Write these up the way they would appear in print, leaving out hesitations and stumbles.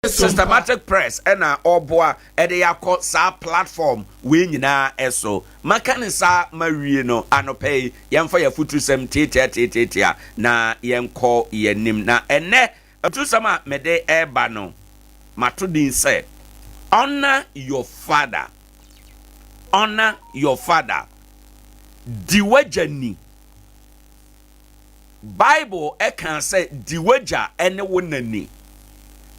Systematic Press ɛna ɔboa ɛde yakɔ saa platform wei nyinaa ɛso. Maka ne saa ma wie no, anɔpɛ yi yɛmfa yɛ afutusɛm tietia tietia na yɛnkɔ yɛnim. Na ɛnɛ afutusɛm a mede ɛreba no, mato din sɛ "Honour your father". Honour your father, di w'agya ni. Bible ɛka sɛ di w'agya ɛne wo nani.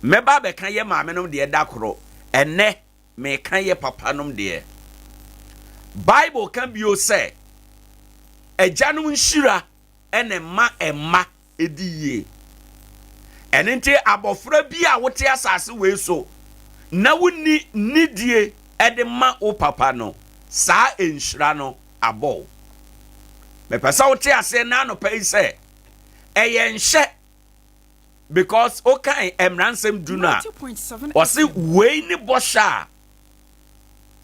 Mɛba abɛka yɛ maame nom deɛ da koro. Ɛnɛ meka yɛ papa nom deɛ. Bible ka bio sɛ agyanom nhyira ɛna mma ɛma ɛdi yie. Ɛno nti abɔfra bi a wote asase wei so na wonni nidie ɛde ma wo papa no, saa nhyira no abɔ wo. Mepɛ sɛ wote aseɛ na anɔpa yi sɛ ɛyɛ nhyɛ, because wokan Mmaransɛm 10 no a, 90.7 ɔse FM. wei ne bɔhyɛ a,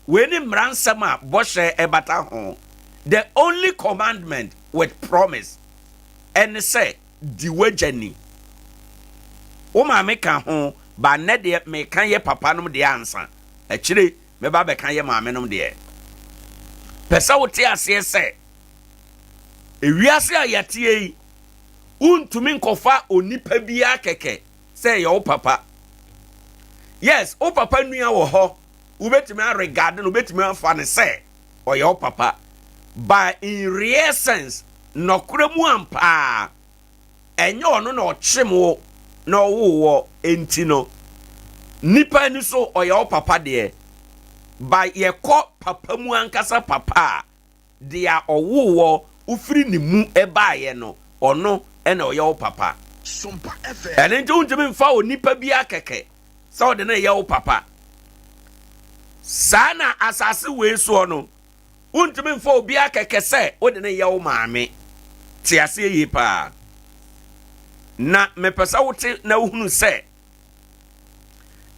wei ne mmaransɛm a bɔhyɛ ɛbata ho. The only commandment with promise ɛne sɛ di w'agya ni. Wo maame ka ho ba. Nnɛ deɛ meka yɛ papa nom deɛ ansa, akyire mɛba bɛka yɛ maame nom deɛ. Pɛ sɛ wote aseɛ sɛ ewiase a yɛteɛ yi, wontumi nkɔfa onipa biara kɛkɛ sɛ ɛyɛ wo papa. Yes, wo papa nua wɔ hɔ, wobɛtumi aregard no, wobɛtumi afa no sɛ ɔyɛ wo papa, but in real sense, nɔkorɛ mu ampaa, ɛnyɛ ɔno na ɔkyem wo na ɔwoo wɔ. Enti no nipa ani so ɔyɛ wo papa deɛ, ba yɛkɔ papa mu ankasa papa a, deɛ ɔwoo wɔ wofiri ne mu ɛbaeɛ no, ɔno ɛna ɔyɛ wo papa. Sompa FM. Ɛno nti wontumi mfa onipa bi akɛkɛ sɛ ɔde no yɛ wo papa. Saa na asase wei soɔ no, wontumi mfa obi akɛkɛ sɛ wode no yɛ wo maame. Te aseɛ yie paa, na mepɛ sɛ wote na wohunu sɛ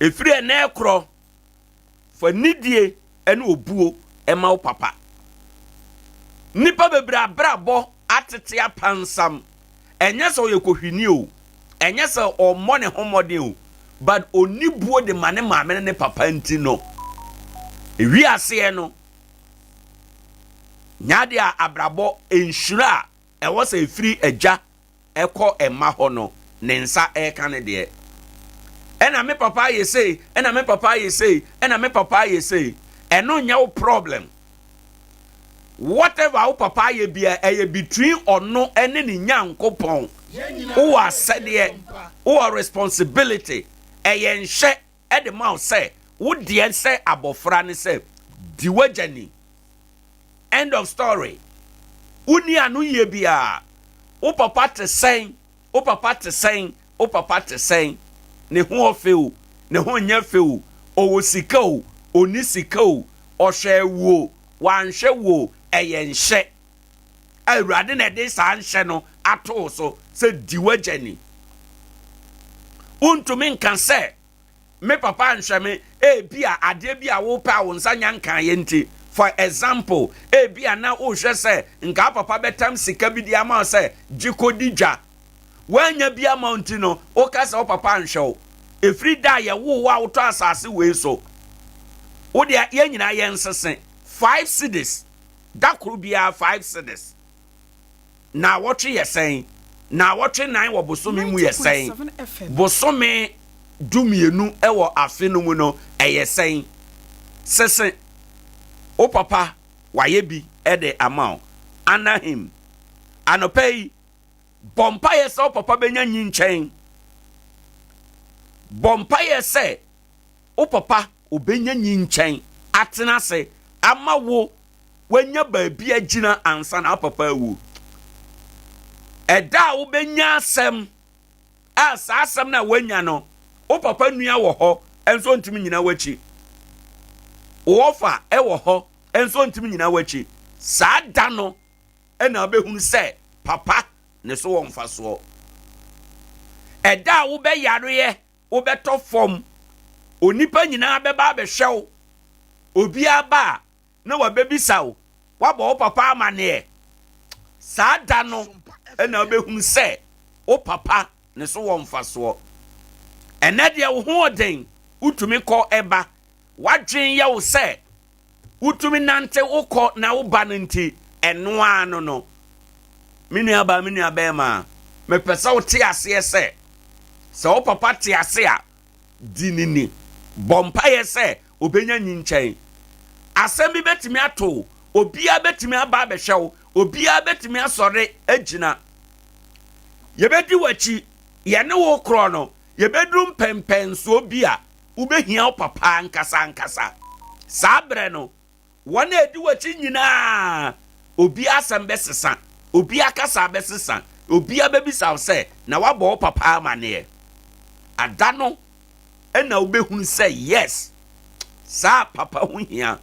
ɛfiri ɛnɛ korɔ, fa nidie ne obuo ɛma wo papa. Nnipa bebree abrabɔ atete apansam. Ɛnyɛ sɛ ɔyɛ kohwini o, ɛnyɛ sɛ ɔmmɔ ne ho mmɔden o, but ɔni buo de ma ne maame ne ne papa. Nti no ewi aseɛ no nyaade a abrabɔ nhyira a ɛwɔ sɛ efiri agya ɛkɔ ɛma hɔ no, ne nsa ɛreka ne deɛ. Ɛna me papa ayɛ sei, ɛna me papa ayɛ sei, ɛna me papa ayɛ sei, ɛno nyɛ wo problem. Whatever wo papa ayɛ bia, ɛyɛ between ɔno ɛne ne Nyankopɔn. Wowɔ asɛdeɛ, wowɔ responsibility, ɛyɛ nhyɛ ɛde ma wo sɛ wo deɛ sɛ abɔfra ne sɛ di w'agya ni. End of story. Wonni ano yie biara, wo papa te sɛn, wo papa te sɛn, wo papa te sɛn, ne ho ɔfɛ o, ne ho nyɛ fɛ o, ɔwɔ sika o, ɔni sika o, ɔhwɛ wo, wanhwɛ wo, ɛyɛ nhyɛ. Awurade na ɛde saa nhyɛ no ato wo so sɛ di w'agya ni. Wontumi nka sɛ me papa nhwɛ me. Ebi a adeɛ bi a wopɛ a wo nsa nya nkaeɛ nti, for example, ebi a na wohwɛ sɛ nka papa bɛtam sika bi de ama wo sɛ gye kɔdi dwa, woanya bi ama wo nti no woka sɛ wo papa nhwɛ wo. Ɛfiri da a yɛwoo wo a wotɔ asase wei so, wo deɛ yɛn nyinaa yɛn nsese 5 cedis da koro biara, 5 cedis na wɔtwe yɛ sɛn? Na wɔtwe nan wɔ bosome mu yɛ sɛn? 90.7 FM. Bosome 12 wɔ afe no mu no ɛyɛ sɛn? Sese wo papa wayɛ bi de ama wo. Anahim anɔpa yi, bɔ mpaeɛ sɛ wo papa bɛnya nyi nkyɛn. Bɔ mpaeɛ sɛ wo papa obɛnya nyi nkyɛn atena ase ama wo wanya baabi agyina ansa na wo papa awu. Ɛda a wobɛnya asɛm a, saa asɛm no a woanya no, wo papa nua wɔ hɔ nso ntumi nyina w'akyi, wɔfa ɛwɔ hɔ nso ntumi nyina w'akyi, saa da no ɛna wobɛhunu sɛ papa ne so wɔ mfasoɔ. Ɛda a wobɛyareɛ, wobɛtɔ fam, onipa nyinaa bɛba abɛhwɛ wo, obiara ba a na wabɛbisa wo, wabɔ wo papa amanneɛ, saa da no ɛna wobɛhunu sɛ wo papa ne so wɔ mfasoɔ. Ɛnnɛ deɛ wo ho ɔden, wotumi kɔ ba, w'adwene yɛ wo sɛ wotumi nante wokɔ na woba no nti, ɛno ara no no. Me nuabaa, me nuabɛrima, mepɛ sɛ wote aseɛ sɛ, sɛ wo papa te ase a, di no ni. Bɔ mpaeɛ sɛ ɔbɛnya nyinkyɛn. Asɛm bi bɛtumi ato wo, obiara bɛtumi aba abɛhwɛ wo, obiara bɛtumi asɔre agyina. Yɛbɛdi w'akyi, yɛne wo korɔ no, yɛbɛduru mpɛnpɛnsoɔ bi a wobɛhia wo papa ankasa ankasa. Saa berɛ no, Wɔn a edi w'akyi nyinaa, obiara asɛm bɛsesa, obiara kasa bɛsesa, obiara bɛbisa wo sɛ, 'Na woabɔ wo papa amanneɛ? Ada no na wobɛhunu sɛ, yes, saa papa ho hia.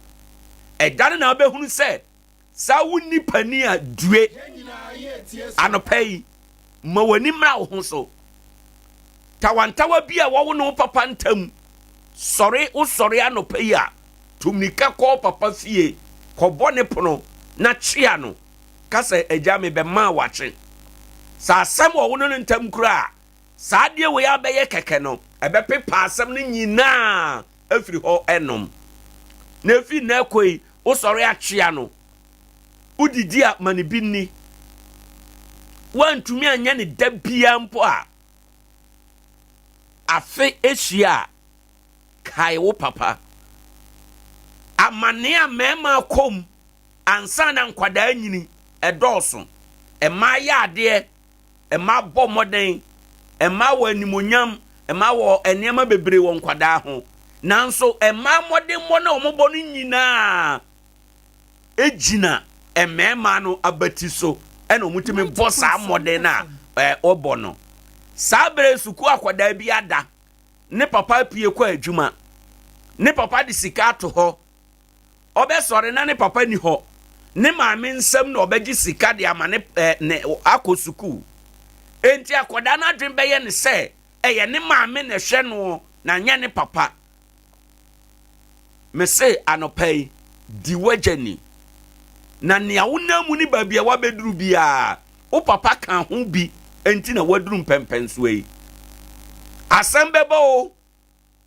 Ɛda no na wobɛhunu sɛ, saa wonni panin a due. Anɔpa yi, ma w'ani mmra wo ho so. Tawantawa bi a ɛwɔ wo ne wo papa ntam, sɔre, wosɔre anɔpa yi a, Tu mmirika kɔ wo papa fie kɔbɔ ne pono na kyea no. Ka sɛ, 'Agya, mebɛmaa wo akye. Sɛ asɛm wɔ wo ne no ntam koraa a, saa adeɛ wei a wobɛyɛ kɛkɛ no, ɛbɛpepa asɛm no nyinaa afiri hɔ nom. Na ɛfiri nnɛ rekɔ yi, wosɔre akyea no. Wodidi a, ma no bi nni. Woantumi anyɛ no da biara mpo a, afe hyia a, Kae wo papa. Amanneɛ a mmarima kɔ mu ansa na nkwadaa nyini ɛdɔɔso. Mmaa yɛ adeɛ, mmaa bɔ mmɔden, mmaa wɔ animuonyam, mmaa wɔ nneɛma bebree wɔ nkwadaa ho. Nanso mmaa mmɔdenmmɔ no a wɔbɔ no nyinaa gyina mmarima no abati so ɛna wɔtumi bɔ saa mmɔden no a wɔbɔ no. Saa berɛ sukuu akwadaa bi ada Ne papa apue kɔ adwuma. Ne papa de sika ato hɔ. Ɔbɛsɔre na ne papa nni hɔ. Ne maame nsam na ɔbɛgye sika de ama ne eh, ne akɔ sukuu. Enti akwadaa no adwene bɛyɛ ne sɛ ɛyɛ ne maame na ɛhwɛ noɔ na nyɛ ne papa. Mese anɔpa yi, di w'agya ni. Na nea wonam mu ne baabi a woabɛduru biara, wo papa ka ho bi nti na woaduru mpɛmpɛnsoɔ yi. Asɛm bɛba o,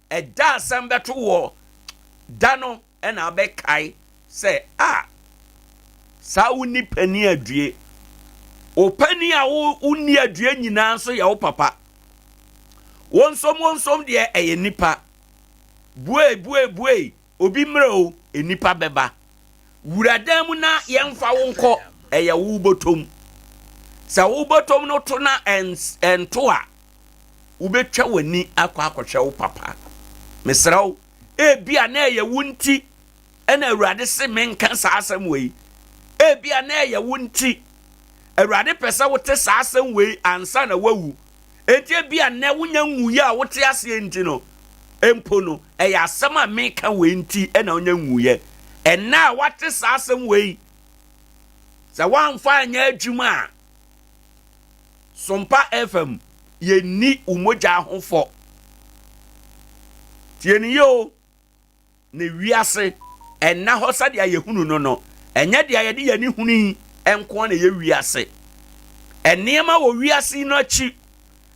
ɛda asɛm bɛto woɔ, da no na wobɛkae sɛ, a, saa wonni panin adue. Wo panin a wonni adue nyinaa nso yɛ wo papa. Wonsom wonsom deɛ ɛyɛ nipa. Buei buei buei obi mmerɛ o, nnipa bɛba. Wura dan mu na yɛmfa wo nkɔ, ɛyɛ wo bɔtɔm. Sɛ wo bɔtɔm no to na ɛnto a, wobɛtwa w'ani akɔ akɔhwɛ wo papa. Mesrɛ wo, ebia na ɛyɛ wo nti ɛna Awurade se menka saa asɛm wei. Ebia na ɛyɛ wo nti. Awurade pɛ sɛ wote saa asɛm wei ansa na woawu. Enti ebia nnɛ wonya nwuiɛ a wote aseɛ nti no mpo no, ɛyɛ asɛm a meka wei nti na wonya nwuiɛ. Ɛnnɛ a woate saa asɛm wei, sɛ woamfa anyɛ adwuma a, Sompa FM, yɛnni wo mogya ho fɔ. Tie no yie o. Na wiase nna hɔ sɛdeɛ yɛhunu no no, ɛnyɛ deɛ yɛde yɛn ani hunu yi nko ara na ɛyɛ wiase. Nneɛma wɔ wiase yi no akyi.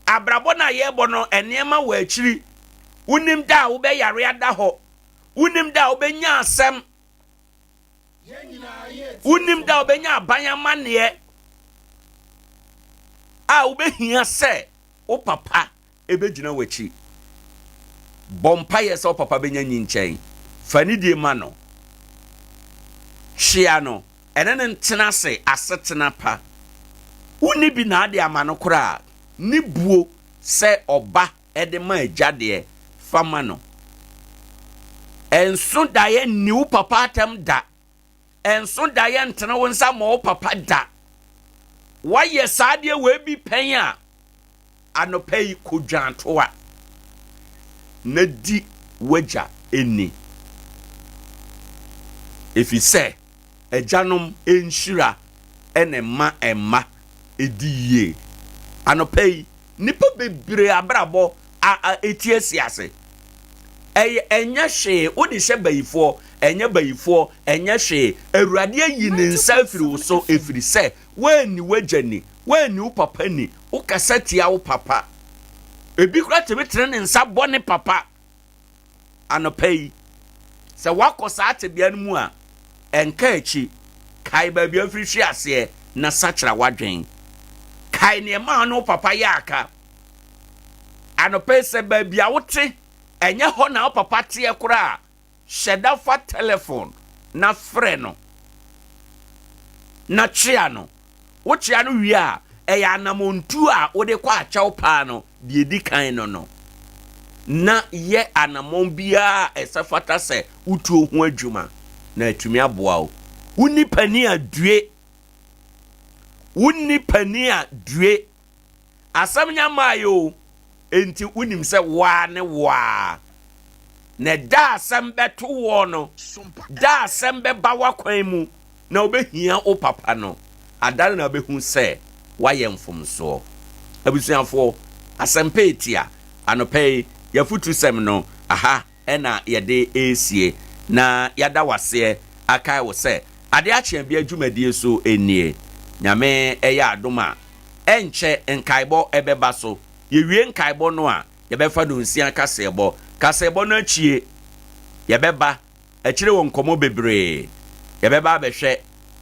Abrabɔ no a yɛrebɔ no, nneɛma wɔ akyiri. Wonim da a wobɛyare ada hɔ. Wonim da a wobɛnya asɛm. Wonim da a wobɛnya aban amanneɛ a wobɛhia sɛ wo papa bɛgyina w'akyi. Bɔ mpaeɛ sɛ wo papa bɛnya nyinkyɛn. Fa anidie ma no. Kyea no. Ɛne no ntena ase asetena pa. Wonni bi na ade ama no koraa a, ne buo sɛ ɔba de ma agya deɛ, fa ma no. Nso daeɛ nni wo papa atɛm da. Nso daeɛ ntene wo nsa mmɔ wo papa da. Woayɛ saa adeɛ wei bi pɛn a, Anɔpa yi, kɔ dwantoa na di w'agya ni, efisɛ agyanom nhyira na ɛma mma di yie. Anɔpa yi, nnipa bebree abrabɔ a a eti asi ase. Ɛyɛ ɛnyɛ hwee, wode hyɛ bayifoɔ, ɛnyɛ bayifoɔ, ɛnyɛ hwee. Awurade ayi ne nsa afiri wo so ɛfiri sɛ woanni w'agya ni, woanni wo papa ni, wokasa tia wo papa. Ebi koraa tumi tene ne nsa bɔ ne papa. Anɔpa yi, sɛ woakɔ saa tebea no mu a, ɛnka akyi. Kae baabi a wofiri hwe aseɛ na sakyera w'adwene. Kae nea ɛmaa wo ne wo papa yɛ aka. Anɔpa yi, sɛ baabi a wote, ɛnyɛ hɔ na wo papa teɛ koraa a, Hyɛ da fa tɛlɛfon na frɛ no na kyea no. Wokyea no wie a, ɛyɛ anammɔntuo a wode kɔ akyɛw paa no deɛ ɛdi kan no no. Na yɛ anammɔn biara a ɛsɛ fata sɛ wotuo ho adwuma na atumi aboa wo. Wonni panin a due. Wonni panin a due. Asɛm nya mmaeɛ o, enti wonim sɛ wo ara ne wo ara. Na da a asɛm bɛto woɔ no, da a asɛm bɛba w'akwan mu na wobɛhia wo papa no, ada no na wobɛhu sɛ woayɛ mfomsoɔ. Abusuafoɔ, asɛmpa ɛtia, anɔpa yi, yɛafutusɛm no, aha. na yɛde resie, na yɛada wo aseɛ akae wo sɛ adeɛ akye abia dwumadie so nie. Nyame yɛ adom a, ɛnkyɛ nkaebɔ bɛba so. Yɛwie nkaebɔ no a, yɛbɛfa nonsia kaseɛbɔ. Kaseɛbɔ no akyie, yɛbɛba akyire wɔ nkɔmmɔ bebree. Yɛbɛba abɛhwɛ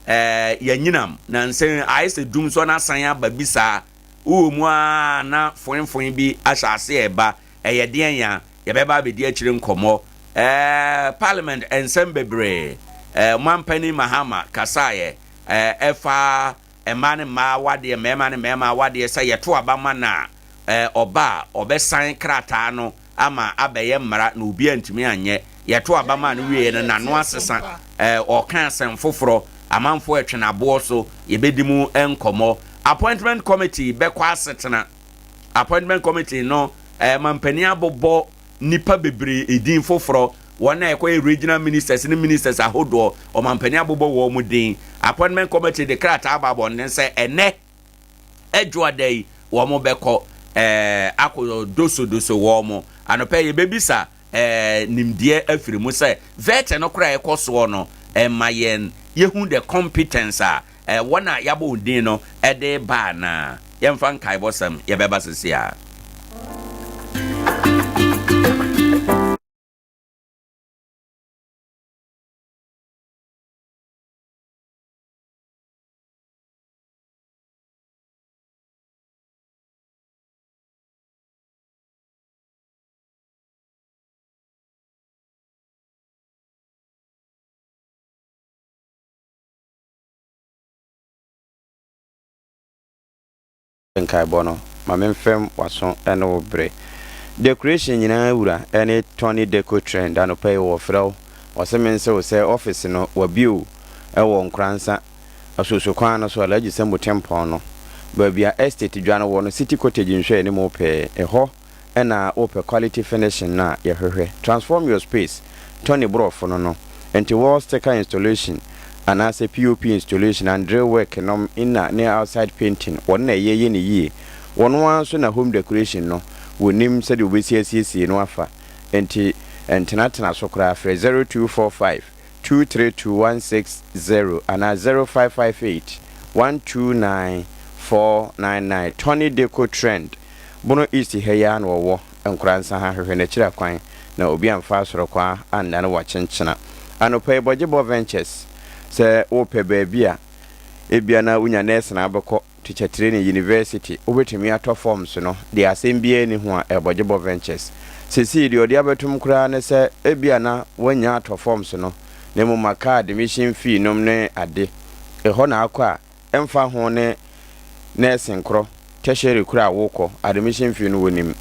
eh, yɛanyinam, nansa yi ayɛ sɛ dum so na asan aba bi saa. Wowɔ mu ara na foenfoen bi ahyɛ aseɛ reba. Ɛyɛ deɛn a yɛbɛba abɛdi akyire nkɔmmɔ? Ɛɛ Parliament nsɛm bebree. Ɛɛ Ɔmanpanin Mahama kasaeɛ ɛɛ ɛfa mmaa ne mmaa awadeɛ, mmarima ne mmarima awadeɛ sɛ yɛto aba ma no a, ɛɛ ɔba a ɔbɛsan krataa no ama abɛyɛ mmara na obiara ntumi anyɛ. Yɛto aba maa no wieeɛ no n'ano asesa. Ɛɛ ɔreka asɛm foforɔ. Amanfoɔ retwe no aboɔ so. Yɛbɛdi mu nkɔmmɔ. Appointment Committee bɛkɔ asetena. Appointment Committee no mampanin abobɔ nnipa bebree edin foforɔ, wɔn a ɛkɔyɛ regional ministers ne ministers ahodoɔ, ɔmampanin abobɔ wɔn din. Appointment Committee de krataa aba abɔnten sɛ ɛnɛ Adwoada yi wɔn bɛkɔ ɛɛ akɔ dosodoso wɔn. Anɔpa yi yɛbɛbisa ɛɛ nimdeɛ afiri mu sɛ vet no koraa ɛkɔ soɔ no ɛma yɛn yɛhu the competence a ɛɛ wɔn a yɛabɔ wɔn din no ɛde ba anaa. Yɛmfa nkaebɔsɛm yɛbɛba sisi a. Nkaebɔ no, ma memfɛm w'aso ne wo bere. Decoration nyinaa wura ne Tony Deco Trend anɔpa yi wɔfrɛ wo, wɔse mense wo sɛ office no wabue o wɔ Nkoransa, Asuosuo kwan no so, Alhaji Sambu Tempɔn no, baabi a Estate dwa no wɔ no, City Cottage nhwɛanimu pɛɛ, ɛhɔ na wopɛ quality finishing no a yɛhwehwɛ. Transform your space, Tony borɔfo no no, nti wall sticker installation anaasɛ POP installation and drill work nom inner ne outside painting wɔn na ɛyɛ yɛ no yie. Wɔn ara nso na home decoration no wɔnim sɛdeɛ wɔbɛsi asiesie no afa nti ntenatena so koraa frɛ 0245 232 160 anaa 0558 129 499. Tony Deco Trend Bono East ha yi ara na ɔwɔ, Nkoransa ha, hwehwɛ n'akyiri akwan na obi amfa asorɔkwaa annane wo akyenkyena. Anɔpa yi Bɔgyebɔ Ventures, sɛ wopɛ baabi a ebia na wonya nursing abɛkɔ, teacher training, university, wobɛtumi atɔ forms no, deɛ asɛm biara nni ho a, ɛyɛ Bɔgyebɔ Ventures. Seesei deɛ ɔde abɛtom koraa ne sɛ ebia na woanya atɔ forms no, na mmom aka admission fee nom ne ade. Ɛhɔ na akɔ a, Ɛmfa ho ne nursing korɔ, tertiary korɔ a wokɔ, admission fee no wɔnim.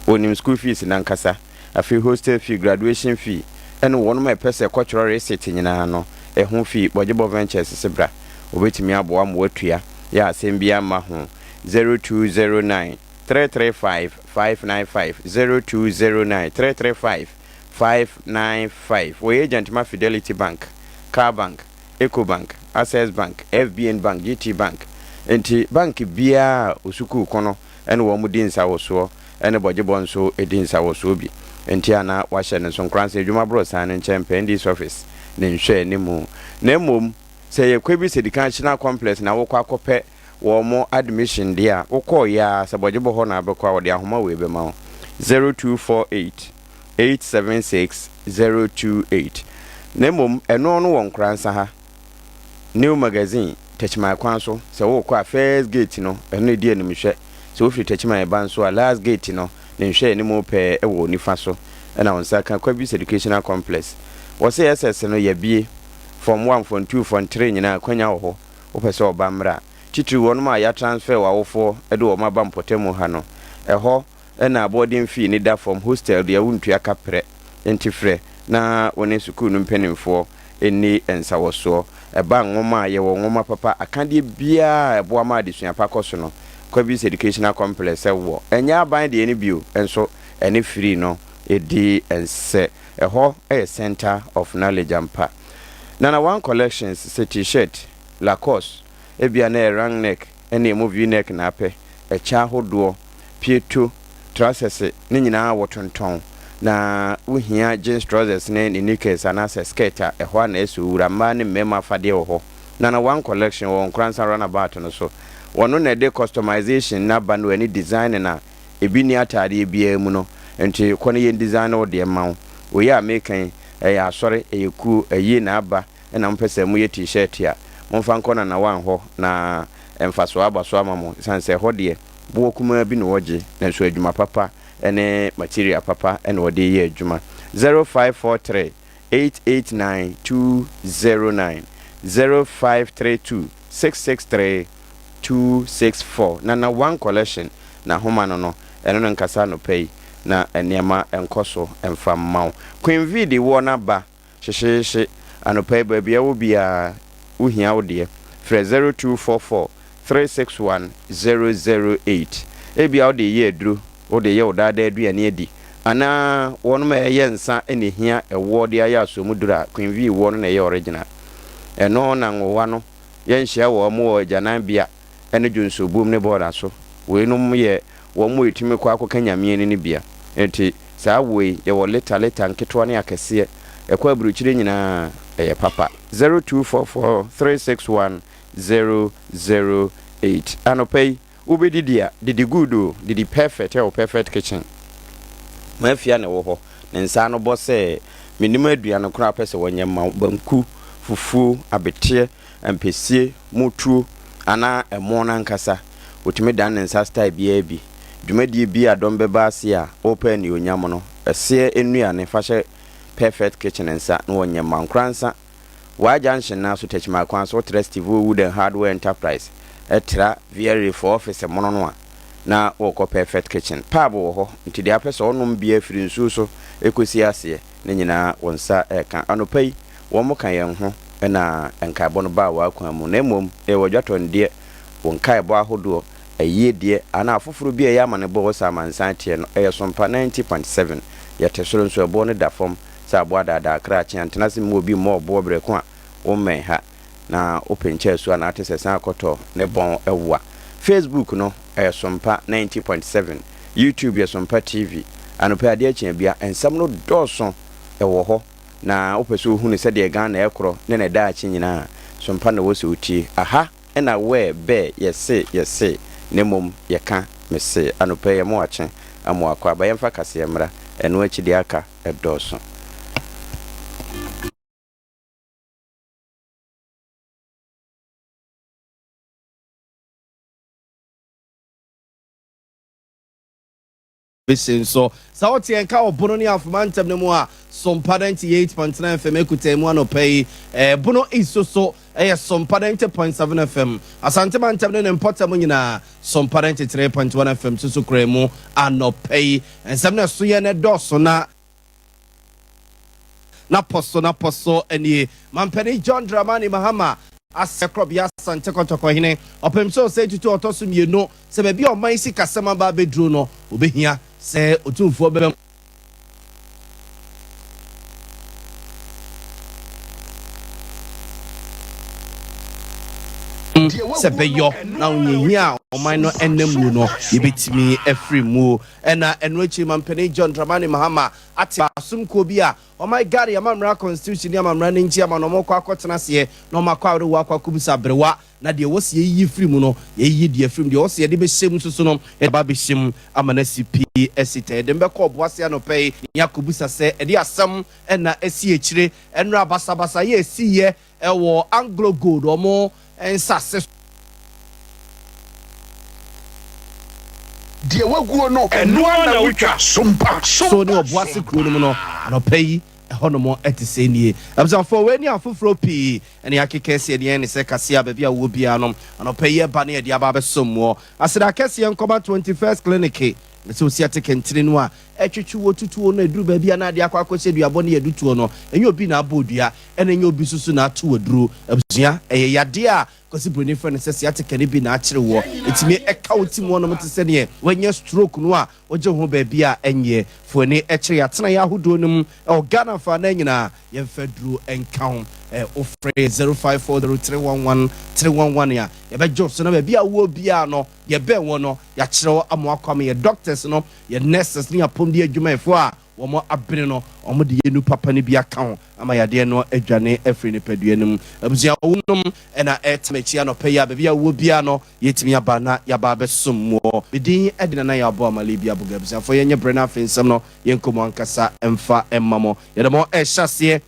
Wɔnim school fees no ankasa, afei hostel fee, graduation fee, ɛne wɔnom a ɛpɛ sɛ kɔtwerɛ receipt nyinaa no, ɛho fee, Bɔgyebɔ Ventures se bra, wɔbɛtumi aboa ma woatua, yɛ a asɛm biara mma ho. 0209 335 595, 0209 335 595. Wɔyɛ agent ma Fidelity Bank, Car Bank, Ecobank, Access Bank, FBN Bank, GT Bank. Enti bank biara a osukuu ko no ne wɔn di nsawosoɔ ne bɔgyebɔ nso di nsawosoɔ bi. Enti a na wɔahyɛ no nso Nkoransa adwuma aborosan no nkyɛn pɛɛ NDC office ne nhwɛanimu. Na mmom sɛ ɛyɛ Kwebi Sedikan Complex na wokɔ akɔpɛ wɔn admission deɛ a, wokɔeɛ ara sɛ bɔgyebɔ hɔ na wobɛkɔ a, wɔde ahoma wei bɛma wo. 0248 876 028. Na mmom ɛno no wɔ Nkoransa ha. New Magazine, Techiman kwan so, sɛ worekɔ a first gate no, ɛno na ɛdi animhwɛ. Sɛ wofiri Techiman reba nso a, last gate no, ne nhwɛanimu pɛɛ wɔ wo nifa so na wo nsa ka Kwabis Educational Complex. Wɔse SS no yɛabue, Form one, Form two, Form three nyinaa akwanya wɔ hɔ, wopɛ sɛ ɔba mmra a. Titiriw wɔnom a yɛatransfer w'awofoɔ de wɔn aba mpɔtamu ha no, ɛhɔ na boarding fee no da fam, hostel deɛ wontua ka prɛ, enti frɛ na wo ne sukuu no mpanimfoɔ nni nsawɔsoɔ. Ɛba nwoma a, yɛwɔ nwoma papa, akadeɛ biara a ɛboa ma adesua pa kɔ so no, Kwabis Educational Complex wɔ. Ɛnyɛ aban deɛ no bio nso, ɛne free no di nsɛ. Ɛhɔ yɛ centre of knowledge ampa. Nana One Collections sɛ T-shirt, Lacoste, Ebia na ɛyɛ round neck ne emu V-neck na apɛ, ɛkyɛ ahodoɔ, pieto, trasɛse ne nyinaa wɔtontɔn. Na wohia jeans trousers ne ne knickers anaasɛ skirt a, ɛhɔ ara na ɛsɛ owura. Mmaa ne mmarima afadeɛ wɔ hɔ. Nana One Collection wɔ Nkoransa Runabout no so. Wɔno na ɛde customization no aba no ɛne designing a ebi nni ataadeɛ biara mu no. Nti kɔ na yɛn design wo deɛ mma wo. Wei a meka yi, ɛyɛ asɔre, ɛyɛ kuo, ayie na aba. na mopɛ sɛ moyɛ T-shirt a, momfa nkɔ Nanawan hɔ na mfasoɔ aba so ama mo, ɛsiane sɛ ɛhɔ deɛ, boɔ kumaa bi na wɔgye, nanso adwuma papa ne material papa na wɔde reyɛ adwuma. 0543 889 209, 0532 663 264. Nanawan Collection n'ahoma no no, ɛno no nkasa anɔpa yi na nneɛma nkɔ so mfa mma wo. Queen V de woɔ no aba. Hyehyeehye, anɔpa yi baabi a wɔ biara wo hia wo deɛ, frɛ 0244 361 008. Ebia wo de reyɛ aduro, wo de reyɛ wo daadaa aduane adi, anaa wɔnom a ɛyɛ nsa na ɛhia ɛwoɔ de ayɛ asoɔmuduro a, Queen V woɔ no na ɛyɛ original. Ɛno na nwowa no yɛnhyia wɔn wɔ agyanan bea ne dwonsɔbuom ne bɔɔla so. Weinom yɛ wɔn a ɛtumi kɔ akɔka Nyame ani no bia. Enti saa woi yɛwɔ lita lita nketewa ne akɛseɛ, ɛkɔ aburukyire nyinaa, ɛyɛ papa. 0244361008 Anɔpa yi wobɛdidi a, didi good o, didi perfect ɛwɔ Perfect Kitchen. Mafia na ɛwɔ hɔ, ne nsa ano bɔ sɛ mennim aduane koraa a wopɛ sɛ wɔnyɛ mma wo, banku, fufuo, abeteɛ, ampesie, motuo anaa ɛmo no ankasa. Ɔtumi dan ne nsa style biara bi. Dwumadie bi a dɔm bɛba ase a ɔrepɛ anuonyam no, ɛseɛ nnuane fa hyɛ Perfect Kitchen nsa na wɔnyɛ mma wo. Nkoransa, Waa Junction no ara so Techiman kwan so wotra Stevo Wood and Hardware Enterprise tra Viery foɔ office mono no a, na worekɔ Perfect Kitchen. Pub wɔ hɔ, nti deɛ apɛ sɛ ɔnom biara firi nsuo so kɔsi aseɛ. Ne nyinaa wo nsa reka. Anɔpa yi, wɔka yɛn ho na nkaebɔ no baa w'akwan mu, na mmom ɛyɛ w'adwatɔndeɛ, wo nkaebɔ ahodoɔ, ayie deɛ, anaa afoforɔ bi a ɛyɛ amanebɔ wɔ sɛ amansan teɛ no, ɛyɛ Sompa 90.7. Yɛte soro nso ɛboɔ no da fam sɛ aboa daadaa krakye. Antena ase mma obi mmɔ ɔboɔ berɛ ko a wommɛn ha na wopɛ nkyɛɛso anaa te sɛ san kɔtɔ ne bɔn wa. Facebook no, ɛyɛ Sompa 90.7. YouTube yɛ Sompa TV. Anɔpa yi adeɛ kye abia, nsɛm no dɔɔso wɔ hɔ na wopɛ sɛ wohunu sɛdeɛ Ghana ɛkorɔ ne ne daakye nyinaa a, Sompa na ɛwɔ sɛ wotie. Aha na wɛ bɛ yɛse yɛse na mmom yɛka mese. Anɔpa yi ɛmo akye amoa akɔ aba yɛmfa kaseɛ mmra, ɛno akyi deɛ aka dɔɔso. Bese nso, sɛ wote yɛn nka wɔ Bono ne Afoma ntam no mu a, Sompa 98.9 FM ekuta mu anɔpa yi. Eh, Bono East so so ɛyɛ Sompa 90.7 FM. Asante mantam ne ne mpɔtam nyinaa, Sompa 93.1 FM so so kura mu anɔpa yi. Nsɛm no ɛso yɛn ɛdɔɔso na N'apɔ so n'apɔ so nie. Mampanin John Dramani Mahama asɛ Korɔbea Asante Kɔtɔkɔhene ɔpem sɛ ɔsɛe tutu a ɔtɔ so mmienu sɛ baabi a ɔman sikasɛm aba abɛduru no, ɔbɛhia sɛ Otumfoɔ bɛba mu. Sɛ ɛbɛyɔ na ahohiahia a ɔman no nam mu no, yɛbɛtumi afiri mu. Ɛna ɛno akyiri Mampanin John Dramani Mahama ate asom kuo bi a ɔman Ghana amammerɛ constitution ne amammerɛ no nti ama na wɔkɔ akɔtena aseɛ na wɔakɔ awerewoɔ akɔ akɔbisa aberewa. na deɛ ɛwɔ sɛ yɛyiyi firi mu no, yɛyiyi deɛ firi mu, deɛ ɛwɔ sɛ yɛde bɛhyɛ mu nso so no, yɛde ba abɛhyɛ mu ama no asi pi asi ta. Yɛde mbɛkɔ Ɔboase anɔpa yi na yɛakɔbisa sɛ ɛde asɛm na asi akyire ɛnora basabasayɛ a ɛsiiɛ ɛwɔ Anglo Gold wɔn nsase so. Deɛ waguo no, ɛno ara na wotwa. Sompa, So ne sompa, Ɔboase sompa. kuro no mu no anɔpa yi. Ɛhɔnom te sɛ nie. Abusuafoɔ, wei ne afoforɔ pii ne akeka asi ani ɛne sɛ kaseɛ a baabi a wowɔ biara no anɔpa yi ɛba ne yɛde aba abɛsom woɔ. Aseda kɛseɛ nkɔma 21st Clinic sɛ osi ate kɛntene no a ɛtwetwe wɔ tutuo no ɛduru baabi a na adeɛ akɔ akɔhyɛ duabɔ ne yɛde tuo no. Ɛnyɛ obi na abɔ dua ɛna ɛnyɛ obi nso so na ato aduro. Abusua, ɛyɛ yadeɛ a Kwasi Broni frɛ no sɛ sciatica no bi na akyere woɔ. Ɛtumi ɛka wo tim hɔnom te sɛ neɛ wanya stroke no a wogye ho baabi a ɛnyɛ. Fo ani kyerɛ yɛn atenaeɛ ahodoɔ no mu wɔ Ghana afanan nyinaa. Yɛmfa aduro nka ho. Wofrɛ yɛn 0540 311 311 a, yɛbɛgye wo so na baabi a wowɔ biara no, deɛ ɛbɛn wo no, yɛakyerɛ wo ama woakɔ ama yɛn doctors no, yɛn nurses ne yɛn apɔmuden adwumayɛfoɔ a wɔabene no, wɔde yɛn nu papa no bi aka ho ama yadeɛ no adwane afiri nipadua no mu. Abusua, wonom na ɛretam akyi anɔpa yi a, baabi a wowɔ biara no, yɛtumi aba na yɛaba abɛsom woɔ. Me din de Nana Yaw Boamah Libya Boga. Abusuafoɔ, yɛnyɛ berɛ no afei nsɛm no, yɛnkɔ mu ankasa mfa mma mo. Yɛde mo rehyɛ aseɛ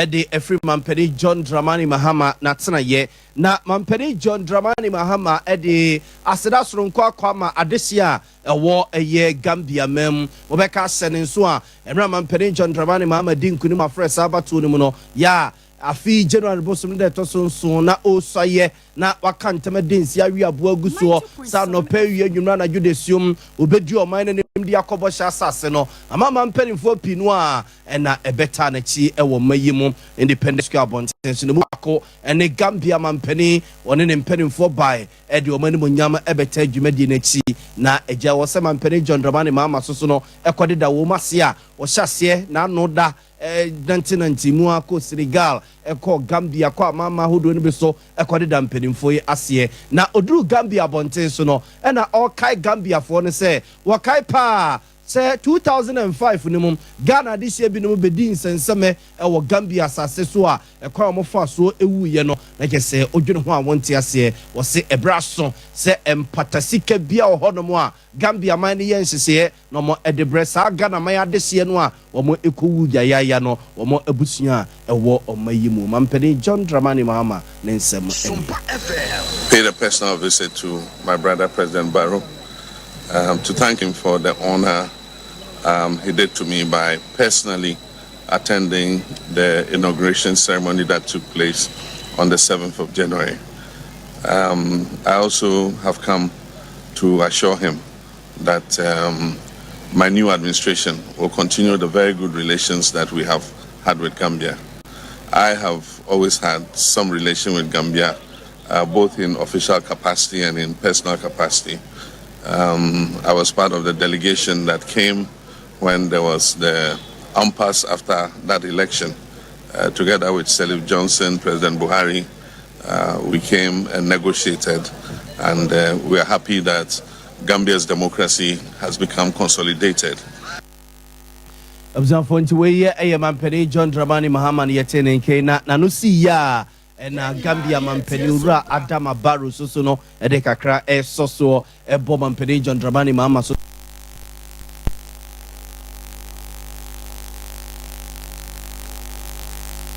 de afiri Mampanin John Dramani Mahama n'atenaeɛ. Na Mampanin John Dramani Mahama de aseda soronko akɔ ama adehyeɛ a ɛwɔ ɛyɛ Gambia man mu. Wɔbɛka ahyɛ ne nso a, mmerɛ a Mampanin John Dramani Mahama di nkunim afrɛ saa abatoɔ no mu no, yɛ a afe yi January bosom no da ɛtɔ so nson na ɔresuaeɛ na waka ntam adi nse awe aboa agu soɔ sɛ anɔpa, awia, anwummerɛ, anadwo, dasuom ɔbɛdi ɔman no anim de akɔ bɔhyɛ asase no. Amanaman mpanimfoɔ pii no a ɛna ɛbɛtaa n'akyi wɔ mma yi mu Independence Square abɔnten so no mu baako ne Gambia mampanin, ɔne ne mpanimfoɔ bae de wɔn animuonyam bɛtaa dwumadie no akyi. Na agya wɔ sɛ Mampanin John Dramani Mahama so so no kɔdeda wɔn ase a wɔhyɛ aseɛ n'ano da nantenante mu ara kɔɔ Senegal, kɔɔ Gambia, kɔɔ amanaman ahodoɔ no bi so kɔdeda mpanimfoɔ yi aseɛ. Na ɔduruu Gambia abɔnten so no, ɛna ɔrekae Gambiafoɔ no sɛ wɔkae paa sɛ 2005 no mu, Ghana adehyeɛ binom bɛdii nsɛnsɛmɛ wɔ Gambia asase so a ɛkwan a wɔfaa soɔ wuiɛ no, na kyerɛ sɛ wodwene ho a wonte aseɛ. Wɔse ɛberɛ aso sɛ mpata sika biara wɔ hɔnom a Gambia man no yɛ nhyehyɛeɛ na wɔde brɛ saa Ghana man adehyeɛ no a wɔkɔwu yayaaya no wɔn abusua a ɛwɔ ɔman yi mu. Mampanin John Dramani Mahama ne nsɛm nie. Paid a personal visit to my brother President Barrow to thank him for the honor he did to me by personally attending the inauguration ceremony that took place on the 7th of January. I also have come to assure him that my new administration will continue the very good relations that we have had with Gambia. I have always had some relation with Gambia, both in official capacity and in personal capacity. I was part of the delegation that came when there was the impasse after that election. Together with Sirleaf Johnson, President Buhari, we came and negotiated, and we are happy that Gambia's democracy has become consolidated. Abusuafoɔ, nti wei yɛ ɛyɛ Mampanin John Dramani Mahama no yɛte ne nkɛn na n'ano si yie a ɛna Gambia mampanin Owura Adama Barrow so so no ɛde kakra ɛsɔ soɔ ɛbɔ Mampanin John Dramani Mahama so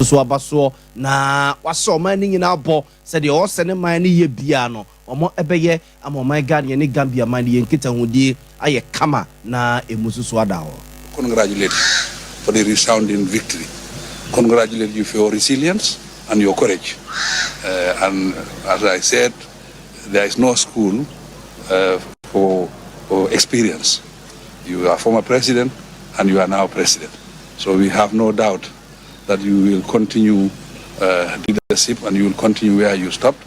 so aba soɔ na wahyɛ ɔman no nyinaa bɔ sɛdeɛ ɔsɛ ne man no yɛ biara no wɔn ɛbɛyɛ ama ɔman Ghana ne Gambia man no yɛn nkitahodie ayɛ kama na emu nso so ada hɔ. Congratulate for the resounding victory. Congratulate you for your resilience and your courage. And as I said, there is no school for experience. You are former president and you are now president. So we have no doubt that you will continue leadership and you will continue where you stopped.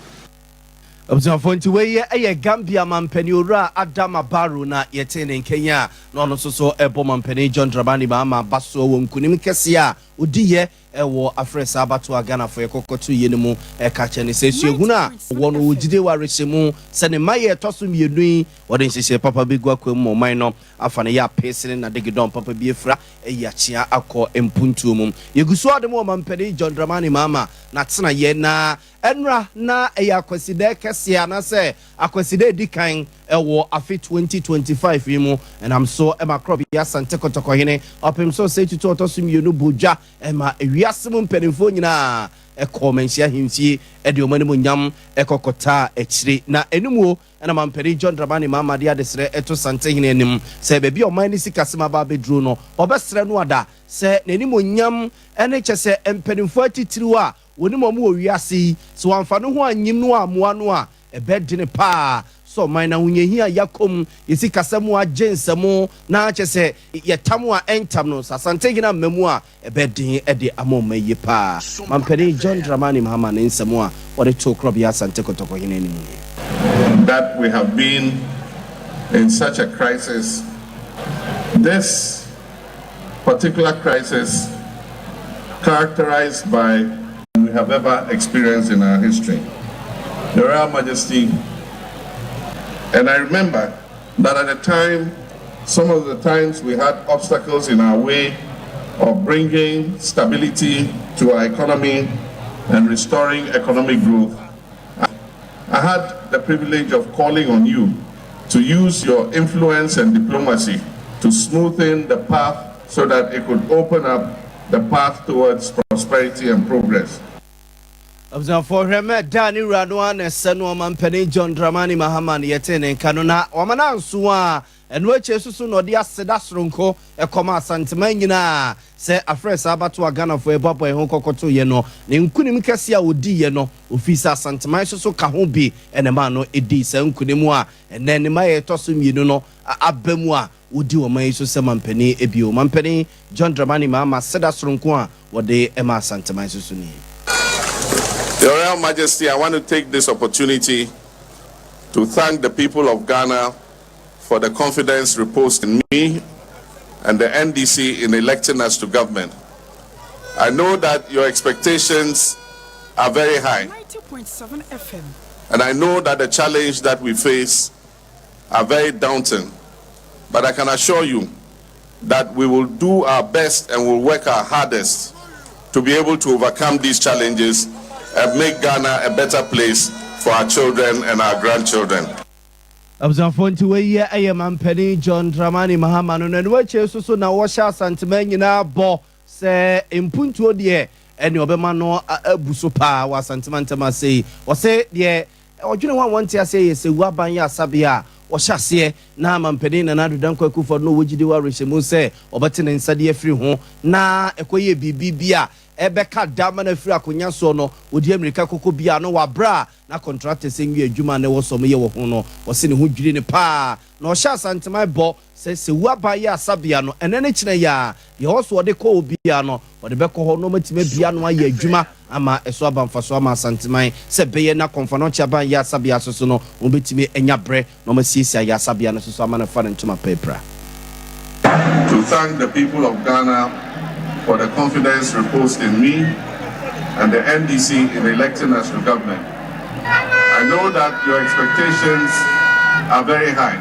Abusuafoɔ, nti wei yɛ ɛyɛ Gambia mampanin Owura Adama Barrow na yɛte ne nkɛn a na ɔno nso so ɛbɔ mampanin John Dramani Mahama aba soɔ wɔ nkunim kɛseɛ a odiiɛ ɛwɔ afrɛ saa abato a Ghanafoɔ yɛkɔkɔto yie no mu. Ɛka kyerɛ ne sɛ suahunu a wɔ no wɔgyide wɔ arehyɛ mu sɛ ne mma yɛ ɛtɔ so mmienu yi wɔde nhyehyɛ papa bi gu akwan mu ma ɔman no afa no yɛ apese ne nadegedɔn papa bi afira ayi akyea akɔ mpuntuo mu. Yɛgu so ade mu wɔ mampanin John Dramani Mahama n'atenayɛ na Ɛnora na ɛyɛ Akwasidɛ kɛseɛ anaasɛ Akwasidɛ edi kan wɔ afe 2025 yi mu. Ɛnam so ma Korɔbea Asante Kɔtɔkɔhene Ɔpem so Osei Tutu Ɔtɔ So Mmienu bɔ dwa ma ewiase mu mpanimfoɔ nyinaa kɔɔ Manhyia Ahemfie de wɔn animuonyam kɔ kɔtaa akyire. Na ɛno mu na Mampanin John Dramani Mahama de adesrɛ to Santehene anim sɛ baabi a ɔman no sikasɛm aba abɛduru no, ɔbɛsrɛ no ada sɛ n'animuonyam ne kyɛ sɛ mpanimfoɔ atitiriw a wɔnim wɔn wɔ wiase yi, sɛ wɔamfa no ho anyim no ammoa no a, ɛbɛyɛ dene paa sɛ ɔman no ahohiahia a yɛakɔ mu, yɛn sikasɛm a agye nsam, na kyerɛ sɛ yɛtam a ɛntam no, sɛ Asantehene amma mu a, ɛbɛyɛ den de ama ɔman yie paa. Mampanin John Dramani Mahama ne nsɛm a ɔde too Korɔbea Asante Kɔtɔkɔhene anim nie. That we have been in such a crisis, this particular crisis characterized by we have ever experienced in our history. Your Royal Majesty, and I remember that at the time, some of the times we had obstacles in our way of bringing stability to our economy and restoring economic growth. I had the privilege of calling on you to use your influence and diplomacy to smoothen the path so that it could open up the path towards prosperity and progress. Abusuafoɔ hwɛ mɛ da ne wura no ara na ɛsɛ no Ɔmampanin John Dramani Mahama no yɛtee ne nka no na wama no anso a ɛno akyire nso so na ɔde aseda soronko kɔma Asanteman nyinaa sɛ afrɛ saa abatoɔ a Ghanafoɔ ɛboaboa yɛn ho kɔkɔtoeɛ no ne nkunim kɛseɛ a ɔdiiɛ no ɔfiri sɛ Asanteman nso so ka ho bi na ɛmaa no dii saa nkunim a ɛnnɛ ne mmaeɛ ɛtɔ so mmienu no aba mu a ɔdi ɔman yi so sɛ mampanin bio. Mampanin John Dramani Mahama aseda soronko a wɔde ma Asanteman nso so nie. Your Royal Majesty, I want to take this opportunity to thank the people of Ghana for the confidence reposed in me and the NDC in electing us to government. I know that your expectations are very high. 90.7 FM. And I know that the challenge that we face are very daunting. But I can assure you that we will do our best and will work our hardest to be able to overcome these challenges and make Ghana a better place for our children and our grandchildren. Abusuafoɔ nti wei yɛ ɛyɛ Mampanin John Dramani Mahama no na ɛno akyire nso so na wɔhyɛ Asanteman nyinaa bɔ sɛ mpuntuo deɛ ɛne ɔbɛma no abu so paa wɔ Asanteman ntam ase yi. Ɔse deɛ ɔdwene ho a wɔnte aseɛ yɛ sɛ Wuaban yɛ asabea a wɔhyɛ aseɛ na Mampanin Nana Addo Dankwa Akufo-Addo na ɔwɔ gyidie wɔ awerɛhyɛmu sɛ ɔbɛte ne nsa de afiri ho na ɛkɔyɛ biribi bi a ɛbɛka da ma no afiri akonya soɔ no ɔdi ammirika kɔkɔ biara no wɔ aberɛ a na contractors nwie adwuma a na ɛwɔ sɛ wɔyɛ wɔ ho no, ɔse ne ho dwiri no paa na ɔhyɛ Asanteman bɔ sɛ sɛ Wuaban yɛ asabea no ɛnɛ ne kyena yi ara, deɛ ɛwɔ so ɔde kɔ hɔ biara no ɔde bɛkɔ hɔ na wɔatumi abue ano ayɛ adwuma ama ɛso aba mfasoɔ ama Asanteman sɛ ɛbɛyɛ na Kɔmfanɔkye aban yɛ asabea nso so no wɔbɛtumi anya berɛ na wɔasiesie ayɛ asabea no nso so ama no afa ne ntoma pa apira. To thank the people of Ghana for the confidence reposed in me and the NDC in electing us to government. I know that your expectations are very high.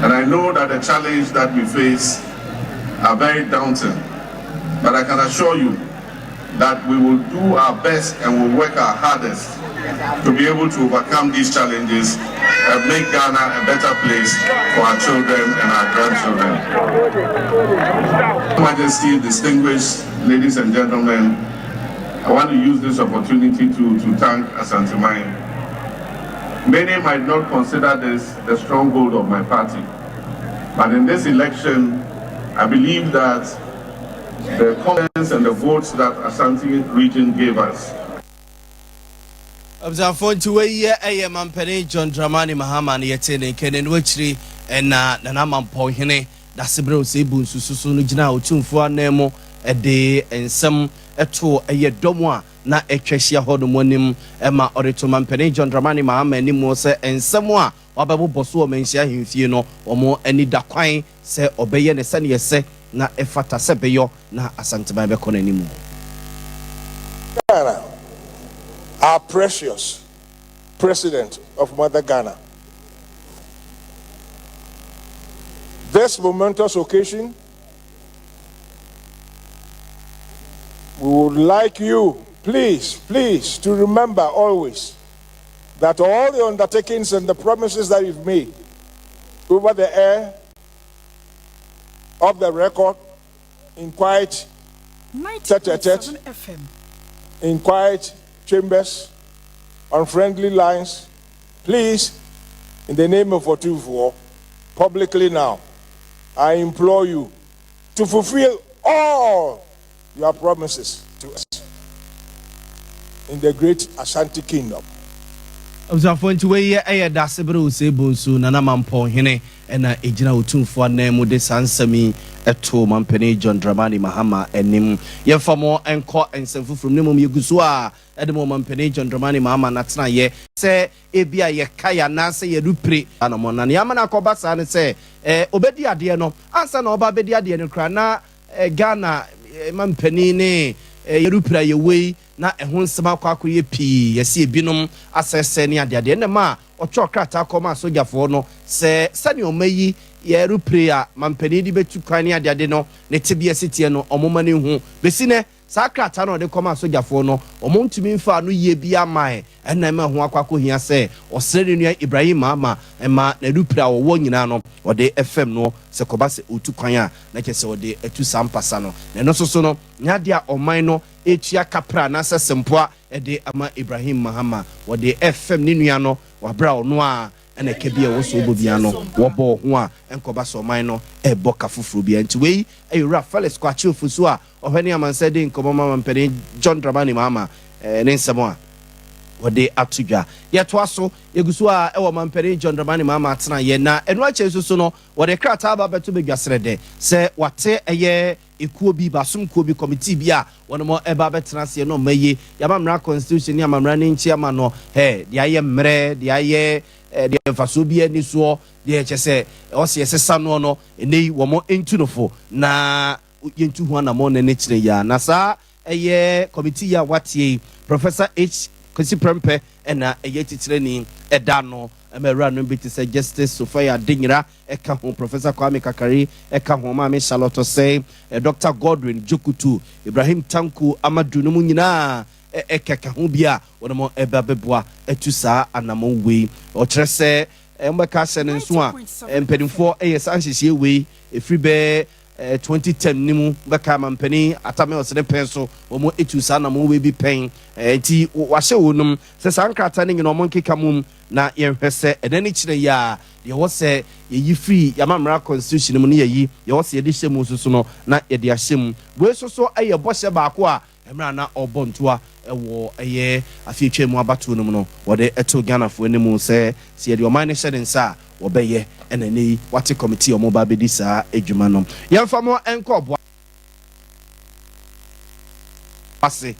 And I know that the challenge that we face are very daunting. But I can assure you that we will do our best and will work our hardest to be able to overcome these challenges and make Ghana a better place for our children and our grandchildren. Majesty, distinguished ladies and gentlemen, I want to use this opportunity to, to thank Asanteman. Many might not consider this the stronghold of my party, but in this election, I believe that the confidence and the votes that Ashanti region gave us. Abusuafoɔ nti wei yɛ ɛyɛ Mampanin John Dramani Mahama no yɛtee ne nka n'anu akyiri ɛna Nana Mampɔnhene Dasebrɛ Osei Bonsu so no gyinaa Otumfoɔ anan mu de nsɛm too ɛyɛ dɔm a na atwa ahyia hɔ nom anim ma ɔde too Mampanin John Dramani Mahama anim sɛ nsɛm a wabɛbobɔ so wɔ Manhyia Ahemfie no wɔn ani da kwan sɛ ɔbɛyɛ no sɛdeɛ ɛsɛ na ɛfata sɛ bɛyɔ na Asanteman bɛkɔ n'anim. Ghana, our precious president of Mother Ghana. This momentous occasion, we would like you, Please, please, to remember always that all the undertakings and the promises that you've made over the air, of the record, in quiet tete in quiet chambers, on friendly lines, please, in the name of Otumfuo, publicly now, I implore you to fulfill all your promises to us in the great Ashanti Kingdom. Abusuafoɔ, nti wei yɛ ɛyɛ Daasebrɛ Osei Bonsu, Nana Mampɔnhene, ɛna ɛgyina Otumfoɔ anan mu de saa nsɛm yi ɛto Mampanin John Dramani Mahama anim. Yɛmfa mo nkɔ nsɛm foforɔ mu, ne mmom yɛgu so a ɛde mo Mampanin John Dramani Mahama n'atenaeɛ sɛ ebi a yɛka yɛ anaasɛ yɛrepire anamɔ na nea ama no akɔba saa ne sɛ ɔbɛdi adeɛ no ansa na ɔba bɛdi adeɛ no koraa na Ghana mampanin ne yɛrepire a yɛwɔ yi na ɛho nsɛm akɔ akɔyɛ pii. Yɛsi ebinom asɛsɛ ne adeadeɛ ɛnna a ɔtwerɛ krataa kɔma asogyafoɔ no sɛ sɛnea ɔma yi yɛrepire a mampanin de bɛtu kwan ne adeade no ne tebea si teɛ no, ɔmo ma ne hu bɛsi nɛ. Saa krataa no ɔde kɔma asogyafoɔ no, ɔmo ntumi nfa ano yie bi ama ɛ ɛnna ɛma ho akɔ akɔhia sɛ ɔsrɛ ne nua Ibrahim Mahama ɛma n'arepire a ɔwɔ nyinaa no ɔde ɛfɛm no sɛ kɔba sɛ ɔtu kwan a, na kyerɛ sɛ ɔde atu saa mpasa no. Na ɛno nso so no nyɛ adeɛ a ɔman no etua kapra anaasɛ sempoa ɛde ama Ibrahim Mahama. Wɔde ɛfɛm ne nua no wabra ɔno a ɛna ɛka bi a ɛwɔ so ɔbɔ bia no wɔbɔ ho a ɛnkɔba sɛ ɔman no ɛbɔ ka foforɔ bia. Nti wei ɛyɛ Owura Felix Kwakye Ofosu a ɔhwɛ ne amansa de nkɔmmɔ ma mampanin John Dramani Mahama ne nsɛm a wɔde ato dwa. Yɛtoa so, yɛgu so a ɛwɔ mampanin John Dramani Mahama atena yɛ. Na ɛno akyɛ nso so no, wɔde krataa ba bɛto badwa serɛ dɛ sɛ wate ɛyɛ ekuo bi, basom kuo bi, committee bi a wɔn ɛba bɛtena aseɛ na ɔma yie yɛama mmara, constitution ne amammerɛ ne nkyi ama no ɛ deɛ ayɛ mmerɛ, deɛ ayɛ deɛ mfasoɔ bi ani soɔ, deɛ kyɛ sɛ ɔsi ɛsesa noɔ no, ɛnɛ yi wɔn ntu no fo na yɛntu ho anammɔn na ne kyerɛ yia. Na saa ɛyɛ committee yi a watie yi, Professor H Kwesi Prempeh ɛna ɛyɛ titirani ɛda no. Ɛma awura no bi te sɛ Justice Sophia Adinyira ɛka ho, Professor Kwame Kakari ɛka ho, Maame Charlotte Osei, Dr Godwin Djokoto, Ibrahim Tanko Amadu no mu nyinaa ɛkɛka ho bi a wɔn mo ɛba bɛboa ɛtu saa anammɔn wei. Ɔkyerɛ sɛ ɛmbɛka ahyɛ ne nso a mpanimfoɔ ɛyɛ saa nhyehyɛ wei ɛfiri bɛɛ 2010 ne mu bɛka ama mpanin Atta Mills ne pɛn so wɔn etu saa anammɔn wei bi pɛn. Nti wahyɛ wɔn nom sɛ saa nkrataa no nyinaa wɔn nkeka mu na yɛnhwɛ sɛ ɛnɛ ne kyerɛ yi a deɛ ɛwɔ sɛ yɛyi firi yɛama mmara, constitution mu no, yɛyi deɛ ɛwɔ sɛ yɛde hyɛ mu nso so no na yɛde ahyɛ mu. Wei nso so yɛ bɔhyɛ baako a mmerɛ na ɔbɔ ntoa ɛwɔ ɛyɛ afeetwa mu abatoɔ no mu no wɔde ɛto Ghanafoɔ anim sɛ yɛde ɔman no hyɛ ne nsa a wɔbɛyɛ. Ɛna ɛnɛ yi wate committee a wɔn ba abɛdi saa adwuma no. Yɛmfa mo nkɔ Ɔboase,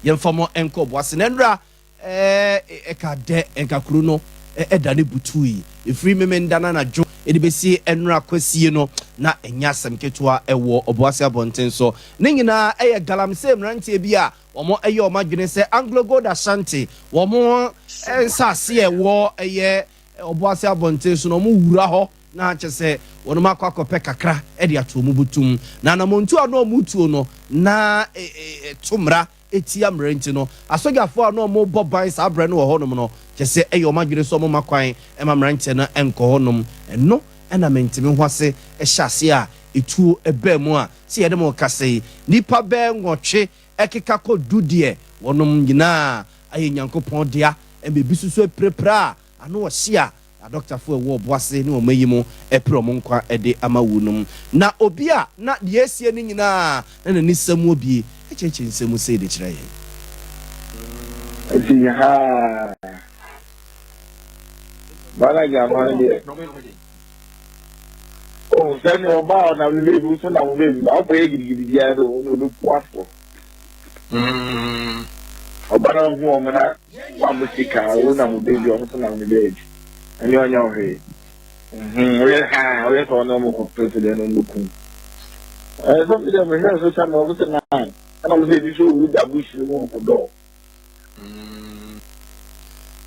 yɛmfa mo nkɔ Ɔboase. Na nwura ɛka dɛ nka kuro no ɛda ne butu yi efiri Memenda na anadwo ɛde bɛsi nwura kwasie no na ɛnyɛ asɛm ketewa ɛwɔ Ɔboase abɔnten so. Ne nyinaa ɛyɛ galamsey mmeranteɛ bi a wɔn ɛyɛ wɔn adwene sɛ Anglo Gold Ashanti wɔn nsaase a ɛwɔ ɛyɛ Ɔboase abɔnten so na wɔn wura hɔ na kyɛ sɛ wɔn akɔ akɔpɛ kakra ɛde ato wɔn butum. Na anamontu a na wɔn tuo no na ɛto mmara etia mmerɛ, nti no asogyafoɔ a na wɔn bɔ ban saa berɛ no wɔ hɔnom no kyɛ sɛ ɛyɛ wɔn adwene sɛ wɔn ma kwan ɛma mmeranteɛ no ɛnkɔ hɔnom. Ɛno ɛna mɛntumi ho ase ɛhyɛ ase a etuo ɛbɛn mu a sɛ yɛde mo kasa yi, nipa bɛɛ 8 ɛkeka kɔ 10 deɛ, wɔnom nyinaa ayɛ Nyankopɔn dea. Ɛmɛ ebi soso apirapira a ano ɔhye a adɔktafoɔ ɛwɔ Ɔboase ne wɔn ayi mu ɛpere wɔn nkwa ɛde ama wu nom. Na obi a na deɛ esie no nyinaa na n'ani sɛm wɔ bie ɛkyerɛkyerɛ nsɛm sei de kyerɛ yɛn. Nti ha bana gyama no deɛ o sɛne ɔba a ɔnam no baabi nso nam baabi ba wokɔyɛ gidigidi biara sɛ ɔno ɔbɛku afoɔ ɔba no hu ɔmo na wabɔ sika wo nam baabi, ɔmo nso nam ne baabi, ɛne ɔnyɛ ɔhwee. Woyɛ ha, woyɛ sɛ ɔne ɔmo kɔ president no ɔmo ɛɛ sɛ mi dɛ mehwɛ social media, ɔmo sɛ nine, ɛna ɔmo sɛ ebi so owu da bush no mu ɔkɔdɔ.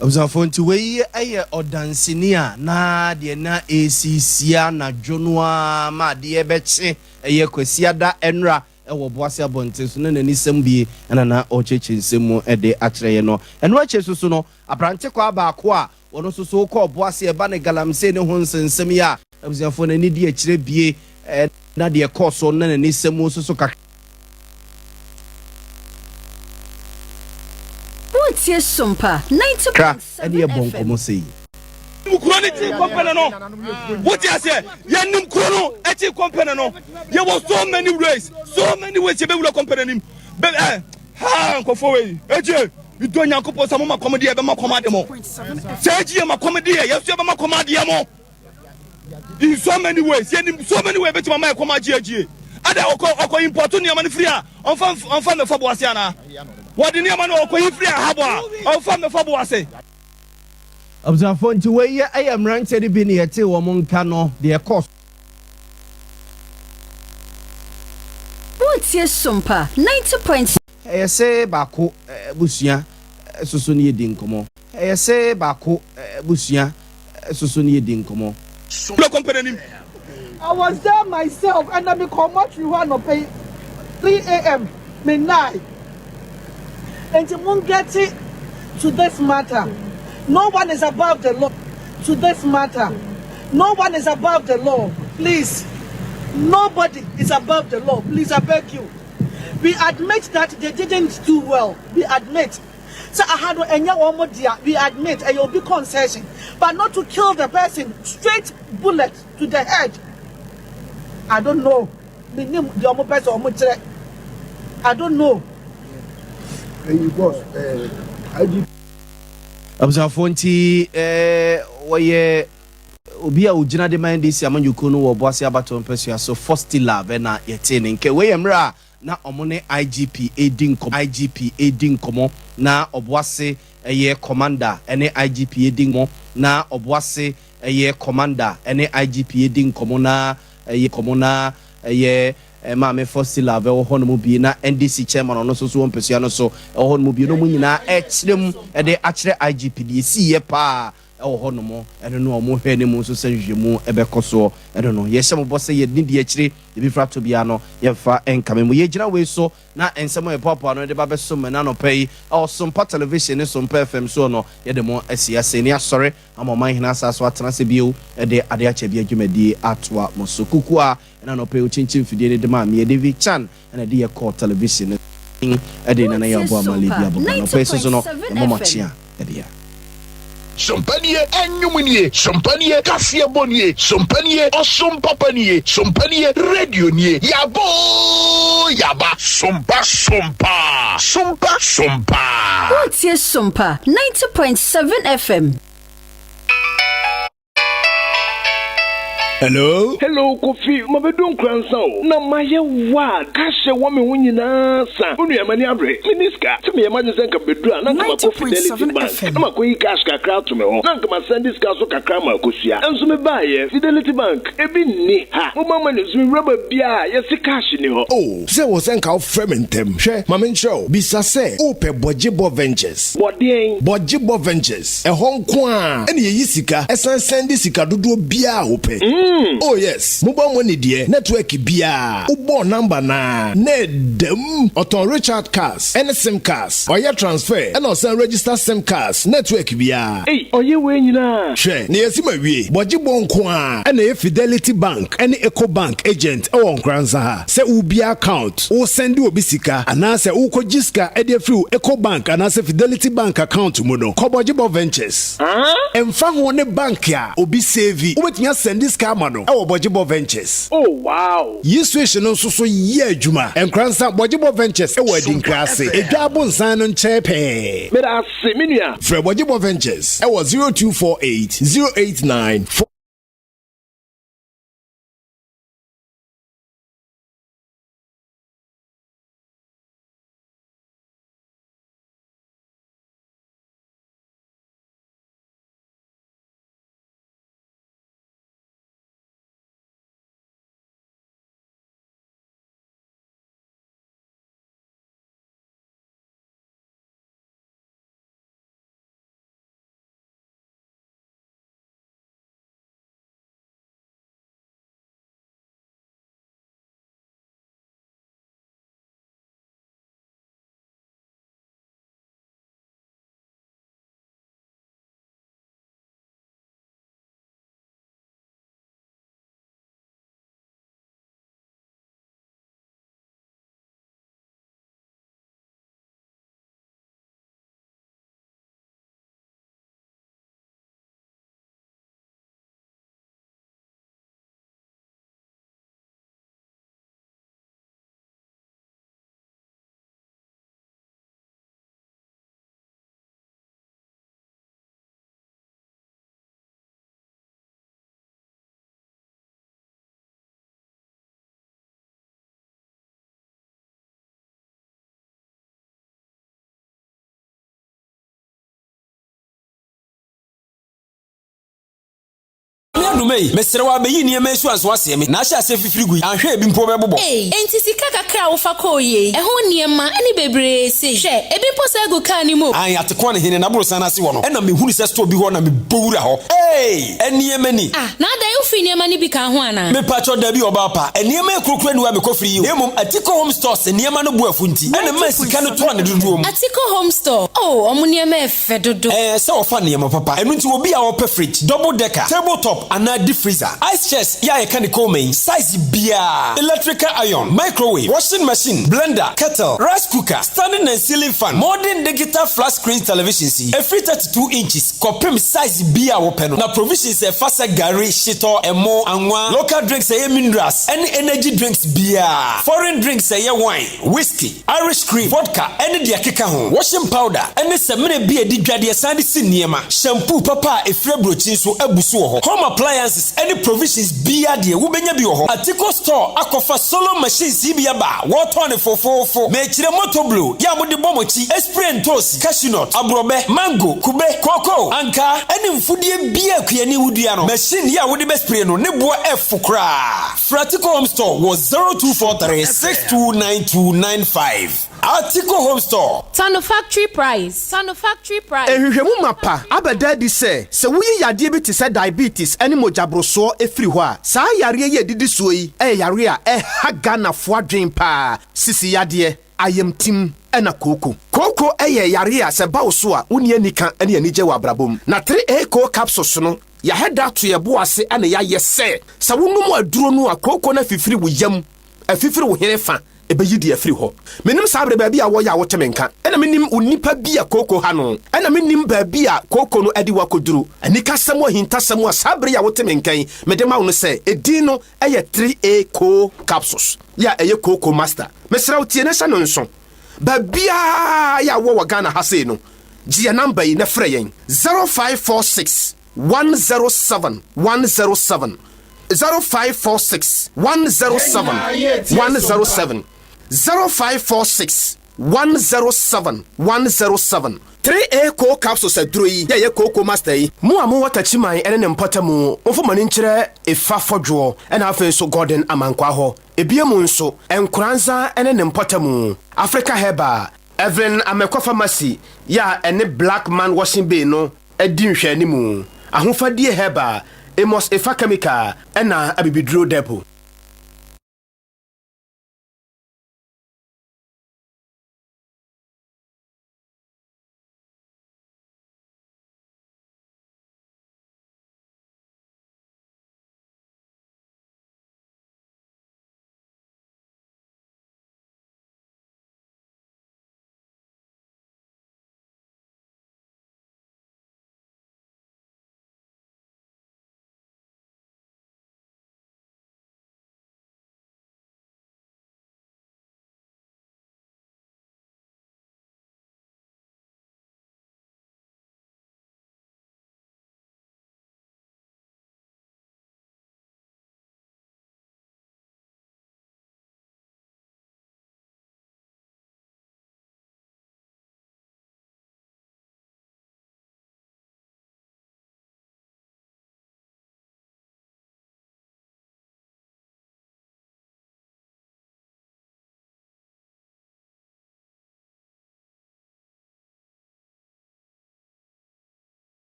Abusuafoɔ, nti wei yɛ ɔdanseni a na deɛ na ɛsisia anadwo no a ma adeɛ bɛkye ɛyɛ Kwasiada ɛnora. wɔ Boase abɔnten so na n'anisɛm bie na na ɔrekyerɛkyerɛ nsɛm mu de akyerɛ yɛn no. Ɛno akyi nso so no, aberante kwaa baako a ɔno nso so kɔɔ Boase ɛba ne galamsey ne ho nsɛnsɛm yi a abusuafoɔ no ani di akyire bie na deɛ ɛkɔɔ so na n'anisɛm mu nso so kakra. Woretie Sompa 90.7 ne yɛbɔ FM. nkɔmmɔ sei. Yɛnim kuro no kyi kɔmpɛnɛ no. Wote aseɛ? Yɛnim kuro no akyi kɔmpɛnɛ no. Yɛwɔ so many ways, so many ways yɛbɛwura kɔmpɛnɛ nim. Bɛ ɛ ha nkɔfoɔ wei. Egye idɔ Nyankopɔn sɛ moma kɔm deɛ ɛbɛma kɔm ade mo. Sɛ egye yɛ ma kɔm deɛ yɛso yɛbɛma kɔm adeɛ mo. In so many ways, yɛnim so many ways bɛtumi ama yɛ kɔm agye agyie. Ada ɔkɔ ɔkɔ import nneɛma no firi a ɔmfa ɔmfa mmɛfa boase anaa? Wɔde nneɛma no ɔkɔ yi firi ahabɔ a ɔmfa mmɛfa boase. Abusuafoɔ nti wei yɛ ɛyɛ mmeranteɛ no bi ne yɛtee wɔn nka no deɛ ɛkɔɔ so. Woretie Sompa 90. Ɛyɛ se baako abusua soso ne yɛdi nkɔmmɔ. Ɛyɛ se baako abusua soso ne yɛdi nkɔmmɔ. I was there myself ɛnna me kɔɔ mortuary hɔ anɔpa yi 3am me nnae nti mo ngɛte to this matter no one is above the law to this matter no one is above the law please nobody is above the law please I beg you we admit that they didn't do well we admit sɛ aha no ɛnyɛ wɔn dea we admit ɛyɛ obi concession but not to kill the person straight bullet to the head I don't know menim deɛ wɔn pɛ sɛ wɔn kyerɛ I don't know. Ɛyi boss ɛɛ IG. Abusuafoɔ nti ɛɛ wɔyɛ obi a ogyina de ma NDC amanyɔkuo no wɔ Obuasi abatoɔ mpasua so Fosti Love ɛna yɛtee ne nka. Wei yɛ mmerɛ a na ɔmo ne IGP redi nkɔmmɔ IGP redi nkɔmmɔ na Ɔboase yɛ commander ne IGP redi nkɔmmɔ na Ɔboase yɛ commander ne IGP redi nkɔmmɔ na ɛyɛ nkɔmmɔ na ɛyɛ Maame Fosti Love wɔ hɔnom bi na NDC chairman ɔno nso so wɔ mpasua no so wɔ hɔnom bi na ɔmo nyinaa ɛrekyerɛ mu de akyerɛ IGP deɛ ɛsiiɛ paa wɔ hɔnom, ɛno no a wɔhwɛ anim nso sɛ nhwehwɛmu bɛkɔ soɔ, ɛno no yɛhyɛ mo bɔ sɛ yɛnni deɛ akyire deɛ bɛfiri atɔ biara no yɛmfa nkame mo. Yɛgyina wei so na nsɛm a yɛpoapoa no de ba bɛsom mo ɛnnɛ anɔpa yi wɔ Sompa Television ne Sompa FM soɔ no, yɛde mo asi ase ne asɔre ama ɔman hene asa so atena ase bio de ade akyɛ bia dwumadie atoa mo so. Kuku a ɛnnɛ anɔpa yi ɔkyinkyin mfidie no de maa meɛ David Chan na ɛde yɛ kɔɔ television no so de Nana Yaw Wotie Boamah Levi Sompa Aboga. Anɔpa yi soso no 90.7 yɛma mo FM. akye a ɛde a. Sompa nie, ɛnwom nie, sompa nie, kaseɛbɔ nie, sompa nie, ɔsom papa nie, sompa nie, radio nie, yaba oo yaba. Sompa sompa, sompa sompa. Wotie Sompa 90.7 FM. Hello? Hello Kofi, mabedu Nkoransa o, na mayɛ wild, cash a ɛwɔ me ho nyinaa sa. Wo nua m'ani abere, menni sika. Sɛ meyɛ m'adwene sɛ nka mebedu a, na nka makɔ Fidelity Bank na makɔyi cash kakra ato me hɔ, na nka masɛnde sika nso kakra ama Akosua. Nso mebaeɛ, Fidelity Bank, ebi nni ha. Mobile money nso mewura baabiara a, yɛse cash nni hɔ. Oh, sɛ wɔ sɛ nka wofrɛ me ntɛm. Hwɛ, ma menkyerɛ wo. Bisa sɛ wopɛ Bɔgyebɔ Ventures. Bɔ deɛn? Bɔgyebɔ Ventures. Ɛhɔ nko ara na yɛyi sika san sɛnde sika dodoɔ biara a wopɛ. Oh yes, mobile money deɛ network biara wobɔɔ number no ara na ɛda mu. Ɔtɔn recharge cards ne sim cards, ɔyɛ transfer ɛna ɔsan register sim cards network biara. Ei, ɔyɛ wei nyinaa? Hwɛ, na yɛasi ma wie. Bɔgyebɔ nko ara na ɛyɛ Fidelity Bank ne Ecobank agent wɔ Nkoranza ha. Sɛ wobue account, woresɛnde obi sika, anaasɛ worekɔgye sika de afiri wo Ecobank anaasɛ Fidelity Bank account mu no, kɔ Bɔgyebɔ Ventures. Ɛmfa ho ne bank a obi save, wobɛtumi asɛnde sika ama no wɔ Bɔgyebɔ Ventures. Oh wow! Yi switch no nso so yɛ adwuma. Nkoransa, Bɔgyebɔ Ventures wɔ Adinkra ase, Edwa Abonsan no nkyɛn pɛɛ. Meda ase, me nua. Frɛ Bɔgyebɔ Ventures wɔ 0248 089 4. Adom ei, mesrɛ wo ara bɛyi nneɛma yi so anso aseɛ me na ahyɛ aseɛ fifiri gu yi, anhwɛ a ebi mpo bɛbobɔ. Ei, enti sika kakra a wofa kɔɔ yie yi, ɛho nneɛma ne bebree sei? Hwɛ, ebi mpo saa gu kaa no mu o. Ae, Atekoa ne hene n'aborosan no ase hɔ no, ɛna mehunu sɛ store bi hɔ na mebɔ wura hɔ. Ei, nneɛma ni! Ah, na adɛn, wofiri nneɛma no bi kaa ho anaa? Mepakyɛw, dabi ɔbaa pa, nneɛma akurokuro aniwa a mekɔfiri yi o, na mmom Atiko Home Stores nneɛma no bo afu nti, ɛna ɛmaa sika no tɔɔ ne dodoɔ mu. Atiko Home Store, oh, wɔn nneɛma yɛ fɛ dodo. Ɛɛ sɛ wɔfa nneɛma papa. Ɛno nti obi a ɔpɛ fridge, double decker, table top anaa deep freezer, ice chest yɛ a yɛka ne Coleman yi, size biara, electrical iron, microwave, washing machine, blender, kettle, rice cooker, standing and ceiling fan, modern digital flat screen televisions yi, ɛfiri 32 inches kɔpem size biara a wopɛ no, na provisions a ɛfa sɛ gari, shitɔ, ɛmo, anwa, local drinks a ɛyɛ minerals ɛne energy drinks biara, foreign drinks a ɛyɛ wine, whiskey, Irish cream, vodka ne deɛ ɛkeka ho, washing powder ne samina bi a ɛdi dwa deɛ san de si nneɛma, shampoo papa a ɛfiri aburokyi nso abu so wɔ hɔ, home appliances ne provisions biara deɛ wobɛnya bi wɔ hɔ. Atiko Store akɔfa solo machines yi bi aba a wɔretɔn no fofoofo. Mekyerɛ motor blow yɛ a mode bɔ mo akyi, spray ntoosi, cashew nut, aborɔbɛ, mango, kube, kookoo, ankaa ne mfudeɛ biara a kuani wodua no. Machine yi a wode bɛ spray no ne boɔ ɛfo koraa. Frɛ Artico Home Store wɔ 0243 629295. Artico Home Store. Tɔ no factory price. Tɔ no factory price. Nhwehwɛmu mapa abɛda adi sɛ, sɛ woyi yadeɛ bi te sɛ diabetes ne mogyaborosoɔ firi hɔ a, saa yareɛ yi a ɛdidi soɔ yi yɛ yareɛ a ɛha Ghanafoɔ adwene pa ara, sisi yadeɛ, ayamtim ɛna kooko. Kooko yɛ yareɛ a sɛ ɛba wo so a, wonni anika ne anigye wɔ abrabɔ mu. Na 3A Koo Capsules no Yɛahɛ da ato yɛn bo ase na yɛayɛ sɛ, sɛ wonom aduro no a, kooko no afifiri wo yam, afifiri wo hene fa, ɛbɛyi deɛ afiri hɔ. Mennim saa berɛ baabi a wɔyɛ a wote me nka, ɛna mennim onipa bi a kooko ha no, ɛna mennim baabi a kooko no de wo akɔduru. Anikasɛm ahintasɛm a saa berɛ yi a wote me nka yi mede ma wo no sɛ, edin no yɛ 3A Koo Capsules, yɛ a ɛyɛ Kooko Master. Mesrɛ wo tie na hyɛ no nso. Baabiara yɛ a wowɔ wɔ Ghana ha sei no, Gye yɛn namba yi na frɛ yɛn, 0546 107 107, 0546 107 107, 0546 107 107. 3A Coal Capsules aduro yi yɛ yɛ Kooko Master yi. Mo a mowɔ Takyiman ne ne mpɔtamu, momfa mo ani nkyerɛ Efa Fɔdwoɔ ɛna afei nso Gordon Amankwaa hɔ. Ebiemu nso, Nkoranza ne ne mpɔtamu, Africa Herbal, Evelyn Amekwa Pharmacy yɛ a ɛne Black Man Washing Bay no di nhwɛanimu, Ahofadie Herbal, Amos Efa Chemical ɛna Abibiduro Depot.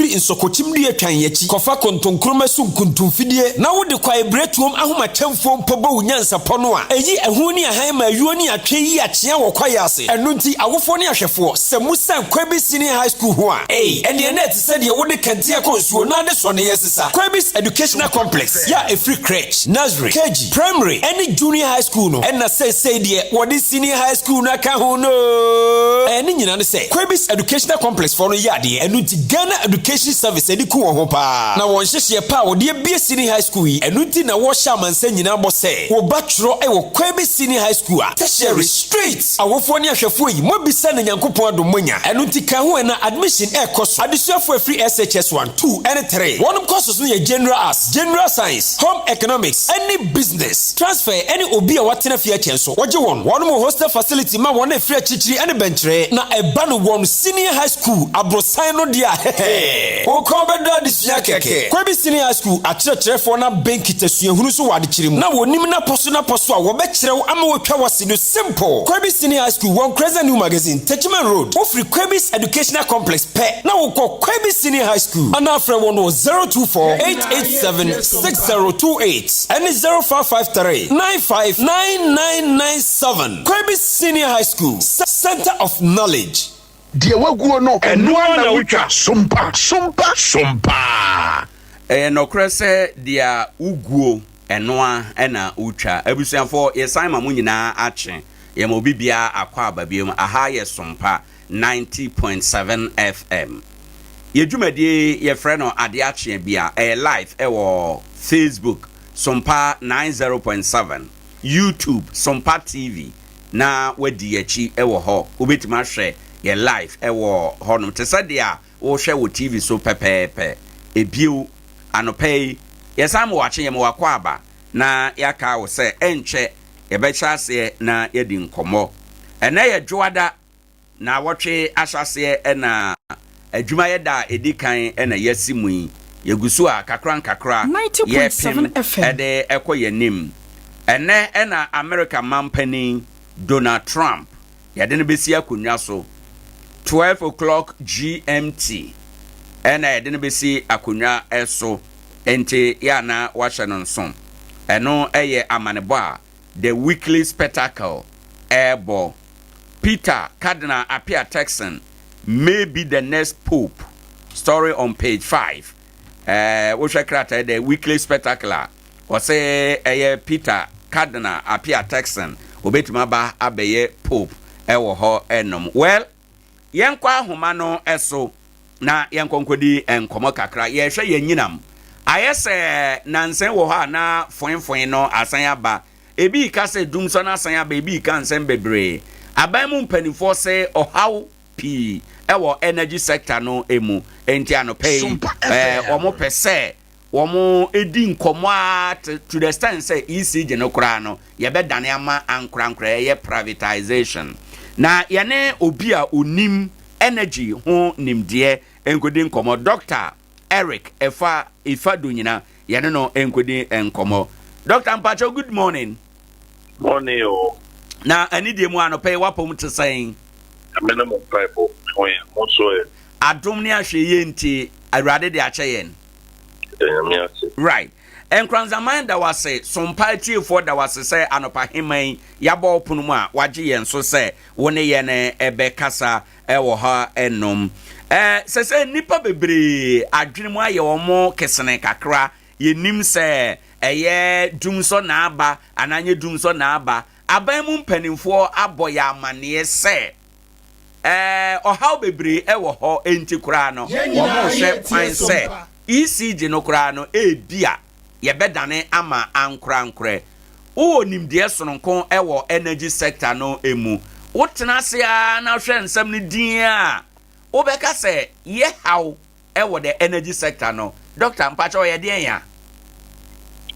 Firi nsɔkɔkyim dua twan akyi kɔfa kontonkroma so nkuntumfidie na wode kwaebiretuom ahomakyɛmfoɔ mpo bɔ wo nyansapɔ no a, ɛyi ɛho ne ahan ma ayuo ne atwe yi akyea wɔ kwaeɛ ase. Ɛno nti awofoɔ ne ahwɛfoɔ, sɛ mosiane Kwaebis Senior High School ho a, ei, ɛnneɛ na ɛte sɛ deɛ wode kɛntɛn kɔ nsuo na ade sɔneeɛ sesa. Kwaebis Educational Complex yɛ a ɛfiri Crèche, Nursery, KG, Primary ne Junior High School no na seesei deɛ wɔde Senior High School no aka ho no. Ɛɛ ne nyinaa ne sɛ Kwebis Educational Complex foɔ no yɛ adeɛ, ɛno nti Ghana Education Service ani ku wɔn ho paa. Na wɔn nhyehyeɛ pa a wɔde abue Senior High School yi, ɛno nti na wɔrehyɛ amansan nyinaa bɔ sɛ wo ba twerɛ wɔ Kwebis Senior High School a, tertiary straight! Awofoɔ ne ahwɛfoɔ yi, moabisa na Nyankopɔn adom moanya, ɛno nti ka ho ɛ na admission ɛrekɔ so. Adesuafoɔ a ɛfiri SHS 1, 2 ne 3, wɔnom courses no yɛ General Arts, General Science, Home Economics, ne Business. Transfer ne obi a watena fie akyɛ nso, wɔgye wɔn. Wɔnom wɔ hostel facility ma wɔn a ɛfiri akyirikyiri ne bɛnkyerɛ. Na ɛba no wɔn Senior High School aborosan no deɛ a, hɛhɛ. deɛ, wo kɔn bɛdɔ adesua kɛkɛ. Kwabi Senior High School akyerɛkyerɛfoɔ no abɛn kita suahunu so wɔ adekyerɛ mu na wɔnim n'apɔ so n'apɔ so a wɔbɛkyerɛ wo ama woatwa w'ase no simple. Kwabi Senior High School wɔ Nkoranza New Magazine, Techiman Road. Wofiri Kwabi's Educational Complex pɛ na wokɔ Kwabi Senior High School anaa frɛ wɔn wɔ 024 887 6028 ɛne 0553 95 9997. Kwabi Senior High School, Center of Knowledge. Deɛ waguo no, ɛno ara na wotwa. Sompa, sompa, sompa. Ɛyɛ nɔkorɛ sɛ deɛ woguo, ɛno ara na wotwa. Abusuafoɔ, yɛsan ma mo nyinaa akye. Yɛma obi biara akwaaba biom. Aha yɛ Sompa 90.7 FM. Yɛ dwumadie yi yɛfrɛ no Adeɛ Akye Bia. Ɛyɛ live ɛwɔ Facebook, Sompa 90.7, YouTube, Sompa TV, na woadi yɛn akyi wɔ hɔ. Wobɛtumi ahwɛ yɛn live wɔ hɔnom te sɛ deɛ worehwɛ wɔ TV so pɛpɛɛpɛ. Ebio, anɔpa yi, yɛsan ma wakye, yɛma wakɔ aba, na yɛaka wo sɛ ɛnkyɛ yɛbɛhyɛ aseɛ na yɛadi nkɔmmɔ. Ɛnɛ yɛ Dwoada, na wɔtwe ahyɛaseɛ na adwumayɛ da a ɛdi kan na yɛasi mu yi. Yɛgu so a kakra nkakra yɛrepem de kɔ yɛn anim. Ɛnnɛ na Amerika manpanin Donald Trump yɛde no bɛsi akonnwa so. 12 o'clock GMT na yɛde no bɛsi akonnwa so, enti yɛ a na wahyɛ no nso. Ɛno yɛ amanebɔ a The Weekly Spectacle rebɔ. Peter Cardinal Appiah Turkson may be the next pope, story on page 5. Eh, wohwɛ krataa The Weekly Spectacle a, ɔsɛ ɛyɛ Peter Cardinal Appiah Turkson obetumi aba abɛyɛ pope ɛwɔ hɔ ɛnom. Well, yɛnkɔ ahoma no ɛso na yɛnkɔ nkɔdi nkɔmmɔ kakra. Yɛhwɛ yɛn nyinam. Ayɛ sɛ nansa wɔ hɔ a na foinfoin no asan aba. Ebi ka sɛ dumsɔ no asan aba, ebi ka nsɛm bebree. Aban mu mpanimfoɔ sɛ ɔhaw pii ɛwɔ energy sector no mu. Enti anɔpa yi, wɔn pɛ sɛ wɔn di nkɔmmɔ a to the extent sɛ ECG no koraa no yɛbɛdane ama ankorankora, ɛyɛ privatization. Na yɛne obi a onim energy ho nimdeɛ nkɔdi nkɔmmɔ, Dr. Eric Efa Ifadonyina, yɛne no nkɔdi nkɔmmɔ. Dr. Mpacho, good morning. Morning o. Na anidie mu anɔpa yi wapɔm te sɛn? Nyame ne mo mpaebɔ ho yɛ, mo nso ɛ? Adom ne ahwɛyie nti Awurade de akyɛ yɛn. Yɛda Nyame ase. Right. Nkoranzaman da wo ase, Sompa atiefoɔ da wo ase sɛ anɔpa hema yi yɛabɔ wo pono mu a wagye yɛn so sɛ wo ne yɛn bɛkasa wɔ ha nom. Sɛ sɛ nnipa bebree adwene mu ayɛ wɔn kesene kakra, yɛnim sɛ ɛyɛ dumsɔ na aba anaa nyɛ dumsɔ na aba. Aban mu mpanimfoɔ abɔ yɛn amanneɛ sɛ ɔhaw bebree wɔ hɔ enti koraa no wɔrehwɛ kwan sɛ ECG no koraa no ebia yɛbɛdane ama ankorankorɛ. Wowɔ nimdeɛ sononko wɔ energy sector no mu. Wotena ase ara na wohwɛ nsɛm no dinn a, wobɛka sɛ yɛ haw wɔ the energy sector no. Doctor, mpakyɛw ɔyɛ deɛn ya?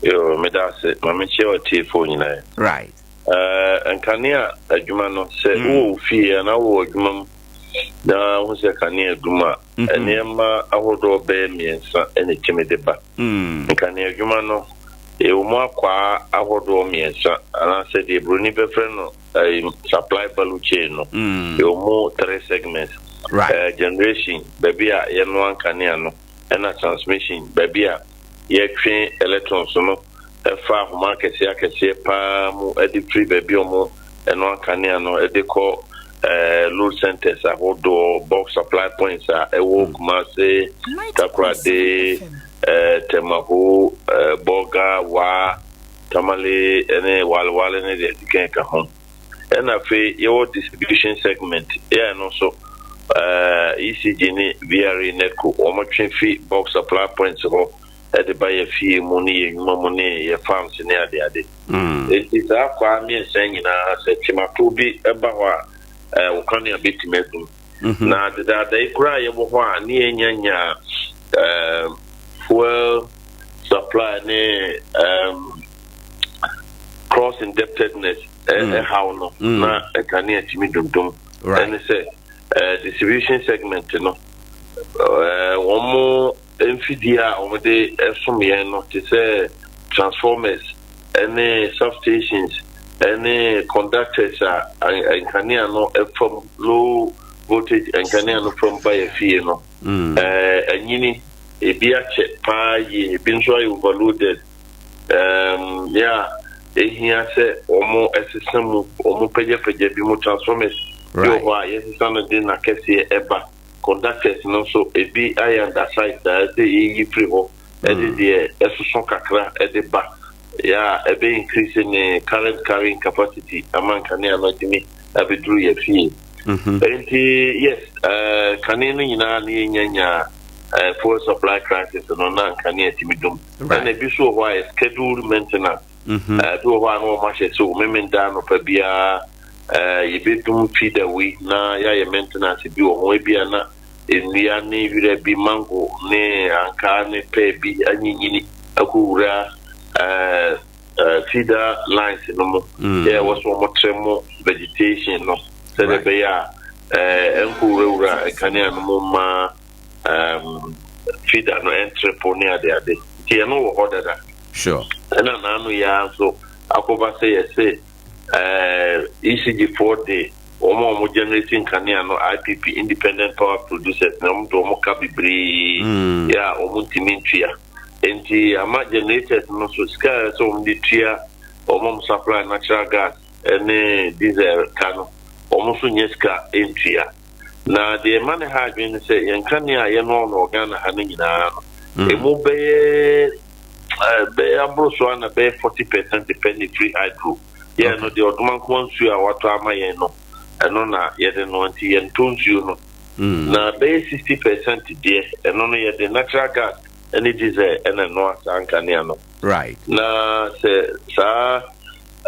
Yoo, meda ase. Ma menkyia w'atiefoɔ nyinaa. Right. Eh, nkanea adwuma no, sɛ wowɔ wo fie anaa wowɔ adwuma mu na wohu sɛ kanea adum a, nneɛma ahodoɔ bɛyɛ mmiɛnsa na ɛtumi de ba. Nkanea adwuma no, yɛwɔ mu akwaa ahodoɔ mmiɛnsa anaasɛ deɛ buroni bɛfrɛ no supply value chain no, yɛwɔ mu three segments. Right. Generation, baabi a yɛnoa nkanea no, ɛna transmission, baabi a yɛtwe electrons no fa ahoma akɛseɛ akɛseɛ paa mu de firi baabi a wɔnoa nkanea no de kɔ load centers ahodoɔ, bulk supply points a ɛwɔ Kumasi, Takoradi, Temaho, Bolga, Wa, Tamale ne Wale Wale ne deɛ ɛkeka ɛka ho. Ɛna afei yɛwɔ distribution segment, yɛ ɛno nso ECG ne VRA NEDCO wɔtwe fi bulk supply points hɔ de ba yɛ fie mu ne yɛ nnwuma mu ne yɛ farms ne adeade. Enti saa akwaa mmiɛnsa nyinaa sɛ kyematow bi ba hɔ a, wo kanea bɛtumi adum. Na dedaada yi koraa a yɛwɔ hɔ a ne yɛnya nya fuel supply ne cross indebtedness ɛhaw no, na kanea tumi dundum. Ɛne sɛ distribution segment no. Wɔn mfidie a wɔde som yɛn no te sɛ transformers ne substations ne conductors a nkanea no fa mu, low voltage nkanea no fa mu ba yɛn fie no, anyini, ebi akyɛ paa yie, ebi nso ayɛ overloaded. Yɛ a ehia sɛ wɔsesa mu, wɔpagyapagya bi mu, transformers bi wɔ hɔ a yɛsesa no de n'akɛseɛ ba. Conductors no nso, ebi ayɛ undersized a ɛsɛ sɛ yɛyi firi hɔ de deɛ ɛsoso kakra de ba, yɛ a ɛbɛ increase ne current carrying capacity ama nkanea no atumi abɛduru yɛn fie. Enti yes, kane no nyinaa na yɛnya nyaa fuel supply crisis no na nkanea tumi dum. Ɛna ebi nso wɔ hɔ a yɛ scheduled maintenance. Ebi wɔ hɔ a na wɔahyɛ sɛ Memenda anɔpa biara yɛbɛdum feeder wei na yɛayɛ maintenance bi wɔ ho. Ebia na nnua ne wira bi, mango ne ankaa ne pear bi anyinyini akɔwura feeder lines no mu. Yɛ ɛwɔ sɛ wɔtrɛ mo vegetation no sɛdeɛ ɛbɛyɛ a ɛnkɔwurawura nkanea no mu mma feeder no ɛntrepo ne adeade. Nti ɛno wɔ hɔ dada. Sure. Ɛna n'ano yi ara nso akɔba sɛ yɛse ECG foɔ de wɔn a wɔn generate nkanea no IPP, Independent Power Producers, na wɔn de wɔn ka bebree yɛ a wɔn ntumi ntua. Nti ama generators no nso sika a ɛsɛ wɔn de tua wɔn a wɔn supply natural gas ne diesel ka no, wɔn nso nyɛ sika ntua. Na deɛ ɛma no ha adwene ne sɛ yɛn nkanea a yɛnoa no wɔ Ghana ha no nyinaa no, ɛmu bɛyɛ bɛyɛ aboro so ara na bɛyɛ 40% pɛ na ɛfiri hydro. Yɛn no deɛ Ɔdomankoma nsuo a watɔ ama yɛn no, ɛno na yɛde noa nti yɛntɔ nsuo no. Na bɛyɛ 60% deɛ, ɛno no yɛde natural gas ne diesel na ɛnoa saa nkanea no. Right. Na sɛ saa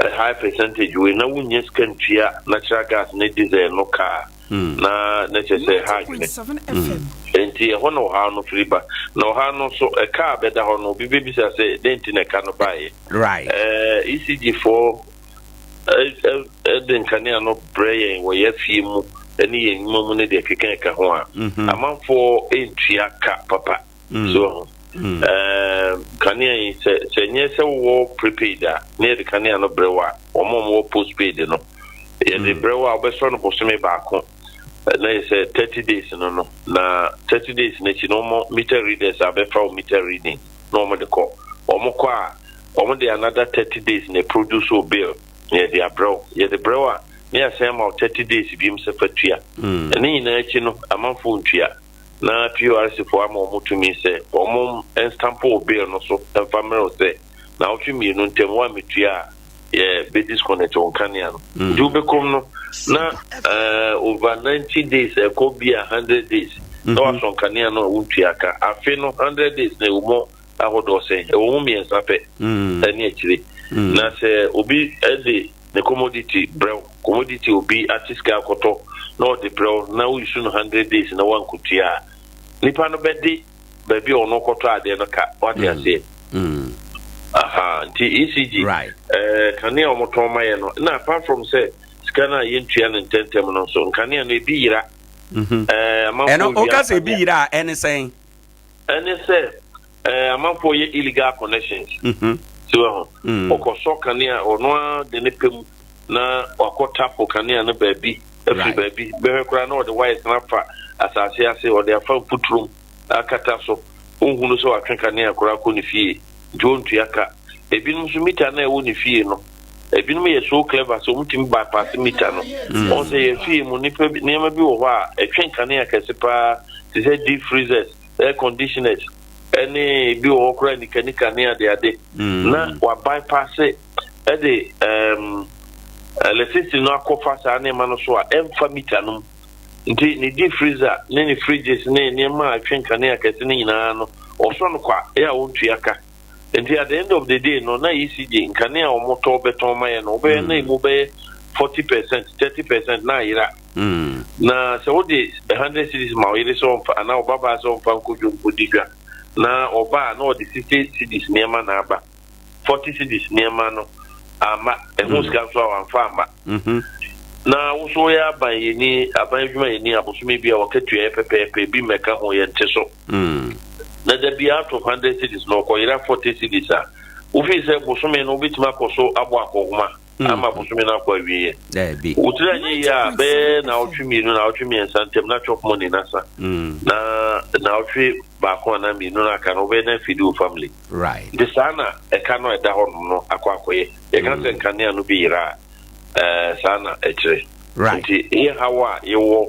high percentage wei na wonnya sika ntua natural gas ne diesel no ka a, na na kyerɛ sɛ ɛha adwene. Enti ɛhɔ na ɔhaw no firi ba. Na ɔhaw no nso, ɛka a bɛda hɔ no, obi bɛbisa sɛ dɛn nti na ɛka no baeɛ. Right. ECG foɔ de nkanea no brɛ yɛn wɔ yɛn afie mu ne yɛn nnwuma mu ne deɛ ɛkeka ɛka ho a, amanfoɔ ntua ka papa. So wahu? Ɛɛm, kanea yi, sɛ, sɛ ɛnyɛ sɛ wowɔ prepaid a, na yɛde kanea no brɛ wo a, wɔn a wɔwɔ postpaid no, yɛde brɛ wo a, wobɛsɔ no bosome baako, na yɛ sɛ 30 days no no, na 30 days no akyi no, wɔn meter readers abɛfa wo meter reading na wɔn de kɔ. Wɔn kɔ a, wɔn de another 30 days na produce wo bill, na yɛde abrɛ wo. Yɛde brɛ wo a, na yɛasan ama wo 30 days biom sɛ fa tua. Ɛne nyinaa akyi no, amanfoɔ ntua. na PORC foɔ ama wɔn tumi sɛ wɔn nstampo wo bill no so mfa mmerɛ wo sɛ naawɔtwe mmienu ntam woammetua a yɛ bɛ disconnect wo nkanea no. Nti wobɛkɔm no na over 90 days ɛkɔ bi a 100 days na wasɔ nkanea no a wontua ka. Afe no 100 days na ɛwɔ mu ahodoɔ sɛn? Ɛwɔ mu mmiɛnsa pɛ ɛne akyire. Na sɛ obi de ne commodity brɛ wo, commodity obi ate sika akɔtɔ na ɔde brɛ wo na wo use no hundred days na woankotua a, nipa no bɛde baabi a ɔno kɔtɔ adeɛ no ka, wate aseɛ? Aha, nti ECG, Right. eh, kanea a wɔtɔn ma yɛ no, na apart from sɛ sika no a yɛntua no ntɛntɛm no nso, nkanea no ebi yera. Eh, amanfoɔ Ɛno, wia woka sɛ ebi nkanea. yera a, ɛne sɛn? Ɛne sɛ eh, amanfoɔ yɛ illegal connections. So wahu? Ɔkɔsɔ kanea, ɔno ara de ne pɛ mu na wakɔ tapo kanea no baabi afiri baabi. Bɛhwɛ koraa na ɔde wires no afa asase ase, ɔde afa mfuturom akata so. Wonhunu sɛ watwe kanea koraa kɔ ne fie, nti ɔntua ka. Ebinom nso mita no a ɛwɔ ne fie no, ebinom yɛ so clever sɛ wɔtumi bypass mita no. Wɔn sɛ yɛn fie mu nnipa bi, nneɛma bi wɔ hɔ a ɛtwe nkanea kɛse paa te sɛ deep freezers, air conditioners, ɛne ebi wɔ hɔ koraa nikanika ne adeade. Na wa bypass ɛde um, electricity no akɔfa saa nneɛma no so a ɛmfa mita no mu. Nti ne deep freezer ne ne fridges ne nneɛma a ɛtwe nkanea kɛse no nyinaa no, ɔsɔ no kwa, ɛyɛ a ɔntua ka. Nti at the end of the day no na ECG nkanea a wɔn tɔ bɛtɔn ma yɛ no wobɛyɛ na emu bɛyɛ 40%, 30% na ayera. Na sɛ wode 100 cedis ma wo yere sɛ ɔmfa anaa wo babaa sɛ ɔmfa nkɔ dwom nkɔdi dwa na ɔba a na ɔde 60 cedis nneɛma na aba, 40 cedis nneɛma no amma, ɛho sika nso a wamfa amma. Na wo nso woyɛ aban yɛni, aban adwuma yɛni a bosome bi a wakatua yɛ pɛpɛɛpɛ bi mmɛka ho yɛnte so. Na da biara out of 100 cedis no ɔkɔyera 40 cedis a, wofii sɛ bosome no wobɛtumi akɔ so abɔ akɔnhoma ama bosome no akɔ awieɛ? Daabi. Wo tiri anyɛ yie a bɛyɛ naawɔtwe mmienu, naawɔtwe mmiɛnsa ntam na chop money no asa. Na naawɔtwe baako anaa mmienu no aka no wobɛyɛ na afidi wo family. Right. Nti saa na ɛka no a ɛda hɔnom no akɔ akɔyɛ. Yɛka sɛ nkanea no bi yera a, Ɛɛ, saa na ɛkyerɛ. Right. Nti yɛ haw a yɛwɔ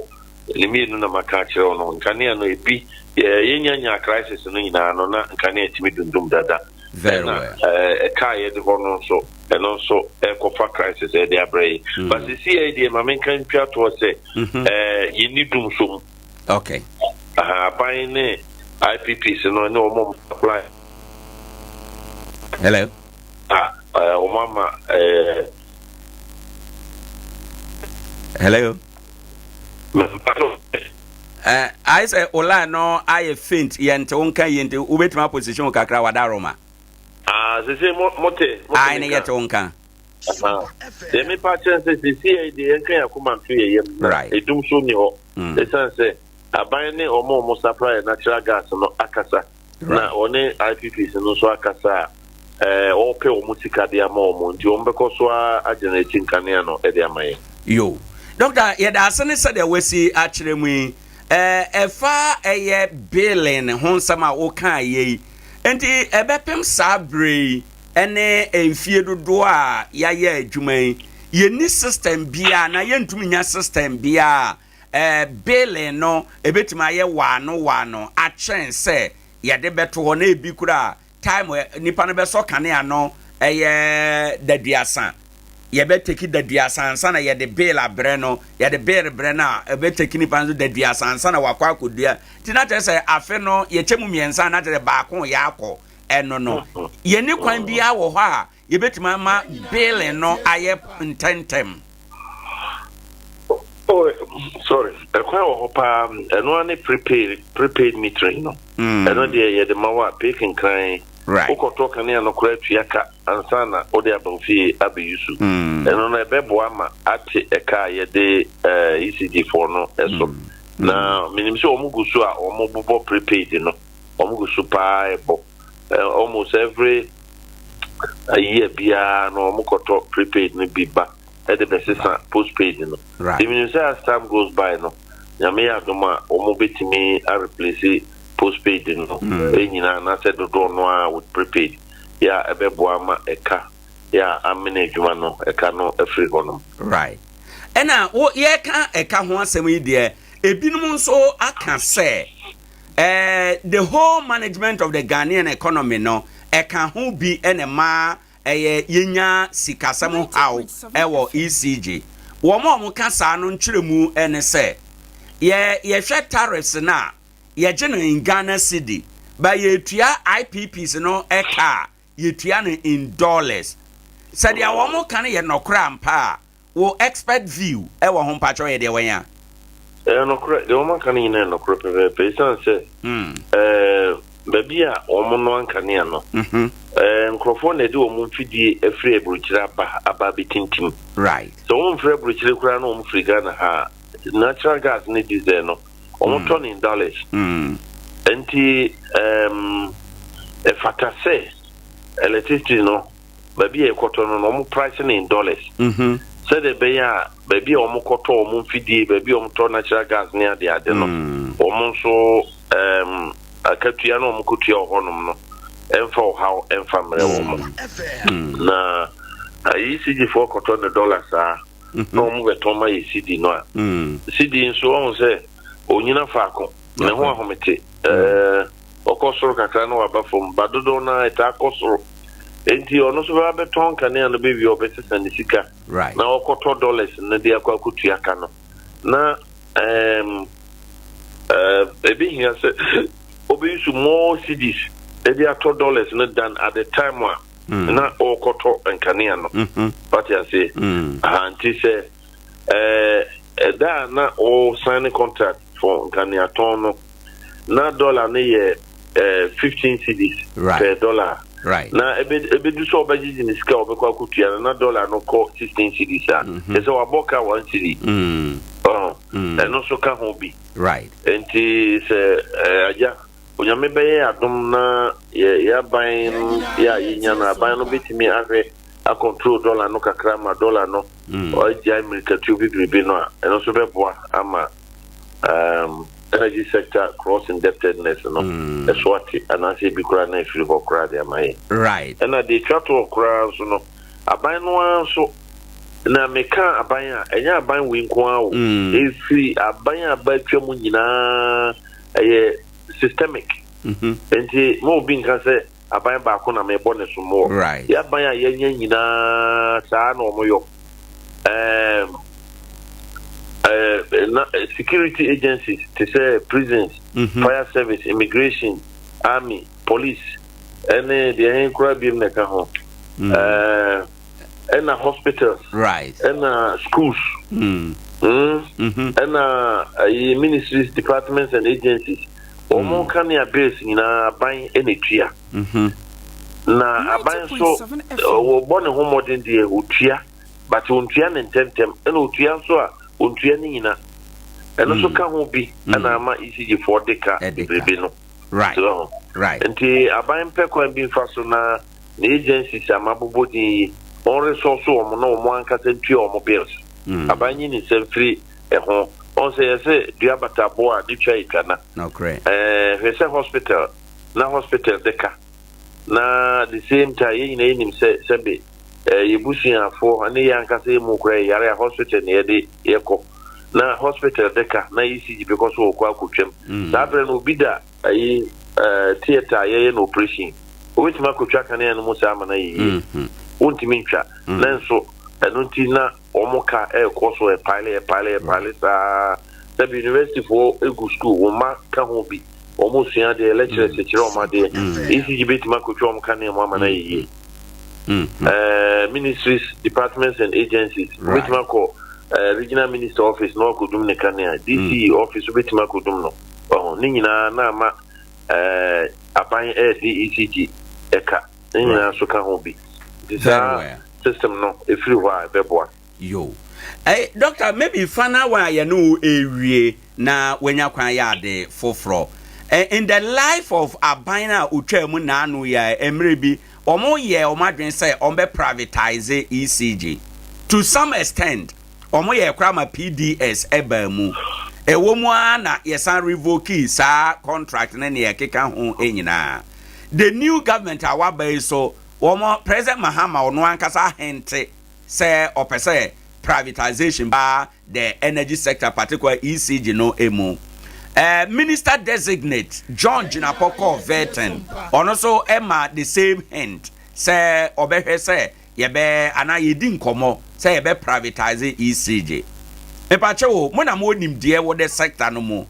ne mmienu na maka akyerɛ wo no, nkanea no ebi, yɛ yɛnya nyaa crisis no nyinaa no na nkanea tumi dundum dada. Very Ɛna well. ɛɛ ɛka a yɛde hɔ no nso, ɛno nso ɛrekɔfa crisis ɛde abrɛ yɛ. But sisi yɛ deɛ ma menka ntwa toɔ sɛ, ɛɛ yɛnni dum so mu. Okay. Aha, aban ne IPPs no ne wɔn a wɔn apply. Hello. A wɔn ama ɛɛ. Hello. Ɛɛ ayɛ sɛ o line no ayɛ faint yɛn nte wo nka yie nti wobɛtumi aposition wo kakra wada Roma. Ah sese mo mo te mo te Ae ne yɛte wo nka. Deɛ mepa kyerɛ sɛ sisi yɛ deɛ yɛnka yɛn akoma nto yɛ yam na edum so ni hɔ. Esan sɛ aban ne wɔn a wɔn supply natural gas no akasa. Na wɔne IPPs no nso akasa a, ɛɛ, wɔrepɛ wɔn sika de ama wɔn, nti wɔbɛkɔ so ara agenerate nkanea no de ama yɛn. Yo. Dɔkta, yɛda ase ne sɛdeɛ woasi akyerɛ mu yi. Ɛɛ, ɛfa ɛyɛ billing ho nsɛm a wokaeɛ yi, nti ɛbɛpem saa berɛ yi ne mfie dodoɔ a yɛayɛ adwuma yi, yɛnni system biara anaa yɛntumi nnya system biara a Eh, billing no ebetumi ayɛ waano waano akyɛn sɛ yɛde bɛto hɔ na ebi koraa time nipa no bɛsɔ kanea no ɛyɛ daduasa yɛbɛteki daduasa ansa na yɛde bill abrɛ no yɛde bill brɛ no a ɛbɛteki nipa no daduasa ansa na wakɔ akɔdua nti na kyerɛ sɛ afe no yɛkyɛ mu mmiɛnsa na kyerɛ sɛ baako yɛ akɔ ɛno no yɛni kwan biara wɔ hɔ a Yɛbɛtumi ama billing no ayɛ ntɛntɛm. Oh, sorry. Ɛkwan wɔ hɔ paa. Ɛno ara ne prepaid, prepaid metering no. Mm. Ɛno deɛ yɛde ma wo a, pay kenkran. Right. Wokɔtɔ kanea no koraa tua ka ansa na wode aba wo fie abɛyi so. Mm. Ɛno no ɛbɛboa ma ate ɛka a yɛde eh, ECG foɔ no so. Mm. Na menim sɛ wɔn gu so a wɔn bobɔ prepaid no. Wɔn gu so paa ɛbɔ. Eh, almost every year biara no wɔn kɔtɔ prepaid no bi ba ɛde bɛsesa postpaid no. Right. Nti menim sɛ as time goes by no, Nyame yɛ adom a wɔn bɛtumi a replace postpaid no mm. nyinaa anaasɛ dodoɔ no ara with prepaid yɛ a ɛbɛboa ama ɛka yɛ a amene adwuma no ɛka no afiri hɔ nom. Right. Ɛna wo yɛka ɛka ho asɛm yi deɛ ebinom nso aka sɛ Eh, the whole management of the Ghanaian economy no, ɛka ho bi na ɛma ɛyɛ yɛnya sikasɛm haw ɛwɔ ECG. Wɔn a wɔka saa no nkyerɛmu ne sɛ, yɛ yɛhwɛ tariffs no a, yɛgye no in Ghana cedi, but yɛtua IPPs no ɛka a, yɛtua no in dollars. Sɛ deɛ wɔn ka no yɛ nɔkorɛ ampa a, Wo expert view wɔ ho mpakyɛw yɛ deɛ wɛn a? Ɛyɛ nokorɛ, deɛ wɔn aka no nyinaa yɛ nokorɛ pɛpɛɛpɛ, ɛsiane sɛ ɛɛ baabi a wɔn noa nkanea no, ɛɛ nkorɔfoɔ na ɛde wɔn mfidie afiri aburokyire aba aba abɛtintim. Right. Sɛ wɔn mfiri aburokyire koraa na wɔn firi Ghana ha a, natural gas ne diesel no, wɔn tɔ no in dollars. Nti ɛɛm ɛfata sɛ electricity no. baabi a yɛkɔtɔ no no, wɔn price no in dollars. Mm-hmm. Sɛdeɛ ɛbɛyɛ a baabi a wɔkɔtɔ wɔn mfidie, baabi a wɔtɔ natural gas ne ade ade no, mm. wɔn nso um, akatua no wɔn kɔtua wɔ hɔnom no, ɛmfa ɔhaw ɛmfa mmerɛ wɔn. Mm. Na ECG foɔ kɔtɔ ne dollar saa, mm-hmm. na wɔn bɛtɔn ma yɛ CD no a. Mm. CD nso wɔn sɛ onyina faako, ne ho ahomete. Ɛɛ. Ɔkɔ soro kakra na waba fam, ba dodow no ara ɛtaa kɔ soro. Enti ɔno nso bɛba bɛtɔn nkanea no bɛwie a ɔbɛsesa ne sika na ɔkɔtɔ dollars no de akɔ akɔtua ka no. Na ɛɛm ɛɛ ɛbɛhia sɛ ɔbɛyi so more cedis de atɔ dollars no than at the time a mm. na ɔrekɔtɔ nkanea no. Mm-hmm. Wate aseɛ? Mm. Aha, nti sɛ ɛɛ ɛda a na ɔresign contract for nkaneatɔn no na dollar no yɛ eh, 15 cedis right. per dollar. Right. Na ebe ebedu sɛ ɔbɛgyegye ne sika a ɔbɛkɔ akɔtua no na dollar no kɔ 16 cedis a, kyerɛ sɛ wabɔ ka 1 cedi. Ɔho. Ɛno nso ka ho bi. Right. Nti sɛ eh, agya, Onyame bɛyɛ yɛn adom na yɛ yɛ aban no yɛ a yɛnya no, aban no bɛtumi ahwɛ akɔntrol dollar no kakra ma dollar no agyae mmirikatuo bebrebe no a, ɛno nso bɛboa ama um, energy sector cross indebtedness no ɛso ate anaasɛ ebi koraa na efiri hɔ koraa de ama yɛn. Right. Ɛna deɛ etwa toɔ koraa nso no, aban no ara nso na meka aban a ɛnyɛ aban wei nko ara o. Efiri aban a aba atwa mu nyinaa ɛyɛ systemic. Nti mo obi nka sɛ aban baako na mebɔ ne so moɔ. Right. Yɛ aban a yɛanya nyinaa saa na wɔn yɔ. Um, uh, na, security agencies te sɛ prisons, mm -hmm. fire service, immigration, army, police, ɛne deɛ ɛhe koraa biom na ɛka ho. Mm. Uh, ɛna hospitals, right. ɛna schools, mm. Mm. Mm -hmm. ɛna uh, ministries, departments and agencies. Wɔn mm. kanea bills nyinaa aban na etua. Mm-hmm. Na aban nso wɔbɔ ne ho mmɔden deɛ otua, but ontua ne ntɛmntɛm, ɛna otua nso a ontua ne nyina. Ɛno nso mm. ka ho bi mm. ɛna ama ECG foɔ de ka bebrebe no. Right. Right. Nti aban pɛ kwan bi nfa so na ne agencies a mabobɔ din yi wɔn resource wɔn na wɔn ankasa ntua wɔn bills. Mm. Aban nyi ne nsa mfiri ɛho. Wɔn sɛ yɛsɛ dua bata aboa a ne twa yɛ twa na. Nokorɛ. Ɛɛ hwɛ sɛ hospital na hospital de ka na the same time yɛn nyinaa yɛnim sɛ sɛbe ɛɛ yɛ busuafoɔ ne yɛn ankasa yɛ mu koraa yɛyare a hospital na yɛde yɛkɔ na hospital de ka na ECG bɛkɔ so wɔkɔ akɔtwam. Mm. Saa berɛ no obi da ayi ɛɛ theatre a yɛyɛ no operation wobɛtumi akɔtwa kanea no mu saa ama no ayɛ yie. Mm-hmm. Wontumi ntwa. Mm. Nanso ɛno nti na wɔn ka ɛrekɔ so ɛpaele ɛpaele ɛpaele saa sɛbi university foɔ egu school wɔn mma ka ho bi wɔn resua adeɛ lecturers kyerɛ wɔn adeɛ ECG betumi akotwa wɔn kanea mu ama no ayɛ yie ɛɛ ministries departments and agencies wobɛtumi akɔ ɛɛ regional minister office na wakɔdum ne kanea DCE office wobɛtumi akɔdum no ɔho ne nyinaa na ama ɛɛ aban ɛɛde ECG ɛka. Ne nyinaa nso ka ho bi. Nti saa system no ɛfiri hɔ a ɛbɛboa. Yo. Eh, doctor, maybe final one a yɛne wo ɛrewie na wanya kwan yɛ ade foforɔ. Eh, in the life of aban a otwaa mu naano yi a, mmerɛ bi, wɔn yɛɛ wɔn adwene sɛ wɔn bɛ privatise ECG. To some extent, wɔn yɛɛ koraa ma PDS ɛbaa mu. Ɛwɔ mu ara na yɛsan revokii saa contract ne nea ɛkeka ho nyinaa. The new government a waba yi so, wɔn President Mahama ɔno ankasa ahente sɛ ɔpɛ sɛ privatization ba the energy sector particular ECG no emu. Eh, Minister designate John Jinapor kɔɔ vetting, ɔno nso ɛma the same hint sɛ ɔbɛhwɛ sɛ yɛbɛ anaa yɛdi nkɔmmɔ sɛ yɛbɛ privatise ECG. Mepakyɛ o, mo na mo nimdeɛ wɔ the sector no mu.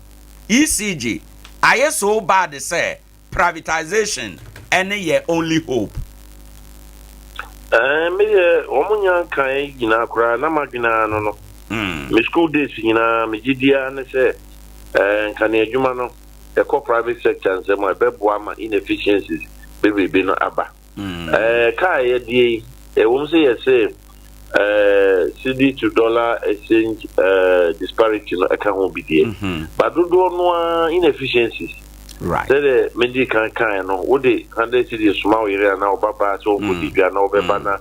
ECG ayɛ so bad sɛ privatization ɛne yɛ only hope. Ɛɛ me deɛ wɔn nya nkae nyinaa koraa na m'adwene ara no no. Me school days nyinaa me gyidie ara ne sɛ ɛɛ nkanea adwuma no ɛkɔ private sector nsam a ɛbɛboa ma inefficiencies bebrebe no aba. Ɛɛ kaa a yɛdeɛ yi, ɛwom sɛ yɛse ɛɛ cedi to dollar exchange ɛɛ disparity no ɛka ho bi deɛ, but dodoɔ no ara inefficiencies. Right. Sɛdeɛ medii kan kaeɛ no, wode 100 cedis soma wo yere anaa wo babaa sɛ ɔnkɔdi dwa na ɔbɛba na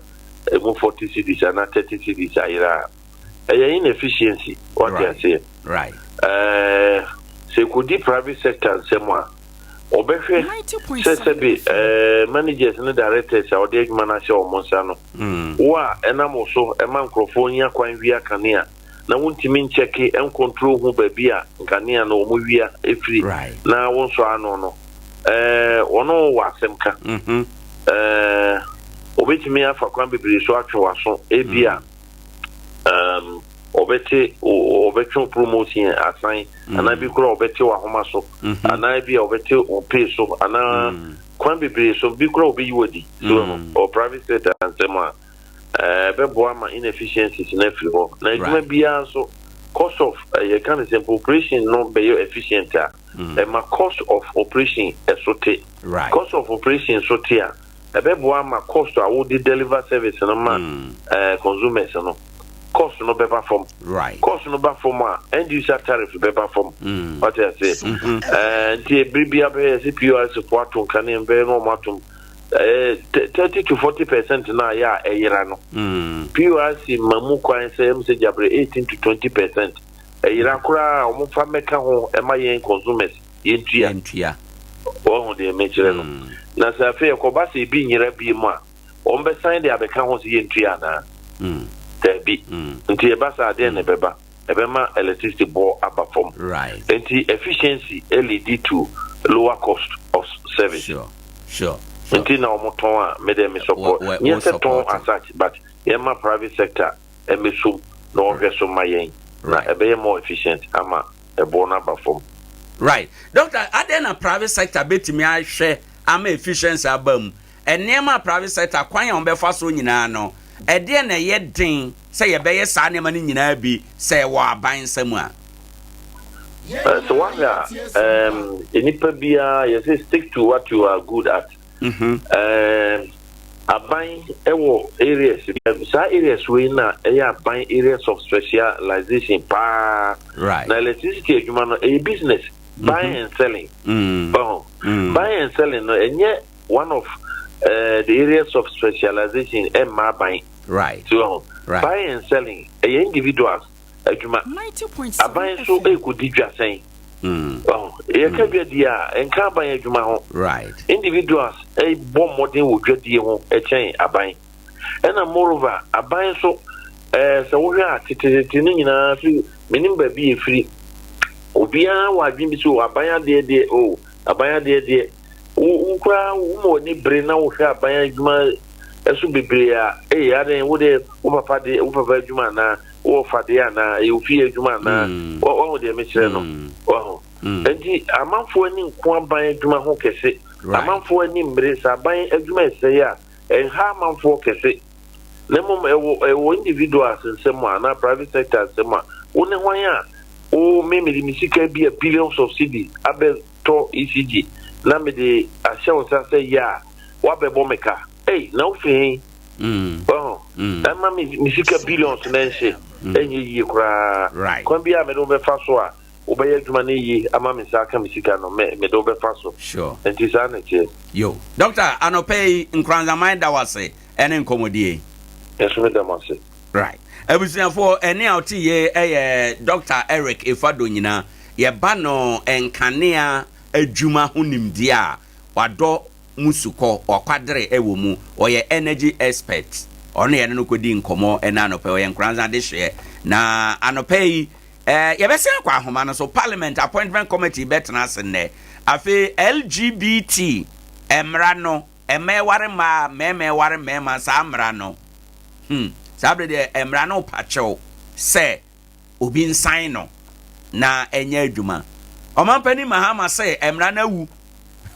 ɛmu 40 cedis anaa 30 cedis ayera a, ɛyɛ inefficiency. Wate aseɛ? Right. Ɛɛ sɛ ɛkɔdi private sector nsam a, Wɔbɛhwɛ sɛ sɛbe ɛɛ managers ne directors a wɔde adwuma no ahyɛ wɔn nsa no, wo a ɛnam wo so ma nkurɔfoɔ nya kwan wia kanea na wontumi nkyɛke nkontrol hu baabi a nkanea no wɔn wia firi na wonsɔ ano no, ɛɛ wɔne wo wɔ asɛm ka. Ɛɛ wɔbɛtumi afa kwan bebree so atwe w'aso, ebia um, wɔbɛte wɔbɛtwe wo promotion asan mm. anaa bi koraa wɔbɛte w'ahoma so mm-hmm. anaa bi a wɔbɛte wo pay so anaa mm. kwan bebree so bi koraa wɔbɛyi wadi so mm. ɔ private sector nsɛm a ɛbɛboa ma inefficiencies no afiri hɔ na adwuma biara nso cost of yɛka no sɛ mpo operation no bɛyɛ efficient a ɛma cost of operation ɛso te cost of operation so te a. Ɛbɛboa ama cost a wode deliver service no ma consumers no, cost no bɛba fam. Cost no ba fam a, end user tariff bɛba fam. Wate aseɛ? Nti ebere bi abɛyɛ sɛ PURC fo ato nkanea bɛyɛ na wɔn atom 30 to 40% na ayɛ a ɛyera no. PURC ma mu kwan sɛ ɛmu sɛ gyabrɛ 18 to 20% ɛyera koraa a wɔn fa mmɛka ho ɛma yɛn consumers. Yɛntua. Yɛntua. Wahu deɛ mekyerɛ no? Na sɛ afei ɛkɔba sɛ ebi nyera bi mu a, wɔbɛsan de abɛka ho sɛ yɛntua anaa? Daabi. Nti ɛba saa a, deɛn na ɛbɛba? Ɛbɛma electricity boɔ aba fam. Right. Nti efficiency lead to lower cost of service. Sure. Sure. Sure. Nti na wɔtɔn a, me deɛ me support. Wo- wo- Nyɛ wo sɛ tɔn support. as such, but yɛmma private sector mmɛsom na wɔnhwɛ so mma yɛn. Na Right. ɛbɛyɛ more efficient ama ɛboɔ no aba fam. Right. Doctor, adɛn na private sector bɛtumi ahwɛ ama efficiency aba mu? Nneɛma a private sector, kwan a wɔbɛfa so nyinaa no, ɛdeɛn na ɛyɛ den sɛ yɛbɛyɛ saa nneɛma no nyinaa bi sɛ ɛwɔ aban nsa mu a? Sɛ woahwɛ a, um, nnipa biara yɛsɛ stick to what you are good at. Um, aban wɔ areas bi, saa areas wei na ɛyɛ aban areas of specialization paa. Right. Na electricity adwuma no ɛyɛ business, buying and selling. Ɔho. Buying and selling no ɛnyɛ one of the areas of specialization ɛmma aban. Right. So ɔho. Right. Buying and selling ɛyɛ individuals adwuma. Aban nso ɛrekɔdi dwa sɛn? Ɔho. Yɛka dwadie a ɛnka aban adwuma ho. Right. Individuals bɔ mmɔden wɔ dwadie ho kyɛn aban. Ɛna moreover aban nso ɛɛ sɛ wohwɛ a tetetete no nyinaa firi menim baabi ɛfiri. Obiara wɔ adwene bi sɛ o aban adeɛ deɛ o aban adeɛ deɛ wo wo koraa woma w'ani bere na wohwɛ aban adwuma ɛso bebree a ee adɛn wo deɛ wo papa deɛ wo papa adwuma anaa wo ɔfa deɛ anaa ɛyɛ ofie adwuma anaa wahu deɛ mekyerɛ no wahu nti amanfoɔ ani nko aban adwuma ho kɛse amanfoɔ ani mmere sɛ aban adwuma ɛsɛe a ɛnha amanfoɔ kɛse na mmom ɛwɔ ɛwɔ individuals nsɛm a anaa private sector nsɛm a wo ne hwan a wo me mede me sika bi a billions of cedi abɛtɔ ECG na mede ahyɛ wo nsa sɛ yɛ a woabɛbɔ me ka ei na wofiri he Wahu? Ɛma me me sika billions na ɛnhye ɛnyɛ yie koraa. Right. Kwan biara a mede wo bɛfa so a wobɛyɛ adwuma no yie ama me nsa aka me sika no, me mede wo bɛfa so. Sure. Nti saa na ɛteɛ. Yo. Doctor, anɔpa yi Nkoranzaman da wo ase ɛne nkɔmmɔdie yi. Me nso meda mo ase. Right. Abusuafoɔ, ɛnne a wote yei ɛyɛ Doctor Eric Efado Nyina. Yɛba no nkanea adwuma ho nimdeɛ a, wadɔ mu sukɔ, ɔkwadere wɔ mu, ɔyɛ energy expert, ɔno na yɛne no kɔdii nkɔmmɔ ɛnɛ anɔpa yi, ɔyɛ Nkoranza adehyeɛ. Na anɔpa yi, eh, yɛbɛsan akɔ ahoma no so, Parliament Appointment Committee bɛtena ase nnɛ. Afei LGBT mmara no, mmaa ɛware mmaa, mmarima ɛware mmarima, saa mmara no, hmm, saa bere deɛ mmara no pa kyɛw sɛ obi nsan no na ɛnyɛ adwuma. Ɔmanpanin Mahama se mmara no awu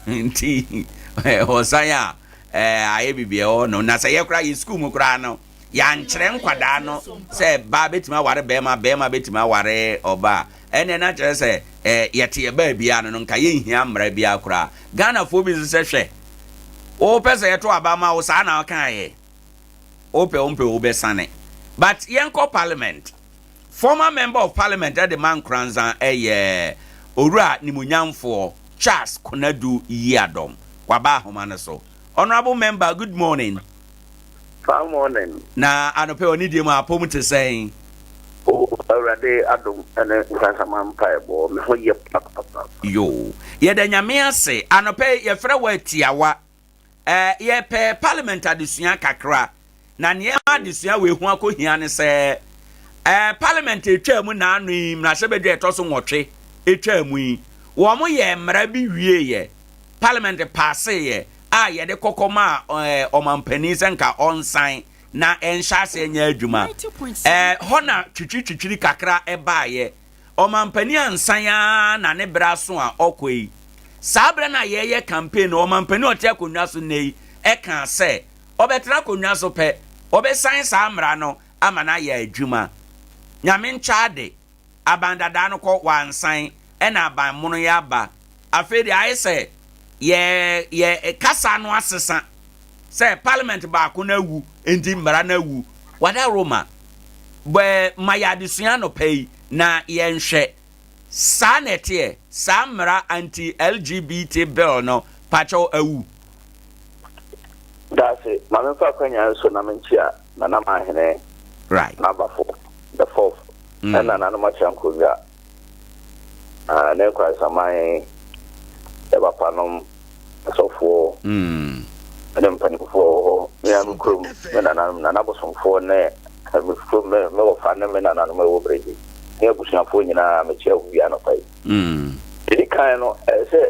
nti ɔsan a ayɛ biribi ɛwɔ no na sɛ yɛ koraa yɛ sukuu mu koraa no yɛankyerɛ nkwadaa no sɛ baa bɛtumi aware bɛrima bɛrima bɛtumi aware ɔbaa ɛnɛ na kyerɛ sɛ yɛte yɛ baa biara no no nka yɛnhia mmara biara koraa. Ghanafoɔ bi nso sɛ hwɛ wopɛ sɛ yɛto aba ma wo saa na wokaeɛ Wopɛ wompɛ wobɛsane. But yɛnkɔ parliament. Former member of parliament de ma Nkoranza yɛ Owura Nimunyamfoɔ Charles Konadu Yiadom. Waba ahoma no so. Honourable member good morning. Fine morning. Na anɔpɛ wɔ ne die mu apom te sɛn? O Awurade adom ne Nkoranza mpaebɔ me ho yɛ papapapa. Yoo. Yɛda Nyame ase. Anɔpɛ yi yɛfrɛ wo atiawa. Eh, yɛpɛ parliament adesua kakra, na nea ɛma adesua wei ho akɔhia ne sɛ, eh, parliament ɛtwaa mu naano yi, mmarahyɛbadwa ɛtɔ so nwɔtwe ɛtwaa mu yi, wɔn yɛ mmara bi wieeɛ, parliament paaseeɛ a yɛde kɔkɔ maa eh, ɔmampanin sɛ nka ɔnsan na ɛnhyɛ aseɛ nyɛ adwuma. Eh, hɔ na twitwiritwitwiri kakra ɛbaeɛ. Ɔmampanin ansan ara na ne berɛ aso a ɔkɔ yi. Saa berɛ no a yɛreyɛ campaign no, ɔmampanin a ɔte akonnwa so nnɛ yi kaa sɛ ɔbɛtena akonnwa so pɛ, ɔbɛsan saa mmara no ama no ayɛ adwuma. Nyame nkyɛ ade, aban dadaa no kɔ, wansan, ɛna aban mono yi aba. Afei deɛ ayɛ sɛ yɛ yɛ kasa no asesa. sɛ parliament baako no awu nti mmara no awu. Wada Roma bɛ ma yɛ adesua anɔpa yi na yɛnhwɛ. Saa na ɛteɛ, saa mmara anti-LGBT bill no pakyɛw awu. Daase, ma memfa akwanya yi so na menkyea Nana Manhene Right. n'abafo, the fourth, ɛna Nana Makyia Nkonnwa, ah, ne Nkwansaman, yɛ papanom, asɔfoɔ, ne mpanimfoɔ wɔ hɔ, me ara me kurom, me nananom, Nana Bosomfoɔ ne me kurom, me, me wɔfa ne me nananom a ɛwɔ Brɛgye, ne abusuafoɔ nyinaa, mekyia wo bi anɔpa yi. Ɛdi kan no, ɛyɛ sɛ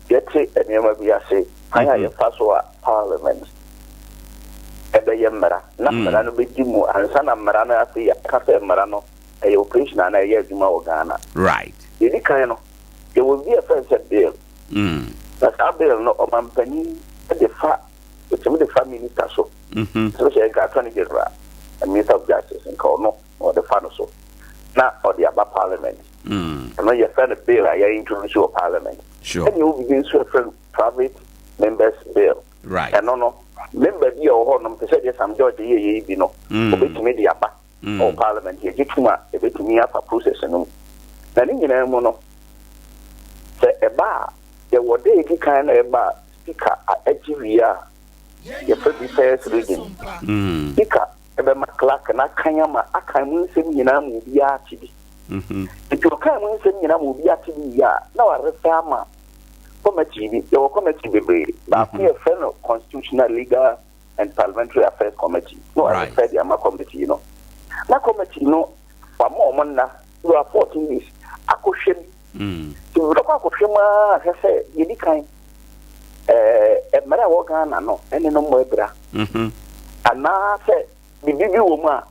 yɛte nneɛma bi ase, kwan a yɛfa so a Parliament ɛbɛyɛ mmara, na mmara no bɛdi mu ansa na mmara no afei yɛaka sɛ mmara no ɛyɛ operation anaa ɛyɛ adwuma wɔ Ghana. Right. Deɛ ɛdi kan no, yɛwɔ biribi a yɛfrɛ no sɛ bill. Na saa bill no, ɔmampanin de fa, ɔtumi de fa minister so. Especially nka Attorney General and Minister of Justice, nka ɔno na ɔde fa no so na ɔde aba Parliament. Ɛno yɛfrɛ no bill a yɛ introduce wɔ Parliament. Sure. Ɛna ɛwɔ biribi nso a yɛfrɛ no private members bill. Right. Ɛno no, member bi a ɔwɔ hɔ nom te sɛ deɛ Sam George yɛyɛ yi bi no, ɔbɛtumi de aba wɔ Parliament. Yɛgye tom a, ɛbɛtumi afa process no mu. Na ne nyinaa mu no, sɛ ɛba a, yɛwɔ da a ɛdi kan na ɛba a, Speaker agye wie a, yɛfrɛ bi first reading. Speaker bɛma clerk no akan ama akan mu nsɛm nyinaa ma obiara ate bi. Nti ɔkan mu nsɛm nyinaa ma obiara ate bi wie a, na warefɛ ama committee bi. Yɛwɔ committee bebree. Baako yɛfrɛ no Constitutional, Legal and Parliamentary Affairs Committee. Na warefɛ de ama committee no. Na committee no wama wɔn nna wura 14 days akɔhwɛ mu. Nti wɔbɛkɔ akɔhwɛ mu ara ahwɛ sɛ deɛ ɛdi kan ɛɛ mmara a ɛwɔ Ghana no ɛne no mmɔ abira. Anaasɛ biribi bi wɔ mu a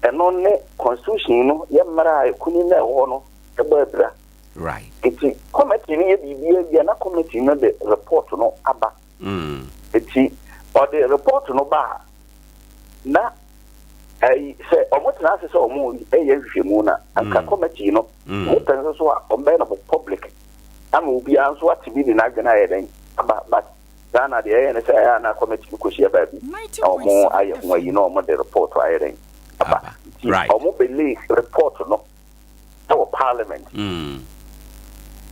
ɛno ne constitution no yɛ mmara a ɛkuni no a ɛwɔ hɔ no ɛbɔ abira. Right. Nti committee no yɛ biribi awie a na committee no de report no aba. Nti ɔde report no ba a na ɛyi sɛ ɔmo tena ase sɛ ɔmo ɛyɛ nhwehwɛmu na anka committee no ɔmo pɛ nso so a ɔmo bɛyɛ no public ama obiara nso ate bi de n'adwene ayɛ dɛn aba, but Ghana deɛ ɛyɛ ne sɛ ɛyɛ a na committee no kɔhyia baabi na ɔmo ayɛ ho ayi na ɔmo de report ayɛ dɛn aba. Nti ɔmo bɛlay report no ɛwɔ parliament.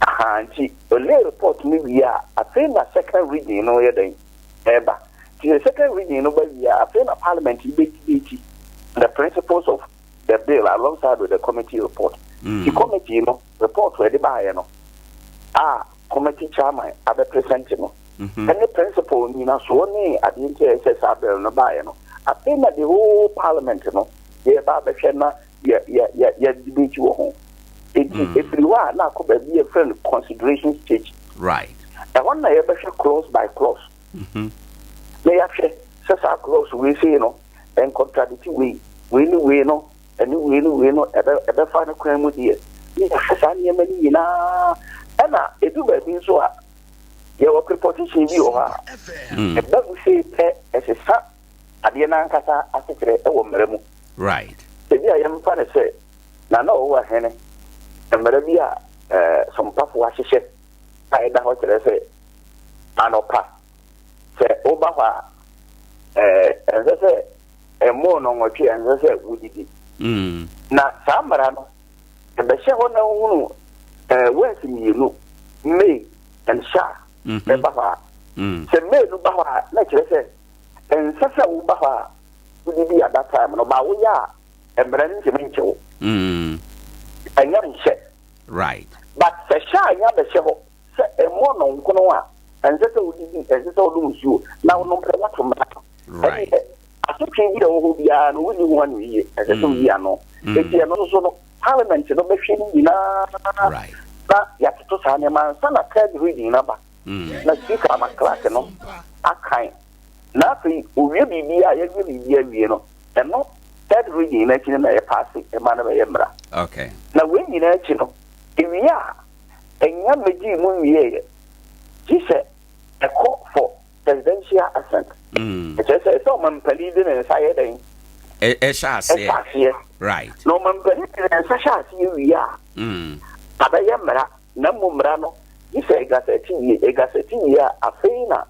Aha, nti ɔlay report no wie a, afei na second reading no yɛ dɛn ɛɛba. Nti sɛ second reading no ba wie a, afei na parliament yi bɛ debate the principles of the bill alongside with the committee report. Nti committee no report a ɛde baayɛ no a committee chairman abɛ present no ɛne principle nyinasoɔ ne adeɛ nti a ɛsɛ saa bill no baayɛ no, afei na the whole parliament no yɛba abɛhwɛ na yɛ yɛ yɛ yɛ debate wɔ ho. Eti efiri hɔ a na akɔ baabi yɛfrɛ no consideration stage. Ɛhɔ na yɛbɛhwɛ clause by clause. Na yɛahwɛ sɛ saa clause wei sei no ncontradicti wei, wei ne wei no, ɛne wei ne wei no ɛbɛ ɛbɛfa ne kwan mu deɛ. Ne yɛahwɛ saa nneɛma no nyinaa. Ɛna edu baabi nso a yɛwɔ preposition bi wɔ hɔ a ɛba mu sei pɛ ɛsesa adeɛ no ankasa asekyerɛ wɔ mmara mu. Right. Ebi a yɛmfa no sɛ Nana Ɔwɔ Ahene, mmara bi a eh, sompafo ahyehyɛ a ɛda hɔ kyerɛ sɛ anɔpa sɛ woba hɔ a eh, ɛnsɛ sɛ ɛmmɔɔ nnɔnwɔtwe a ɛnsɛ sɛ wodidi. Na saa mmara no ɛbɛhyɛ hɔ na wohunu eh, words mmienu, may and shall, ɛba hɔ a. Sɛ may no ba hɔ a na ɛkyerɛ sɛ ɛnsɛ sɛ woba hɔ a wodidi at that time no, ba woyɛ a mmara no ntumi nkye wo. Ɛnyɛ nhyɛ. Right. But sɛ hyɛ a nya bɛhyɛ hɔ sɛ ɛmmɔ no nkono a, ɛnsɛ sɛ wodidi, ɛnsɛ sɛ wonom nsuo na wonom pɛ woato mmara no. Right. Ɛne asotwe bi a ɛwɔ hɔ biara no wonni ho ano yie, ɛsɛ sɛ woyi ano. Enti ɛno nso so no, parliament no bɛhwɛ ne nyinaa na yɛatoto saa nneɛma ansa na third reading no aba. Na speaker ama clerk no akan. Na afei owie biribi a yɛawie biribi awie no, ɛno third reading no akyi no na yɛpaase ɛma no bɛyɛ mmara. Okay. Na wei nyinaa akyi no, ewie a ɛnya mmegyee mu nwieeɛ, gye sɛ ɛkɔ for presidential assent. Ɛkyerɛ sɛ sɛ ɔmampanin de ne nsa yɛ dɛn? Ɛhyɛ aseɛ. Ɛhyɛ aseɛ. Right. Na ɔmampanin de ne nsa hyɛ aseɛ wie a, abɛyɛ mmara. Na mmom mmara no, gye sɛ ɛgasɛte wie. Ɛgasɛte wie a, afei na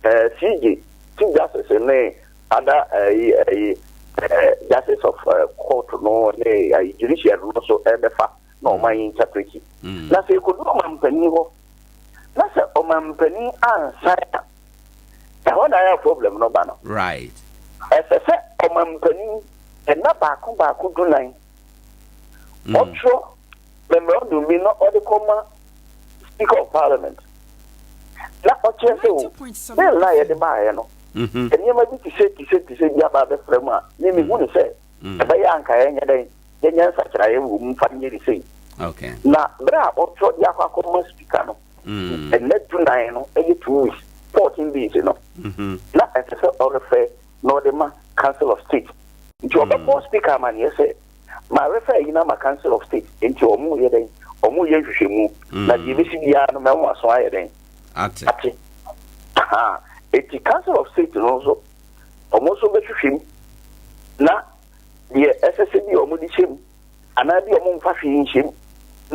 eh, CJ, Chief Justice ne other ɛyi ɛyi ɛɛ Justice of Court no ne ɛyi judiciary no nso ɛbɛfa na wɔn ayɛ interpret. Na sɛ ekodu ɔmampanin hɔ na sɛ ɔmampanin ansan a, ɛhɔ na ayɛ problem no ba no. Right. Ɛsɛ sɛ ɔmampanin nna baako baako dunan ɔtwerɛ memorandum bi na ɔde kɔma Speaker of Parliament na ɔkyerɛ sɛ o bill no a yɛde baeɛ no nneɛma bi te sɛ te sɛ te sɛ bi aba abɛfra mu a me mehu ne sɛ ɛbɛyɛ anka yɛnyɛ dɛn yɛnyɛ nsakyeraeɛ wɔ mu mfa nyɛ ne sei. Okay. Na berɛ a ɔtwerɛ de akɔ akɔma Speaker no ɛnna dunan no ɛyɛ 2 weeks 14 days no na ɛsɛ sɛ ɔrefer na ɔde ma Council of State. Nti ɔbɛbɔ Speaker amanneɛ sɛ ma refer yi na ma Council of State, nti ɔmo yɛ dɛn, ɔmo yɛ nhwehwɛmu na deɛ ebesi biara no mɛmo aso ayɛ dɛn ate. Ate. Aha, eti Council of State no nso ɔmo nso bɛhwehwɛ mu na deɛ ɛsɛ sɛ bi a ɔmo de hyɛ mu anaa bi a ɔmo mfa hwee nhyɛ mu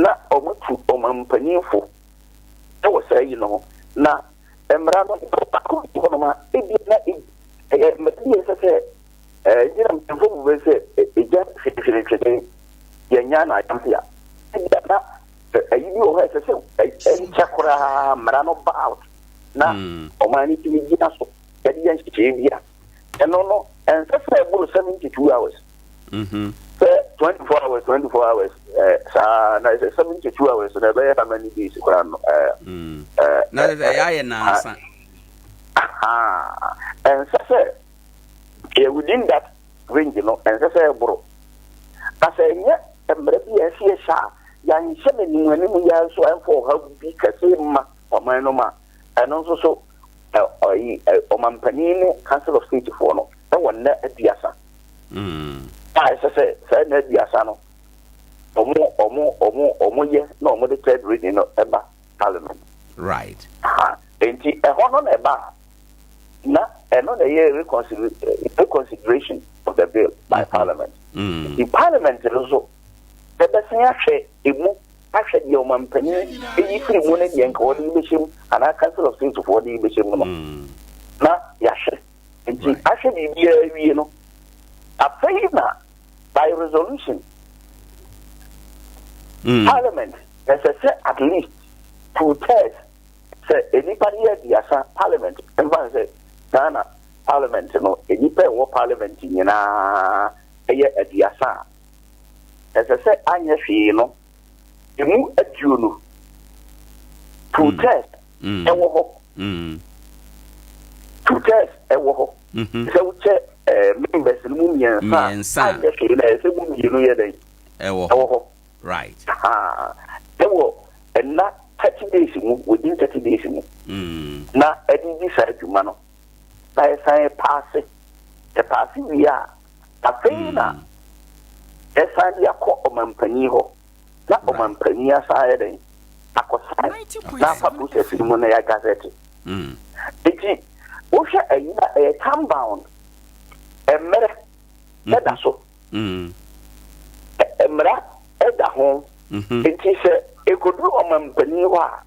na ɔmo tu ɔmampanyinfo ɛwɔ saa yi no ho. Na mmara no baako bi hɔnom a ebi na ɛyɛ mmara bi a ɛsɛ sɛ gyina mpanyinfo bu bɛ sɛ egya hwehwehwehwɛ yɛnya na ayampe a ebi a na ɛyi bi wɔ hɔ a ɛsɛ sɛ ɛnkyɛ koraa mmara no ba out na ɔman no tumi gyina so yɛde yɛ nhyehyɛeɛ bi a ɛno no ɛnsɛ sɛ ɛboro 72 hours, sɛ 24 hours, 24 hours saa na ɛsɛ 72 hours na ɛbɛyɛ how many days koraa no ɛɛ Na sɛ ɛyɛ ayɛ nansa. Ɛnsɛ sɛ yɛ within that range no, ɛnsɛ sɛ ɛboro. Na sɛ ɛnyɛ mmerɛ bi a ɛsɛ yɛhyɛ a yɛanhyɛ no anim anim yɛ nso ɛmfa ɔhaw bi kɛse mma ɔman no ma ɛno nso so ɔyi ɔmampanin ne Council of State foɔ no ɛwɔ nna 30 a ɛsɛ sɛ saa nna 30 no ɔmo yɛ na ɔmo de third reading no ɛba Parliament. Ha nti ɛhɔ no na ɛba a na ɛno na ɛyɛ reconsideration of the bill by Parliament. Nti Parliament no nso ɛbɛsan ahwɛ emu ahwɛ deɛ ɔmampanin eyi firi mu ne deɛ nka wɔde yi bɛhyɛ mu anaa Council of State foɔ de yi bɛhyɛ mu no na yɛahwɛ. Nti ahwɛ biribiara wie no, afei na by resolution Parliament ɛsɛ sɛ at least two thirds, sɛ nnipa no yɛ 30, Parliament mfa no sɛ Ghana Parliament no nnipa a ɛwɔ Parliament nyinaa ɛyɛ 30 a, ɛsɛ sɛ anyɛ hwee no emu 20, two thirds ɛwɔ hɔ, two thirds ɛwɔ hɔ. Sɛ wokyɛ members no mu mmiɛnsa Mmiɛnsa a a. Anyɛ hwee na ɛsɛ mu mmienu yɛ dɛn? Ɛwɔ ɛwɔ hɔ. Ɛwɔ ɛna 30 days mu, within 30 days mu na ɛde di saa adwuma no na yɛsan pass. Yɛpass wie a, afei na yɛsan de akɔ ɔmampanin hɔ na ɔmampanin asan ayɛ dɛn akɔsan na afa process no mu na yɛ gazette. Nti wohwɛ ayi a ɛyɛ time bound, mmerɛ ɛda so, mmara ɛda ho. Nti sɛ ɛkɔduru ɔmampanin hɔ a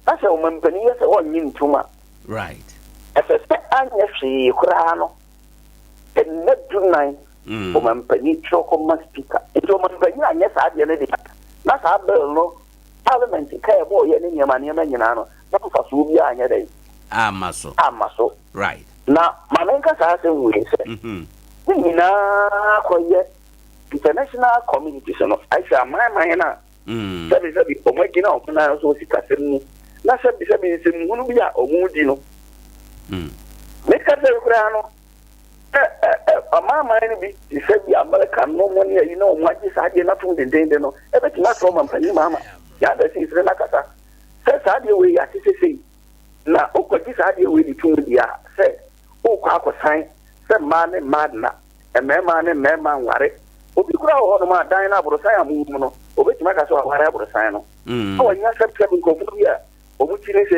na sɛ ɔmampanin yɛ sɛ ɔnnye ntom a, ɛsɛ sɛ anyɛ hwee koraa no ɛnna 14 ɔmampanin twerɛ kɔma Speaker. Nti ɔmampanin anyɛ saa adeɛ no deɛ na saa bill no Parliament ka ɛbɔ ɔyɛ ne nneɛma nneɛma nyinaa no na mfasoɔ biara anyɛ dɛn? Ama so. Ama so. Na maame nka saa asɛm wei sɛ ne nyinaa kɔyɛ international communities no ahwɛ amanman no a sɛbisɛbi ɔmo agyina ɔmo nan so sikasɛm mu na sɛbisɛbi nsɛmhunu bi a ɔmo di no meka sɛ koraa no ɛ ɛ ɛ amanaman no bi te sɛ bi America no mo ne ayi na ɔmo agye saa adeɛ no atom dendenden no ɛbɛtumi asɔ ɔmampanin maama yɛada si nsere no akasa sɛ saa adeɛ wei yɛate sesei na wokɔgye saa adeɛ wei de tom deɛ a sɛ wokɔ akɔsan sɛ mmaa ne mmaa dena, mmarima ne mmarima nware. Obi koraa wɔ hɔnom a dan no aborosan a mowɔ mu no obɛtumi aka sɛ waware aborosan no na wanya sɛbsɛb nkurɔfoɔ bi a ɔmo ti ne sɛ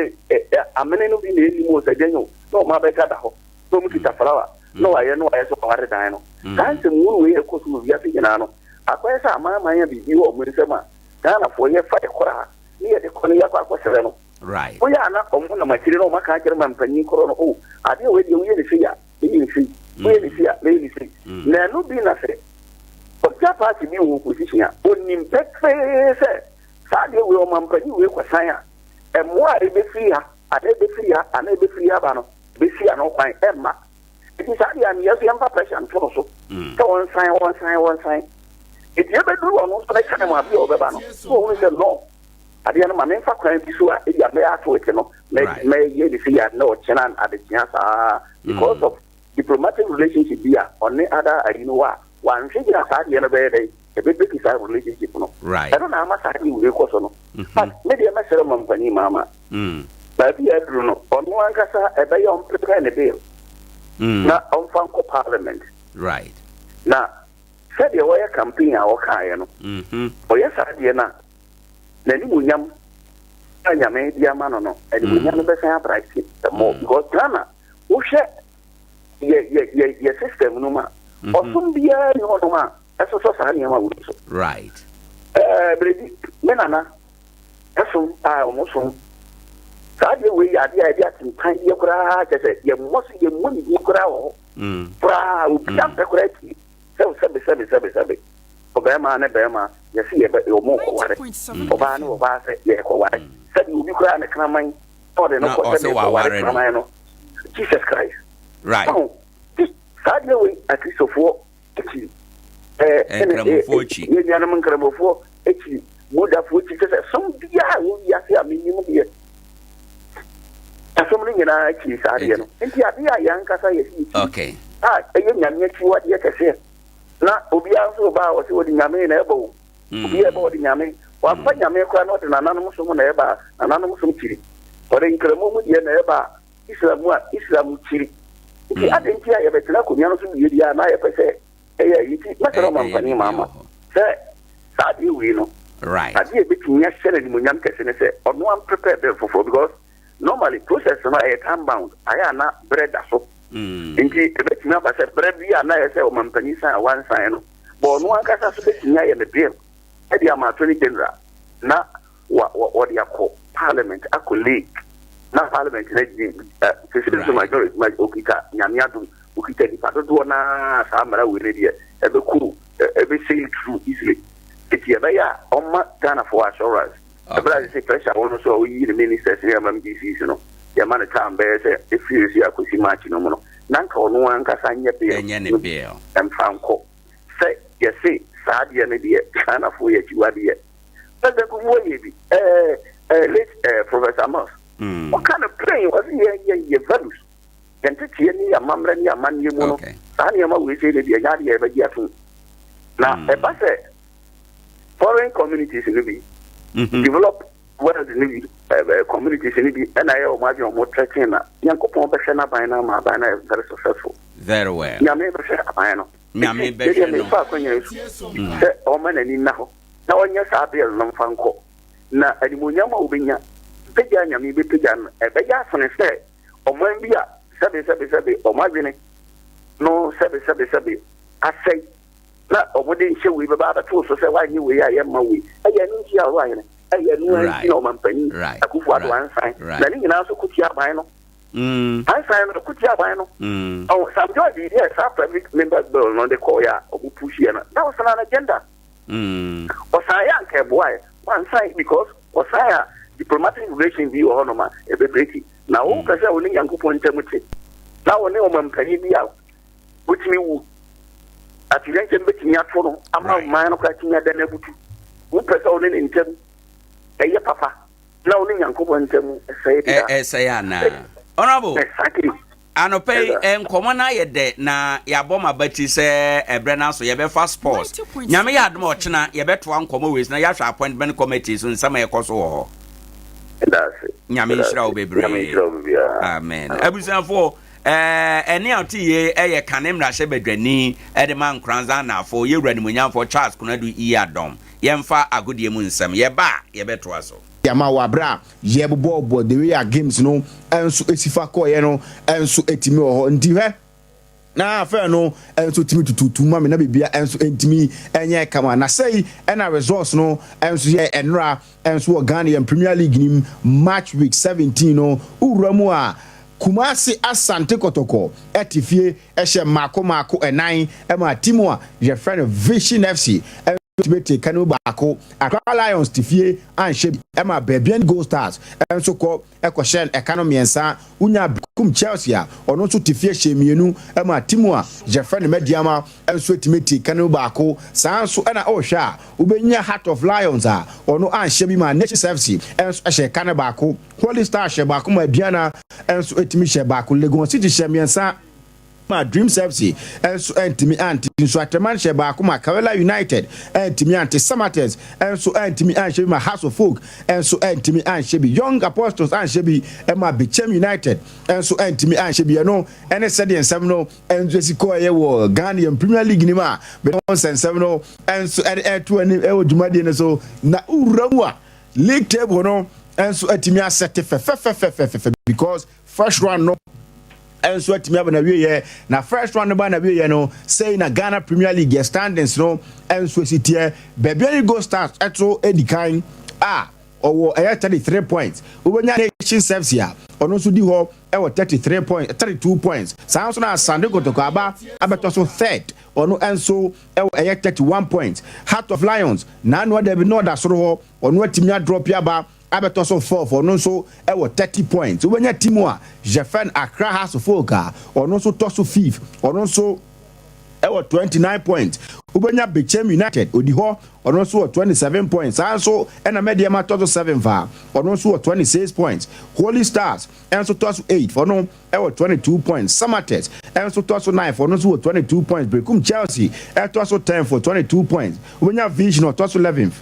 amene no bi na ɛnim o sɛ dɛn o na ɔmo abɛka da hɔ na ɔmo kita flower na wayɛ na wayɛ sɛ waware dan no. Saa nsɛm wuru wei ɛkɔ so wɔ wiase nyinaa no akɔyɛ sɛ amanaman a biribi wɔ ɔmo nsɛm a Ghanafoɔ yɛfa yɛ koraa ne yɛde kɔ no yɛakɔ akɔsrɛ no. Right. Woyɛ a na ɔmo nam akyire na ɔmo aka akyerɛ mampanyin korɔ no, oh, adeɛ wei deɛ woyɛ ne sei a, mɛyɛ ne sei, woyɛ ne sei a, mɛyɛ ne sei. Na ɛno bi na sɛ political party bi wɔ opposition a, onim pefee sɛ saa adeɛ wei ɔmampanyin wei kɔsan a, mmoa a ɛbɛfiri ha, anaa ɛbɛfiri ha, anaa ɛbɛfiri ha ba no, bɛsi ano kwan, ɛmma. Nti saa deɛ aneyɛ so yɛmfa pressure nto no so sɛ ɔnsan, ɔnsan, ɔnsan. Nti ɛbɛduru ɔno nso ne time a bi a ɔbɛba no, na ɔhunu sɛ no, adeɛ no ma memfa kwan bi so a ebi a mɛyɛ ato ete no, mɛyɛ ne sei a na ɔkyena adekyea saa because of diplomatic relationship bi a ɔne ada ayi no wɔ a, wanhwɛ gyina saa adeɛ no bɛyɛ dɛn, ɛbɛbreki saa relationship no. Ɛno na ama saa adeɛ wei kɔ so no. But me deɛ mɛsrɛ mampanin Mahama, Baabi a aduru no, ɔno ankasa ɛbɛyɛ ɔmprepare ne bill na ɔmfa nkɔ parliament. Right. Na sɛdeɛ ɔyɛ campaign a ɔkaeɛ no, ɔyɛ saa deɛ no a, n'animuonyam a Nyame de ama no no, animuonyam no bɛsan abrightse more because Ghana, wohwɛ yɛ yɛ yɛ yɛ system no mu a, ɔsom biara nni hɔnom a ɛsosɔ saa nneɛma wei so. Right. Ɛɛ, Bredi, me nana Ɛsom a wɔsom. Saa adeɛ wei yɛ adeɛ a yɛde atentan deɛ koraa kyɛ sɛ yɛmmɔ so yɛmmɔ ne din koraa wɔ hɔ mm. koraa obiara mm. mpɛ koraa tie sɛ sɛbe sɛbe sɛbe sɛbe ɔbarima ne barima yɛse yɛbɛ wɔn kɔware ɔbaa ne ɔbaa sɛ yɛkɔware sɛde obi koraa ne kraman na ɔde no kɔ sɛ mekɔware kraman no Jesus Christ right saa adeɛ wei akristofoɔ akyi, ɛɛ, Nkramofoɔ akyi. Yɛn nuanom Nkramofoɔ akyi, Buddhafoɔ akyi, kyerɛ sɛ som biara a ɛwɔ wiase a menim deɛ, ɛsom no nyinaa akyi saa adeɛ no. Nti adeɛ a yɛn ankasa yɛsi akyi okay. a ɛyɛ nyame akyiwadeɛ kɛseɛ na obiara nso ba a ɔsɛ wɔde nyame na ɛbɔ o. Mm. Obiara ɛbɔ ɔde nyame. Wamfa mm. nyame koraa na ɔde nananom som na ɛba a, nananom som kyiri. Ɔde nkramo mu deɛ na ɛba a, Islam mu a, Islam kyiri. Nti mm. adɛn nti a yɛbɛtena akonnwa no so wie deɛ a na yɛpɛ sɛ ɛyɛ ayi nti mɛsrɛ ɔmampanin Mahama sɛ saa adeɛ wei no adeɛ a ɛbɛtumi ahyɛ no animuonyam kɛse ne sɛ ɔno amprepare bill foforɔ because normally process no ɛyɛ time bound ayɛ a na berɛ da so mm. nti ɛbɛtumi aba sɛ berɛ bi a na ɛyɛ sɛ ɔmampanin san a wansan no bɔ ɔno ankasa so bɛtumi ayɛ ne bill ɛde ama attorney general na wa wa wɔde akɔ parliament akɔ lake na parliament na gye ɛ sese nso majority ma okita nyame adom okita nipa dodoɔ naa saa mmara wei ne deɛ ɛbɛkɔ ɛbɛ sail through easily eti ɛbɛyɛ a ɔma Ghana for assurance ɛbɛrɛ a sese pressure wɔn so a oyi ne ministers ne MMDCs no yɛma no time bɛyɛ sɛ efiri esi akɔsi March no mu no na nka ɔno ankasa nyɛ bill ɛnyɛ ne bill ɛmfa nkɔ sɛ yɛse saa adeɛ no deɛ Ghanafoɔ yɛ akyiwadeɛ President Kufuor yɛ bi ɛɛ ɛɛ late ɛɛ Professor Mills. Mm. Ɔka no plain ɔsi yɛ yɛ yɛ values yɛn teteɛ ne yɛn amammerɛ ne yɛn amanneɛ mu no saa nneɛma wei sei ne deɛ nyɛ adeɛ yɛbɛgye atom na mm. ɛba sɛ foreign communities no bi mm-hmm. develop world no bi ɛɛ communities no bi ɛna ɛyɛ wɔn adwene wɔn threaten na nyankopɔn bɛhwɛ n'aban no ama aban no ayɛ very successful. Very well. Nyame bɛhwɛ aban no. Nyame bɛhwɛ no. Ɛdeɛ mefa akɔnya yi so mm. sɛ ɔma n'ani nna hɔ. na ɔnyɛ saa bill no mfa nkɔ, na animuonyam a obenya, pagya a Nyame bɛpagya no, ɛbɛyɛ asene sɛ ɔman bi a sɛbe sɛbe sɛbe wɔn adwene no sɛbe sɛbe sɛbe asɛe na wɔde nhyɛ wei bɛba abɛto so sɛ woanyɛ wei a yɛmma wei. Ɛyɛ ɛno nti a ɔwɔ ahene, ɛyɛ ɛno ara nti na ɔmampanin Akufo Addo ansan, na ne nyinaa nso ko tia aban no. Ansan no, ko tia aban no. Ɔho, Sam George yɛɛ saa private members bill no de kɔɔeɛ a wɔn push yɛ no, that was an agenda. Ɔsan yɛ anka ɛboaɛ, wansan because ɔsan a diplomatic relation bi wɔ hɔnom a ɛbɛ breaki. Na wo pɛ sɛ wo ne Nyankopɔn ntam te na wo ne ɔmampanyin bi a wotumi wu atoyerɛnkyɛm bɛtumi ato no ama ɔman no koraa tumi ada no abutu. Wo pɛ sɛ wo ne ne ntam ɛyɛ papa na wo ne Nyankopɔn ntam ɛsɛe deɛ a. Ɛsɛe anaa? Honorable. Exactly. Anɔpa yi nkɔmmɔ no ayɛ dɛ na yɛabɔ m'abati sɛ ɛberɛ no aso yɛbɛfa sports. Nyame yɛ adom a ɔkyena yɛbɛtoa nkɔmmɔ wei so na yɛahwɛ appointment committee so nsɛm a ɛkɔ so wɔ hɔ. Nyame nhyira wo bebree. Amen. Abusuafoɔ ɛne a ɔte yie ɛyɛ kane mmarahyɛ badwani ɛde ma Nkoranza Anaafoɔ yɛwura nimonyamfoɔ Charles Konadu Yiadom. Yɛmfa agodie mu nsɛm yɛba a yɛbɛtoa so. De ama wɔ aberɛ a yɛbobɔɔbɔ the way a games no nso si fa kɔeɛ no nso tumi wɔ hɔ nti hwɛ. Na afei no nso tumi tututu ma me na biribiara nso ntumi nyɛ kama. Na sɛi ɛna results no nso yɛ ɛnora nso wɔ Ghana yɛn Premier League nim match week 17 no wowura mu a Kumasi Asante Kɔtɔkɔ ɛte fie ɛhyɛ mmaako mmaako ɛnan ɛma team a yɛfrɛ no Vision FC nso tumi te ka no mu baako. Accra Lions te fie anhyɛ bi ɛma Bibiani Gold Stars nso kɔ kɔhyɛɛ no ɛka no mmiɛnsa. Wonyaa Berekum Chelsea a ɔno nso te fie hyɛɛ mmienu maa team a yɛfrɛ no Medeama nso tumi tee ka no mu baako. Saa nso na wohwɛ a wobɛnya Heart of Lions a ɔno anhyɛ bi maa Nations FC nso hyɛɛ ka no baako. Holy Stars hyɛɛ baako maa Aduana nso tumi hyɛɛ baako. Legon City hyɛɛ mmiɛnsa. maa Dreams FC nso antumi ante. Nsoatreman hyɛɛ baako maa Karela United antumi ante. Samatex nso antumi anhyɛ bi ma Hearts of Oak nso antumi anhyɛ bi. Young Apostles anhyɛ bi ma Bechem United nso antumi anhyɛ bi. Ɛno ne sɛdeɛ nsɛm no nso si kɔeɛ wɔ Ghanaian Premier League no mu a mede ho nsɛnsɛm no nso de ɛreto anim wɔ dwumadie no so. Na wowura mu a, league table no nso atumi asɛte fɛfɛfɛfɛfɛ because First round no nso atumi aba n'awieɛ na first round no ba n'awieɛ no sei na Ghana Premier League yɛ standings no nso esi teɛ. Baabi Gold Stars ɛto edi kan a ɔwɔ ɛyɛ 33 points. Wobɛnya Nations FC a ɔno nso di hɔ ɛwɔ 33 points, 32 points. Saa nso na Asante Kotoko aba abɛtɔ so third, ɔno nso ɛwɔ ɛyɛ 31 points. Heart of Lions n'ano adabi na ɔda soro hɔ, ɔno atumi adrop aba abɛtɔ so fourth, ɔno nso wɔ 30 points. Wobɛnya team a yɛfrɛ no Accra Hearts of Oak a ɔno nso tɔ so fifth, ɔno nso wɔ 29 points. Wobɛnya Bechem United, ɔdi hɔ, ɔno nso wɔ 27 points. Saa nso ɛna Medeama tɔ so seventh a ɔno nso wɔ 26 points. Holy Stars nso tɔ so eighth, ɔno wɔ 22 points. Samatex nso tɔ so ninth, ɔno nso wɔ 22 points. Berekum Chelsea ɛtɔ so 10 for 22 points. Wobɛnya Vision ɔtɔ so 11th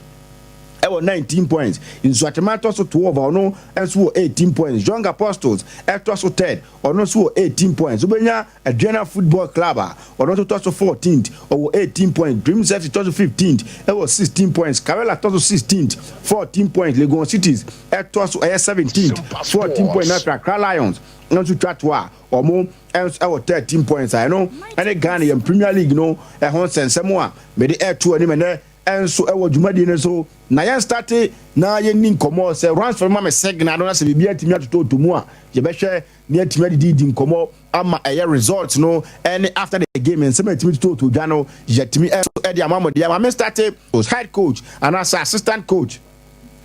ɛwɔ 19 points. Nsoatreman tɔ so 12 a ɔno nso wɔ 18 points. Young Apostles ɛtɔ so third, ɔno nso wɔ 18 points. Wobɛnya Aduana Football Club a ɔno nso tɔ so 14th, ɔwɔ 18 points. Dreams FC tɔ so 15th ɛwɔ 16 points. Karela tɔ so 16th, 14 points. Legon Cities ɛtɔ so ɛyɛ 17th, 14 points. Na afei Accra Lions nso twa to a ɔmo nso ɛwɔ 13 points a ɛno ɛne Ghana yɛn Premier League no ɛho nsɛnsɛm a mede ɛto anim ɛnɛ nso wɔ dwumadie no so. Na yɛn starte na yɛnni nkɔmmɔ sɛ Ransford ma me signal no na sɛ biribi atumi atotɔtɔ mu a yɛbɛhwɛ na yɛatumi adididi nkɔmmɔ ama ɛyɛ result no ɛne after the game nsɛm a ɛtumi totɔtɔ dwa no yɛatumi nso ɛde ama mo deɛ. Ma me starte head coach anaasɛ assistant coach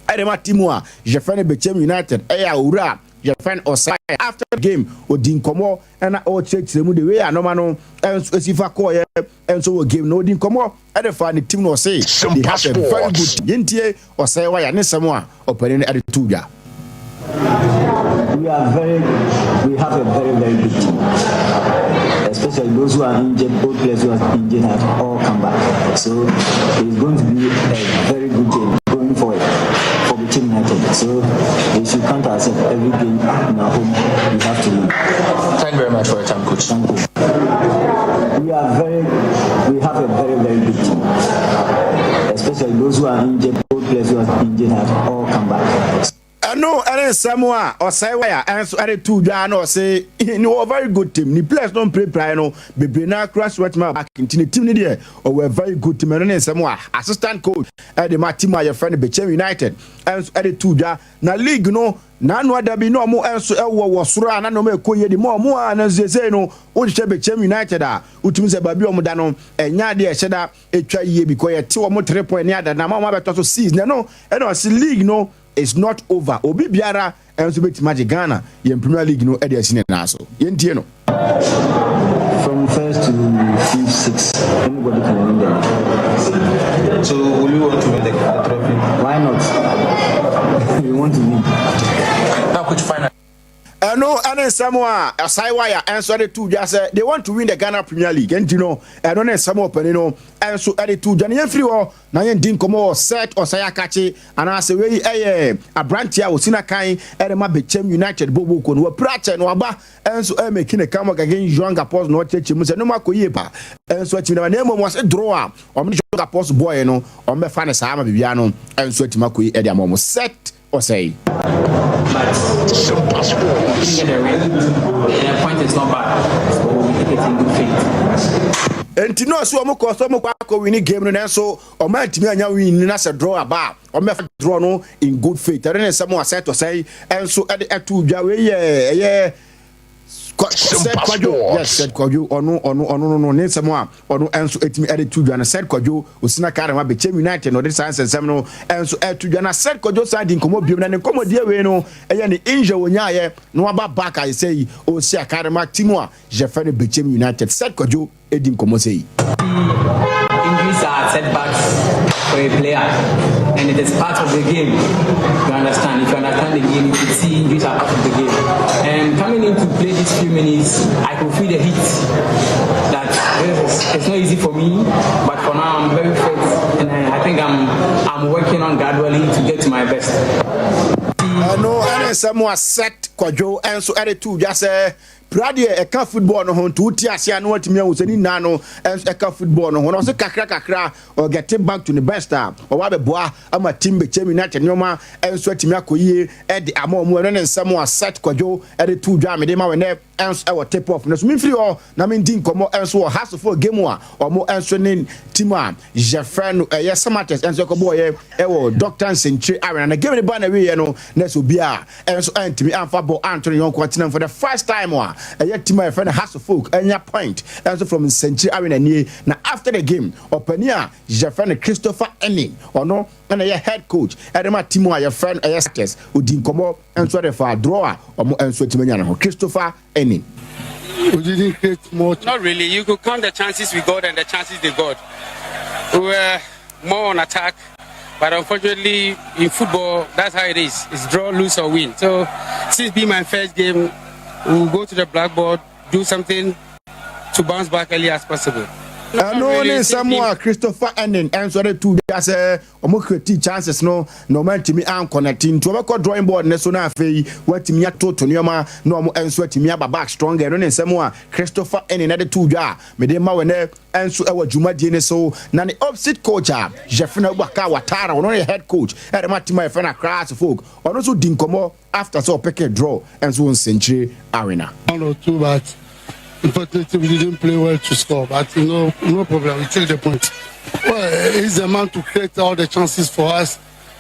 ɛde ma team a yɛfrɛ no Bechem United, ɛyɛ owura yɛfrɛ no Ɔsae. After the game ɔdi nkɔmmɔ ɛna ɔkyerɛkyerɛ mu the way a nɔma no nso esi fa kɔɔyɛ nso wɔ game no. Ɔdi nkɔmmɔ ɛde fa ne team no, ɔse they have a very good team. Yɛntie Ɔsɛe waya ne nsɛm a ɔpanin no ɛde to dwa. We have a very, very good team. Especially those who are injured, both players who are injured have all come back. So it's going to be a very good game going forward for the team United. So we should count ourselves every game in our home. We have to win. Thank you very much for your time, coach. Thank you. We have a very, very good team. Especially those who are injured, both players who are injured have all come back. Ɛno ɛne nsɛm a Ɔsɛe waya ɛnso ɛde to dwa na ɔse ne wɔ very good team, ne players no mprepirae no bebree na akora so atumi aba, nti ne team no deɛ ɔwɔ a very good team. Ɛno ne nsɛm a assistant coach ɛde ma team a yɛfrɛ no Bechem United ɛnso ɛde to dwa. Na league no n'ano ada bi na ɔmo ɛnso ɛwɔ wɔ soro a na nneɛma ɛkɔ yie de ma ɔmo a na nso no wohyehyɛ Bechem United a wotumi sɛ baabi a ɔmo da no ɛnya adeɛ ɛhyɛ da ɛtwa yie because yɛte ɔmo 3 point ne ada na ama ɔmo abɛtɔ so six na ɛno ɛna ɔsi league no is not over, obi biara ɛnso bɛtumi agye Ghana yɛn Premier League no ɛde asi ne nan so. Yɛntie no. From first to fifth, sixth, anybody can win the league. So will you want to win the trophy? Why not? We want to win. Now, coach, finally. Ɛno ɛne nsɛm a Ɔsae waya ɛnso ɛde to dwa sɛ they want to win the Ghana Premier League, ɛnti no ɛno ne nsɛm a ɔpanin no ɛnso ɛde to dwa no. Yɛmfiri hɔ na yɛndi nkɔmmɔ wɔ Seth Ɔsae Akakye anaasɛ wei ɛyɛ aberanteɛ a ɔsi n'akan ɛde ma Bechem United boboko no. Wapira akyɛ no waba ɛnso ɛmake ne comeback against Young Apostles na ɔkyerɛkyerɛ mu sɛ nneɛma akɔ yie pa ɛnso atumi na mmom wɔsɛ draw a ɔmo ne Young Apostles bɔɔɛ no ɔmo bɛfa ne saa ama biribiara no ɛnso atumi akɔ yie ɛde ama ɔmo. Seth Osei. But we didn't get the win, and a point is not bad, so we take it in good faith. Enti na ɔse ɔmo kɔɔ sɛ ɔmo kɔ akɔ wini game no nanso ɔmo antumi anya win no na sɛ draw aba a ɔmo bɛfa draw no in good faith. Ɛno ne nsɛm a Seth Osei nso de ɛtoo dwa. Wei yɛ ɛyɛ Seth Kwadwo, yes Seth Kwadwo, ɔno ɔno ɔno no no ne nsɛm a ɔno nso ɛtumi ɛde to dwa no. Seth Kwadwo Osina Karema Bechem United na ɔde saa nsɛnsɛm no nso ɛto dwa. Na Seth Kwadwo san di nkɔmmɔ biom na ne nkɔmmɔdie wei no ɛyɛ ne injury wɔnyaeɛ na waba back ayɛ sɛ yi ɔsi Akarema team a yɛfrɛ no Bechem United. Seth Kwadwo di nkɔmmɔ sei. Injuries are setbacks for a player and it is part of the game. You understand? If you understand the game, you could see injuries are part of the game. And coming in to play these few minutes, I could feel the heat. That this is, it's not easy for me, but for now I'm very fit and I think I'm I'm working on gradually to get to my best. Ɛno ɛne nsɛm a Seth Kwadwo nso ɛde to dwa sɛ Pra deɛ ɛka football no ho nti wote aseɛ a na watumi ahu sɛ ne nyinaa no nso ɛka football no ho na ɔse kakra kakra ɔgɛte back to ne best a ɔwɔ abɛboa ama team Bechem United nneɛma nso atumi akɔ yie de ama ɔmo. Ɛno ne nsɛm a Seth Kwadwo de too dwa a mede ma wo ɛnɛ nso ɛwɔ tip off no so. Memfiri hɔ na mendi nkɔmmɔ nso wɔ Hearts-of-Oak game a ɔmo nso ne team a yɛfrɛ no ɛyɛ Samatex nso ɛkɔbɔɔyɛ ɛwɔ Doctor Nsenkyire Arena na game no ba na wieɛ no na sɛ obi a nso antumi amfa bɔ anto ne yɔnko atenam for the first time a ɛyɛ team a yɛfrɛ no Hearts of Oak anya point nso from Nsenkyire Arena nie. Na after the game, ɔpanin a yɛfrɛ no Christopher Ennin, ɔno na ɛyɛ head coach ɛde ma team a yɛfrɛ no ɛyɛ Sates, ɔdi nkɔmmɔ nso de fa draw a wɔn nso atumi anya no ho. Christopher Ennin. We didn't create much. Not really. You could count the chances we got and the chances they got. We were more on attack, but unfortunately, in football, that's how it is. It's draw, lose, or win. So, since being my first game, we'll go to the blackboard, do something to bounce back early as possible. Ɛno ne nsɛm a Christopher Ennin nso de too dwa sɛ wɔn create chances no na wɔn antumi anconnect nti wɔbɛkɔ drawing board ne so na afei wɔatumi atoto nneɛma na wɔn nso atumi aba back stronger. Ɛno ne nsɛm a Christopher Ennin de too dwa a mede ma wɔ nɛ nso wɔ dwumadie no so. Na ne opposite coach a yɛfrɛ no Abubakar Watara, ɔno ne head coach ɛde ma team a yɛfrɛ no Accra Hearts of Oak, ɔno nso di nkɔmmɔ after sɛ ɔpeke draw nso wɔ nsɛnkyire arena. One or two, but unfortunately we didn't play well to score. But no, no problem. We take the point. Well, he's the man to create all the chances for us.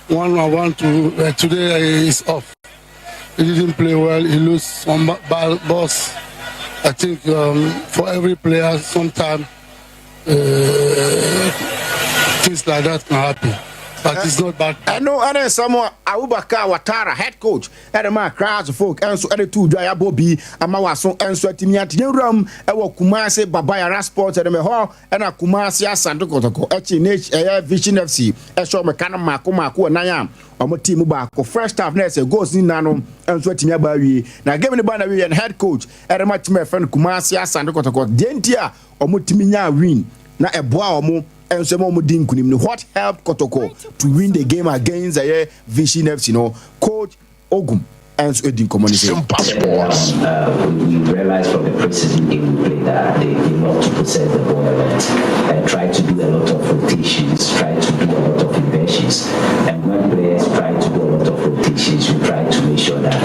One on one to today is off. He didn't play well. He lose some balls. I think for every player, sometimes things like that can happen. But it's not bad. Ɛno ɛne nsɛm a Abubakar Watara, head coach ɛde ma Accra Hearts of Oak nso ɛde too dwa. Yɛabɔ bi ama waso nso atumi ate. Yɛwuram ɛwɔ Kumase Baba Yara Sports ɛde hɔ ɛna Kumase Asante Kɔtɔkɔ ɛkyi ne ɛyɛ Vision FC ɛhyɛ ɔmo ka no mmaako mmaako wɔ nan a ɔmo team baako. First half na ɛsɛ goals ni nyinaa no nso atumi aba awie na game no ba na awie. Yɛn head coach ɛde ma team a ɛfrɛ no Kumase Asante Kɔtɔkɔ, deɛ nti a ɔmo tumi nya win na ɛboa ɔmo nso ma ɔmo di nkunim no, what helped Kɔtɔkɔ to win the game against ɛyɛ Vision FC no, coach Ogum nso edi nkɔmɔ ne sɛ. We realized from the preseason game we played that they love to possess the ball a lot and try to do a lot of rotations, try to do a lot of inversions. And when players try to do a lot of rotations, you try to make sure that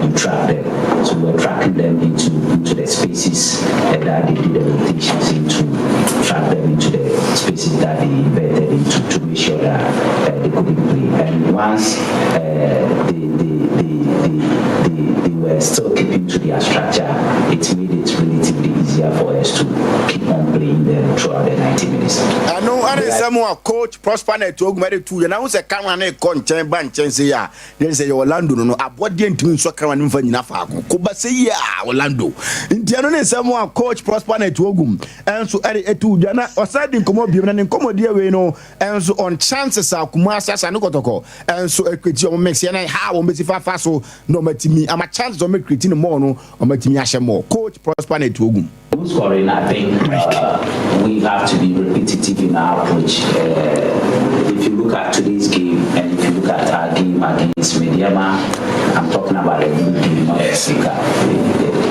you track them. So we're tracking them into the spaces that they do the rotations into, track them into the spaces that they inverted into to make sure that they couldn't play. And once they were still keeping to their structure, it made it relatively easier for us to keep on playing them throughout the 90 minutes. Ɛno ɛne nsɛm a coach Prosper Narteh Ogum ɛde tu yɛ na ho sɛ camera ne kɔ nkyɛn ba nkyɛn sɛ yɛ a ne sɛ yɛ Orlando no abɔdeɛ ntumi nsɔ camera no mfa nyina faako koba sɛ yie a Orlando. Nti ɛno ne nsɛm a coach Prosper Narteh Ogum ɛnso ɛde ɛtu dwa na ɔsan di nkɔmmɔ biom na ne nkɔmmɔdeɛ wei no ɛnso on chances a Kumasi Asante Kɔtɔkɔ ɛnso ɛcreate, ɔmo mix yɛn ha wɔn bɛsi fafa so na ɔmo atumi ama chances ɔmo create no more no, ɔmo atumi ahyɛ more. Coach Prosper Narteh Ogum. Goal scoring, I think we have to be repetitive in our approach. If you look at today's game and if you look at our game against Medeama, I'm talking about a good game, not a Cup.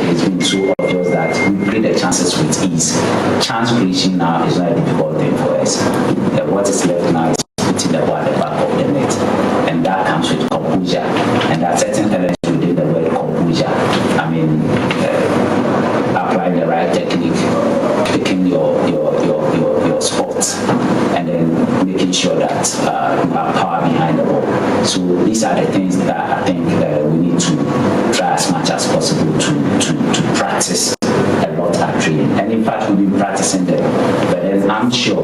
It's been so obvious that we create the chances with ease. Chance creation now is not a difficult thing for us. What is left now is putting the ball at the back of the net, and that comes with making sure that uh, you have power behind the ball. So these are the things that I think uh, we need to try as much as possible to, to, to practice a lot at training. And in fact, we've been practicing them. But then I'm sure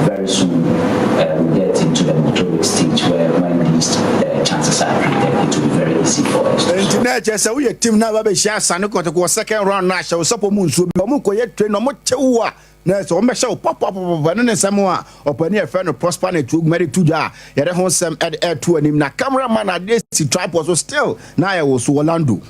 very soon uh, we'll get into the motoric stage where when these uh, chances are created, it will be very easy for us. Nti na ɛkyɛ sɛ woyɛ team na babɛhyia Asante Kɔtɔkɔ wɔ second round no ahyɛ wo sɔpɔ mu nsuo bi ɔmo kɔyɛ train ɔmo kyew a na sɛ wɔbɛhyɛ wo pɔpɔpɔpɔ. Ɛno ne nsɛm a ɔpani a ɛfɛ no Prosper na ɛtuo guma de to dwa a yɛde ho nsɛm ɛde ɛto anim. Na cameraman adeɛ si tripod so still na ayɛ wɔ so Orlando.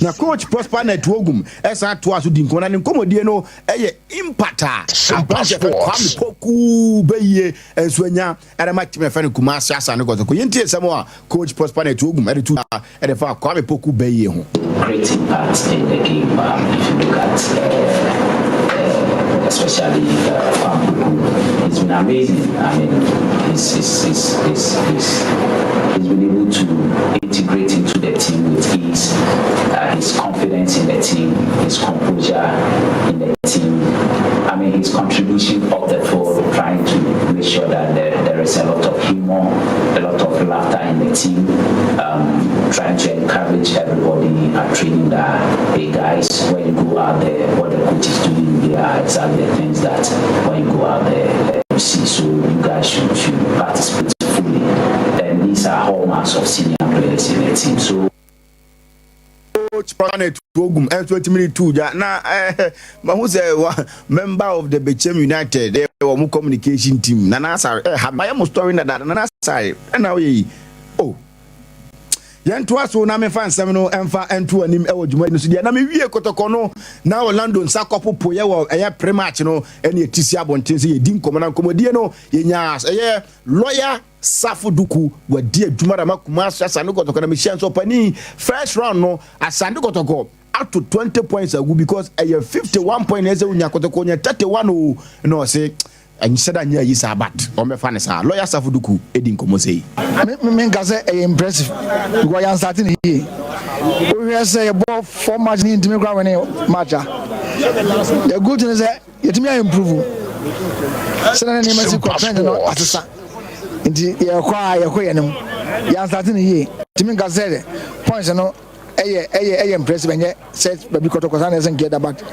Na coach Prosper na ɛtuo gum ɛsan toa so di nkɔmmɔ, na ne nkɔmmɔdie no ɛyɛ impact a aberanteɛ fɛ Kwame Poku bɛyie nso anya ɛde ma team ɛfɛ no Kumasi Asante Kɔtɔkɔ. Yɛntie nsɛm a coach Prosper na ɛtuo gum ɛde to dwa ɛde fa Kwame Poku bɛyie ho. Great impact in the game. If you look at especially Kwame Poku, it's been amazing. I mean, he's been able to integrate into the team with ease. His confidence in the team, his composure in the team. I mean, his contribution off the field, trying to make sure that there is a lot of humor, a lot of laughter in the team, trying to encourage everybody at training that, hey guys, when you go out there, what the coach is doing, they are exactly the things that when you go out there, you see. So you guys should participate fully. And these are hallmarks of senior players in the team. So Coach Planet Ogum ɛnso etimi tu gya na mahu sɛ wa member of the Bechem United wɔn communication team, Nana Asare, ha mayɛ mo story na dada. Nana Asare ɛna ɔyɛ yi o. Yɛntoa so na mefa nsɛm no ɛmfa ɛnto anim ɛwɔ dwuma no so deɛ na mewie Kɔtɔkɔ no na Orlando nsa kɔpopo yɛ wɔ ɛyɛ pre-match no ɛne ɛti si abɔnten sɛ yɛdi nkɔmmɔ, na nkɔmmɔdie no yɛnya ɛyɛ lawyer Safo Duku, wadi adwuma dama Kumasi Asante Kɔtɔkɔ. Na mehyia nso ɔpani first round no Asante Kɔtɔkɔ ato 20 points agu because ɛyɛ 51 point na ɛsɛ wonya Kɔtɔkɔ nya 31 o, na ɔse ɛnhyɛ da nyɛ ayi saa, but ɔmmɛfa ne saa. Lawyer Safo Duku ɛdi nkɔmmɔ sɛ yi. Me nka sɛ ɛyɛ impressive because yɛn start ne yie. Wohwɛ sɛ yɛbɔ four match ne ntumi kora win match a, the good thing sɛ yɛtumi ayɛ improve sɛnɛ ne nneɛma si kɔ, trend no asesa, nti yɛkɔ a yɛkɔ yɛn nim. Yɛn start ne yie, ntumi nka sɛ points no ɛyɛ impressive. Ɛnyɛ sɛ baabi Kɔtɔkɔ saa na ɛsɛ nkɛ da, but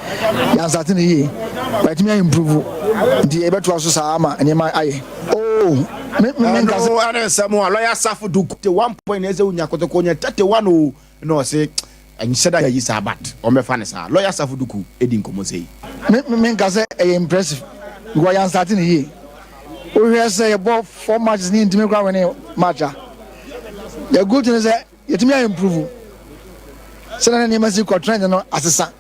yɛn start ne yie, but yɛtumi ayɛ improve, nti yɛbɛtoa so saa ama nneɛma ayɛ oh me me nka sɛ. Ɛno ɛne nsɛm a lawyer Safo Duku te 1 point na ɛsɛ wonya Kɔtɔkɔ nya 31 o, na ɔse ɛnhyɛ da ayi saa, but ɔmmɛfa ne saa. Lawyer Safo Duku ɛdi nkɔmmɔ sɛ yi. Me nka sɛ ɛyɛ impressive because yɛn start ne yie. Wohwɛ sɛ yɛbɔ four matches ne ntumi kora win match a, the good thing sɛ yɛtumi ayɛ improve sɛnɛ ne nneɛma si kɔ, trend no asesa,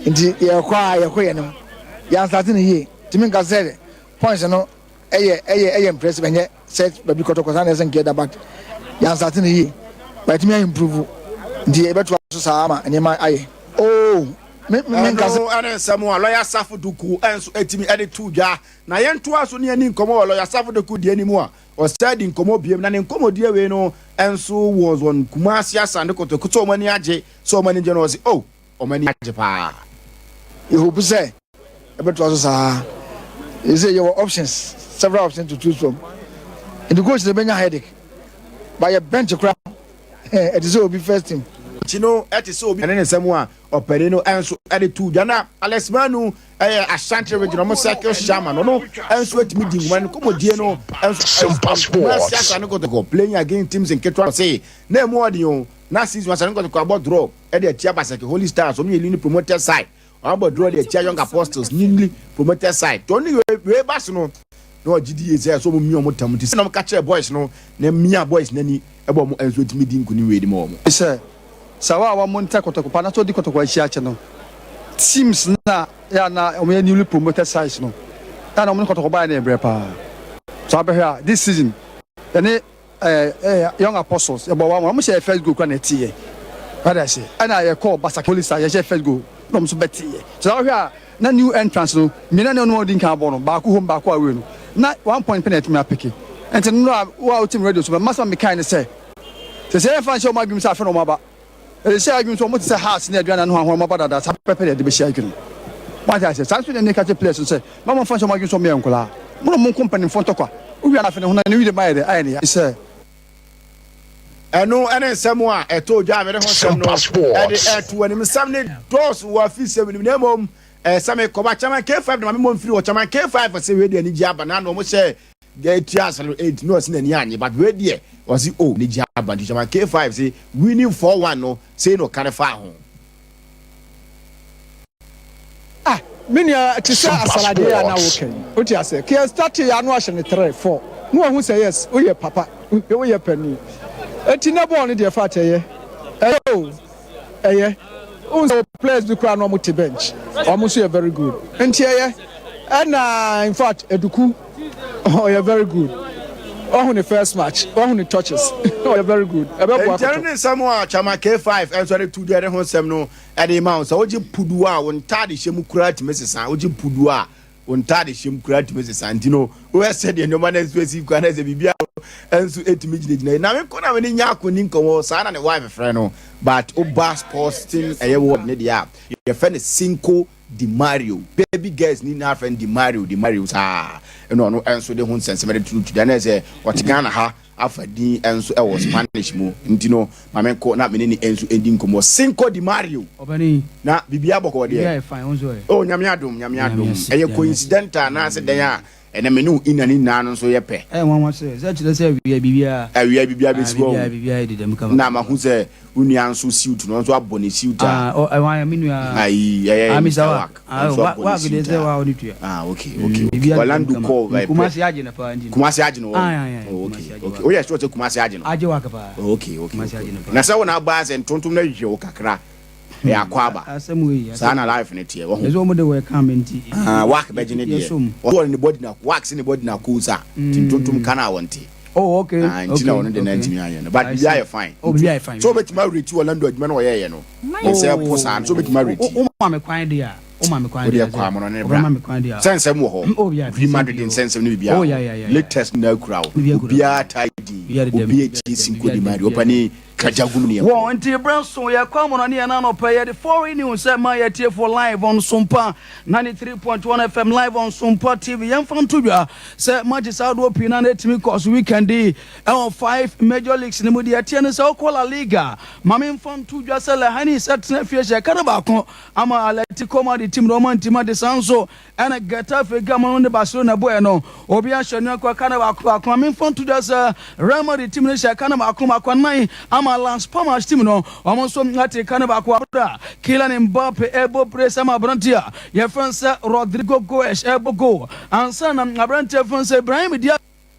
nti yɛkɔ a yɛkɔ yɛn nim. Yɛn start ne yie, ntumi nka sɛ points no ɛyɛ impressive. Ɛnyɛ sɛ baabi Kɔtɔkɔ saa na ɛsɛ nkɛ da, but yɛn start ne yie, but yɛtumi ayɛ improve, nti yɛbɛtoa so saa ama nneɛma ayɛ oh me me nka sɛ. Ɛno ɛne nsɛm a lawyer Safo Duku ɛnso ɛtumi ɛde to dwa. Na yɛntoa so ne ani nkɔmmɔ wɔ lawyer Safo Duku deɛ anim a ɔsɛ di nkɔmmɔ biem, na ne nkɔmmɔdie wei no ɛnso was on Kumasi Asante Kɔtɔkɔ sɛ ɔmo ani agye, sɛ ɔmo ani gye no, ɔse oh, ɔmo ani agye paa. Yɛhope sɛ ɛbɛtoa so saa. Yɛsɛ yɛwɔ options, several options to choose from, nti coach na ɛbɛnya headache, but yɛ bench koraa ɛte sɛ obi first team. Akyi no ɛte sɛ obi ɛne ne nsɛm a ɔpanin no ɛnso ɛde to dwa. Na Alex Manu ɛyɛ Ashanti Region ɔmo circle chairman, ɔno ɛnso atumi di nkɔmɔ ne nkɔmɔdie no ɛnso. Simpa Sports. Kumasi Asante Kɔtɔkɔ playing against teams nketewa sɛ na emu ɔden o. Na season Asante Kɔtɔkɔ abɔ draw ɛde atia Basake Holy Stars, ɔmo yɛ newly promoted side. Ɔmo abɔ draw de atia Young Apostles, newly promoted side. Tɔn ne wei ba so no na ɔgye di yie sɛ ɛsɛ ɔmo mia ɔmo tam, nti sɛ na ɔmo ka kyerɛ boys no na mia boys n'ani ɛbɔ ɔmo ɛnso etumi di nkunim wei di ma ɔmo. Sɛ wa a wɔn ntɛ Kɔtɔkɔ pa na so di Kɔtɔkɔ akyi akyɛ no, teams na yɛ na wɔn yɛ newly promoted sides no yɛ na wɔn ne Kɔtɔkɔ baa yɛ na ɛbrɛ paa. So abɛhwɛ a, this season yɛne ɛɛ ɛɛ Young Apostles yɛbɔ 1-1, wɔn hyɛ first goal kora na ɛti yɛ wada ase, ɛna yɛkɔ Basake Holy Stars, yɛhyɛ first goal na wɔn nso bɛti yɛ. So abɛhwɛ a, na new entrance no mmienu na ɔno ɔdi nkan abɔ no, baako home, baako away no, na 1 point pɛ na ɛtumi apick. Nti no a wo a wotim radio so mɛ masa mekae ne sɛ yɛmfa nhyɛ ɔmo adwuma sɛ afɛ na ɔmo aba ɛde hyɛ adwuma sɛ ɔmo te sɛ Hearts ne Aduana no ho ahoɔ ɔmo aba dada saa pɛpɛ na yɛde bɛhyɛ adwuma wate ase. Saa nso na ne ka kyerɛ players no sɛ mama mfa nhyɛ ɔmo adwuma sɛ ɔmo yɛ nkɔlaa. Mo na monko mpanimfoɔ ntɔkwa. Wowie a na afei ne honam ne wira mu ayɛ dɛ, ayɛ ne ya. Sɛ. Ɛno ne nsɛm a ɛtɔɔ dwa a mede ho nsɛm no de reto w'anim. Nsɛm no dɔɔso wɔ afisɛm no mu, na mmom sɛ mekɔba Chairman K5 de ma memmɔ mfiri hɔ. Chairman K5 sɛ wei deɛ anigye aba na ano wɔn hyɛ deɛ etua asɛm no enti na ɔsi n'ani anye but wei deɛ ɔsi o oh, anigye aba nti Chairman K5 sɛ winning 4-1 no sei na ɔka ne faa ho. Ah me nua te sɛ asaladeɛ a na woka yi wote aseɛ kɛ starte yɛ ano ahyɛ no 3 4 na wahu sɛ yes woyɛ papa woyɛ panin eti nɛ bɔɔl no deɛ fat ɛyɛ ɛyɛ o ɛyɛ wohu sɛ players bi koraa na ɔmo te bench ɔmo nso yɛ very good nti ɛyɛ ɛna in fact Eduku ɔyɛ very good wahu ne first match wahu ne touches ɔyɛ very good ɛbɛboa Nti ɛno kɔtɔ. ne nsɛm a Chama K5 nso de to dwa de ho nsɛm no de ma wo. Sɛ wogye puduo a, wo ntaade hyɛ mu koraa tumi sesa. Wogye puduo a, wo ntaade hyɛ mu koraa tumi sesa. Nti no, wohwɛ sɛdeɛ nneɛma no nso asi kwan na sɛ biribiara nso tumi gyinagyina yi. Na me nko na me ne Nyarko ni nkɔmmɔ, saa na ne wife frɛ no. But woba sports team ɛyɛ world ne deɛ a, yɛfrɛ no Cinco Di Mario, baby girls ne nyinaa frɛ no Di Mario, Di Mario saa ɛna ɔno nso de ho nsɛnsɛm de turutu da na ɛsɛ ɔte Ghana ha afa din nso ɛwɔ Spanish mu nti no ma me nkɔ na me ne ne nso ndi nkɔmmɔ Cinco Di Mario. Ɔbɛne. Na biribiara bɔkɔɔ deɛ. Biribiara yɛ fine, wo nso ɛ? Oh Nyame adom, Nyame adom. Nyame ase, Ɛyɛ Nyame ase. coincidental anaasɛ dɛn a Ɛnɛ me ne wo Ina ne nyinaa no nso yɛ pɛ. Ɛyɛ nwanwa sɛ, sɛ kyerɛ sɛ awia biribiara. Awia biribiara Ah, bɛsi hɔ o. biribiara, biribiara yɛ dedam kama. Na mahu sɛ wo nua nso suit no, ɔno nso abɔ ne suit a. Ah, ɔ, ɛwɔ ayɛ me nua. Ayi, ɛyɛ Ah, Mr. Mr. Wak. Wak. Ah, Ɔno nso wa, abɔ ne Wak deɛ suit sɛ a. wa ɔne tua. Ah, okay, Mm, okay, okay. biribiara dedam Orlando kama. kɔɔ, Mm, eh, Kumasi agye no paa nti no. Kumasi agye no wɔ. Ah, ah, ah, Oh, okay, Kumasi agye okay. Wak. Woyɛ sure sɛ Kumasi agye no? Agye Wak paa. Oh, okay, okay, Kumasi okay. agye no paa. Na sɛ wo na abaa sɛ ntontom no ahwehwɛ wo kakra. Ɛyɛ akwaaba. Asɛm wei, Saa asɛm na wei. life no teɛ, wahu. Ɛsɛ wɔn de wɔ ɛka me nti. Ah, Wak bɛgye ne deɛ. Yɛsɔ mu. Ɔno ne body na, Wak se ne body na koo sa. Nti ntontom ka no a wɔnte. Oh, okay, Ah, nti na okay, ɔno de na okay. ntumi anyɛ no. But I biribi see. ayɛ fine. Oh, biribi ayɛ fine. So wobɛtumi awureti Orlando adwuma no ɔyɛɛyɛ no. Ne sɛ po saa no, so wobɛtumi awureti. Wo ma me kwan de a, wo ma me kwan Wode de a. ɛkɔ amono ne bra. Wobɛma me kwan de a. Sɛ nsɛm wɔ hɔ. Oh, yeah, Real nsɛm Madrid pii wɔ hɔ. nsɛnsɛm ne biribiara Oh, wɔ yeah, hɔ. yeah, yeah, yeah. Latest na akura wo. Biribiara kura wo. Obiara taa din. Biribiara deda mu, Obiara biribiara tie deda mu, Cinco de biribiara deda mu, Mario. biribiara deda Ɔpanin mu. Kajagum ne yɛnkɔ. Wɔ nti berɛ nso yɛkɔ amɔnɔne yɛn anɔpa yi yɛde foreign news sɛ ma yɛ tiefoɔ live on Sompa 93.1 FM live on Sompa TV yɛmfa nto dwa sɛ matches ahodoɔ pii na na ɛtumi kɔ so weekend yi ɛwɔ five major leagues no mu deɛ ɛteɛ ne sɛ wokɔ La Liga ma memfa nto dwa sɛ Lehanis ɛtena fie hyɛ ɛka no baako ama Atletico Madrid team no ɔma ntim ade saa nso Ɛna Getafe game no ne Barcelona bɔɛ no, obi ahyɛ no akɔ aka no baako baako. Ma memfa nto dwa sɛ Real Madrid team no hyɛ aka no baako baako nan ama Las Palmas team no, wɔn nso ate ka no baako bere a Kylian Mbappe ɛrebɔ brace ama aberante a yɛfrɛ no sɛ Rodrygo Goes ɛrebɔ goal ansa na aberante a yɛfrɛ no sɛ Brahim Diaz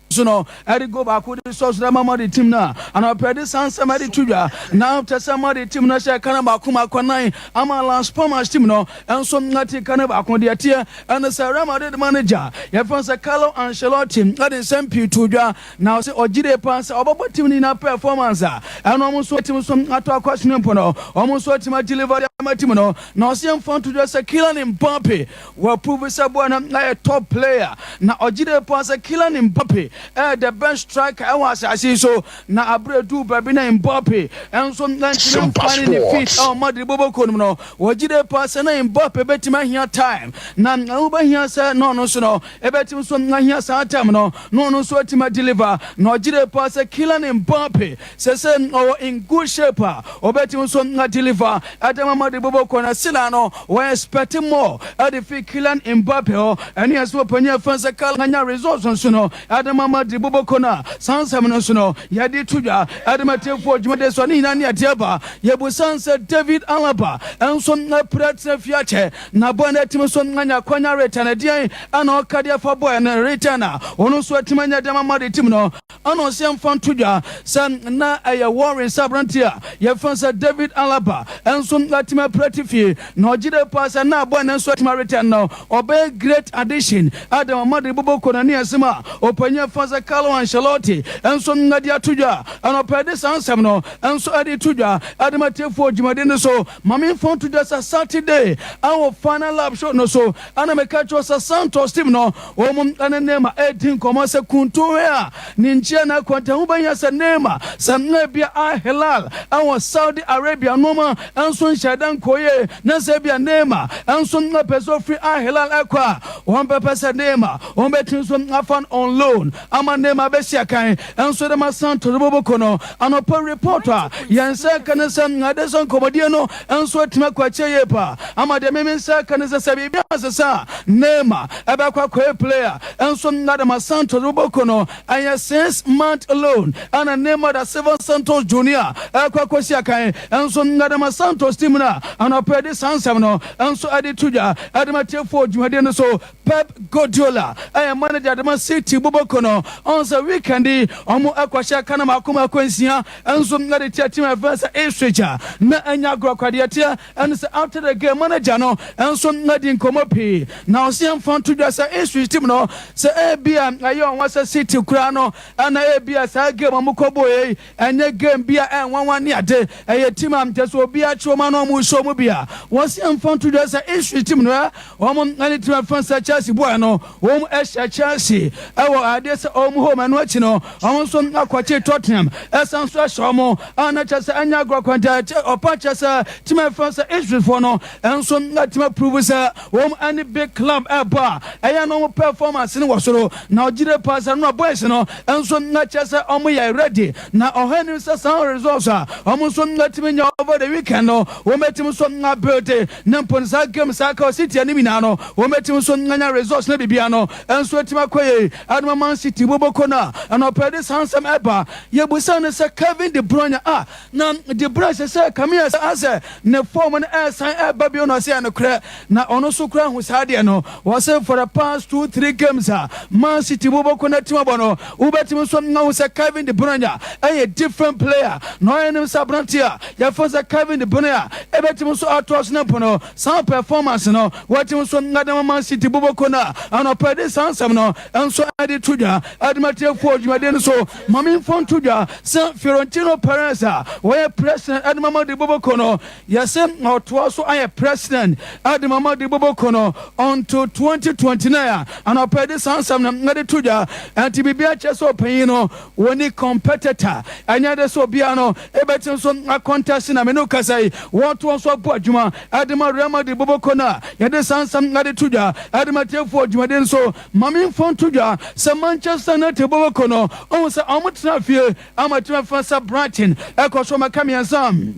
so no ɛde goal baako de sɔ soro ama Madrid team no a anɔpɛ de saa nsɛm ɛde to dwa na kyɛ sɛ Madrid team no hyɛ ka no baako mako nan ama Las Palmas team no nso ate ka no baako deɛ teɛ ɛne sɛ Real Madrid manager yɛfrɛ sɛ Carlo Ancelotti ɛde nsɛm pii to dwa na ɔsɛ ɔgyere paa sɛ ɔbɛbɔ team no nyinaa performance a ɛno ɔmo nso team nso atɔ akɔ asene mpo no ɔmo nso atumi adeliver de ama team no na ɔsɛ yɛmfa nto dwa sɛ Kylian Mbappe Wa prove sɛ boy no ayɛ top player na ɔgye die paa sɛ Kylian Mbappe ɛyɛ the best striker ɛwɔ asase yi so na abere duu baabi na Mbappe nso ntumi mfa ne ne feet ɛwɔ Madrid bɔbɔkuo no mu no wɔgye die paa sɛ na Mbappe bɛtumi ahia time na ɛho bɛhia sɛ na ɔno nso no ɛbɛtumi nso ahia saa time no na ɔno nso atumi adeliver na ɔgye die paa sɛ Kylian Mbappe Sese ɔwɔ in good shape a ɔbɛtumi nso a deliver ɛde ama Madrid bɔbɔ kɔ na sila no wɔ expect more ɛde fi Kylian Mbappe hɔ ɛne ɛsɛ ɔpanyin ɛfɛn sɛ Carlo anya results nso no ɛde ma Madrid bɔbɔ kɔ na saa nsɛm no nso no yɛde to dwa ɛde ma tiefoɔ dwumadi so ne nyinaa ne ɛde aba yɛbusan sɛ David Alaba nso apira tena fie akyɛ na bɔɔ no atumi nso anya kwanya return ɛdeɛn ɛna ɔka de afa bɔɔ no return a ɔno nso atumi anya de ama Madrid team no Ɛna ɔse yɛmfa nto dwa sɛ na ɛyɛ Warren sɛ aberanteɛ a yɛfrɛ no sɛ David Alaba nso atumi apira te fie na ɔgye die paa sɛ na aboa no nso atumi aretɛn no ɔbɛyɛ great addition de ama Madrid boboko no ne asɛm a ɔpanyin a yɛfrɛ no sɛ Carlo Ancelotti nso de ato dwa anɔpa yi de saa nsɛm no nso de to dwa de ma atiefoɔ dwumadi no so. Ma memfa nto dwa sɛ Saturday wɔ final lap show no so ɛna meka kyerɛ sɛ Santos team no wɔn ne Neymar redi nkɔmmɔ sɛ kuntuhwɛ a ne nkyia na akwanta ho bɛhia sɛ Neymar sɛ ebia Al Hilal wɔ Saudi Arabia nnoɔma nso nhyɛ da. da nkɔyie na sɛ ebia Neymar nso pɛ sɛ ɔfiri Al Hilal ɛkɔ a, wɔn bɛpɛ sɛ Neymar wɔn bɛtumi nso afa no on loan ama Neymar bɛsi akan nso de ma Santos boboko no. Anɔpa report a yɛn nsa ka ne sɛ ade sɛ nkɔmmɔdie no nso atumi akɔ akyire yie paa ama deɛ meme nsa ka ne sɛ sɛ biribi asesa a, Neymar ɛbɛkɔ akɔyɛ player nso na de ma Santos boboko no. Ɛyɛ 6 month loan ɛna Neymar da Silva Santos Junior ɛkɔ akɔsi akan nso na de ma Santos team no a anɔpa de saa nsɛm no nso ɛde to dwa ɛde ma tiefoɔ dwumadie no so. Pep Guardiola ɛyɛ manager de ma City boboko no. Ɔn sɛ weekend yi ɔmo ɛkɔhyɛ kana 26 nso ɛde tia team ɛfɛ sɛ Ipswich a na ɛnya agorɔ kwadeɛ teɛ. Ɛne sɛ after the game, manager no nso adi nkɔmmɔ pii na ɔsi ɛmfa nto dwa sɛ Ipswich team no sɛ ebi a ɛyɛ ɔnwa sɛ City koraa no ɛna ebi a saa game a ɔmo kɔ bɔ yi ɛnyɛ game bi a ɛnwanwa ne ade. Ɛyɛ team a nkyɛ sɛ obi akyi wɔn ano ɔmo nhyɛ ɔmo bi a wɔsi ɛmfa nto dwa sɛ Ipswich team no ɛ wɔn ɛne team ɛfɛn sɛ Chelsea boy no, wɔn ɛhyɛ Chelsea ɛwɔ adeɛ sɛ wɔn home. Ɛno akyi no, wɔn nso akɔkye Tottenham ɛsan so ɛhyɛ wɔn a na kyerɛ sɛ ɛnyɛ agorɔ kwanta. Ɔpa kyerɛ sɛ team ɛfɛn sɛ Ipswich no ɛnso ɛtumi prove sɛ wɔn ɛne big club ɛbɔ a ɛyɛ no wɔn performance no wɔ soro na ɔgyere paa sɛ no boys no ɛnso na kyerɛ sɛ wɔn yɛ ready na ɔhɛ nim sɛ saa results a wɔn nso ɛtumi nya over the weekend no, wɔn bɛtumi nso abuild ne mpo no saa game saa ka City anim nyinaa no, wɔn bɛtumi nso anya results na bibia no ɛnso ɛtumi akɔ yie aduma Man City boboko no a ɛnɔpɛ de saa nsɛm ɛba. Yɛbusa no sɛ Kevin De Bruyne a na De Bruyne sɛ kamea sɛ asɛ ne form no ɛsan ɛba bio na ɔsɛ ɛnokorɛ na ɔno nso kora hu saa deɛ no. Wɔsɛ for the past two three games a Man City boboko no atim abɔ no, wobɛtumi nso ahu sɛ Kevin De Bruyne ɛyɛ different player na ɔyɛ nim sɛ aberante a yɛfo sɛ Kevin De Bruyne a ɛbɛtumi nso atoa so no mpo no saa performance no wɔtumi nso adama Man City boboko no a anɔpɛ de saa nsɛm no nso ɛde to dwa ɛde dwumadie no so. Maame mfo nto dwa sɛ Florentino Perez a wɔyɛ president ɛde ma Madrid boboko no, yɛsɛ ɔtoa so ayɛ president ɛde ma Madrid boboko no until 2029 a anɔpɛ de saa nsɛm no ɛde to dwa. Ɛnti biribi akyerɛ sɛ ɔpanyin no wɔni competitor, ɛnyɛ de sɛ obiara no ɛbɛti nso acontest na mene kasa yi wɔtoa nso abɔ adwuma ɛde ma Real Madrid boboko no a yɛde saa nsɛm ɛde to dwa ɛde ma tiefoɔ dwumadie nso. Maame mfo nto dwa sɛ Manchester United boboko no ɔhu sɛ ɔmo tena fie ama tumi fa sɛ Brighton ɛkɔ so ɔmɛka mmiɛnsa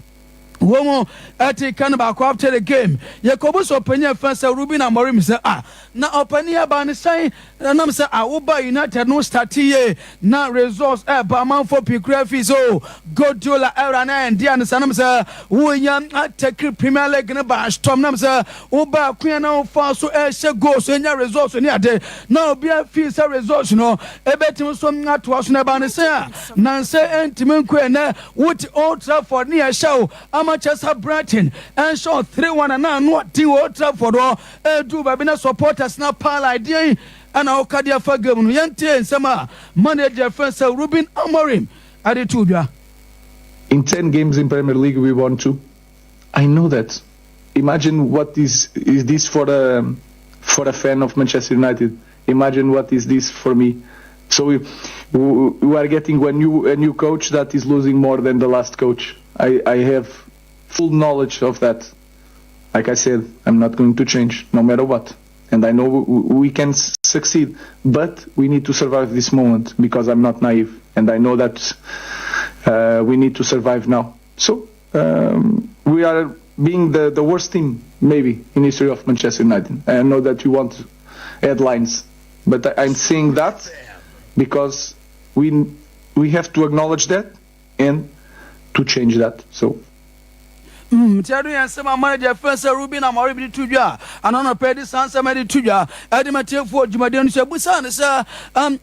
wɔn mu ɛte ka no baako. After the game, yɛkɔbu sɛ ɔpanyin ɛfɛn sɛ Ruben Amorim sɛ a na ɔpanyin aba ne sɛn ɛnam sɛ awoba United no start yie na results ɛba amanfo pii kura fi so Guardiola ɛwura na ɛndi a ne sɛ nam sɛ wonya atake Premier League no ba storm nam sɛ woba akonya na wofa so ɛhyɛ goals ɛnya results ne ade na obiara fi sɛ results no ɛbɛtumi so atoa so na ɛba ne sɛn a nansɛ ɛntumi nkɔ ɛnɛ wote Old Trafford ne yɛhyɛ wo ama kyɛ sɛ Brighton ɛnhyɛ wo 3-1 ana ano ɔden wɔ Old Trafford hɔ ɛdu baabi na supporters na paala adeɛ yi ɛna woka de afa game no. Yɛntie nsɛm a manager fɛn sɛ Ruben Amorim ade to dwa. In 10 games in Premier League, we won two. I know that. Imagine what is this for a fan of Manchester United. Imagine what is this for me. So we are getting a new coach that is losing more than the last coach. I have full knowledge of that. Like I said, I'm not going to change no matter what. And I know we can succeed, but we need to survive this moment because I'm not naive. And I know that we need to survive now. So we are being the worst team maybe in history of Manchester United. I know that you want headlines, but I'm saying that because we have to acknowledge that and to change that. So Nti ɛno yɛ nsɛm a manager fɛn sɛ Ruben Amorim de to dwa ana nɔpɛ de saa nsɛm de to dwa ɛde ma tiefoɔ dwumadeɛ no so. Abusa ne sɛ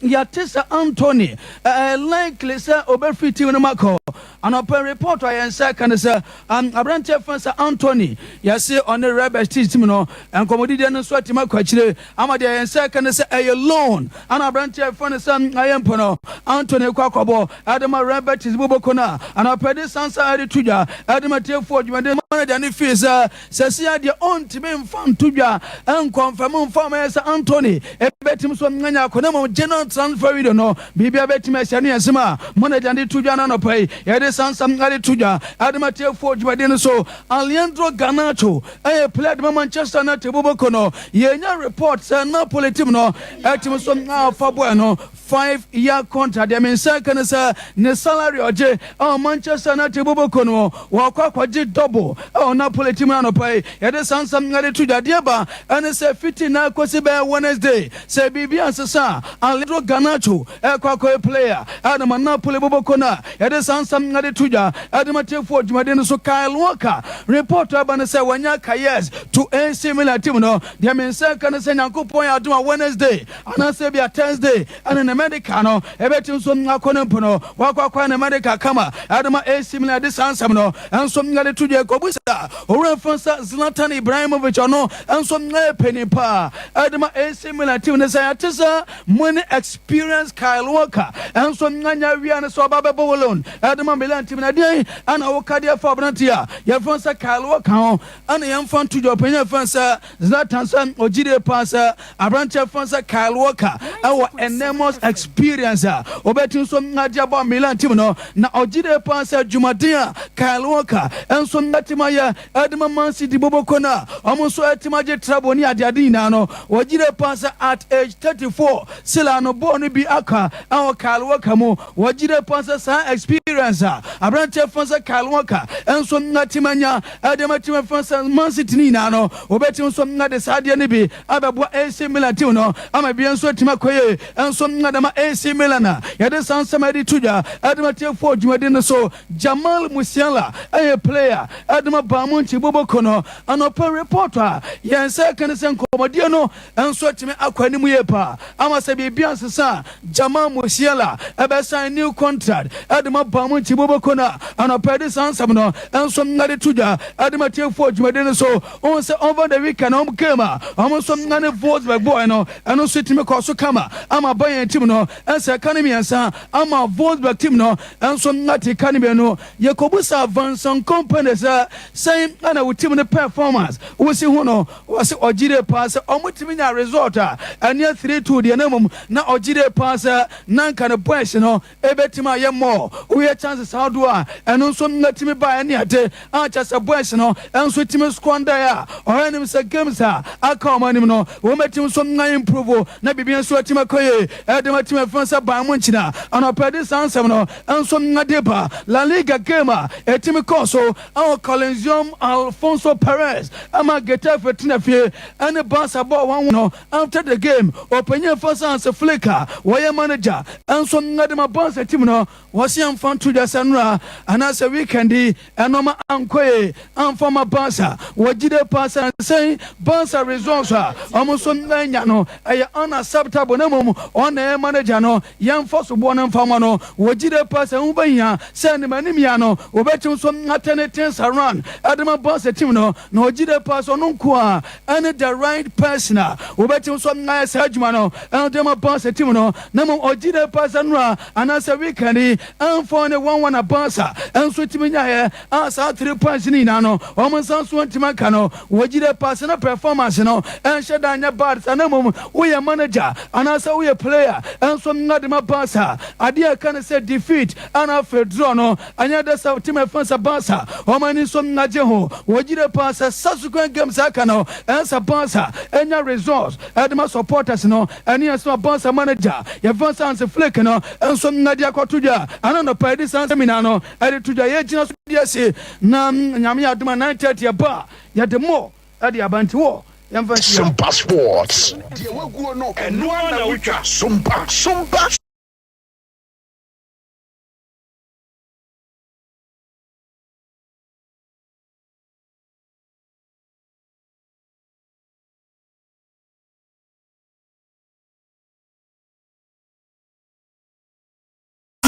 yɛate sɛ Antony likely sɛ ɔbɛfiri team no mu akɔ. Anɔpɛ report a yɛn nsa ka ne sɛ aberanteɛ fɛn sɛ Antony, yɛse ɔne Real Betis team no nkɔmmɔdidiɛ no nso atumi akɔ akyire ama deɛ yɛn nsa ka ne sɛ ɛyɛ loan ana aberanteɛ fɛn ne sɛ ayɛ mpo no Antony kɔ akɔbɔ ɛde ma Real Betis boboko no a anɔpɛ de sansa ɛde to dwa ɛde ma tiefoɔ dwumadeɛ. Manager no fii sɛ sɛsia deɛ ɔntumi mfa nto dwa nkɔnfɛm mfa mma yɛ sɛ Antony bɛtumi so anya akɔ na mmom general transfer window no biribiara bɛtumi ahyɛ no yɛ nsɛm a manager no de to dwa no anɔpa yi. Yɛde saa nsɛm de to dwa de ma tiefoɔ dwumadie no so. Alejandro Garnacho yɛ player de ma Manchester United boboko no. Yɛnya report sɛ Napoli team no atumi so afa boy no 5 year contract. Deɛ me nsa ka ne sɛ ne salary ɔgye ɛwɔ Manchester United boboko no, wɔkɔ akɔgye double ɛwɔ Napoli team no anɔpa yi. Yɛde saa nsɛm de to dwa. Deɛ ba ɛne sɛ fiti na akɔsi bɛyɛ Wednesday, sɛ biribi ansesa a, Alejandro Garnacho ɛkɔ akɔyɛ player ɛde ma Napoli boboko no a yɛde saa nsɛm de to dwa ɛde ma tiefoɔ dwumadi no so. Kyle Walker report aba no sɛ wɔanya ka yes to AC Milan team no. Deɛ me nsa ka no sɛ Nyankopɔn yɛ adom a, Wednesday anaasɛ bia Thursday ɛne ne medical no ɛbɛtumi nso akɔ no mpo no wakɔ akɔ ne medical kama ɛde ma AC Milan. De saa nsɛm no ɛnso ɛde to dwa. Kɔbusa owura mfa sɛ Zlatan Ibrahimovic, ɔno nso ɛyɛ panin paa ɛde ma AC Milan team no, sɛ yɛte sɛ mo ne experience Kyle Walker ɛnso anya wia no sɛ ɔba bɛbɔ wɔ loan ɛde ma Milan team no, ɛdeɛn ɛna woka deɛ fa aberante a yɛfrɛ sɛ Kyle Walker ho? Ɛna yɛmfa nto dwa, ɔpanyin yɛfrɛ sɛ Zlatan sɛ ɔgyidie paa sɛ aberanteɛ fɛn sɛ Kyle Walker ɛwɔ enormous experience a ɔbɛti nso agye abɔ Milan team no, na ɔgyidie paa sɛ dwumaden a Kyle Walker nso ɛtumi ayɛ ɛde ma Man City boboko no a ɔmo nso ɛtumi agye treble ne adeade nyinaa no, wɔgyidie paa sɛ at age 34 sila no bɔɔl no bi aka ɛwɔ Kyle Walker mu. Wɔgyidie paa sɛ saa experience a aberanteɛ fɛn sɛ Kyle Walker nso ɛtumi anya ɛde ma team fɛn sɛ Man City ne nyinaa no, wɔbɛtumi nso de saa adeɛ no bi abɛboa AC Milan team no ama bia nso atumi akɔ yie nso de ma AC Milan a yɛde saa nsɛm ɛde to dwa ɛde ma tiefoɔ dwumadi no so. Jamal Musiala ɛyɛ player ɛde ma Bayern Munich boboko no. Anɔpɛ report a yɛn nsa ka ne sɛ nkɔmmɔdeɛ no nso atumi akɔ anim yie paa ama sɛ biribi ansesa a, Jamal Musiala ɛbɛsan new contract ɛde ma Bayern Munich boboko no a anɔpɛ de saa nsɛm no nso ɛde to dwa ɛde ma tiefoɔ dwumadi no so. Wɔn sɛ over the weekend wɔn game a wɔn nso ne Wolfsburg boy no, ɛno nso tumi kɔ so kama ama Bayern team no ɛsɛ ka ne mmiɛnsa ama Wolfsburg team no nso ate ka ne mmienu. Yɛkɔbusa Vincent Kompany sɛ sɛn ɛna wo team no performance wosi ho no, wɔsi ɔgyire paa sɛ ɔmo tumi nya result a ɛneɛ 3-2 deɛ, na mmom na ɔgyire paa sɛ nanka ne boys no ebɛtumi ayɛ more, woyɛ chances ahodoɔ a ɛno nso natumi ba ɛne ade a kyɛ sɛ boys no ɛnso tumi squander a ɔhɔ anim sɛ games a aka ɔmo anim no, wɔn bɛtumi nso na improve na biribi nso atumi akɔ yie ɛde ma tumi ɛfɛn sɛ Bayern Munich. Anɔpɛ de saa nsɛm no nso nade ba. La Liga game a ɛtumi kɔɔ so ɛwɔ Coliseum Alfonso Perez ama Getafe tena fie ɛne Barca bɔɔ 1-1 no, after the game ɔpanyin fa sɛ Hansi Flick a wɔyɛ manager nso nade ma Barca team no, wɔsi amfa nto dwa sɛ nnora anaasɛ weekend yi ɛnɔma ankɔ yie amfa ma Barca. Wɔgyide paa sɛ nsɛn Barca results a ɔmo nso anya no ɛyɛ unacceptable, na mmom ɔna ɛyɛ manager no, yɛmfa soboɔ no mfa ma no. Wɔgyide paa sɛ ho bɛhia sɛ anim anim ya no wɔbɛtumi nso atɛne things around ɛde ma Barca team no, na ɔgyide paa sɛ ɔno nko a ɛne the right person a wɔbɛtumi nso ayɛ saa adwuma no ɛde ma Barca team no, na mmom ɔgyide paa sɛ nnora anaasɛ weekend yi ɛmfa ne 1-1 a Barca ɛnso tumi nyaeɛ a saa three points no nyinaa no wɔn nsa nso ntumi aka no, wɔgyide paa sɛ na performance no ɛnhyɛ da nyɛ bad sa, na mmom woyɛ manager anaasɛ woyɛ player ɛnso nnade ma Barca, adeɛ ɛka ne sɛ defeat ɛna afei draw no ɛnyɛ dɛ sɛ team ɛfɛn sɛ Barca wɔn ani nso nnagye ho. Wɔgyide paa sɛ subsequent games aka no ɛnsa Barca ɛnya results ɛde ma supporters no, ɛne yɛn sɛ Barca manager yɛfɛn sɛ Hansi Flick no nso nnade akɔto dwa ɛna nɔpa yɛde saa nsɛm nyinaa no ɛde to dwa. Yɛgyina so deɛ si na Nyame yɛ adom a, 9:30 ɛba a yɛde mmɔ ɛde aba nti wɔ yɛmfa nsi. Sompa Sports. Deɛ waguo no, ɛno ara na wotwa. Sompa, Sompa.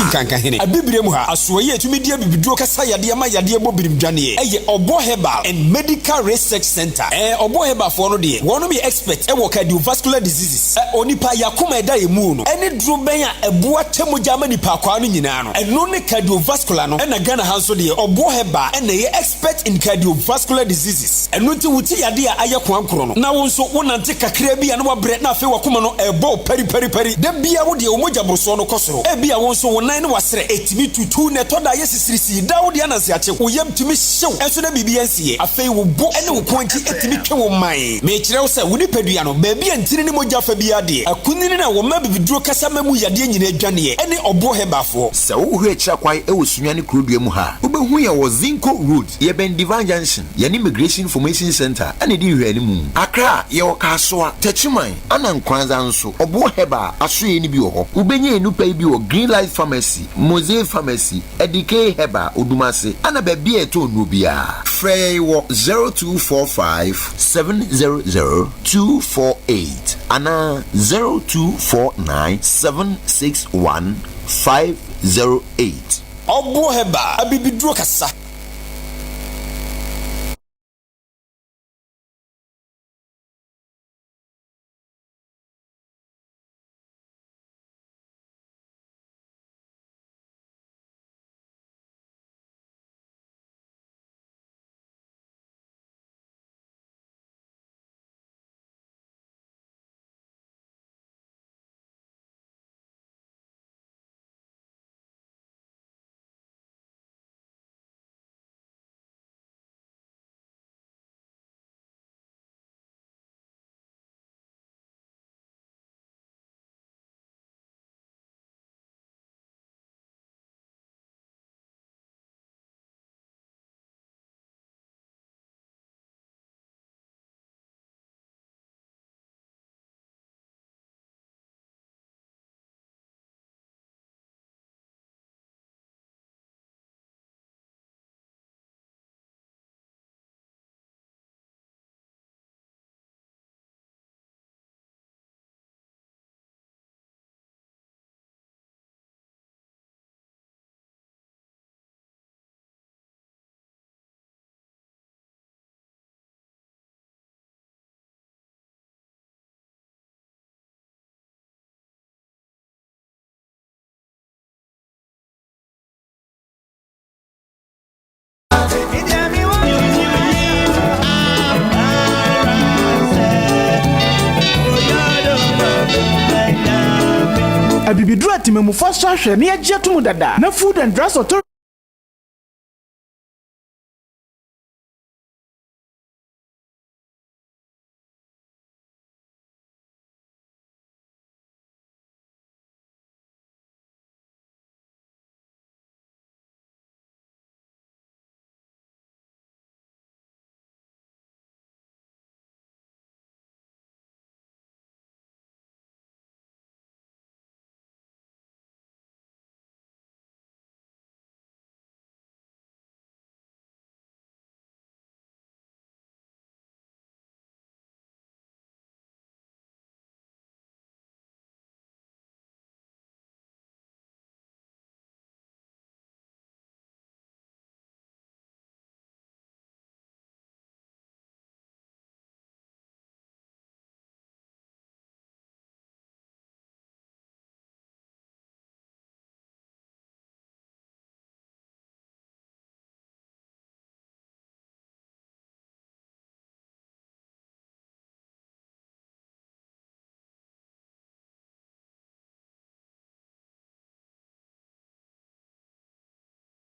Nkankahene. Abibire mu ha, asoɛeɛ a ɛtumi di abibiduro kasa yadeɛ ma yadeɛ bɔ birim dwaneɛ yɛ Ɔbɔ Herbal and Medical Research Centre. Ɛɛ Ɔbɔ Herbal foɔ no deɛ, wɔnom yɛ expert wɔ cardiovascular diseases, ɛ onipa yakoma ɛda yɛn mu no, ɛne duro bɛn a ɛboa kyɛ mogya ma nipa akwaa no nyinaa no, ɛno ne cardiovascular no, ɛna Ghana ha nso deɛ Ɔbɔ Herbal ɛna ɛyɛ expert in cardiovascular diseases. Ɛno nti wo ti yadeɛ a ayɛ koankorɔ no, na wo nso wo nante kakraa bi a na wabrɛ na afei wakoma no ɛrebɔ wo pariparipari, da biara wo deɛ wo mogya borosoɔ no kɔ soro, ebia wo nso wo nan ne w'asrɛ ɛtumi tutu na ɛtɔ da a ayɛ sisirisii, daa wo deɛ ananse akye wo, wo yam tumi hye wo nso na biribi ansiiɛ, afei wo bo ne wo kɔn akyi tumi twe wo man. Mekyerɛ wo sɛ wo nipadua no, baabi a ntini ne mogya fa biara deɛ, akunini no a wɔma abibiduro kasa ma mu yadeɛ nyinaa dwaneɛ ne ɔboɔ Heberfoɔ. Sɛ wohwɛ akyiri akwan wɔ Sunyani kurodua mu ha a, wobɛhu yɛn wɔ Zinco Road. Yɛbɛn Divine Junction, yɛne Immigration Information Centre na ɛdi nhwɛanimu. Accra, yɛwɔ Kasoa, Techiman, ana Nkoranza nso. Ɔboɔ Herbal asoɛeɛ no bi wɔ hɔ. Wobɛnya yɛn nnupa yi bi wɔ Green Life Pharmacy, Mosaic Pharmacy, Adikey Herbal, Odumase, ana baabi a yɛtɔn nnuro biara. Frɛ yɛn wɔ 0245 700 248 anaa 0249 761 508. Ɔboɔ Herbal, abibiduro kasa. Abibiduro a temamufo asɔ ahwɛ na yɛagye atom dada na Food and Drugs Authority.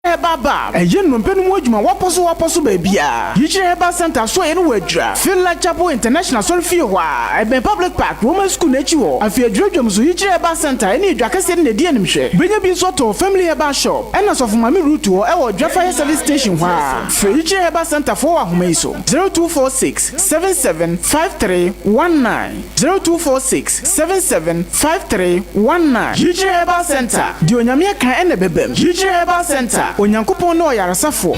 Herbal Bar, Ɛyɛ nnompe no mu adwuma wɔpɔ so wɔpɔ so baabiara. Yikyerɛ Herbal Centre asoɛeɛ no wɔ Adwira, Finland Chapel International Asɔrefie hɔ ara, ɛbɛn Public Park, Roman School no akyi hɔ. Afei Adwira dwam so, Yikyerɛ Herbal Centre ɛne Adwa kɛseɛ no na ɛdi animhwɛ. Wobɛnya bi nso atɔ wɔ Family Herbal Shop ɛna Sɔfo Maame Ruth hɔ ɛwɔ Adwira Fire Service Station hɔ ara. Frɛ Yikyerɛ Herbal Centre foɔ wɔ ahoma yi so, 0246 77 5319. 0246 77 5319. Yikyerɛ Herbal Centre, Deɛ Onyame aka ɛna ɛbɛbam. Yikyerɛ Herbal Centre, Onyankopɔn ne ɔyaresafoɔ.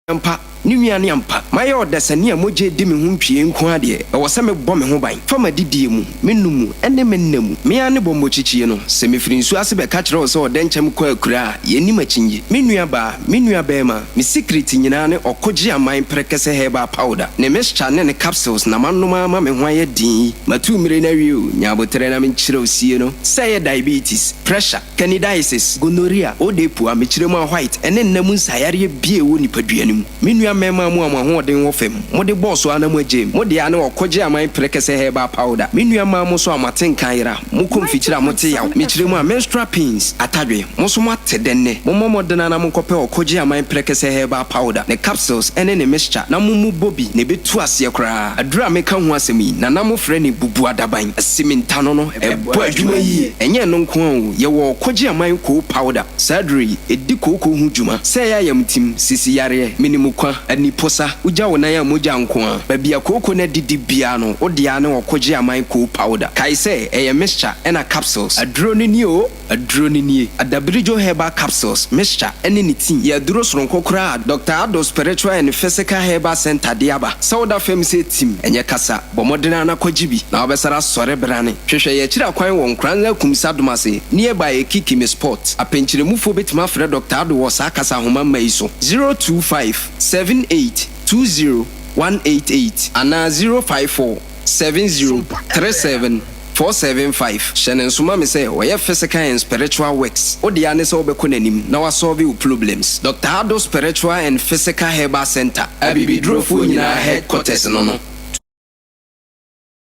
Ampa. Ne nua ne ampa, mayɛ ɔdasani a mogya redi me ho ntwie nko ara deɛ, ɛwɔ sɛ mebɔ me ho ban fa m'adidie mu, me nom mu, ne me nna mu. Me ara ne bɔmmɔkyikyie no, sɛ mefiri nsuo ase bɛka kyerɛ wo sɛ ɔdɛnkyɛm kɔ akuraa a, yɛnnim akyinnye. Me nua baa, me nua barima, me sikiriti nyinaa ne ɔkogye aman prɛkɛsɛ herbal powder, ne mixture ne ne capsules na manom ara ma me ho ayɛ den yi. Matu mmire no awie o, nya aboterɛ na menkyerɛ wo sie no. Sɛ ɛyɛ diabetes, pressure, Candidiasis, gonorrhea, odepua, mekyerɛ mu a white, ɛne nna mu nsaeyareɛ bi a ɛwɔ nipadua no mu. Me nua mmarima mo a mo ahoɔden wɔ fam, mode bɔɔ so ara na moagyae mu. Mo deɛ ara ne ɔkɔgye aman prɛkɛsɛ herbal powder. Me nua mmaa mo nso a moate nka ayera, mokɔ mfikyire a mote yaw, mekyerɛ mu a menstrual pains, atadwe, mo nso moate dɛ nnɛ. Mommɔ mmɔden ara na monkɔpɛ ɔkɔgye aman prɛkɛsɛ herbal powder, ne capsules ne ne mixture na mommu bɔ bi na ɛbɛtu aseɛ koraa. Aduro a meka ho asɛm yi, Nana mofrɛ no bubuadaban, asimintano no, ɛbɔ adwuma yie. Ɛnyɛ ɛno nko ara o, yɛwɔ ɔkɔgye aman koo powder. Saa aduro yi, ɛdi kooko ho dwuma. Sɛ ɛyɛ ayamtim, sisi yareɛ, menimukwa, aniposa, wogya wo nan a mogya nko ara. Baabi a kooko no adidi biara no, wo deɛ ara ne ɔkɔgye aman koo powder. Kae sɛ, ɛyɛ mixture ɛna capsules. Aduro no nie o! Aduro no nie, Adabiridjo Herbal Capsules, Mixture, ne ne tea yɛ aduro soronko koraa a Dɔkta Addo Spiritual and Physical Herbal Centre de aba. Sɛ woda fam sɛ tim, ɛnyɛ kasa, bɔ mmɔden ara na kɔgye bi na wobɛsare asɔre brane. Hwehwɛ yɛn akyiri akwan wɔ Nkoranza Kumsa Domase, nearby Ekikimi Spot. Apɛnkyerɛmufoɔ bɛtumi afrɛ Dɔkta Addo wɔ saa kasa ahoma mma yi so, 025 78 20 188 anaa 054 70 37 475 Hyɛ no nso ma me sɛ ɔyɛ physical and spiritual works. Wo dea ne sɛ wobɛkɔ n'anim na wasɔlve wo problems. Doctor Addo Spiritual and Physical Herbal Centre, Abibidurofoɔ nyinaa headquarters no no.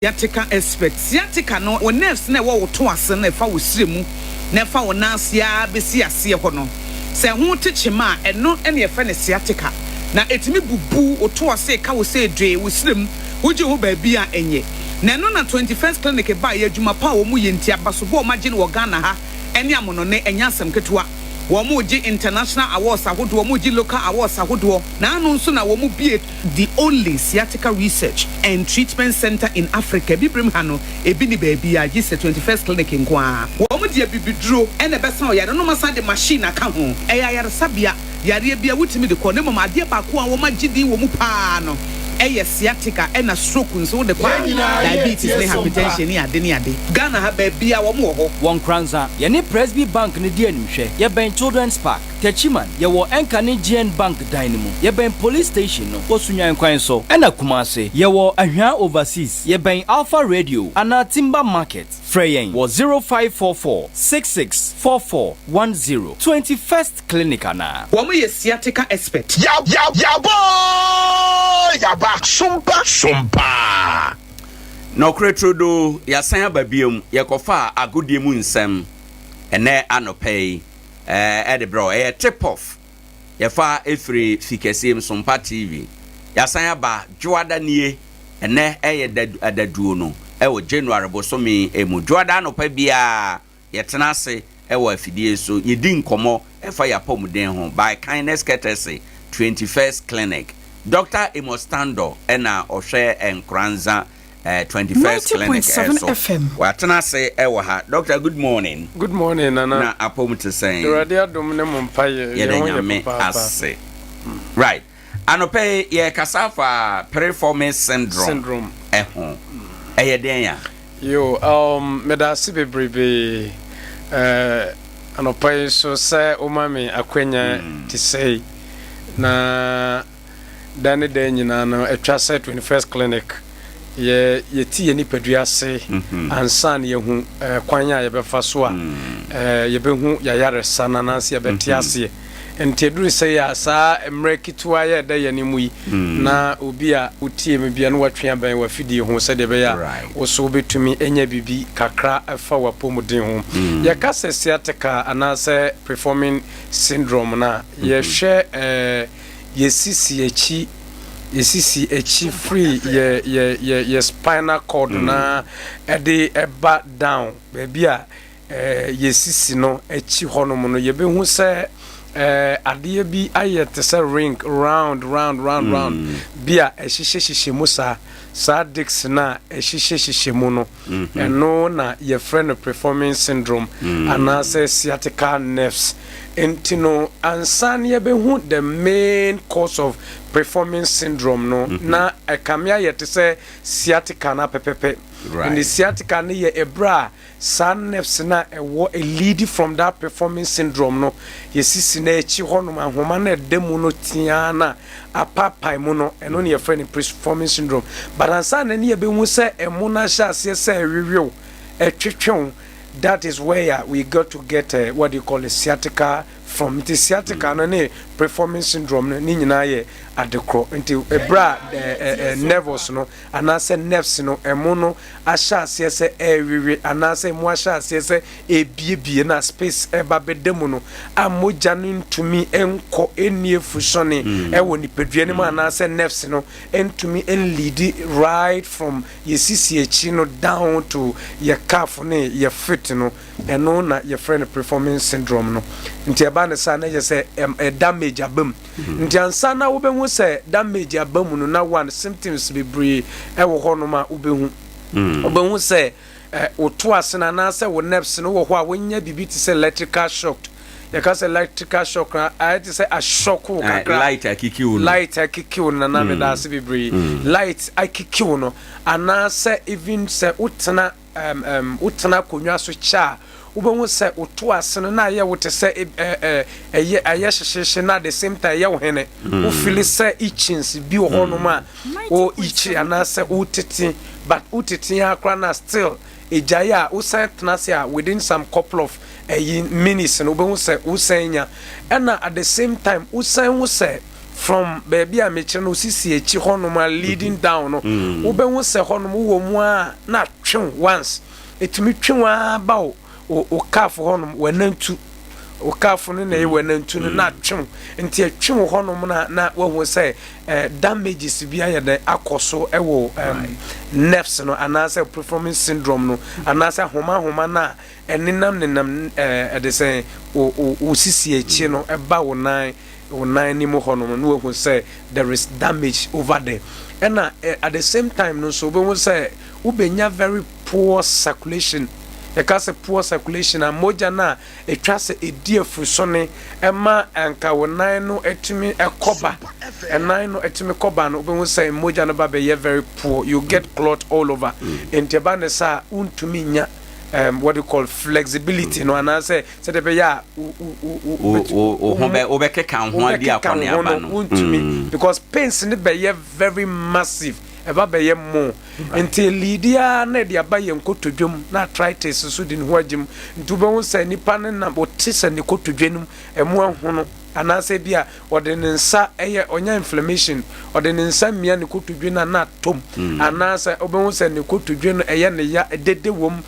Sciatica expert. Sciatica no, wo nerves no a ɛwɔ wo to ase no a ɛfa wo srɛ mu na ɛfa wo nan ase ara bɛsi aseɛ hɔ no, sɛ ɛho te kyema a, ɛno na yɛfrɛ no sciatica. Na ɛtumi bubu wo to ase, ɛka wo sɛ dwee, wo srɛ mu, wogye wo ho baabi a ɛnyɛ. Na ɛno na 21st Clinic baeɛ, adwuma pa a wɔyɛ nti, abasobɔ a wɔagye no wɔ Ghana ha ne amonɔne, ɛnyɛ asɛm ketewa. Wɔregye international awards ahodoɔ, wɔregye local awards ahodoɔ, na ano nso na wɔbue the only sciatica research and treatment centre in Africa, Abibirem ha no, ebi nni baabiara gye sɛ 21st Clinic nko ara. Wɔde abibiduro na ɛbɛsa ɔyare no na wɔasan de machine aka ho. Ɛyɛ ayaresabea. Yareɛ biara wotumi de kɔ na mmom adeɛ baako a wɔagye din wɔ mu pa ara no yɛ sciatica ɛna stroke nso wode kɔ a diabetes ne hypertension ne ade ne ade. Ghana ha baabiara wɔn wɔ hɔ. Wɔ Nkoranza, yɛne Presby Bank no di animhwɛ. Yɛbɛn Children's Park. Techiman, yɛwɔ Ɛnka ne GN Bank dan no mu. Yɛbɛn Police Station no wɔ Sunyani kwan so. Ɛna Kumasi, yɛwɔ Ahwea Overseas. Yɛbɛn Alpha Radio anaa Timber Market. Frɛ yɛn wɔ 0544 66 44 10, 21st Clinic anaa. Wɔn yɛ sciatica expert. Ya ya yaba oo yaba sompa sompa. Nɔkorɛ turodoo, yɛasan aba biom, yɛkɔfaa agodie mu nsɛm ɛnɛ anɔpa yi ɛɛ de brɛ wo. Ɛyɛ tip off, yɛfa ɛfiri fi kɛseɛ mu, Sompa TV. Yɛasan aba, Dwoada nie. Ɛnnɛ yɛ da adaduonu wɔ January bosome mu. Dwoada anɔpa biara yɛtena ase wɔ afidie so, yɛdi nkɔmmɔ fa yɛn apɔmuden ho by Kindness Courtesy, 21st Clinic. Dɔkta Amos Tandor na ɔhwɛ Nkoranza 21st Clinic so. Watena ase wɔ ha. Dɔkta, good morning. Good morning, Nana. Na apɔm te sɛn? Awurade adom ne mo mpaeɛ. Yɛda Nyame ase. Right. Anɔpa yi yɛrekasa afa Piriformis syndrome, syndrome. ho. Ɛyɛ dɛn a? Yo, um, meda ase bebrebe uh, anɔpa yi nso sɛ woma me akwanya mm. te sɛi na da ne da nyinaa no atwa sɛ 21st clinic yɛ yɛti yɛ nipadua ase mhm. ansa na yɛhu eh, kwan a yɛbɛfa so a mm. eh, yɛbɛhu yɛayaresa no anaasɛ yɛbɛte mhm. aseɛ Nti ɛduru sɛi a, saa mmerɛ ketewa yi a ɛda yɛn anim yi, na obi a wotie me bia na watwe abɛn w'afidie ho sɛdeɛ ɛbɛyɛ a wo so wobɛtumi anya biribi kakra afa w'apɔmuden ho. Yɛka sɛ sciatica anaasɛ preforming syndrome no a, yɛhwɛ eh, yɛ sisi akyi, yɛ sisi akyi firi yɛ, yɛ, yɛ, yɛ spinal cord na ɛde ɛba down baabi a yɛn sisi no akyi hɔnom no, yɛbɛhu sɛ adeɛ bi ayɛ te sɛ ring round round round round mm. bi a ɛhyehyɛhyehyɛ mu saa saa discs no a ɛhyehyɛhyehyɛ mu no mm-hmm. ɛno na yɛfrɛ no performing syndrome mm. anaasɛ sciatica nerves. Nti no ansa na yɛbɛhu the main cause of preforming syndrome no, na ɛkame ayɛ te sɛ sciatica no apɛpɛpɛ. Right. Nti sciatica no yɛ ɛberɛ a saa nerves no a ɛwɔ lead from that preforming syndrome no, yɛsisi no akyi hɔnom, ahoma no a ɛda mu no teaa no a apaapae mu no, ɛno na yɛfrɛ no preforming syndrome. But ansa na ne yɛbɛhu sɛ ɛmo no ahyɛ aseɛ sɛ ɛwewew, ɛtwetwew, that is where we got to get uh, what do you call it, sciatica from. Nti sciatica no ne preforming syndrome no ne nyinaa yɛ adekorɔ. Nti ɛberɛ a eh, eh, eh, nervous no anaasɛ nerves no ɛmo no ahyɛ aseɛ sɛ ɛrewewe anaasɛ ɛmo ahyɛ aseɛ sɛ ɛrebiebie na space ɛba bɛda mu no a mogya no ntumi nkɔ ɛnni afusɔne ɛwɔ nipadua no mu anaasɛ nerves no ntumi nleadi right from yɛ sisi akyi no down to yɛ calf ne yɛ foot no, ɛno na yɛfrɛ no preforming syndrome no. Nti ɛba no saa na yɛ sɛ ɛ damage aba mu. Nti ansa na wobɛhu sɛ damage aba mu no, na one symptoms bebree ɛwɔ hɔnom a wobɛhu. Wobɛhu sɛ wo to ase no anaasɛ wo nerves no wɔ hɔ a wonya biribi te sɛ electrical shock. Yɛka sɛ electrical shock a, ayɛ te sɛ ashock wo kakra. Light akiki wo no. Light akiki wo no, nana meda ase bebree. Light akiki wo no anaasɛ even sɛ wotena um, um, wotena akonnwa so kyɛ a, wobɛhu sɛ woto ase no na ayɛ wo te sɛ ɛyɛ ɛyɛ hyehyehye na at the same time ɛyɛ wo hene. Wofili sɛ itchings bi wɔ hɔnom a wo itch anaasɛ wotete, but wotete ara koraa na still egyae a, wosan tena ase a within some couple of ɛyi minutes no wobɛhu sɛ wosan nya. Ɛna at the same time wosan hu sɛ from baabi a mekyerɛ no sisi akyi hɔnom a leading down no, wobɛhu sɛ hɔnom wowɔ mu a na atwe once, ɛtumi twe wo ara ba wo wo calf hɔnom, w'anantu, wo calf no na ɛyɛ w'anantu no na atwe wo. Nti ɛtwe wo hɔnom na na wahu sɛ eh, damages bi ayɛ dɛn akɔ so ɛwɔ um, nerves no anaasɛ preforming syndrome no anaasɛ ahoma ahoma no a ɛnenam nenam eh, ɛde sɛ wo wo wo sisi akyi no ɛba wo nan wo nan no mu hɔnom na wahu sɛ there is damage over there. Ɛna eh, at the same time no nso wobɛhu sɛ wobɛnya very poor circulation. Yɛka sɛ poor circulation a, mogya no a ɛtwa sɛ ɛdi afurusɔne ɛma anka wo nan no atumi kɔba, ɛnan no atumi kɔba no, wobɛhu sɛ mogya no ba bɛyɛ very poor, you get clot all over. Nti ɛba ne saa a, wontumi nya um, what you call flexibility no anaasɛ sɛdeɛ ɛbɛyɛ a wo ho bɛ wobɛkeka wo ho adi akɔneaba no, wontumi because pains no bɛyɛ very massive, ɛba bɛyɛ more. Nti ɛliidi ara na ɛde aba yɛn kotodwe mu, na arthritis nso de ne ho agye mu. Nti wobɛhu sɛ nipa no nam, ɔte sɛ ne kotodwe no mu, ɛmu ahono, anaasɛ ebi a ɔde ne nsa ɛyɛ, ɔnya inflammation, ɔde ne nsa mia ne kotodwe no a na atɔ mu, anaasɛ wobɛhu sɛ ne kotodwe no ɛyɛ ne ya, dede wɔ mu,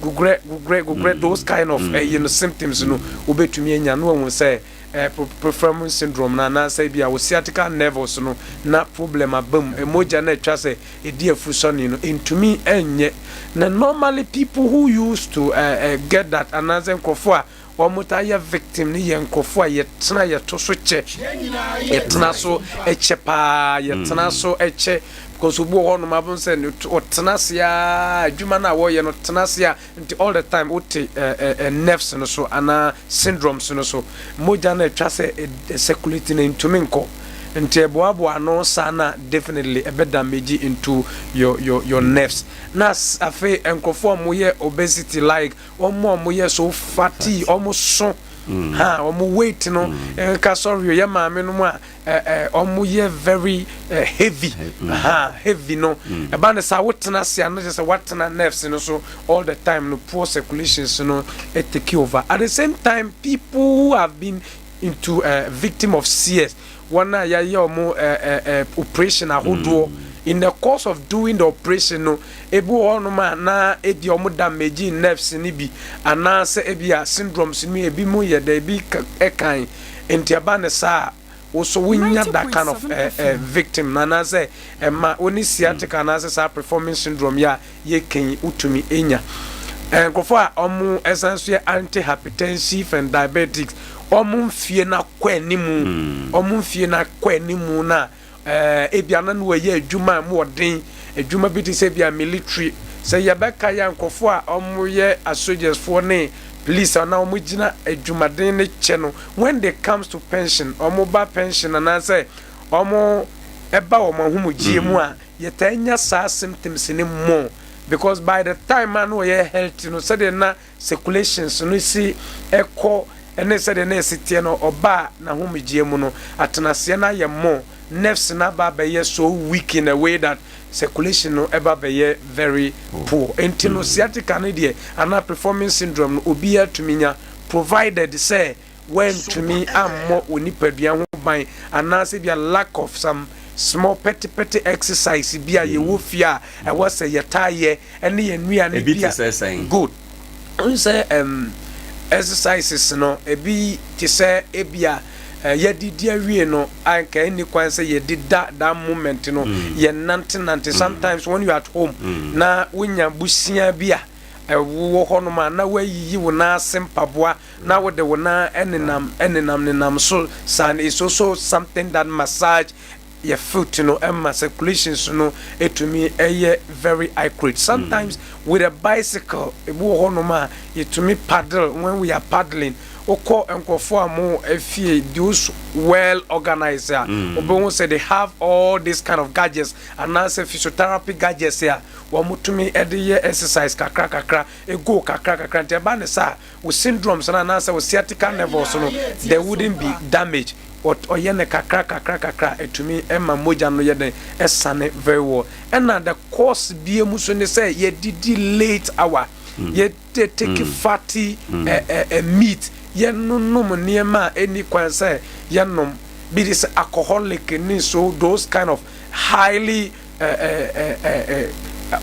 gugrɛ, gugrɛ, gugrɛ, those kind of ɛyi no symptoms no wobɛtumi anya na wahu sɛ Pfefferman syndrome no anaasɛ ebia wo sciatica nervous no na problem aba mu, mogya no a ɛtwa sɛ ɛdi afurusɔne no ntumi nyɛ. Na normally people who used to get that anaasɛ nkurɔfoɔ a wɔtaa yɛ victim no yɛ nkurɔfoɔ a yɛtena yɛto so kyɛ, yɛtena so kyɛ paa, yɛtena so kyɛ because obi wɔ hɔnom abom sɛ ɔtena ase ara adwuma no a wɔyɛ no tena ase a Nti all the time wo te eh nerves no so anaa syndromes no so. Mogya no a ɛtwa sɛ ɛ circulate no ɛntumi nkɔ. Nti ɛboaboa ano saa na definitely ɛbɛ damage into your your your nerves. Na afei nkurɔfoɔ a wɔyɛ obesity like wɔn a wɔyɛ so fatty, wɔn so ha wɔn weight no nka sorry o yɛ maame nom a ɔmo yɛ very heavy ha heavy no ɛba ne saa wotena ase a na kyerɛ sɛ watena nerves no so all the time no poor circulations no take over. At the same time people who have been into uh, victim of CS, wɔn a yɛayɛ wɔn uh, uh, operation ahodoɔ, in the course of doing the operation no ebi wɔ hɔnom a na ebi a wɔn damage nerves no bi anaasɛ ebi a syndromes no ebi mu yɛ dɛ ebi ɛkan. Nti ɛba no saa a, wo so wonya that kind of eh, eh, victim no anaasɛ ɛma wo ne sciatica anaasɛ saa performing syndrome yi a yɛka yi wotumi nya. Eh, nkurɔfoɔ a wɔn ɛsan so yɛ anti-hypertensive and diabetics, wɔn mfie no akɔ anim, wɔn mfie no akɔ anim no a, Ɛɛ, ebia na Noa yɛ adwuma a emu wɔ den, adwuma bi te sɛ ebia military. Sɛ yɛbɛkae a, nkurɔfo a wɔyɛ asogyasfoɔ ne Police anaa wɔn gyina adwumaden ne kyɛ no, when they comes to pension, wɔn ba pension anaasɛ wɔn ɛba wɔn ahomegyeɛ mu a, yɛtaa nya saa symptoms no more because by the time a na ɔyɛ healthy no, sɛdeɛ na circulations no si kɔ ne sɛdeɛ na ɛsi teɛ no, ɔba n'ahomegyeɛ mu no, atenaseɛ no ayɛ more, nerves no aba abɛyɛ so weak in a way that circulation no ɛba bɛyɛ very poor. Nti no sciatica no deɛ anaa performing syndrome no obiara tumi nya provided sɛ woantumi ammɔ wo nipadua ho ban anaasɛ bia lack of some small petty petty exercise bi a yɛwɔ fie a ɛwɔ sɛ yɛtaa yɛ ɛne yɛn nnuane Ebi bi te a sɛ sɛn? Good. Wohu sɛ um, exercises no ebi te sɛ ebia eh, yɛadidi awie no a nka ɛnni kwan sɛ yɛde da that moment no yɛnantenante. Sometimes when you are at home na wonya busia bi a ɛwowɔ hɔnom a na woayiyi wo nan ase mpaboa na wode wo nan nenam nenam nenam so saa no, it's also something that massage yɛ foot no ɛma circulations no ɛtumi ɛyɛ very accurate. Sometimes with a bicycle, ebi wɔ hɔnom a yɛtumi paddle. When we are paddling, wokɔ nkurɔfoɔ a mo afie those well organized a, wobɛhu sɛ they have all this kind of gadgets anaasɛ physiotherapy gadgets a wɔn tumi de yɛ exercise kakra kakra, ego kakra kakra. Nti ɛba ne saa wo syndromes no anaasɛ wo sciatica nerves no, there wouldn't be damage. Ɔyɛ no kakra kakra kakra a, ɛtumi ma mogya no yɛ dɛn? Ɛsane very well. Ɛna the cause bia mu so ne sɛ yɛdidi late hour, yɛ take fatty meat, yɛnonom nneɛma a ɛnni kwan sɛ yɛnom bi te sɛ alcoholic ne so those kind of highly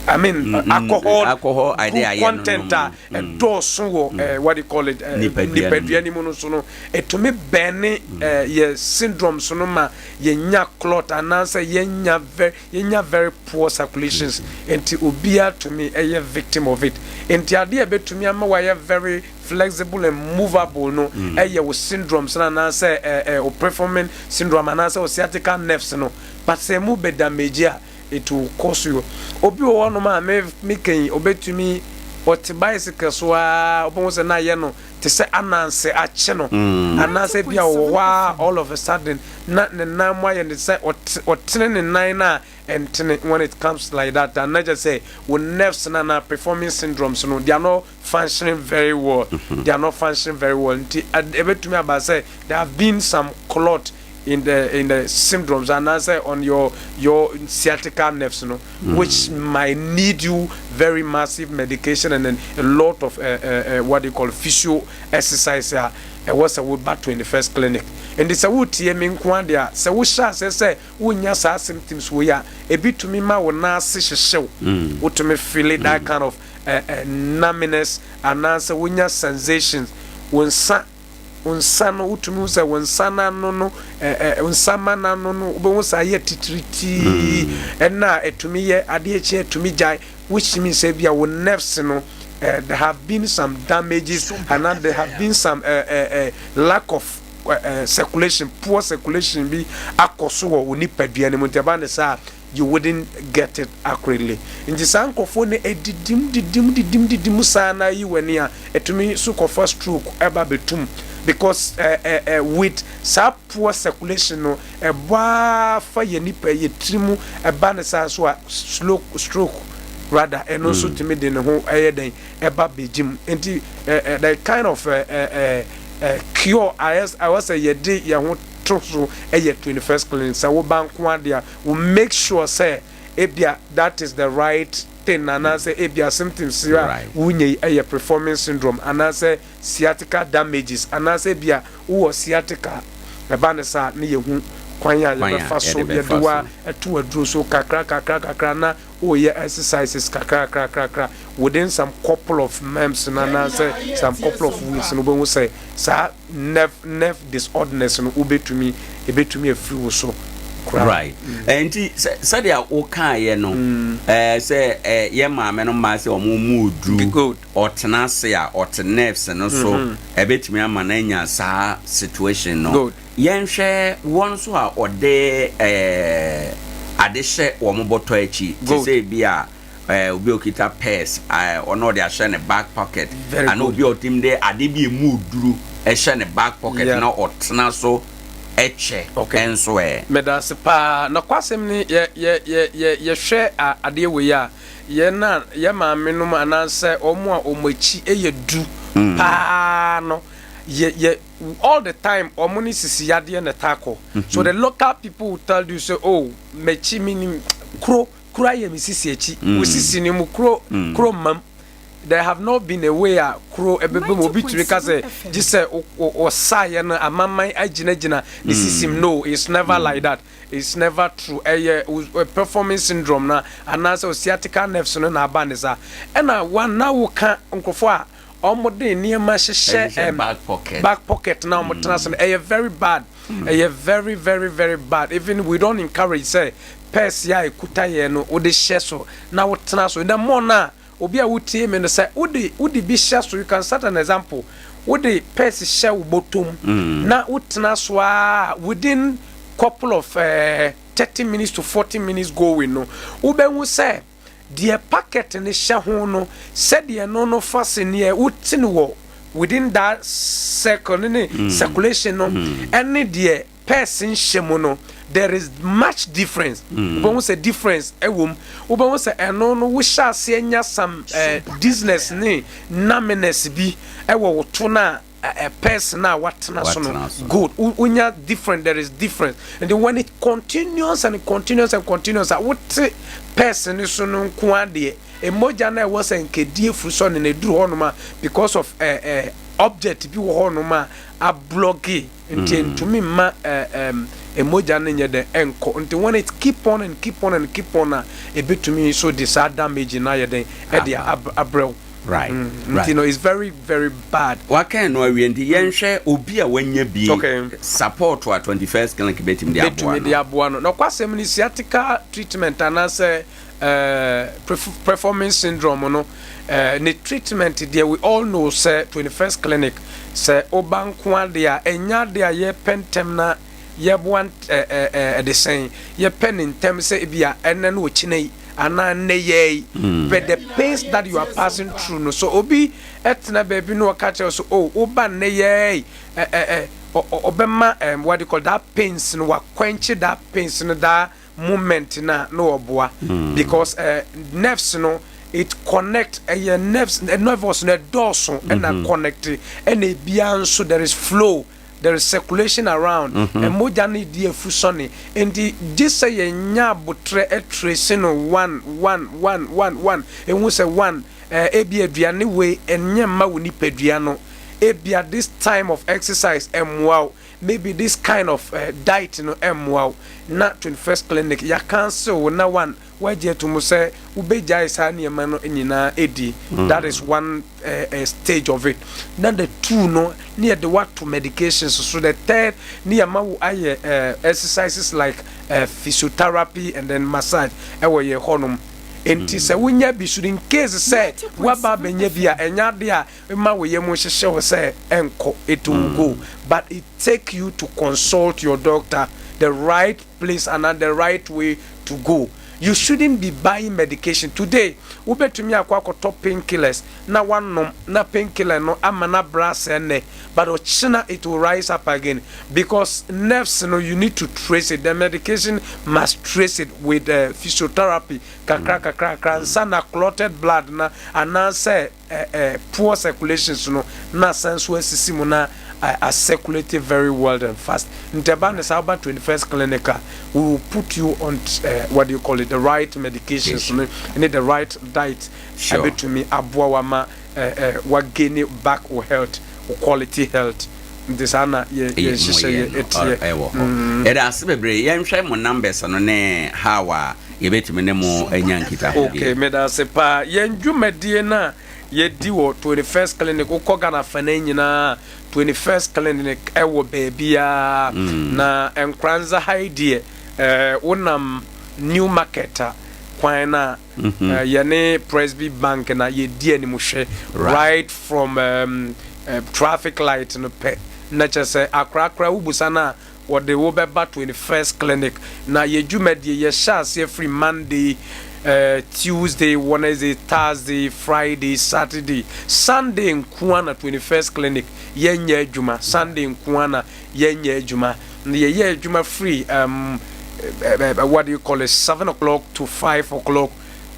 I mean alcohol, alcohol ade a content a ɛdɔɔso wɔ what do you call it, nipadua no mu no so no, ɛtumi bɛne yɛ syndromes no ma yɛnya clot anaasɛ yɛnya very yɛnya very poor circulations. Nti obiara tumi ɛyɛ victim of it. Nti adeɛ a ɛbɛtumi ama wayɛ very flexible and movable no ɛyɛ wo syndromes no anaasɛ ɛɛ wo performing syndrome anaasɛ wo sciatica nerves no. But sɛ emu bɛ damage a, it will cause you. Obi wɔ hɔnom a me me kan yi, obetumi ɔte bicycle so ara, wobɛhu sɛ na ayɛ no te sɛ ananse akye no, anaasɛ bi a ɔwɔ hɔ ara, all of a sudden na ne nan mu ayɛ no sɛ ɔte ɔtene ne nan no a ɛntene. When it comes like that a, na kyerɛ sɛ wo nerves no anaa performing syndromes no, they are not functioning very well, they are not functioning very well. Nti ɛbɛtumi aba sɛ there have been some clot in the syndromes anaasɛ on your sciatica nerves no, which might need you very massive medication and then a lot of what they call physio exercise a ɛwɔ sɛ woba 21st Clinic. Nti sɛ wotie me nko ade a, sɛ wohyɛ aseɛ sɛ wonya saa symptoms wei a, ebi tumi ma wo nan ase hyehyew, wotumi feel that kind of numbness anaasɛ wonya sensations, wo nsa no, wotumi hu sɛ wo nsa n'ano no, ɛɛ nsa ma n'ano no, wobɛhu sɛ ayɛ titiritii, ɛna ɛtumi yɛ adeɛ kye ɛtumi gyae, which means sɛ bi a wo nerves no, there have been some damages and there have been some lack of circulation, poor circulation bi akɔ so wɔ wo nipadua no mu. Nti ɛba ne saa, you wouldn't get it accurately. Nti saa nkurɔfoɔ no edidim didim didim didim saa na ayi w'ani a, ɛtumi so kɔfa stroke ɛba bɛtum because with saa poor circulation no ɛbɔ afa yɛ nipa yɛ tiri mu. Ɛba ne saa so a, slow stroke rather, ɛno nso tumi de ne ho ɛyɛ dɛn ɛba bɛgyim. Nti the kind of cure ayɛ ɛwɔ sɛ yɛde yɛn ho to so ɛyɛ 21st Clinic. Sɛ woba nko adeɛ a, we make sure sɛ ebia that is the right thing anaasɛ ebia symptoms a wonya yi ɛyɛ performing syndrome anaasɛ sciatica damages anaasɛ ebia wowɔ sciatica. Ɛba ne saa ne yɛhu kwan a yɛbɛfa so yɛde wa ɛto aduro so kakra kakra kakra na woyɛ exercises kakra kakra kakra. Within some couple of months na anaasɛ some couple of weeks no, wobɛhu sɛ saa nerve disorders no wobɛtumi ɛbɛtumi afiri wo so koraa. Right, nti sɛdeɛ wokaeɛ no, sɛ yɛ maame no mmaa sɛ ɔmo mu duru, ɔtena ase a ɔte nerves no so, ɛbɛtumi ama no anya saa situation no. Yɛnhwɛ wɔn nso a ɔde ade hyɛ wɔn bɔtɔ akyi te sɛ bi a Eh, obi a okita purse, eh, ɔno ɔde ahyɛ ne back pocket. Ana obi a ɔtim de ade bi emu oduru ɛhyɛ ne back pocket na ɔtena so ɛkyɛ ɛnso ɛ. Medase paa. Nɔkwasɛm ni, yɛ yɛ yɛ yɛ yɛhwɛ adeɛ wei a, yɛn a yɛ maame nom anaasɛ wɔn a wɔn akyi yɛ du paa no, yɛ yɛ all the time wɔn ne sisi yadeɛ na ɛtaa kɔ. So the local people will tell you say, oh, m'akyi menim kuro kuro ayɛ me sisi akyi. Wo sisi no mu kuro kuro mmam. There have not been a way a kuro ɛbɛbɛ mu obi tumi ka sɛ gye sɛ ɔsaeɛ no amaman agyinagyina ne sisi mu. No, it's never like that. It's never true. Ɛyɛ performing syndrome na anaasɛ sciatica nerves no na aba ne saa. Ɛna one na woka nkurɔfoɔ a wɔde nneɛma hyehyɛ back pocket back pocket na wɔn tena so no, ɛyɛ very bad. Ɛyɛ very very very bad. Even we don't encourage sɛ purse a ekuta yɛn no wode hyɛ so na wotena so. The more na obi a wotie me no sɛ wode bi hyɛ so, you can start an example, wode purse hyɛ wo bɔtɔm na wotena so a, within couple of 30 minutes to 40 minutes going no, wobɛhu sɛ deɛ pocket ne hyɛ ho no, sɛdeɛ no fa se neɛ wote no wɔ within that circle ne circulation no ɛne deɛ purse nhyɛ mu no, there is much difference. Wobɛhu sɛ difference ɛwɔ mu. Wobɛhu sɛ ɛno no wohyɛ aseɛ nya some dizziness ne numbness bi ɛwɔ wo to no a purse na watena so no. Watena so. Good. Wonya different, there is difference. And then when it continues and continues and continues a, wote purse ne so no nko adeɛ, emogya no a ɛwɔ sɛ nkedie furu sɔ ne na eduru hɔnom a, because of object bi wɔ hɔnom a ablock, nti ntumi mma emogya no nyɛ dɛ ɛnkɔ. Nti when it keep on and keep on and keep on a, ebetumi nso de saa damage na ayɛ dɛn ɛde abrɛw. Nti no, it's very very bad. Wakan no awie, nti yɛnhwɛ obi a wanya bi support a 21st Clinic bɛtumi de aboa bɛtumi de no. Aboa no. Nɔkwasɛm no, sciatica treatment anaasɛ performance syndrome no, ne treatment deɛ, we all know sɛ 21st Clinic, sɛ woba nko adeɛ a, ɛnya adeɛ a yɛpɛ ntɛm na yɛboa ɛde sɛn yɛpɛ ne ntɛm sɛ ebi a ɛnɛ no ɔkyina yi anaa nnɛ yɛ yi. But the pains that you are passing through no, so obi ɛtena baabi na ɔka kyerɛ so, oh, woba nnɛ yɛ yi, ɛ ɛ ɛ ɔbɛma what do you call that, pains no, wakwanche that pains no, that moment na na ɔboa. Because nerves no, it connect, ɛyɛ nerves, nerves no ɛdɔɔso ɛna connect, ɛna ebia nso there is flow, there is circulation around. Ɛmogya no di afu sɔne, nti gye sɛ yɛnya abotrɛ ɛtrace no one one one one one, ehu sɛ one, ebi aduane wei ɛnyɛ mma wo nipadua no, ebia this time of exercise ɛmmoa wo, maybe this kind of diet no ɛmmoa wo, na 21st Clinic yɛ counsel wo na one wagye ato mu sɛ wobɛgyae saa nneɛma no nyinaa ɛdi. That is one stage of it. Na the two no, ne yɛde wato medications so. The third, ne yɛma wo ayɛ exercises like physiotherapy and then massage ɛwɔ yɛ hɔnom. Nti sɛ wonya bi so, in case sɛ woaba abɛnya bi a, ɛnya ade a ma wo yam hyehyɛ wo sɛ ɛnkɔ, it will go, but it take you to consult your doctor, the right place and the right way to go. You shouldn't be buying medication today. Wobɛtumi akɔ akɔtɔ painkillers na wanom, na painkiller no ama na bra sɛ nnɛ, but ɔkyena it will rise up again, because nerves no, you need to trace it. The medication must trace it with physiotherapy kakra kakra kakra nsa na clotted blood na anaasɛ poor circulations no na asan so asisi mu na a circulate very well and fast. Nti ɛba ne saa, woba 21st Clinic a, we will put you on what do you call it, the right medications no ne the right diet. Ɛbɛtumi aboa wa ma wagain back wo health, wo quality health. Nti saa na yɛ yɛhyehyɛ yɛ ɛteɛ. Ɛwɔ hɔ. Yɛde ase bebree. Yɛnhwɛ mo numbers no ne how a yɛbɛtumi ne mo anya nkitahodie. Okay, meda ase paa. Yɛn dwumadie no a yɛdi wɔ 21st Clinic, wokɔ Ghana fana nyinaa, 21st Clinic ɛwɔ baabiaa. Na Nkranza ha yi deɛ, wonam New Market a kwan no a, yɛne Presby Bank na yɛdi animhwɛ right from traffic light no pɛ, na kyerɛ sɛ akorakora wobusa no a, wɔde wo bɛba 21st Clinic. Na yɛ dwumadie yɛhyɛ aseɛ firi Monday. Eh, Tuesday, Wednesday, Thursday, Friday, Saturday, Sunday nkoa na 21st clinic yɛnyɛ adwuma. Sunday nkoa na yɛnyɛ adwuma. Na yɛyɛ adwuma free um, uh, what do you call it, 7 o'clock to 5 o'clock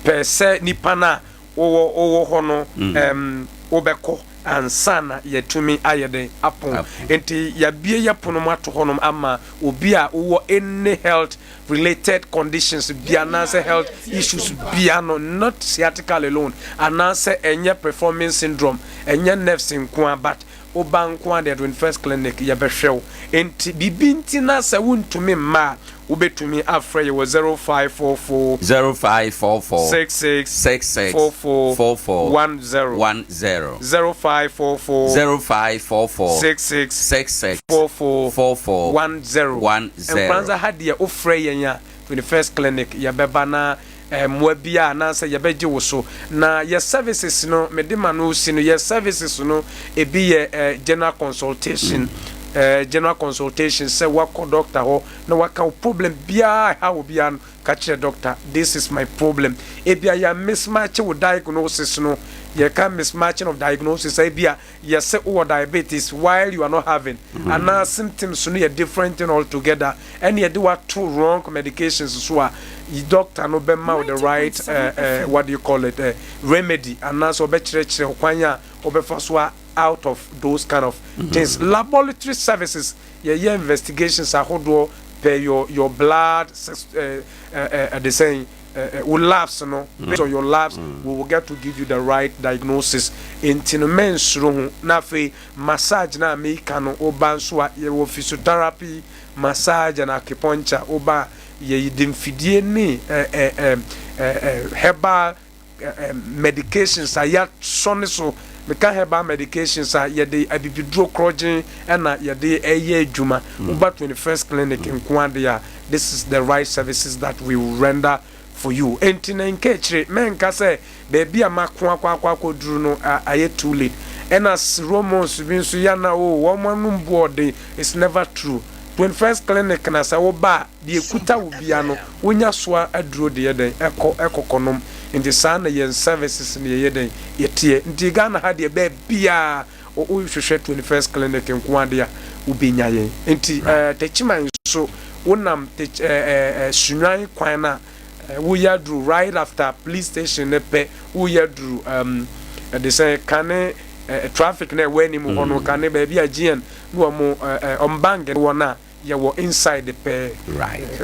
pɛ sɛ nipa no a wowɔ wowɔ hɔ no um, wobɛkɔ ansa na yɛatumi ayɛ dɛn apɔn. Nti yɛabie yɛ pono mu ato hɔnom ama obi a wowɔ any health related conditions bia anaasɛ health issues bia no, not sciatica alone, anaasɛ ɛnyɛ performing syndrome, ɛnyɛ nerves nko a, but woba nko a deɛ, 21st Clinic yɛbɛhwɛ wo. Nti biribi nti na sɛ wontumi mma a, wobɛtumi afrɛ yɛ wɔ 0544 0544 66 66 44 44 10 10 0544 0544 66 66 44 44 10 10. Nkoranza ha deɛ, wofrɛ yɛn a, 21st Clinic yɛbɛba na mmoa bi a anaasɛ yɛbɛgye wo so. Na yɛ services no, mede ma no si no, yɛ services no ebi yɛ general consultation, general consultation sɛ wakɔ doctor hɔ na waka wo problem biara ɛha wo biara no, ka kyerɛ doctor, "This is my problem." Ebi a yɛ mismatch wo diagnosis no, yɛka mismatching of diagnosis, ebi a yɛsɛ wowɔ diabetes while you are not having, anaa symptoms no yɛ different thing altogether, ɛne yɛde wato wrong medications so a, doctor no bɛma wo the right what do you call it, remedy, anaasɛ ɔbɛkyerɛkyerɛ kwan a wɔbɛfa so a out of those kind of things. Laboratory services, yɛyɛ investigations ahodoɔ per your blood, the same wo labs no, based on your labs, we will get to give you the right diagnosis. Nti no mɛnsuro ho. Na afei massage na meka no, woba nso a, yɛwɔ physiotherapy, massage and acupuncture. Woba, yɛde mfidie ne herbal medications a yɛasɔ ne so. Meka herbal medications a, yɛde abibiduro korɔgyen ɛna yɛde ɛyɛ adwuma. Woba 21st Clinic nko ade a, this is the right services that we will render for you. Enti na nka akyire mɛnka sɛ baabi a mako akɔ akɔ akɔduru no ayɛ too late. Ɛna romans bi nso yana o wɔn anom bu ɔden, it's never true. 21st Clinic na sɛ woba a, deɛ ekuta wo bia no, wonya soa aduro deɛ dɛn ɛkɔ ɛkɔkɔ nom. Nti saa na yɛn services no yɛyɛ dɛn yɛteɛ. Nti Ghana ha deɛ, baabiaa wohwehwɛ 21st Clinic nko adeɛ a, wobɛnya yɛn. Nti Techiman nso, wonam ɛɛ ɛɛ Sunyani kwan no a, woyɛ aduru right after police station ne pɛ, woyɛ aduru ɛde sɛ kane traffic na ɛwɔ anim hɔ no, kane baabi a GN ne wɔn ɛɛ ɔm bank wɔ no a, yɛwɔ inside pɛɛ.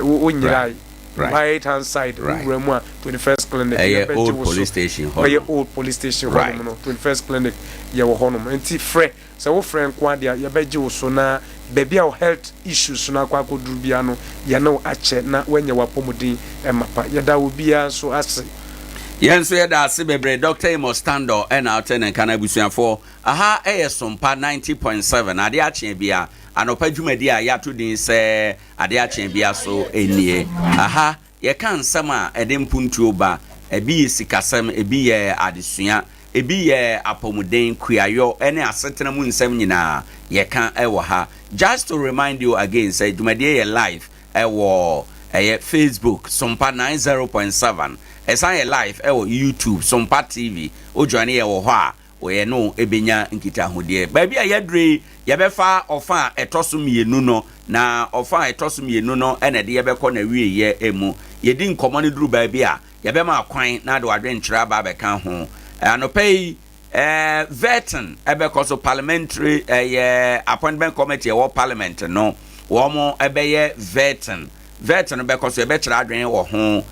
Wonyira right hand side, wowura mu a, 21st Clinic. Ɛyɛ old police station hɔ. Ɛyɛ old police station hɔ nom no, 21st Clinic yɛwɔ hɔ nom. Nti frɛ, sɛ wofrɛ nko adeɛ a, yɛbɛgye wo so na baabi a wo health issues no akɔ akɔduru bia no, yɛne wo akyɛ na woanya w'apɔmuden ɛma pa. Yɛda wo biara nso ase. Yɛn nso yɛda ase bebree. Dr Amos Tandor ɛna ɔte ne nka no. Abusuafoɔ, aha ɛyɛ Sompa 90.7, adeɛ akyeɛ bia anɔpa dwumadi a yɛato din sɛ adeɛ akyeɛ bia so nie. Aha yɛka nsɛm a ɛde mpuntuo ba. Ebi yɛ sikasɛm, ebi yɛ adesua, ebi yɛ apɔmuden, kuayɔ ɛne asetena mu nsɛm nyinaa yɛka ɛwɔ ha. Just to remind you again sɛ dwumadie yɛ live ɛwɔ ɛyɛ Facebook Sompa 90.7, ɛsan yɛ live ɛwɔ YouTube Sompa TV. Wodwane yɛ wɔ hɔ a, wɔyɛ no ebenya nkitahodeɛ. Baabi a yɛdure yi, yɛbɛfa ɔfa a ɛtɔ so mmienu no, na ɔfa a ɛtɔ so mmienu no ɛna ɛde yɛbɛkɔ na wieyɛ emu. Yɛdi nkɔmmɔ no duru baabi a, yɛbɛma kwan na de wadwenkyerɛ aba abɛka ho. Anɔpa yi, vetting ɛbɛkɔ so. Parliamentary ɛyɛ appointment committee ɛwɔ parliament no, wɔn ɛbɛyɛ vetting. Vetting bɛkɔ so, yɛbɛkyerɛ adwene wɔ ho.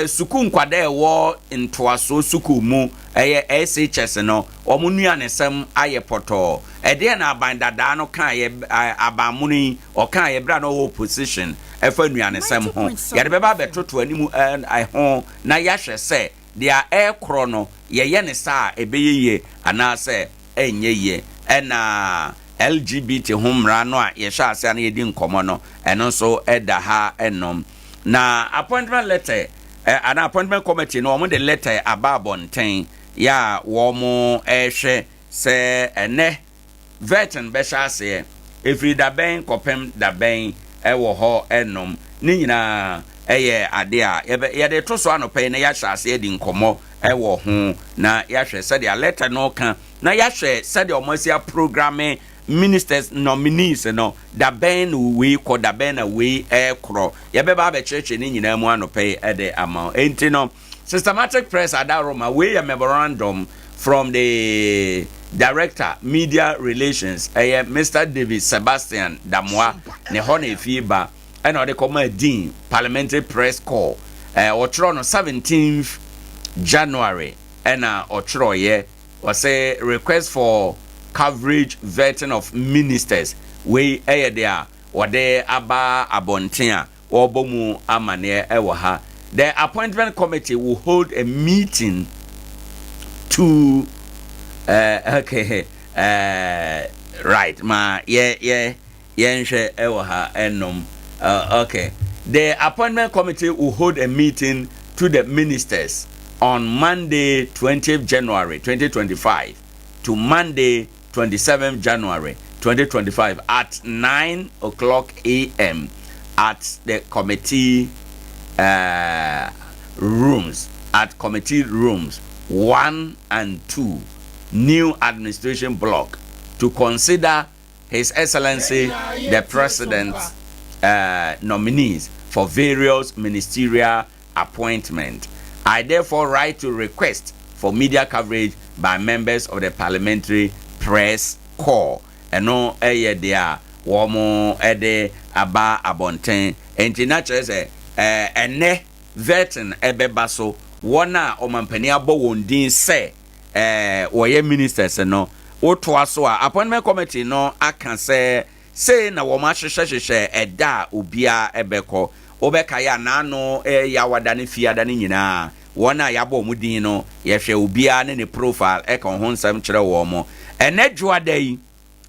Sukuu nkwadaa ɛwɔ ntoasoɔ sukuu mu, ɛyɛ SHS no, wɔn nnuanesɛm ayɛ pɔtɔɔ. Ɛdeɛ na aban dadaa no kaa yɛ, abanmono yi ɔkaa yɛ bere a na ɔwɔ opposition ɛfa nnuanesɛm ho, yɛde bɛba abɛtoto anim ɛho na yɛahwɛ sɛ deɛ ɛrekorɔ no, yɛyɛ ne saa a ɛbɛyɛ yie anaasɛ ɛnyɛ yie. Ɛna LGBT ho mmara no a yɛhyɛ ase a na yɛdi nkɔmmɔ no, ɛno nso ɛda ha ɛnom. Na appointment letter ana appointment committee no, wɔn de letter aba abɔnten yɛ a wɔn ɛrehwɛ sɛ ɛnɛ vetting bɛhyɛ aseɛ, efiri dabɛn kɔpem dabɛn ɛwɔ hɔ ɛnom ne nyinaa. yɛ ade a yɛbɛ yɛde to so anɔpa yi na yɛahyɛ ase adi nkɔmmɔ wɔ ho na yɛahwɛ sɛdeɛ lɛtɛ no ka na yɛahwɛ sɛdeɛ wɔn asi aprogramme ministers nominees no da bɛn na wei kɔ da bɛn na wei ɛkorɔ yɛbɛba abɛkyerɛkyerɛ ne nyinaa mu anɔpa yi de ama wo. Enti no Systematic Press Adaworoma wei yɛ memorandum from the Director Media Relations ɛyɛ Mister David Sebastian Damoah ne hɔ na efie ba ɛna ɔde kɔmaa Dean Parliamentary Press Corps ɛɛ ɔtwerɛ no 17th January ɛna ɔtwerɛeɛ ɔsɛ request for coverage vetting of ministers wei ɛyɛ deɛ a wɔde aba abɔnten a wɔrebɔ mu amaneɛ wɔ ha. The appointment committee will hold a meeting to uh, okay uh, right ma yɛ yɛ yɛnhwɛ wɔ ha ɛnom uh, okay the appointment committee will hold a meeting to the ministers on Monday 20th January 2025 to Monday 27 January 2025 at 9 o'clock a.m. at the committee rooms at committee rooms 1 and 2 new administration block to consider His Excellency the President's nominees for various ministerial appointment. I therefore write to request for media coverage by members of the parliamentary press corps. Ɛno yɛ deɛ a wɔde aba abɔnten. Enti na kyerɛ sɛ ɛnnɛ vetting bɛba so. Wɔn a ɔmampanin abɔ wɔn din sɛ wɔyɛ ministers no, wotoa so a, appointment committee no aka sɛ sei na wɔn ahyehyɛhyehyɛ ɛda a obiara bɛkɔ. Wobɛkae a n'ano Yawada ne Fiada no nyinaa, wɔn a yɛabɔ wɔn din no, yɛhwɛ obiara ne ne profile ɛka wɔn ho nsɛm kyerɛ wɔn. Ɛnɛ Dwoada yi,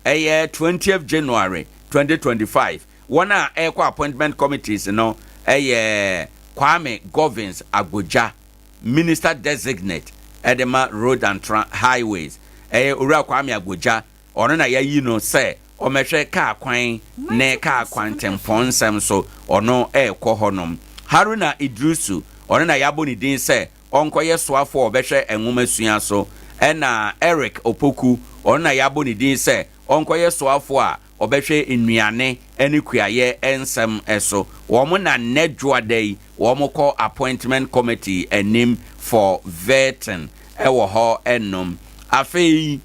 ɛyɛ 20th January 2025, wɔn a ɛrekɔ appointment committees no ɛyɛ Kwame Govins Agbodza, Minister Designate ɛde ma Road and Highways. Ɛyɛ Owura Kwame Agbodza, ɔno na yɛayi no sɛ ɔmmɛhwɛ kaa kwan ne kaa kwantempɔn nsɛm so, ɔno ɛrekɔ hɔnom. Haruna Iddrisu, ɔno na yɛabɔ ne din sɛ ɔnkɔyɛ soafoɔ a ɔbɛhwɛ nwomasua so. Ɛna Eric Opoku, ɔno na yɛabɔ ne din sɛ ɔnkɔyɛ soafoɔ a ɔbɛhwɛ nnuane ne kuayɛ nsɛm so. Wɔn na nnɛ Dwoada yi wɔn kɔ appointment committee anim for vetting ɛwɔ hɔ ɛnom. Afei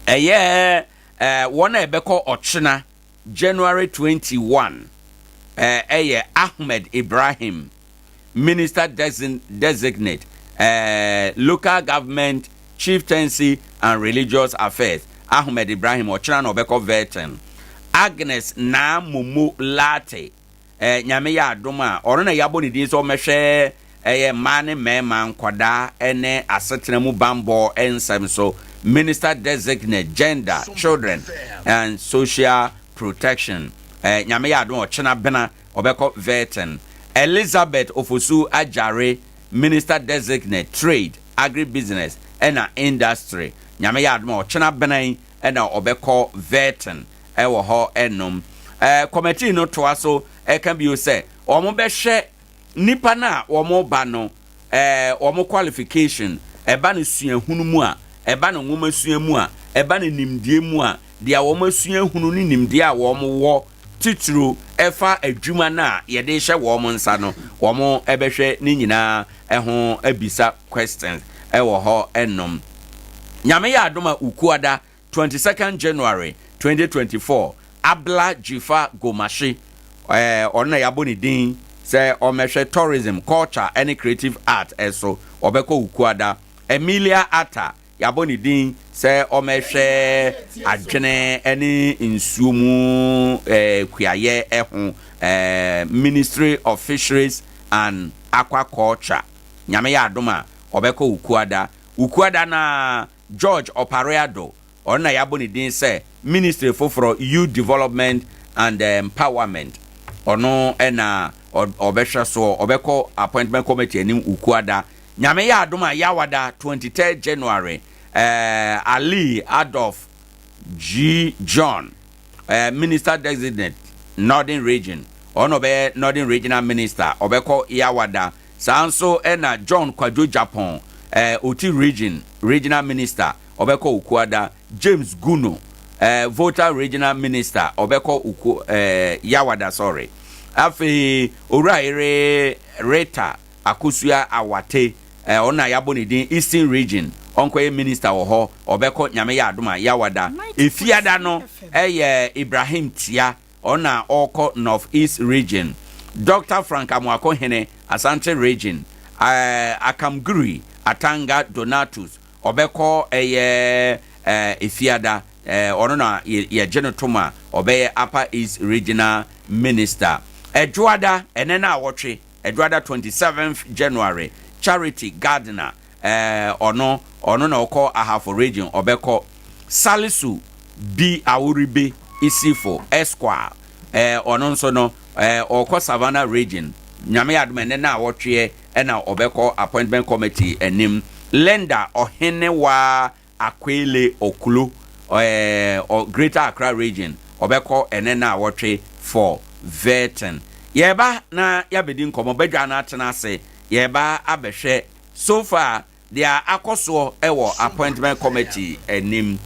ɛyɛ wɔn a ɛbɛkɔ ɔkyena January 21 ɛyɛ Ahmed Ibrahim, Minister Designate, Local Government, Chieftaincy and Religious Affairs. Ahmed Ibrahim ɔkyena na ɔbɛkɔ vetting. Agnes Naa Momo Lartey, Nyame yɛ adom a ɔno na yɛabɔ ne din sɛ ɔmmɛhwɛ ɛyɛ mmaa ne mmarima, nkwadaa ne asetena mu bambɔ nsɛm so, Minister Designate, Gender, Children and Social Protection. Nyame yɛ adom a ɔkyena bena ɔbɛkɔ vetting. Elizabeth Ofosu Agyare, Minister Designate, Trade, Agribusiness ɛna Industry. Nyame yɛ adom a ɔkyena bena yi ɛna ɔbɛkɔ vetting ɛwɔ hɔ ɛnom. Committee no toa so ɛka bio sɛ wɔn bɛhwɛ nipa no a wɔn ba no wɔn qualification, ɛba no suahunu mu a, ɛba no nwoma sua mu a, ɛba no nimdeɛ mu a, deɛ wɔn asua hunu ne nimdeɛ a wɔn wɔ titiro ɛfa adwuma no a yɛde hyɛ wɔn nsa no, wɔn ɛbɛhwɛ ne nyinaa ɛho abisa questions ɛwɔ hɔ ɛnom. Nyame yɛ adom a Ukuada 22nd January 2024, Abla Dzifa Gomashie, ɔno na yɛabɔ ne din sɛ ɔmmɛhwɛ tourism, culture ne creative art so, ɔbɛkɔ Ukuada. Emilia Atta, yɛabɔ ne din sɛ ɔmmɛhwɛ adwene ne nsuo mu kuayɛ ho, Ministry of Fisheries and Aquaculture. Nyame yɛ adom a ɔbɛkɔ Ukuada. Ukuada na George Opare Addo, ɔno na yɛabɔ ne din sɛ ministry foforɔ, Youth Development and Empowerment, ɔno na ɔbɛhwɛ soɔ, ɔbɛkɔ appointment committee anim Ukuada. Nyame yɛ adom a Yawada 23 January, Ali Adolf G John, Minister Designate, Northern Region, Ɔno na ɔbɛyɛ Northern Regional Minister, ɔbɛkɔ Yawada. Saa nso na John Kwadwo Gyapong, Oti Region Regional Minister, ɔbɛkɔ Okuada. James Gunu, Volta Regional Minister, ɔbɛkɔ Oku, Yawada, sorry. Afei Owurayere Rita Akosua Awate, ɔno na yɛabɔ ne din, Eastern Region, ɔnkɔyɛ Minister wɔ hɔ, ɔbɛkɔ Nyame yɛ adom a, Yawada. Efiada no yɛ Ibrahim Tia, Ɔno na ɔrekɔ North East Region. Dɔkta Frank Amoako Hene, Asante Region, Akamguri Atanga Donatus, ɔbɛkɔ ɛyɛ Efiada, ɔno na yɛgye no tom a ɔbɛyɛ Upper East Regional Minister. Ɛdwoada, ɛnɛ naawɔtwe, Ɛdwoada 27th January, Charity Gardner, Ɛɛ ɔno, ɔno na ɔkɔ Ahafo region, ɔbɛkɔ. Salisu B Aworibe Isifo Esquire, ɛɛ ɔno nso no, ɛɛ ɔkɔ Savannah region. Nyame yɛ adom a ɛnɛ naawɔtweɛ ɛna ɔbɛkɔ appointment committee anim. Linda Ɔhenewaa Akwele Oklo, ɛɛ ɔ Greater Accra Region, ɔbɛkɔ ɛnɛ naawɔtwe for vetting. Yɛreba na yɛabɛdi nkɔmmɔ, badwa no atena ase, yɛreba abɛhwɛ so far deɛ akɔ soɔ wɔ Appointment Committee anim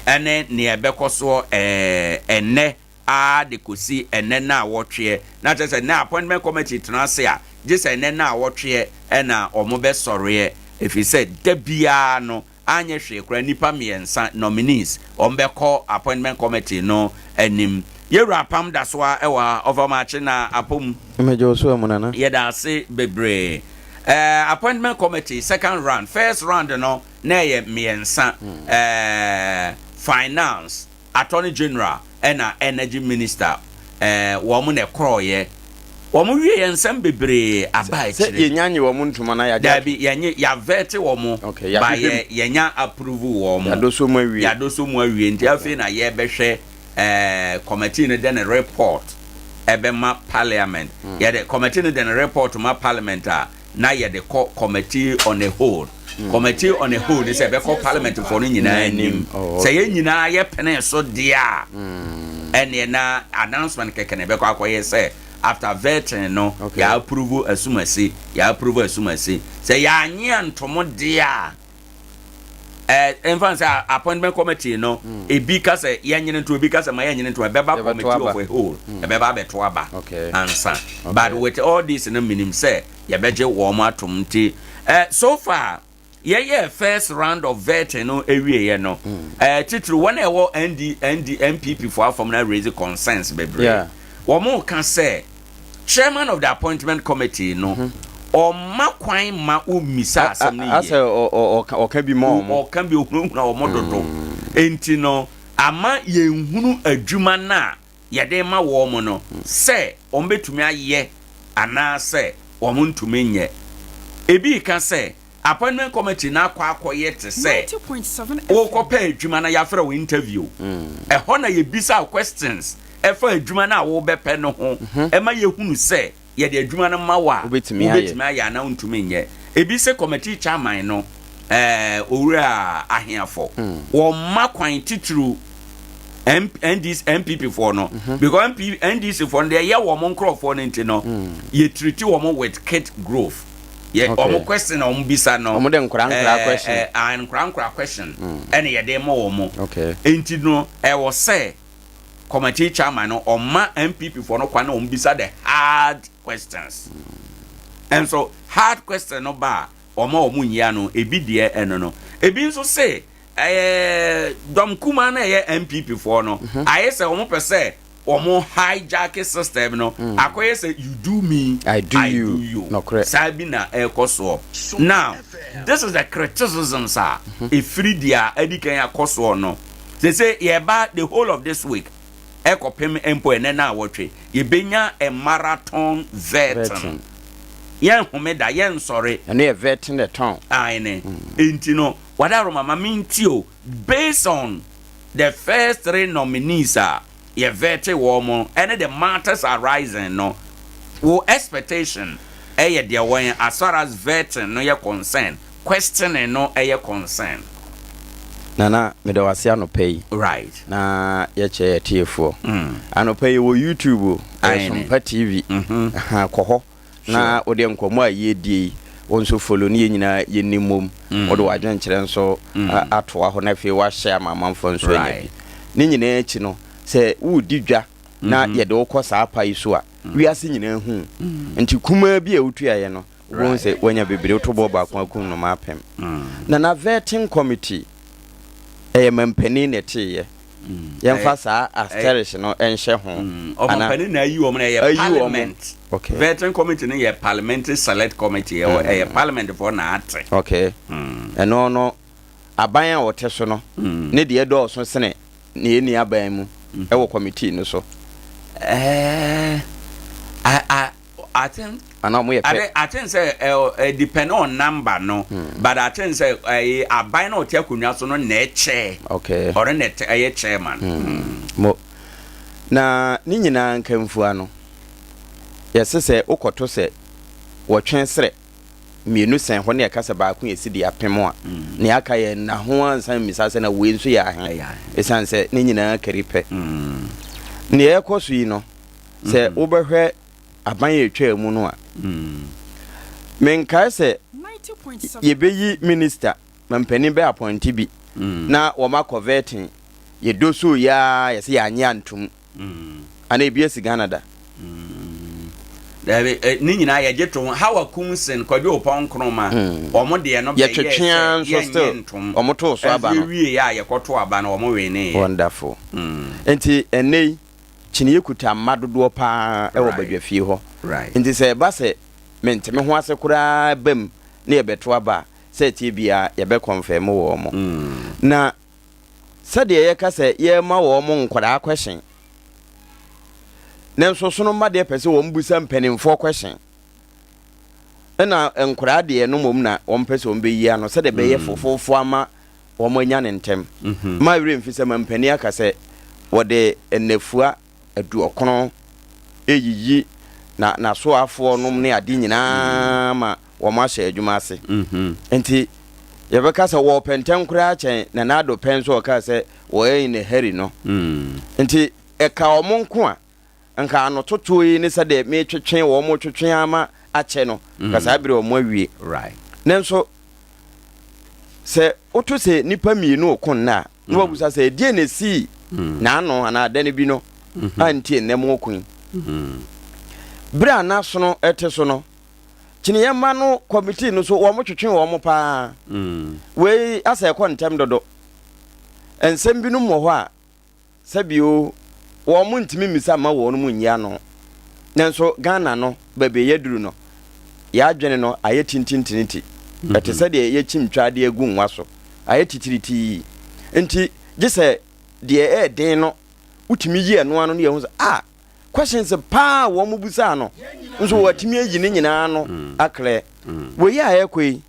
ɛne nea ɛbɛkɔ soɔ ɛɛ ɛnnɛ ara de kɔsi ɛnnɛ naawɔtweɛ. Na kyerɛ sɛ nnɛ Appointment Committee tena ase a, gye sɛ ɛnnɛ naawɔtweɛ na wɔbɛsɔreɛ, ɛfiri sɛ da biara no anyɛ hwee koraa nnipa mmiɛnsa, nominees, wɔbɛkɔ Appointment Committee no anim. Yɛwura Apam da so ara wɔ ha, Ɔfa Maakye na Apom. Megye wo so amu Nana. Yɛda ase bebree. Eh, Appointment Committee second round, first round no na ɛyɛ mmiɛnsa, eh, Finance, Attorney General ɛna Energy Minister eh, wɔn na ɛkorɔeɛ. Wɔn wieɛ nsɛm bebree aba Sɛ akyire. yɛnya nye wɔn ntoma na yɛagye ato. Daabi, yɛnye, yɛavɛte wɔn, Okay, ba yɛahwehwɛ yɛ, mu. yɛnya approve wɔn. Yɛadɔsɔ mu awie. Yɛadɔsɔ mu awie, nti afei na yɛrebɛhwɛ eh, committee no de ne report ɛbɛma parliament. Yɛde, committee no de ne report ma parliament a, na yɛde kɔ committee on a whole. Committee on a whole ne sɛ ɛbɛkɔ parliament foɔ no nyinaa anim. Oh, Sɛ yɛn nyinaa yɛpene so deɛ a, ɛneɛ na announcement kɛkɛ na ɛbɛkɔ akɔyɛ sɛ after vetting no, yɛ approve asumasi, yɛ approve asumasi. Sɛ yɛanye antomo deɛ a, ɛɛ mfa no sɛ appointment committee no, ebi ka sɛ yɛnyene nto, ebi ka sɛ ma yɛnyene nto, ɛbɛba Yɛbɛto committee aba. of a whole, ɛbɛba abɛto aba ansa. But Okay. with all this no, menim sɛ yɛbɛgye wɔn atom nti, eh, so far yɛyɛɛ first round of vetting no awieɛ no, eh, titiri wɔn a ɛwɔ ND, ND, NPP foɔ afam no raise concerns bebree. Wɔn ka sɛ chairman of the appointment committee no, ɔmma kwan ma wommisa asɛm no yie. Asɛ ɔka bi ma wɔn. Ɔka bi, ohunahuna wɔn dodo. Nti no, ama yɛnhunu adwuma no a yɛde rema wɔn no sɛ wɔbɛtumi ayɛ anaasɛ wɔntumi nyɛ. Ebi reka sɛ appointment committee no akɔ akɔyɛ te sɛ worekɔpɛ adwuma na yɛafrɛ wo interview. Ɛhɔ na yɛbisa wo questions ɛfa adwuma no a worebɛpɛ no ho ɛma yɛhunu sɛ yɛde adwuma no ma wo a, Wobɛtumi ayɛ. wobɛtumi ayɛ anaa wontumi nyɛ. Ebi sɛ committee chairman no, eh, Owura Aheafo, wɔmma kwan titiriw M NDC, NPP foɔ no, because MP, NDC foɔ no deɛ ɛyɛ wɔn nkorɔfoɔ no nti no, yɛ treat wɔn with kid growth. Yɛ wɔn question a wɔn bisa no, Wɔn de nkora nkora eh, question. eh, ah, nkora nkora question ɛna yɛde ma wɔn. Okay. Nti no, ɛwɔ sɛ committee chairman no ɔma NPP foɔ no kwan na wɔn bisa the hard questions. Nso hard question no ba a, wɔn a wɔn nyi ano, ebi deɛ ɛno no. Ebi nso se ɛyɛ dɔm kumaa na ɛyɛ NPP foɔ no, ayɛ sɛ wɔn pɛ sɛ wɔn hijack system no, akɔyɛ sɛ you do me, I do you. you. Nokorɛ. Saa bi na ɛrekɔ soɔ. Now, this is the criticisms a ɛfiri deɛ adi kan akɔ soɔ no. Sese yɛba the whole of this week ɛkɔpem mpo ɛnɛ na awɔtwe yɛbɛnya a marathon vetting. Vetting. Yɛn homeda, yɛn nsɔre. Ɛno yɛ vetting the town. Aane. Enti no, wadaro mama menti o, based on the first three nominees a yɛ vete wɔn ɛne the matters arising no, wo expectation ɛyɛ deɛ wɔn as far as vetting no yɛ concern, questioning no ɛyɛ concern. Nana, meda wo ase anɔpa yi. Right. Na yɛkyɛ yɛ tiefoɔ. Anɔpa yi wɔ YouTube o, ɛyɛ Sompa TV. Aha, kɔ hɔ na wode nkɔmmɔ a yɛredie yi, wo nso follow ne yɛn nyinaa yɛnni mmom. Wode w'adwenkyerɛ nso atoa hɔ na afei woahyɛ ama amanfoɔ nso anya bi. Ne nyinaa akyi no, sɛ woredi dwa na yɛde wo kɔ saa pa yi so a, wiase nyinaa hu wo. Nti kumaa bi a wotuaeɛ no, Wobɛhu sɛ wanya bebree, woto boɔ baako akum nnomaa apem. Na na vetting committee ɛyɛ mampanin na ɛteeɛ. Yɛmfa saa asterisk no nhyɛ ho. Ɔmampanin na ayi wɔn na ɛyɛ parliament. Okay. Vetting committee no yɛ parliamentary select committee, ɛwɔ ɛyɛ parliament foɔ na ate. Okay. Ɛno no aban a wɔte so no ne deɛ dɔɔso sene nea ɛnni aban mu ɛwɔ committee no so. Ɛɛ, I, I, I think Ana ɔmo yɛ pɛ. I think sɛ ɛ ɛ depend on number no but I think sɛ ɛyɛ aban na ɔte akonnwa so no na ɛkyɛ. Okay. Ɔno na ɛte ɛyɛ chairman. Mm. Mo na ne nyinaa nkamfua no yɛse sɛ wokɔto sɛ wɔtwe serɛ mmienu sɛn hɔ ne ɛka sɛ baako yɛ sidi apem a nea aka yɛ nna ho ansa mmisa sɛ na wei nso yɛ ahe ɛsiane sɛ ne nyinaa kari pɛ. Nea ɛkɔ so yi no sɛ wobɛhwɛ aban a ɛtwaa mu no a, menkae sɛ yɛbɛyi minista ma mpanin bɛ apɔnte bi na wɔn akɔ vetting, yɛdɔ so yi ara yɛsɛ yɛanye antom. Ana ebi asi Ghana da? Dabi, eh, ne nyinaa yɛgye to ho. Hawa Koomson, Kwadwo Opɔn Nkrumah, wɔn deɛ no bɛyɛɛ Yɛtwetwe ara sɛ nso yɛnyɛ still ntom. wɔn too so aba Ɛnso no. yɛwieeɛ a yɛkɔto aba no, wɔn weneeɛ. Wonderful. Nti ɛnnɛ yi, kyiniiɛ kuta mma dodoɔ pa ara wɔ badwafie hɔ. Nti sɛ ɛba sɛ mente me ho ase koraa ba mu na yɛbɛto aba a, sɛ ɛteɛ biara yɛbɛ kɔnfɛme wɔn. Na sɛdeɛ yɛka sɛ yɛrema wɔn nkwadaa question, nanso sono mma deɛ pɛ sɛ wɔn bisa mpanimfoɔ question, ɛna nkwadaa deɛ no mmom na wɔn pɛ sɛ wɔn bɛyi ano sɛdeɛ ɛbɛyɛ fofoofo ama wɔanya no ntɛm. Mma werɛ mfi sɛ mampanin aka sɛ wɔde nnafua aduɔkron reyiyi na n'asoafoɔ nom ne ade nyinaa ma wɔahyɛ adwuma ase. Nti yɛbɛka sɛ wɔrepɛ ntɛm koraa kyɛn Nana Addo pɛn so a ɔkaa sɛ wɔyɛ in a hurry no. Nti ɛka wɔn nko a, nka anototoɔ yi ne sɛdeɛ metwetwe wɔn twetwe ama akyɛ no, nka saa berɛ wɔn awie. Nanso sɛ woto sɛ nnipa mmienu reko nnɛ a, na wabusa sɛ ɛdeɛn na ɛsii n'ano anaa da no bi no a nti nnɛ moreko yi. Berɛ a n'asono te so no, kyiniiɛ mma no kɔmitii no so wɔtwetwe wɔn paa. Wei asɛ ɛkɔ ntɛm dodo. Nsɛm binom wɔ hɔ a, Sɛbio wɔn ntumi mmisa mma wɔn mu nyi ano. Nanso Ghana no baabi a yɛaduru no, yɛadwene no ayɛ tintintiniti. Ɛte sɛ deɛ yɛkyim twa de agu nwa so. Ayɛ titiritii. Nti gye sɛ deɛ ɛyɛ den no wotumi yi ɛno ano na yɛhu sɛ ah, questions paa a wɔn bisaa no nso wɔatumi ayi ne nyinaa ano aklɛ. Wei a ɛrekɔ yi,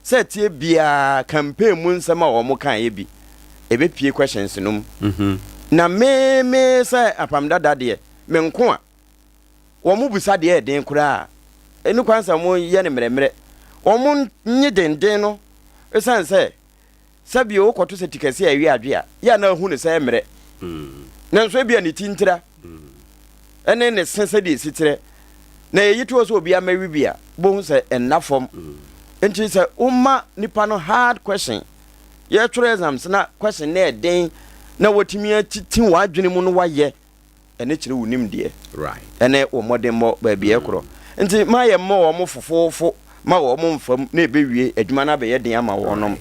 Sɛ ɛteɛ biaa campaign mu nsɛm a wɔn kaeɛ bi ɛbɛpie questions no mu. Na me me sɛ apam dada deɛ me nko a wɔn bisa deɛ ɛden koraa a ɛni kwan sɛ wɔn yɛ no mmerɛmmerɛ. Wɔn nye denden no ɛsiane sɛ Sɛ bio wokɔto sɛ ti kɛse a ɛwe adwe a, yɛ a na ahu no sɛ ɛmmerɛ. Nanso ebia ne ti ntira ne ne se sɛdeɛ ɛsi terɛ, na yɛyi to hɔ sɛ obiara mmɛwe bi a, wobɛhu sɛ ɛnna fam. Nti sɛ woma nipa no hard question, yɛtwerɛ exams na question no yɛ den na watumi atiti w'adwene mu no wayɛ, ɛno kyerɛ wo nimdeɛ ɛne wo mmɔdemmɔ baabi ɛkorɔ. Nti ma yɛ mmɔ wɔn fofoofo ma wɔn mfa mu na ɛbɛwie adwuma no abɛyɛ den ama wɔnom.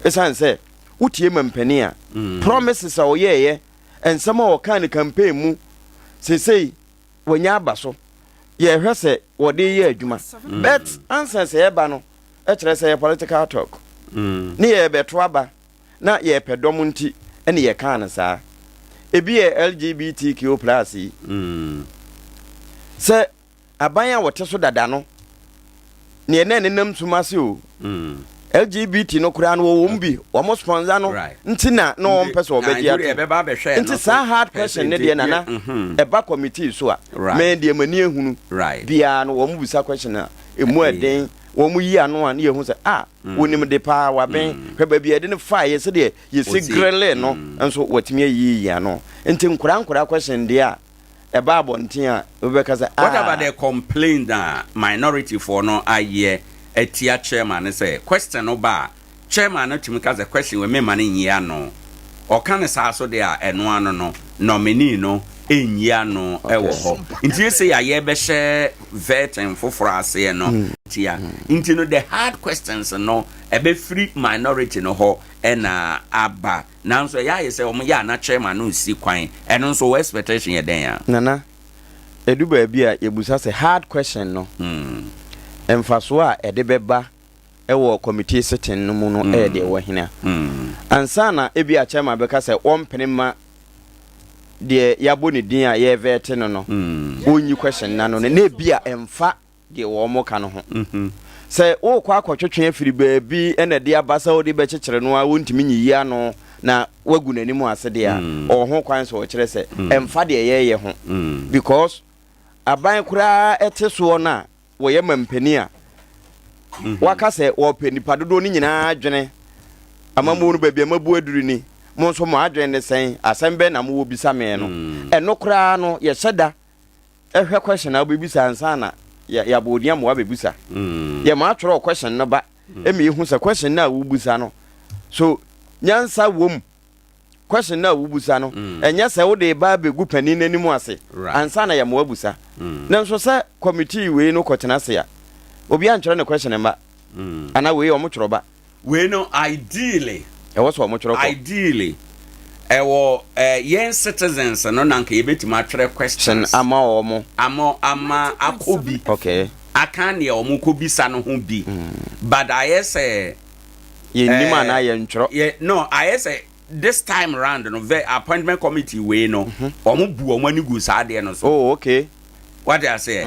Ɛsiane sɛ wotie mampanin a, promises a ɔyɛɛyɛ, nsɛm a ɔkaa no campaign mu, seesei wanya aba so. Yɛhwɛ sɛ wɔde yɛ adwuma. But ansa sɛ ɛba no, ɛkyerɛ sɛ yɛ political talk. Ne yɛbɛto aba. na yɛpɛ dɔm nti na yɛkaa no saa. Ebi yɛ LGBTQ plus yi. Sɛ aban a wɔte so dada no, neɛ na ɛnenam sum ase o. LGBT no koraa no wɔwɔ mu bi, wɔn sponsor no nti na na wɔn pɛ sɛ wɔbɛgye ato. Nti saa hard question ne deɛ nana ɛba committee so a, mɛ deɛ m'ani ehunu biara no wɔn bisa question a emu ɛden. wɔn yi ano a ne yɛhu sɛ ah wɔnim de paa waben hwɛ baabi a yɛde no faeɛ sɛdeɛ yɛsi grele no nso watumi ayiyi ano nti nkoraa nkoraa question deɛ a ɛba abɔnten a wobɛka sɛ What about ah. the complaint a minority foɔ no ayɛ atia chairman no sɛ question no ba a chairman no tumi ka sɛ question wei memma no nyi ano. Ɔka no saa so deɛ a ɛno ano no nominee no nyi ano wɔ hɔ. Nti seesei a yɛrebɛhyɛ vetting foforɔ aseɛ no tia. Nti no the hard questions no ɛbɛfiri minority no hɔ na aba. Nanso ɛyɛ ayɛ sɛ wɔn yɛ a na chairman no nsi kwan. Ɛno nso wo expectation yɛ dɛn a? Nana, ɛdu baabi a yɛbusa sɛ hard question no, mfasoɔ a ɛde bɛba wɔ committee sitting no mu no yɛ deɛ ɛwɔ hene a? Ansa na ebia chairman bɛka sɛ wɔmpene mma deɛ yɛabɔ ne din a yɛrevɛte no no, ɔnyi question no ano no, na ebia ɛmfa deɛ wɔreka no ho. Sɛ worekɔ akɔtwetwe afiri baabi na ɛde aba sɛ wode bɛkyekyere no a wontumi nyiyi ano na woagu n'anim ase deɛ a, ɔwɔ ho kwan sɛ ɔkyerɛ sɛ ɛmfa deɛ yɛreyɛ ho. Because aban koraa te soɔ no a wɔyɛ mampanin a, waka sɛ wɔpɛ nipa dodoɔ no nyinaa adwene amammuo no baabi a mabu aduru ni, mo nso mo adwene ne sɛn, asɛm bɛn na mowɔ bisa me no. Ɛno koraa no yɛhyɛ da hwɛ question a wobɛbisa ansa na yɛabɔ odin ama woabɛbisa. Yɛma atwerɛ question no ba ma yɛhu sɛ question no a wobisa no so nyansa wom. Question no a wobisa no ɛnyɛ sɛ wode ba abɛgu panin no anim ase ansa na yɛma woabusa. Nanso sɛ committee wei no kɔtena ase a obiara ntwerɛ ne question mma anaa wei wɔtwerɛ ba. Wei no ideally. Ɛwɔ sɛ wɔn twerɛ kɔ. Ideally ɛwɔ eh, yɛn citizens no na nka yɛbɛtumi atwerɛ questions. Sen ama wɔn. Ama ama akɔ bi. Okay. Aka nea wɔn kɔ bisa no ho bi. But ayɛ sɛ. Yɛn nim anaa yɛn twerɛ. Yɛ no ayɛ sɛ this time round no vɛ appointment committee wei no wɔn bu wɔn ani gu saa adeɛ no so. Oh okay. Wate aseɛ?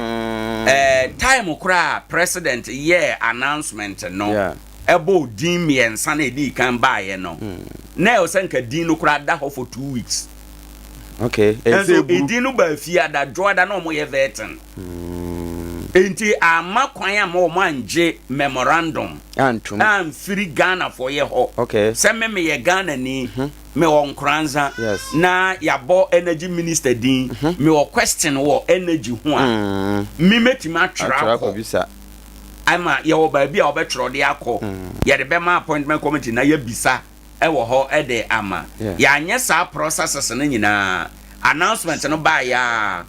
Ɛɛ time koraa a president yɛɛ announcement no, ɛbɔɔ din mmiɛnsa na ɛdii kan baeɛ no, na ɛwɔ sɛ nka din no koraa da hɔ for 2 weeks. Okay. Nso edin no baa fiada, dwoada na wɔyɛ vetting. Enti amma kwan amma wɔn angye memorandum Antum. amfiri Ghanafoɔ yɛ hɔ. Okay. Sɛ me meyɛ Ghanani, Mewɔ Nkoranza na yɛabɔ energy minister din, mewɔ question wɔ energy ho a, me mɛtumi atwerɛ akɔ ama yɛwɔ baabi a wɔbɛtwerɛ de akɔ, yɛde bɛma appointment committee na yɛabisa wɔ hɔ de ama. Yɛanyɛ saa processes no nyinaa, announcement no baeɛ a,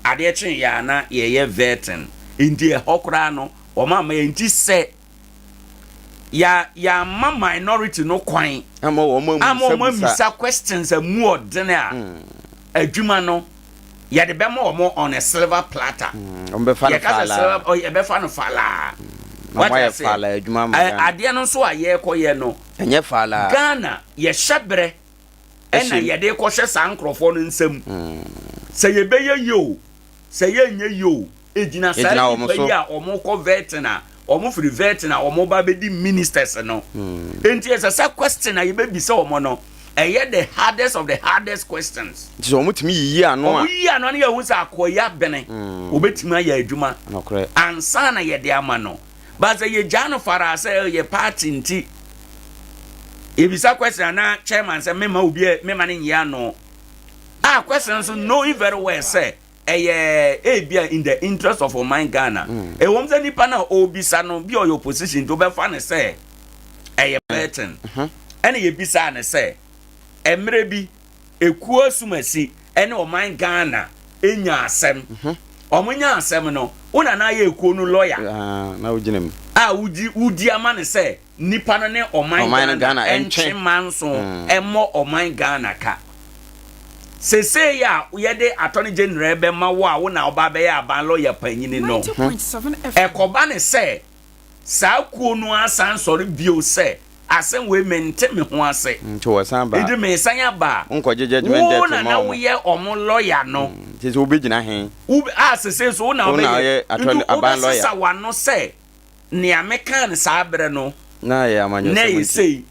adeɛ kyeeɛ a na yɛyɛ vetting, nti ɛhɔ koraa no wɔn amma yɛn, nti sɛ ya yɛama minority no kwan ama wɔn ama wɔn amisa questions a mu ɔdene a mm. adwuma no yɛde bɛma wɔn on a silver platter mm, wɔn bɛfa no falaa oh, yɛbɛfa no falaa mm, wɔn ayɛ falaa adwuma ama Ghana adeɛ no nso a yɛrekɔyɛ no ɛnyɛ falaa Ghana yɛhyɛ berɛ ɛna yɛde kɔhyɛ saa nkurɔfoɔ no nsam sɛ yɛbɛyɛ yie o Sɛ yɛnyɛ yie o, ɛgyina saa Ɛgyina wɔn nnipa so. yi a wɔkɔ vetting a, wɔfiri vetting a wɔba bɛdi ministers no. Enti ɛsɛ sɛ question a yɛbɛbisa wɔn no, ɛyɛ the hardest of the hardest questions. Nti sɛ wɔtumi yiyi ano a. Wɔyiyi ano a na yɛahu sɛ akoa yi abene, ɔbɛtumi ayɛ adwuma Nokorɛ. ansa na yɛde ama no. But sɛ yɛgyaa no faraa sɛ ɛyɛ party nti, yɛbisa question a na chairman sɛ memma obi a memma no nyi ano. A question nso knowing very well sɛ ɛyɛ ebia in the interest of ɔman Ghana. Ɛwom sɛ nipa no a ɔrebisa no bi a ɔyɛ opposition nti wobɛfa no sɛ ɛyɛ betting. Ɛna yɛbisaa no sɛ mmerɛ bi ekuo asumasi ɛne ɔman Ghana nya asɛm. Wɔn nya asɛm no, wo na na ayɛ ekuo no lawyer. Na wogyina mu. A wogye wodi ama no sɛ Nnipa no ne ɔman Ghana ntwe manso mmɔ ɔman Ghana ka. Sesei a yɛde Attorney General bɛma wo a wo na woba abɛyɛ aban lɔya panyini no, ɛkɔba ne sɛ saa kuo no ara san sɔre bio sɛ asɛm wei mente me ho ase nti meresan aba a, wo na na woyɛ wɔn lɔya no. A sesei nso wo na wobɛyɛ nti wobɛsesa w'ano sɛ Nea mekaa no saa berɛ no, Na ɛyɛ na amanyɔsɛm ɛyɛ nti. sei,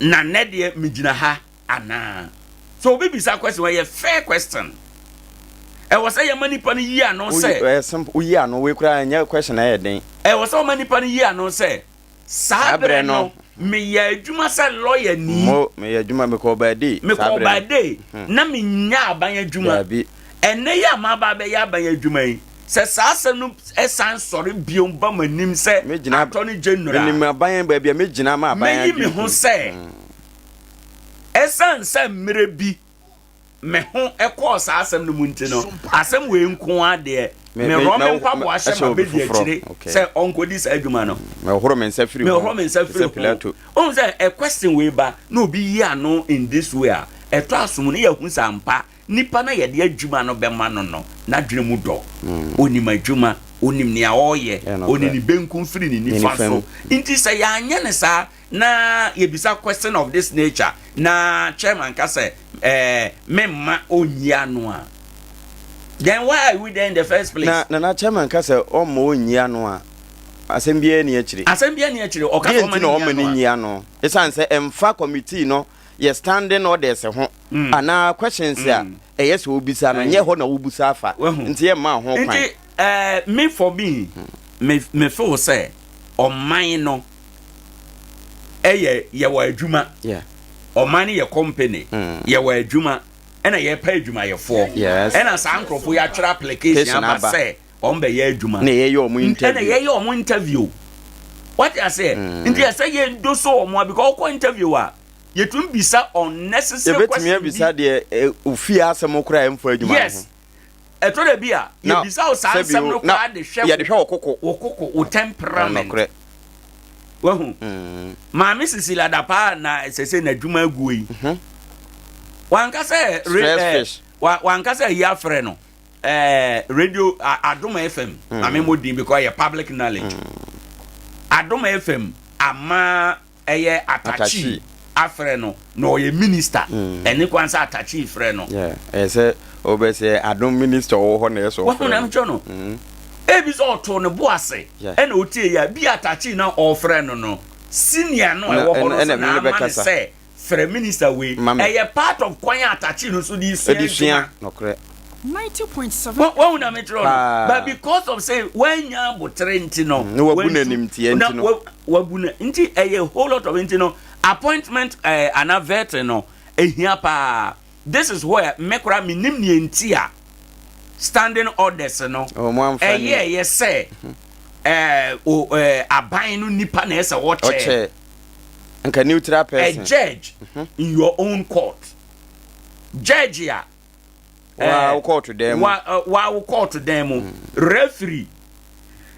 na nnɛ deɛ megyina ha anaa? So obi bisa question, ɛyɛ fair question. Ɛwɔ sɛ yɛma nipa no yi ano sɛ. Ɛyɛ simple, woyi ano, wei koraa ɛnyɛ question a ɛyɛ den. Ɛwɔ sɛ wɔma nipa no yi ano sɛ, saa berɛ no, meyɛ adwuma sɛ lɔyani. Mo, meyɛ adwuma, mekɔɔ Baadee. Mekɔɔ Baadee, na mennya aban adwuma. Daabi. Ɛnnɛ yi a maba abɛyɛ aban adwuma yi, sɛ saa asɛm no san sɔre bio ba m'anim sɛ Attorney General a, Menim aban, baabi a mɛgyina ama aban mɛyi me ho sɛ, ɛsiane sɛ mmerɛ bi, me ho kɔɔ saa asɛm no mu nti no, asɛm wei nko ara deɛ, merɔ me mpaboa hyɛ m'abɛdi akyire sɛ ɔnkɔdi saa adwuma no. Mehoro me nsa firi ho. Mehoro me nsa firi ho. Wohu sɛ a question wei ba na obi yi ano in this way a, ɛtɔ asom no yɛhu sɛ ampa nipa no a yɛde adwuma no bɛma no no, n'adwene mu dɔ. Onim adwuma, onim nea ɔreyɛ, onim ne benkum firi ne nifa so. Nti sɛ yɛanyɛ no saa na yɛbisa question of this nature na chairman ka sɛ eh, memma ɔnyi ano a, then why are we there in the first place? Na nana chairman ka sɛ ɔmma ɔnyi ano a, asɛm biara ni akyire. Asɛm biara ni akyire. Ɔka sɛ ɔmma no nyi ano. Ɛsiane sɛ ɛmfa committee no yɛ standing orders ho mm. anaa questions a mm. ɛyɛ sɛ wobisa no nyɛ hɔ na wobusa afa nti yɛmma ho kwan. Nti eh, me for me, me, me feel sɛ ɔman no ɛyɛ yɛwɔ adwuma ɔman no yɛ company mm. yɛwɔ adwuma ɛna yɛpɛ adwumayɛfoɔ ɛna saa nkurɔfoɔ yi atwerɛ application aba sɛ wɔn bɛyɛ adwuma ɛna yɛyɛ wɔn interview ɛna yɛyɛ wɔn interview wate aseɛ mm. nti ɛsɛ yɛn do so wɔn a because ɔkɔ interview a yɛtumi bisa unnecessary question bi yɛbɛtumi abisa deɛ ofie asɛm koraa ɛmfa adwuma yes Ɛtɔ da bi a, yɛbisa wo saa nsɛm no koraa de hwɛ yɛde hwɛ wo koko. Wo koko, wo temperament. Wahu? Mm. Maame Cecilia Dapaah na ɛsɛ sɛ n'adwuma aguo yi. Mhm. Wanka sɛ eh, wanka sɛ ayi afrɛ no eh, radio Adom FM. Mm. Maame mo din because yɛ public knowledge. Mm. Adom FM ama ɛyɛ Atachi afrɛ no na ɔyɛ minister ɛne kwan sɛ Atachi frɛ no. Yeah, ɛyɛ sɛ ɔbɛ sɛ adom minister ɔwɔ hɔ na ɛsɛ ɔfrɛ no. Wɔn na ɛkyɛ no. Ebi sɛ ɔtoo ne bo ase ɛna otie yɛ bi Atachi na ɔfrɛ no no senior no ɛwɔ hɔ no so na ama ne sɛ frɛ minister wei ɛyɛ part of kwan a Atachi no so de sua adwuma. Nokorɛ. Wahu na mekyerɛ no but because of say wanya abotere nti no. Na wabu n'animtia nti no. Wabu no nti ɛyɛ whole lot of nti no appointment eh, ana vetting no ehia paa this is where me koraa menim nea nti a standing orders no ɛyɛ ɛyɛ sɛ eh, o, eh, aban no nipa na ɛsɛ ɔkyɛ nka neutral person a judge mm -hmm. in your own court judge a Waa wo kɔɔto dan mu. Waa wo kɔɔto dan mu. Referee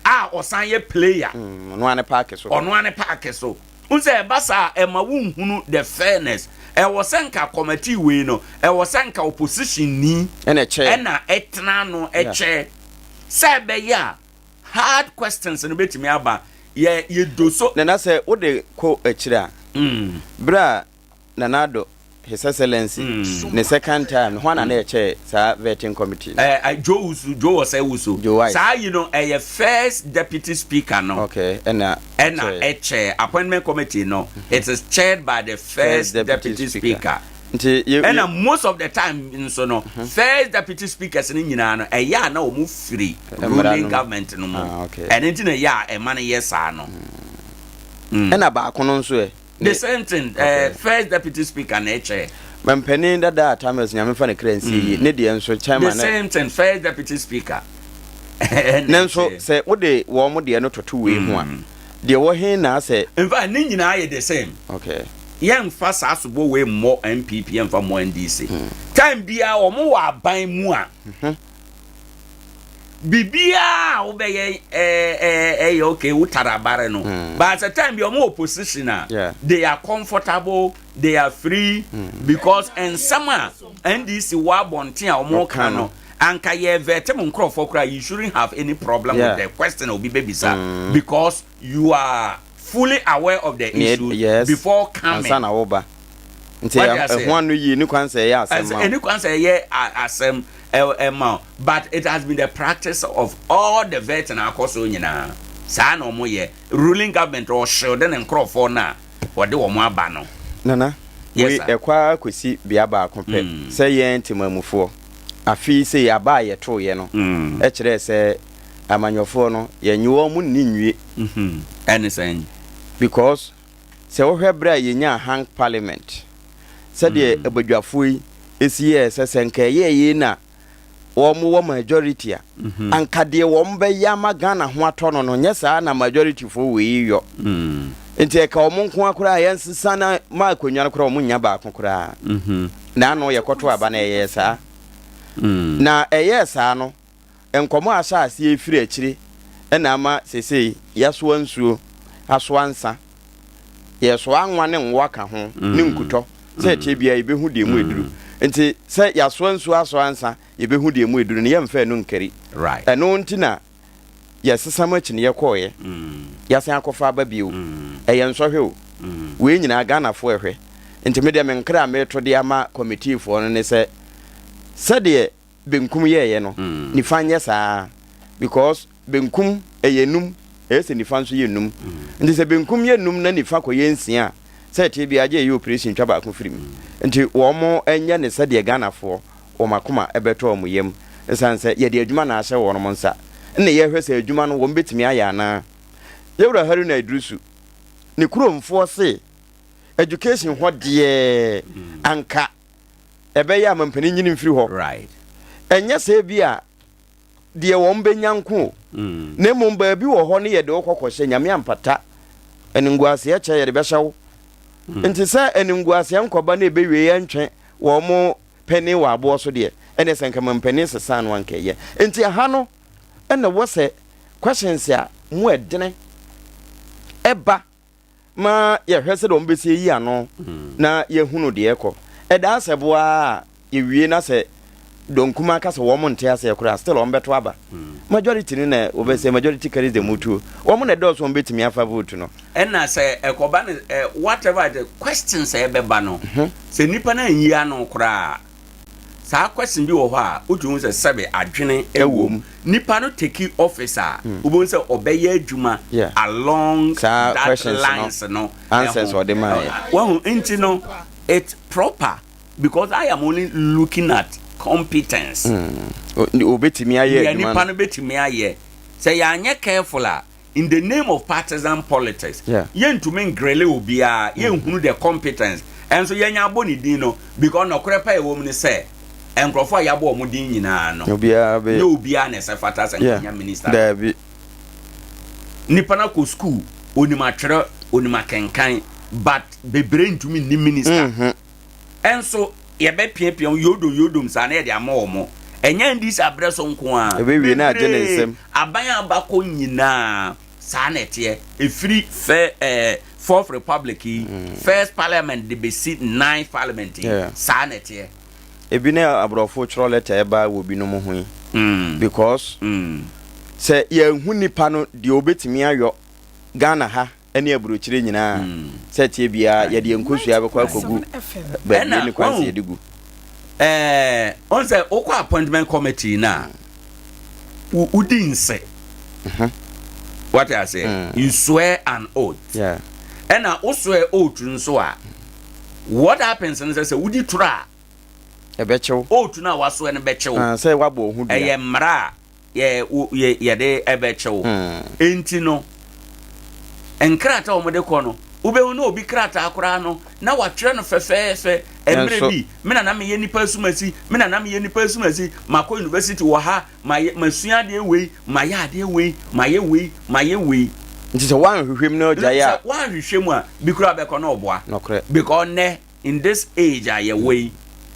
a ɔsan yɛ player. Ɔno ara ne paake so. Ɔno ara ne paake so. N sɛ ɛba saa a ɛma wonhunu the fairness. Ɛwɔ sɛ nka committee wei no, ɛwɔ sɛ nka opposition ni ɛna ɛkyɛ. Ɛna ɛtena ano ɛkyɛ. Sɛ ɛbɛyɛ a hard questions no bɛtumi aba. Yɛ yɛ do so. Nana sɛ wode kɔ akyire a, berɛ a Nana Addo, His Excellency, ne second time no, hwan na na ɛkyɛɛ saa vetting committee no? Eh, Joe Wusu, Joe Osei Wusu. Joe Wise. Saa yi no, ɛyɛ first deputy speaker no. Okay, ɛna ɛna ɛkyɛɛ appointment committee no. It is chaired by the first, first deputy, deputy speaker. speaker. Nti yɛ ɛna most of the time nso no, mhm. first deputy speakers no nyinaa no, ɛyɛ a na wɔn firi ruling government no mu. Ah, okay. Ɛno nti na ɛyɛ a ɛma no yɛ saa no. Ɛna baako no nso ɛ. The same thing, okay. uh, first deputy speaker na ɛkyɛ. Mampanin dada a Tamils nyame fa ne kra nsie yie ne deɛ nso chairman. The same thing, first deputy speaker. Ne nso sɛ wode wɔn mo deɛ no toto wei ho a mm. deɛ wɔ he na asɛ. In fact ne nyinaa yɛ the same. Okay. Yɛnfa saa sobo wei mmɔ NPP yɛnfa mmɔ NDC. Mm. Time biara wɔn wɔ aban mu a. Mm -hmm. Biribiara a wobɛyɛ ɛyɛ okay wo tarabare no mm. but at a time bi ɔmo opposition a yeah. they are comfortable they are free mm. because nsɛm a NDC wɔ abɔnten a ɔmo ka no anka yɛ vɛte mo nkorɔfoɔ koraa you shouldn't have any problem yeah. with the question obi bɛbisa mm. because you are fully aware of the issue yes. before coming. Ansa na woba. Nti ɛho ano yie ne kwan sɛ ɛyɛ asɛm ma wo. Ɛne kwan sɛ ɛyɛ asɛm ɛma wo but it has been the practice of all the vet na akɔ so nyinaa saa na wɔn yɛ ruling government ɔhyewde ne nkorɔfoɔ no a wɔde wɔn aba no. Nana, Yes wei sir. ɛkɔ ara kɔsi bea baako pɛ mm. sɛ yɛn temamufoɔ. Afe yi sei aba a yɛtoeɛ no kyerɛɛ sɛ amanyɔfoɔ no yɛnye wɔn nni nwie. Ɛne sɛn? Because sɛ wohwɛ berɛ a yɛnyaa hung parliament, sɛdeɛ abadwafoɔ yi si yɛɛ sɛ sɛ nka ɛyɛɛ yei na wɔn wɔ majority a, anka deɛ wɔn bɛyɛ ama Ghana ho atɔ no no, nyɛ saa na majority foɔ wei yɔ. Nti ɛka wɔn nko ara koraa a yɛnsesa na ma akonnwa no koraa wɔn nnya baako koraa. Na ano yɛkɔto aba no ɛyɛɛ saa. Na ɛyɛɛ saa no, nkɔmmɔ a ahyɛ aseɛ firi akyire na ama seesei yɛasoa nsuo, asoa nsa, yɛsoa anwa ne ngo aka ho ne nkutɔ sɛ ɛteɛ biara yɛbɛhu deɛ mu ɛduru. Nti sɛ yɛasoa nsuo asoa nsa yɛbɛhu deɛ mu ɛduru no yɛmfa ɛno nkari. Ɛno nti na yɛsesa mu akyinnyeɛ kɔeɛ, yɛasan akɔfa aba bio. Ɛyɛ nsɔhwɛ o. Wei nyinaa Ghanafoɔ ɛhwɛ. Nti me deɛ me nkra a mereto de ama kɔmitiifoɔ no ne sɛ, sɛdeɛ benkum yɛeɛ no, nifa nyɛ saa ara. Because benkum ɛyɛ num, ɛyɛ sɛ nifa nso yɛ num. Nti sɛ benkum yɛ num na nifa kɔyɛ nsia a, sɛ ɛteɛ biara gye yɛyɛ operation twa baako firi mu. Nti wɔn nyɛ no sɛdeɛ Ghanafoɔ wɔn akoma bɛtɔ wɔn yam ɛsiane sɛ yɛde adwuma na ahyɛ wɔn nsa na yɛhwɛ sɛ adwuma no wɔn bɛtumi ayɛ anaa. Yɛwura Haruna Iddrisu ne kuromfoɔ se education hɔ deɛ anka ɛbɛyɛ a mampanin nyini mfiri hɔ. Ɛnyɛ sɛ bi a deɛ wɔn bɛnya nko o, na mmom baabi wɔ hɔ no yɛde wo kɔ kɔhyɛ, Nyame ampata, animguaseɛ kyɛ yɛde bɛhyɛ wo. Nti sɛ animguaseɛ nkɔba na ɛbɛwie yɛntwe wɔn panin wɔ aboɔ so deɛ, ɛneɛ sɛ nka mampanin sesaa no anka ɛyɛ. Nti ɛha no na ɛwɔ sɛ questions a mu ɛdene ɛba ma yɛhwɛ sɛdeɛ wɔn bɛsi ayi ano na yɛhunu deɛ ɛkɔ. Ɛdaa sɛ boa a yɛwie na sɛ dɔnkuma ka sɛ wɔn nte aseɛ koraa still wɔn bɛto aba. Majority no na wɔbɛsɛ majority carries the mutuo. Wɔn na ɛdɔɔso wɔn bɛtumi afa vote no. Ɛna sɛ ɛkɔba no ɛ whatever the questions a ɛbɛba no sɛ nipa no anyi ano koraa a saa question bi wɔ hɔ a wotumi hu sɛ sɛbe adwene wɔ mu. Nipa no take office a wobɛhu sɛ ɔbɛyɛ adwuma along Saa that questions no lines no answers ho. ɔde maeɛ. Wahu nti no it's proper because I am only looking at competence. Obetumi ayɛ Nea adwuma nipa no. no betumi ayɛ. Sɛ yɛanyɛ careful a in the name of partisan politics yɛntumi ngrele obiara, yɛnhunu the competence, ɛnso yɛnya abɔ ne din no because nɔkorɛ pa ɛwɔ mu ne sɛ nkurɔfoɔ a yɛabɔ wɔn din nyinaa no nyɛ obiara na ɛsɛ fata sɛ nka nya minister. Daabi. Nipa no akɔ school, onim atwerɛ, onim akenkan, but bebree ntumi nni minister. Mm -hmm. Ɛnso yɛbɛpiapia wɔn yodom yodom saa na yɛde ama wɔn. Ɛnyɛ NDC abrɛ so nko ara. Ɛbɛwie na agye ne Bebree nsam. aban a aba kɔ nyinaa saa na ɛteɛ. Ɛfiri fɛ ɛɛ Fourth Republic yi, first parliament de bɛsi ninth parliament yi, Yeah. saa na ɛteɛ. Ebi ne aborɔfo twerɛ lɛtɛ ɛba wɔ binom ho yi. Because sɛ yɛnhu nipa no deɛ ɔbɛtumi ayɔ Ghana ha ne aburokyire nyinaa sɛ ɛteɛ biara yɛde yɛn nkosua bɛkɔ akɔgu baabi Ɛna ne kwan sɛ wahu yɛde gu. ɛɛ ɔn sɛ wokɔ appointment committee no a wo- wodi nse wate aseɛ you swear an oath Yeah. ɛna wo swear oath nso a what happens no sɛ sɛ wodi toro a Ɛbɛkyew. oath no a wasoɛ no bɛkyew Ah, sɛ woabɔ wo ho dua. ɛyɛ mmara a yɛ wo yɛ yɛde ɛbɛkyɛ wo. Enti no, nkrataa a wɔde kɔ no, wobɛhu na obi krataa koraa no, na watwerɛ no fɛfɛɛfɛ. Mmerɛ bi, me na na meyɛ nipa asumasi, me na na meyɛ nipa asumasi, makɔ university wɔ ha, mayɛ masua adeɛ wei, mayɛ adeɛ wei, mayɛ wei, mayɛ wei. Nti sɛ woanhwehwɛ mu na ogyae a. Sɛ woanhwehwɛ mu a, bi koraa bɛkɔ na ɔboa. Nokorɛ. Because nnɛ, In this age a yɛwɔ yi,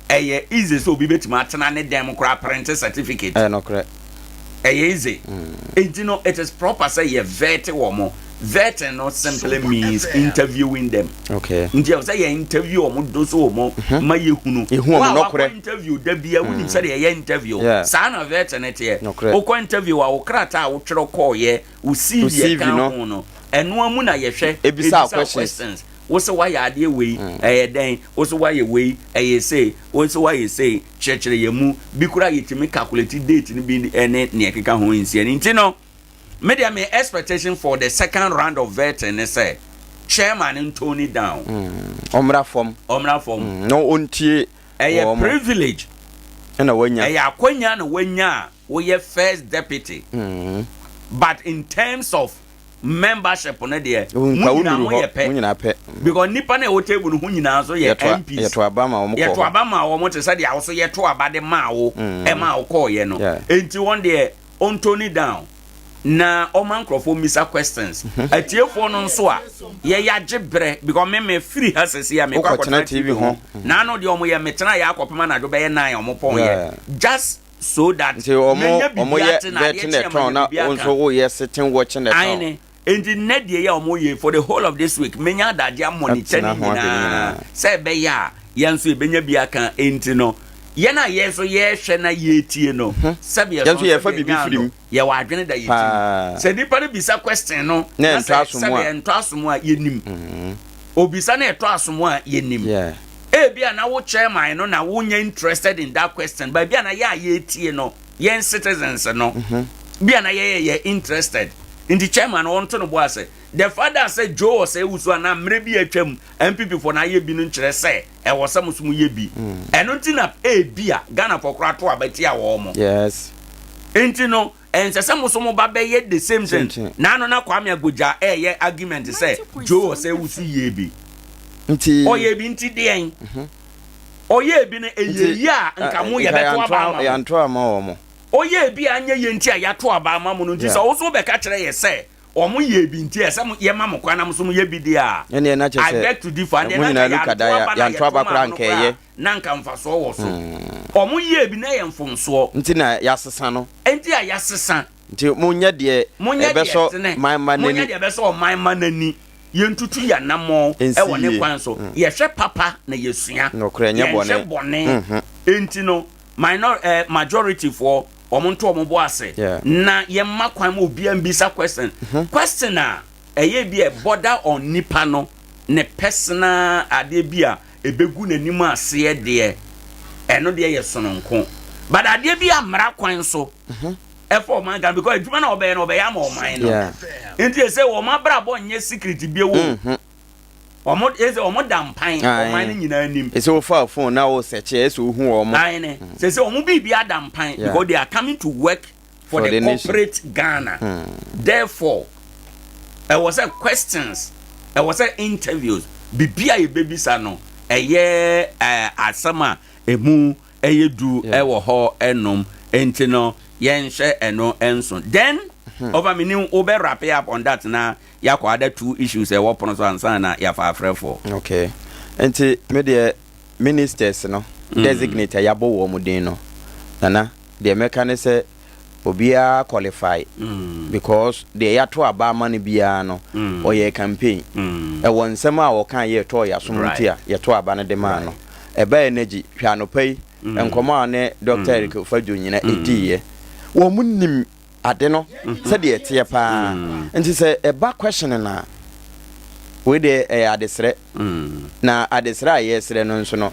ɛyɛ easy sɛ obi bɛtumi atena ne dan mu koraa printe certificate. Ɛyɛ nokorɛ. Ɛyɛ easy. Enti no, it is proper sɛ yɛ vet wɔn. Vetting no simply means interviewing them. Okay. Nti ɛwɔ sɛ yɛ interview wɔn do so wɔn ma yɛhunu. Yɛhu wɔn Wo a nokorɛ. wakɔ interview da bia wonim sɛdeɛ yɛyɛ interview. Yeah. Saa na vetting no teɛ. Nokorɛ. Wokɔ interview a wo krataa a wotwerɛ kɔɔyɛ, wo CV Wo CV ɛka no. ho no, ɛnoa mu na yɛhwɛ Ebisa wo ebisa wo questions. questions. Wo se woayɛ adeɛ wei, ɛyɛ dɛn? Wo se woayɛ wei, ɛyɛ sei. Wo se woayɛ sei, kyerɛkyerɛ yɛn mu. Bi koraa yɛtumi calculate date no bi ne nea ɛkeka ho nsia no. Nti no, me deɛ me expectation for the second round of vetting ne sɛ, chairman no ntone it down. Ɔmmra fam. Ɔmmra fam. Na ɔntie Ɛyɛ wɔn. privilege. Ɛna wanya. Ɛyɛ akwanya na wanya a woyɛ first deputy. But in terms of membership no deɛ, mo nyinaa mo yɛ pɛ. Mo nyinaa pɛ. Because nipa na ɛwɔ table no ho nyinaa nso yɛ MPs. Yɛto aba ma wɔn kɔ hɔ. Yɛto aba ma wɔn te sɛ deɛ awoso yɛto aba de maa wo, ɛmaa wo kɔɔyɛ no. Enti wɔn deɛ ɔntone down na ɔma nkurɔfoɔ mmisa questions. Atiefoɔ no nso a yɛyɛ agye berɛ because me me firi ha sɛsi a mekɔ akɔtena TV ho. Naano deɛ wɔn yɛ metena yɛ akɔpem anadwo bɛyɛ 9 wɔn pɔn yɛ just so that nti wɔn menya wɔn biribi yɛ ate na adeɛ betting kye the a town manya na biribi wɔn aka. nso wɔyɛ sitting watching the town. Aane. Enti nnɛ deɛ yɛ a wɔyɛ yi, for the whole of this week, menya adagye amonitor ne Atena ho ahwɛ ne nyinaa nyinaa. sɛ ɛbɛyɛ a yɛn nso yɛbɛnya bi aka. Enti no, yɛn a yɛn nso yɛrehwɛ na yɛretie no, sɛbe Yɛn nso yɛsɔn yɛfa sɛbe biribi yɛnya firi ano, mu. yɛwɔ adwene da yɛn tirim. Paa. Sɛ nipa no bisa question no, Na na ɛntɔ sɛ asom sɛbe a. ɛntɔ asom a, yɛnim. Obisa na ɛtɔ asom a, yɛnim. Yeah. Ebia na wo chairman no na wonyɛ interested in that question, but ebia na yɛ a yɛretie no, yɛn citizens no, bia na yɛyɛ yɛ interested. Nti chairman no ɔnto no bo ase. The fact that sɛ Joe Osei Owusu anaa mmerɛ bi a atwam NPP foɔ no ayɛ bi no nkyerɛ sɛ ɛwɔ sɛ mo nso moyɛ bi. Ɛno nti na ebia Ghanafoɔ koraa to aba tia wɔn. Yes. Nti no, ɛnsɛ sɛ mo nso mo ba bɛyɛ the same Same thing. thing. Naano na Kwame Agbodza ɛɛyɛ argument sɛ Joe Osei Owusu yɛɛ bi. Nti. Ɔyɛɛ bi nti deɛn? Ɔyɛɛ bi no ɛyɛ yie a nka mo yɛbɛto aba ama mo. Yɛanto ama wɔn. Ɔyɛɛ bi a anyɛ yie nti a yɛato aba ama mo no nti sɛ wo nso wobɛka kyerɛ yɛ sɛ wɔn yɛɛ bi nti ɛsɛ mo yɛma mo kwan na mo nso moyɛ bi deɛ a, Ɛnneɛ na kyerɛ I sɛ beg to differ. Ɛndeɛ mo na nyinaa nka Luka yɛanto da aba na yɛanto yɛto aba maa koraa mo no nka koraa ɛyɛ. na nka mfasoɔ wɔ so. Wɔn yɛɛ bi na ɛyɛ mfomsoɔ. Nti na yɛasesa no. Nti a yɛasesa. Nti monyɛ deɛ Monyɛ deɛ ɛbɛsɔ ɛtene. man mma Monyɛ n'ani. deɛ ɛbɛsɔ ɔman mma n'ani. Yɛntutu yɛn anammɔn Ɛnsi wɔ ne yie. kwan so. Yɛhwɛ papa na yɛsua. Nokorɛ, ɛnyɛ bɔne. Yɛnhwɛ bɔne. Enti no, minor eh, majority foɔ, wɔn nto wɔn bo ase. Yeah. Na yɛmma kwan ma obiara mbisa question. Question a ɛyɛ bi a ɛbɔda on nipa no ne personal adeɛ bi a ɛbɛgu n'anim aseɛ deɛ, ɛno deɛ yɛ sononko. But adeɛ bi a mmara kwan so ɛfa ɔman Ghana because adwuma na ɔbɛyɛ no ɔbɛyɛ ama ɔman no. Nti ɛsɛ wɔn abrabɔ nyɛ secret bio o. Wɔn ɛsɛ wɔn da mpan ɔman no nyinaa anim. Ɛsɛ wofa phone na wo search ɛsɛ ohu wɔn. Ayi ne sɛ sɛ wɔn biribi ada mpan because they are coming to work for, for the, the corporate Ghana. Therefore, ɛwɔ sɛ questions, ɛwɔ sɛ interviews, biribi a yɛbɛbisa no ɛyɛ ɛɛ asɛm a emu ɛyɛ du ɛwɔ hɔ ɛnom nti no yɛnhyɛ ɛno ɛnso. Then ɔfa mi ni wo bɛ wrap up on that na yɛakɔ other two issues ɛwɔ pono so ansa na yɛafa afrɛfoɔ. Okay. Nti me deɛ ministers no designate a yɛabɔ wɔn din no nana deɛ mɛka ne sɛ obiara qualify because deɛ yɛato aba ama no biara no ɔyɛ campaign ɛwɔ nsɛm a ɔka yɛ ɛtɔɔ yɛasom nti a yɛto aba no de maa no ɛba energy hwɛ anɔpa yi nkɔmɔ a ne Dr. Eric Fadwo nyina ɛdiiɛ wɔn mu nim ade no sɛdeɛ ɛteɛ paa nti sɛ ɛba question no a wei deɛ ɛyɛ adesrɛ na adesrɛ a yɛresrɛ no nso no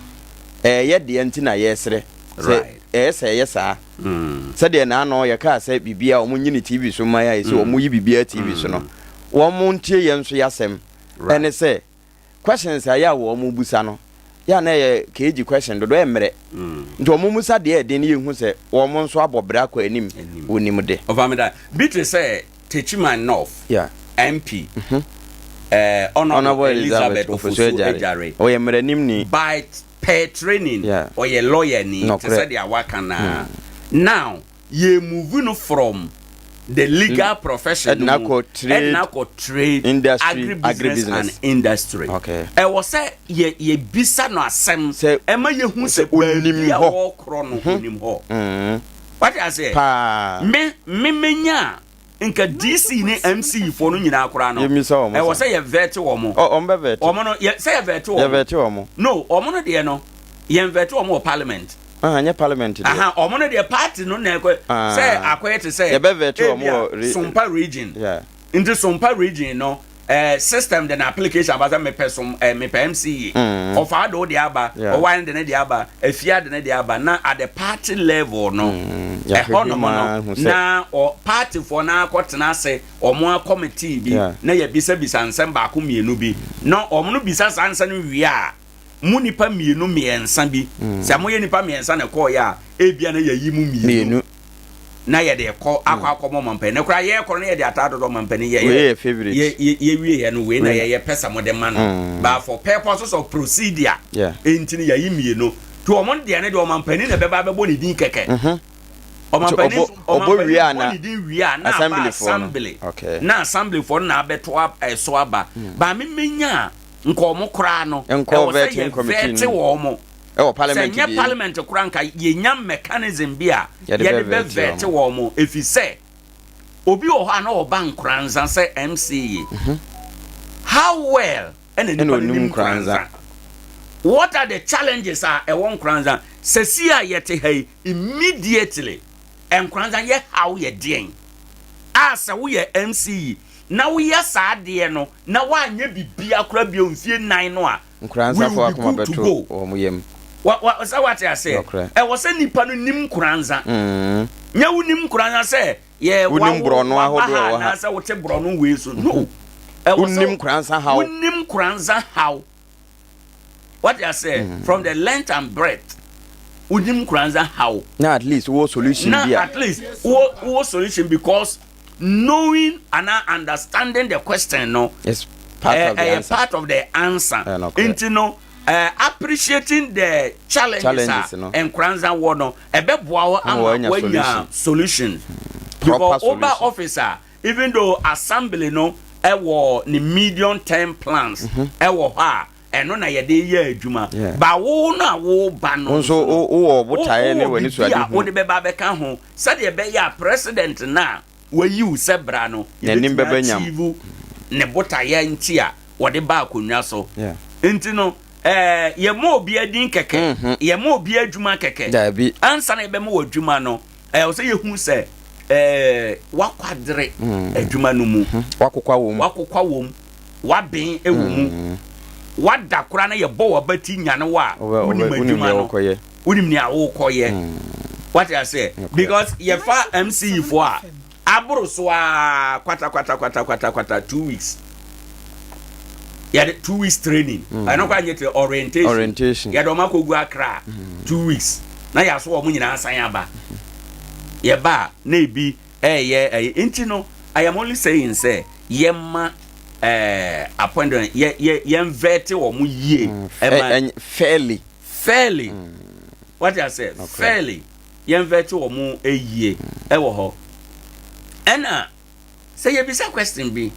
ɛyɛ deɛ nti na yɛresrɛ sɛ ɛyɛ sɛ ɛyɛ saa sɛdeɛ naano yɛkaa sɛ biribiara wɔn nyi ne TV so mma yɛ a yɛsɛ wɔn yi biribiara TV so no wɔn ntie yɛn nso yɛasɛm ɛne sɛ questions a yɛ a wɔn busa no yɛ a na ɛyɛ KG question dodo ɛmmerɛ nti wɔn musa deɛ ɛden no yɛhu sɛ wɔn nso abɔ bra kɔ anim wɔnim de. Ɔfamida bi te sɛ Techiman North yeah. MP mm -hmm. uh, Honorable Elizabeth Ofosu Adjare ɔyɛ mmerɛnim ni by per training yeah. ɔyɛ lawyer ni te sɛ deɛ waka naa now yɛ move no from the legal profession no mu trade ɛna akɔ trade industry agribusiness and industry okay. ɛwɔ sɛ yɛ yɛbisa no asɛm sɛ ɛma yɛhu sɛ onim baabi a hɔ wɔkorɔ no onim hɔ wate aseɛ paa me me menya a nka DC ne MC foɔ no nyinaa koraa no Yɛmmisa wɔn ɛwɔ sa. sɛ yɛ vet wɔn Ɔ wɔn bɛ vet wɔn no yɛ sɛ yɛ vet wɔn yɛ vet wɔn no wɔn no deɛ no yɛn vet wɔn wɔ parliament ah nyɛ parliament deɛ aha wɔn no deɛ party no na ɛkɔ Ah. sɛ akɔyɛ te sɛ Yɛbɛ vet wɔn wɔ ebia re- Sompa region yeah nti Sompa region no eh, system de na application aba sɛ mepɛ som eh, mepɛ MCE ɔfa de wo de aba Yeah. ɔwan de ne de aba afia de ne de aba na at the party level no yɛahwehwɛ ɛhɔ nom mu no ahu sɛ- na ɔ partyfoɔ no akɔtena ase ɔmo committee bi Yeah. na yɛbisabisa nsɛm baako mmienu bi na ɔmo no bisa saa nsɛm no wie a Mo nnipa mmienu mmiɛnsa bi, sɛ moyɛ nnipa mmiɛnsa na ɛkɔɔeɛ a, ebia na yɛayi mo mmienu na yɛde kɔ akɔ akɔma ɔmampanin. Na koraa yɛrekɔ no na yɛde ataa dodo ɔmampanin yɛ Wei yɛ favourite. yɛ yɛ yɛwieɛ no wei na Wei- yɛyɛ pɛ sɛ mode ma no. Mm. But for purposes of procedure Yeah. nti no yɛayi mmienu. Nti wɔn deɛ no deɛ ɔmampanin na ɛbɛba abɛbɔ ne din kɛkɛ. Mhm. Ɔmampanin Nti ɔbɔ- ɔbɔ ɔmampanin wie a bɔ na ne din wie a na aba assemblyfoɔ no. assembly. Okay. Na assemblyfoɔ no na abɛto ab- ɛso aba. But me menya a nka wɔn koraa no Nkɔ ɛwɔ sɛ vetting yɛ committee vet no. wɔn. Ɛwɔ Sɛ parliament nyɛ deɛ. parliament koraa nka yɛnya mechanism bi a Yɛde yɛde bɛ bɛ vet vet wɔn ɛfiri sɛ obi wɔ hɔ a na ɔba Nkoranza sɛ MCE. How well ɛna Ɛna nipa no onim nim Nkoranza. Nkoranza? What are the challenges a ɛwɔ Nkoranza? Sɛsi a yɛte ha yi immediately Nkoranza yɛ haw yɛ deɛn? A sɛ woyɛ MCE na woyɛ saa adeɛ no na woanyɛ biribiara koraa bio mfie nnan no a, we Nkoranzafoɔ will be akoma good to bɛto go. wɔn yam. Wa, wa, sɛ wate aseɛ? Nokorɛ. Ɛwɔ sɛ nipa no nim Nkoranza. Mm. Nyɛ wonim Nkoranza sɛ yɛ Wonim wawo borɔno waba ahodoɔ ha a ɛwɔ ha. anaasɛ wote borɔno wei so. No. Ɛwɔ sɛ Wonim Nkoranza haw. wonim Nkoranza haw. Wate aseɛ? From the length and breadth, wonim Nkoranza haw. Na at least wowɔ solution Na bi a. at least wowɔ wowɔ solution because knowing anaa understanding the question no Is part of the ɛyɛ answer. part of the answer. Ɛyɛ nokorɛ. Nti no appreciating the challenges Challenges a no. Nkoranza wɔ no ɛbɛboa wo Ama ama woanya woanya solution. Proper Because woba solution. office a even though assembly no ɛwɔ ne medium term plans ɛwɔ hɔ a ɛno na yɛde yɛ adwuma. Yeah. Ba wo no a woba no Wo nso wo- wowɔ botaeɛ ne wowɔ w'ani so biribi a adehu. wode bɛba abɛka ho sɛdeɛ ɛbɛyɛ a president no a wayi wo sɛ bra no N'anim yɛbɛtumi bɛba nyam. achieve ne botaeɛ nti a wɔde ba akonnwa so. Yeah. Nti no ɛɛ yɛma obi adin kɛkɛ, yɛma obi adwuma kɛkɛ. Daabi. Ansa na yɛbɛma wɔ adwuma no ɛwɔ sɛ yɛhu sɛ ɛɛ wakwadere adwuma no mu. Wakokwa wɔ mu. Wakokwa wɔ mu. Waben wɔ mu. Wada koraa na yɛbɔ w'abati nyane wo a Wobɛ- wonim wobɛ- wonim adwuma nea no. wokɔyɛ. Wonim nea wokɔyɛ. Wate aseɛ? Because yɛfa MCE foɔ a aboro so ara kwata kwata kwata kwata kwata 2 weeks. Yɛde 2 weeks training. Ɛno koraa nyɛ orientation. Orientation. Yɛde wɔn akɔgu Accra 2 weeks na yɛaso wɔn nyinaa san aba. Yɛba a na ebi ɛyɛ ɛyɛ nti no I am only saying sɛ yɛma appointment yɛ yɛ yɛn vet wɔn yie. Ɛma Fairly. Fairly. Wate aseɛ? Fairly yɛn vet wɔn yie ɛwɔ hɔ. Ɛna sɛ yɛbisa question bi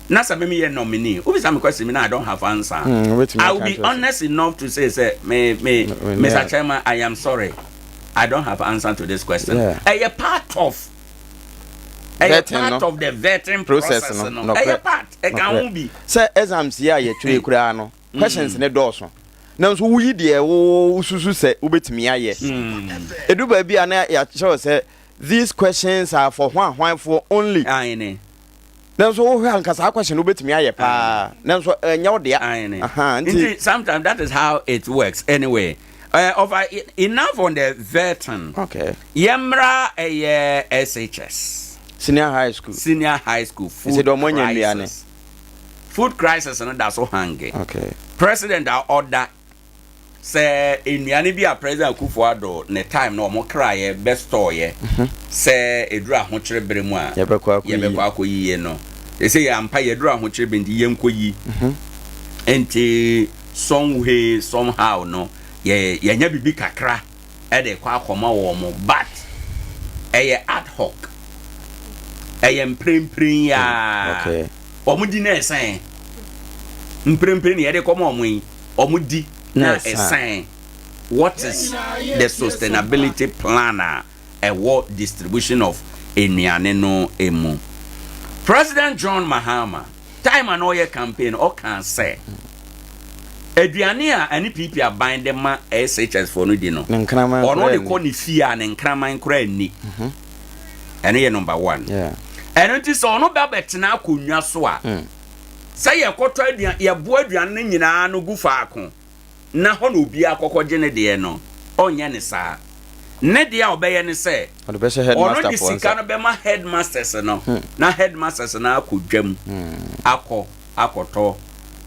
na sɛ me yɛ nominee wobisa me question bi na I don't have answer. Wobɛtumi I will aka be akyerɛ sɛ- honest enough to say sɛ me me me- Mr. Chairman, I am sorry, I don't have answer to this question. Ɛyɛ part of ɛyɛ Vetting part no. of the vetting process process no. no. Nokorɛ. Ɛyɛ part ɛka ho Nokorɛ. bi. Sɛ exams yi a yɛtwerɛ koraa no questions ne dɔɔso nanso woyi deɛ wo wosusu sɛ wobɛtumi ayɛ ɛdu baabi a na yɛakyerɛw sɛ these questions are for hwan hwanfoɔ only. Aane. Nanso wohwɛ anka saa question no wobɛtumi ayɛ paa nanso ɛnyɛ wo dea. Aane. Aha, nti Nti sometimes that is how it works anyway. Over enough on the vetting. Okay. Yɛmmra ɛyɛ SHS. Senior high school. Senior high school food Ɛsɛ deɛ ɔmo anya nnuane. crisis. Food crisis no da so hange. Okay. President a ɔda sɛ nnuane bi a President Akufo-Addo ne time na ɔmo kraeɛ bɛ store yɛ sɛ eduru ahokyere bere mu a Yɛbɛkɔ akɔyi. yɛbɛkɔ akɔyie no ɛsɛ yɛ ampa yɛduru ahokyere bere nti yɛnkɔ yi nti some way somehow no yɛ yɛnya bibi kakra ɛde kɔ akɔma wɔn mo, but ɛyɛ ad hoc, ɛyɛ mprempren yaa wɔn di na ɛsɛn mprempren na yɛde kɔma wɔn yi wɔn di na Na ɛsan. Ɛsɛn. What is the sustainability plan a ɛwɔ distribution of nnuane no emu? President John Mahama time a na ɔyɛ campaign ɔka sɛ aduane a ɛne PP aban de ma SHS foɔ no di no Ne nkraman ɔno koraa de nni. kɔ ne fie a ne nkraman koraa nni. Ɛno yɛ number one. Ɛno nti sɛ ɔno bɛ bɛtena akonnwa so a sɛ yɛkɔtɔ aduane yɛboa aduane no nyinaa no gu faako na hɔ na obiara kɔkɔ gye ne deɛ no ɔnyɛ ne saa. Ne deɛ a ɔbɛyɛ ne sɛ Ɔde bɛhyɛ ɔno de headmaster foɔ sika nsa. no bɛma headmasters no na headmasters no akɔ dwam akɔ akɔtɔ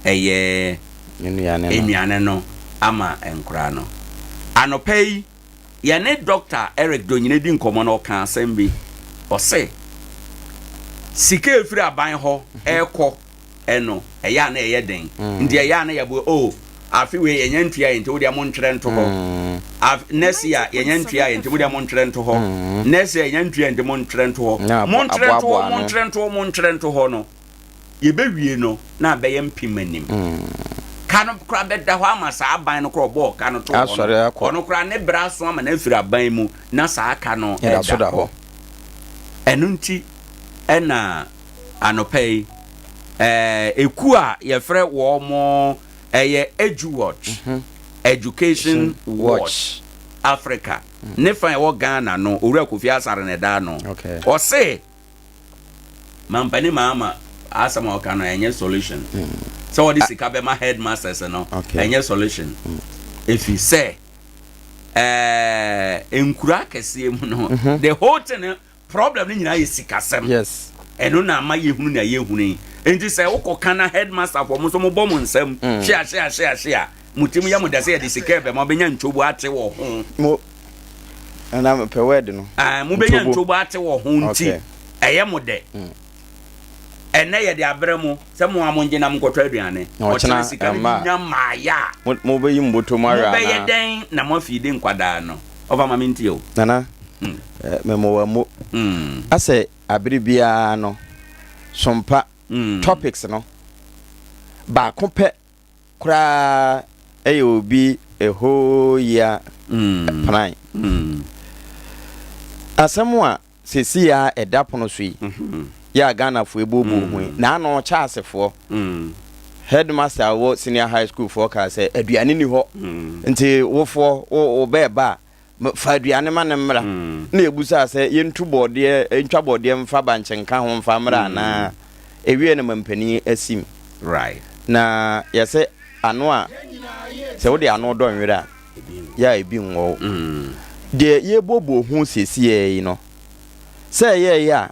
ɛyɛ Nnuane no. Nnuane no. ama nkoraa no. Anɔpa yi, yɛne Dɔkta Eric Donyina di nkɔmmɔ no, ɔkaa asɛm bi. Ɔse, sika a ɛfiri aban hɔ rekɔ no, ɛyɛ a na ɛyɛ den. Nti ɛyɛ a na yɛbo, oh, afe wei yɛnya ntua yɛ nti wodeɛ montwerɛ nto hɔ. Af, next year yɛnya ntua yɛ nti modeɛ montwerɛ nto hɔ. Next year yɛnya ntua yɛ nti montwerɛ nto hɔ. Montwerɛ nto hɔ, montwerɛ nto hɔ, montwerɛ nto hɔ no. Yɛbɛwie no na abɛyɛ mpem anim. Ka no koraa bɛda hɔ ama saa aban no koraa ɔbɔɔ ka no too hɔ no, ɔno koraa ne berɛ aso ama no afiri aban mu na saa ka no da hɔ. Ɛno nti na anɔpa yi ekuo a yɛfrɛ wɔn ɛyɛ EduWatch, Education Watch Africa, ne fa ɛwɔ Ghana no, Owura Kofi Asare na ɛda ano. Ɔse Mampani Mahama asɛm a ɔka no ɛnyɛ solution. Sɛ wɔde sika bɛma headmasters no ɛnyɛ solution. Efi sɛ ɛɛ nkura akɛseɛ mu no mhm. the whole thing problem no nyinaa yɛ sikasɛm. Yes. Ɛno na ama yɛhunu na yɛhunu yi. Nti sɛ wokɔ ka na headmaster fɔ mo nso mobɔ mo nsam mm. hyea hyea hyea hyea mo tirim yɛ mo dɛ sɛ yɛde sika ɛbɛma wobɛnya ntwobo ate wɔ ho. Mo Ɛna mepɛ word no. Ah, mobɛnya ntwobo ate wɔ ho nti ɛyɛ mo dɛ. Mm. Ɛnɛ yɛde abrɛ mo sɛ mo a mongye na monkɔtɔ aduane. Ɔkyena sika no bi nya mmaayɛ a. Mobɛyi mo bɔtɔ mu awe anaa? Mobɛyɛ dɛn na moafiidi nkwadaa no? Ɔfa ma mentie o. Nana, hmm. eh, mema mo. Hmm. Asɛ abere biara no, sompa hmm. topics no, baako pɛ koraa yɛ obi a whole year plan. Asɛm a seesei a ɛda pono so yi yɛ a Ghanafoɔ ɛbuobuo ho yi, naano Charlesfoɔ headmaster a ɔwɔ senior high school foɔ kaa sɛ aduane ni hɔ nti wofoɔ wo bɛɛba a Fa aduane ma no mmra. Na yɛbusaa sɛ, Yɛntu bɔɔdeɛ, ntwa bɔɔdeɛ mfa bankye nka ho mfa mmra anaa? Ɛwieɛ no mampanin asim. Na yɛse ano a, sɛ wode ano dɔ nwerɛ a, yɛ a ebi nwɔ wo. Deɛ yɛrebuobuo ho seesei yi no, sɛ ɛyɛeɛ a,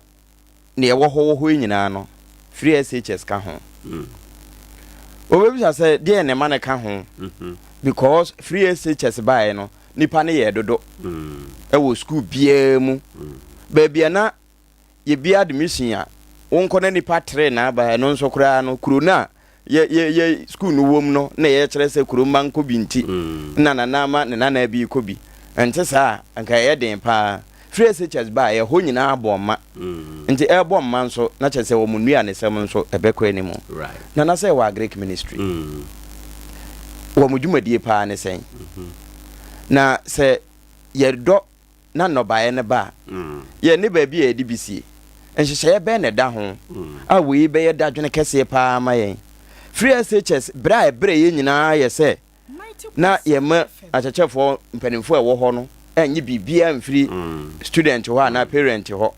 nea ɛwɔ hɔ wɔ hɔ yi nyinaa no, free SHS ka ho. Wobɛbisa sɛ deɛn na ɛma no ka ho? Because free SHS baeɛ no, nipa no yɛɛ dodo ɛwɔ school biara mu. Baabi a na yɛbia admission a, wonkɔ na nipa tere na aba, ɛno nso koraa no, kuro no a yɛ yɛ yɛ sukuu no wom no na yɛkyerɛ sɛ kuro mma nkɔ bi nti na nana ama ne nana bi kɔ bi. Ɛnte saa a, anka ɛyɛ den paa. Free SHS baa ɛhɔ nyinaa bɔɔ mma. Nti ɛrebɔ mma nso na kyerɛ sɛ wɔn nnuanesɛm nso ɛbɛkɔ anim. Nana sɛ ɛwɔ Agric Ministry. Wɔn dwumadie paa ne sɛn? Na sɛ yɛdɔ na nnɔbaeɛ no ba a, yɛn ne baabi a yɛde bi sie. Nhyehyɛeɛ bɛn na ɛda ho a wei bɛyɛ dadwene kɛseɛ pa ara ma yɛn? Firi SHS berɛ a ɛbrɛ yɛn nyinaa yɛ sɛ na yɛma akyerɛkyerɛfoɔ mpanimfoɔ a ɛwɔ hɔ no nnye biribiara mfiri student hɔ anaa parent hɔ.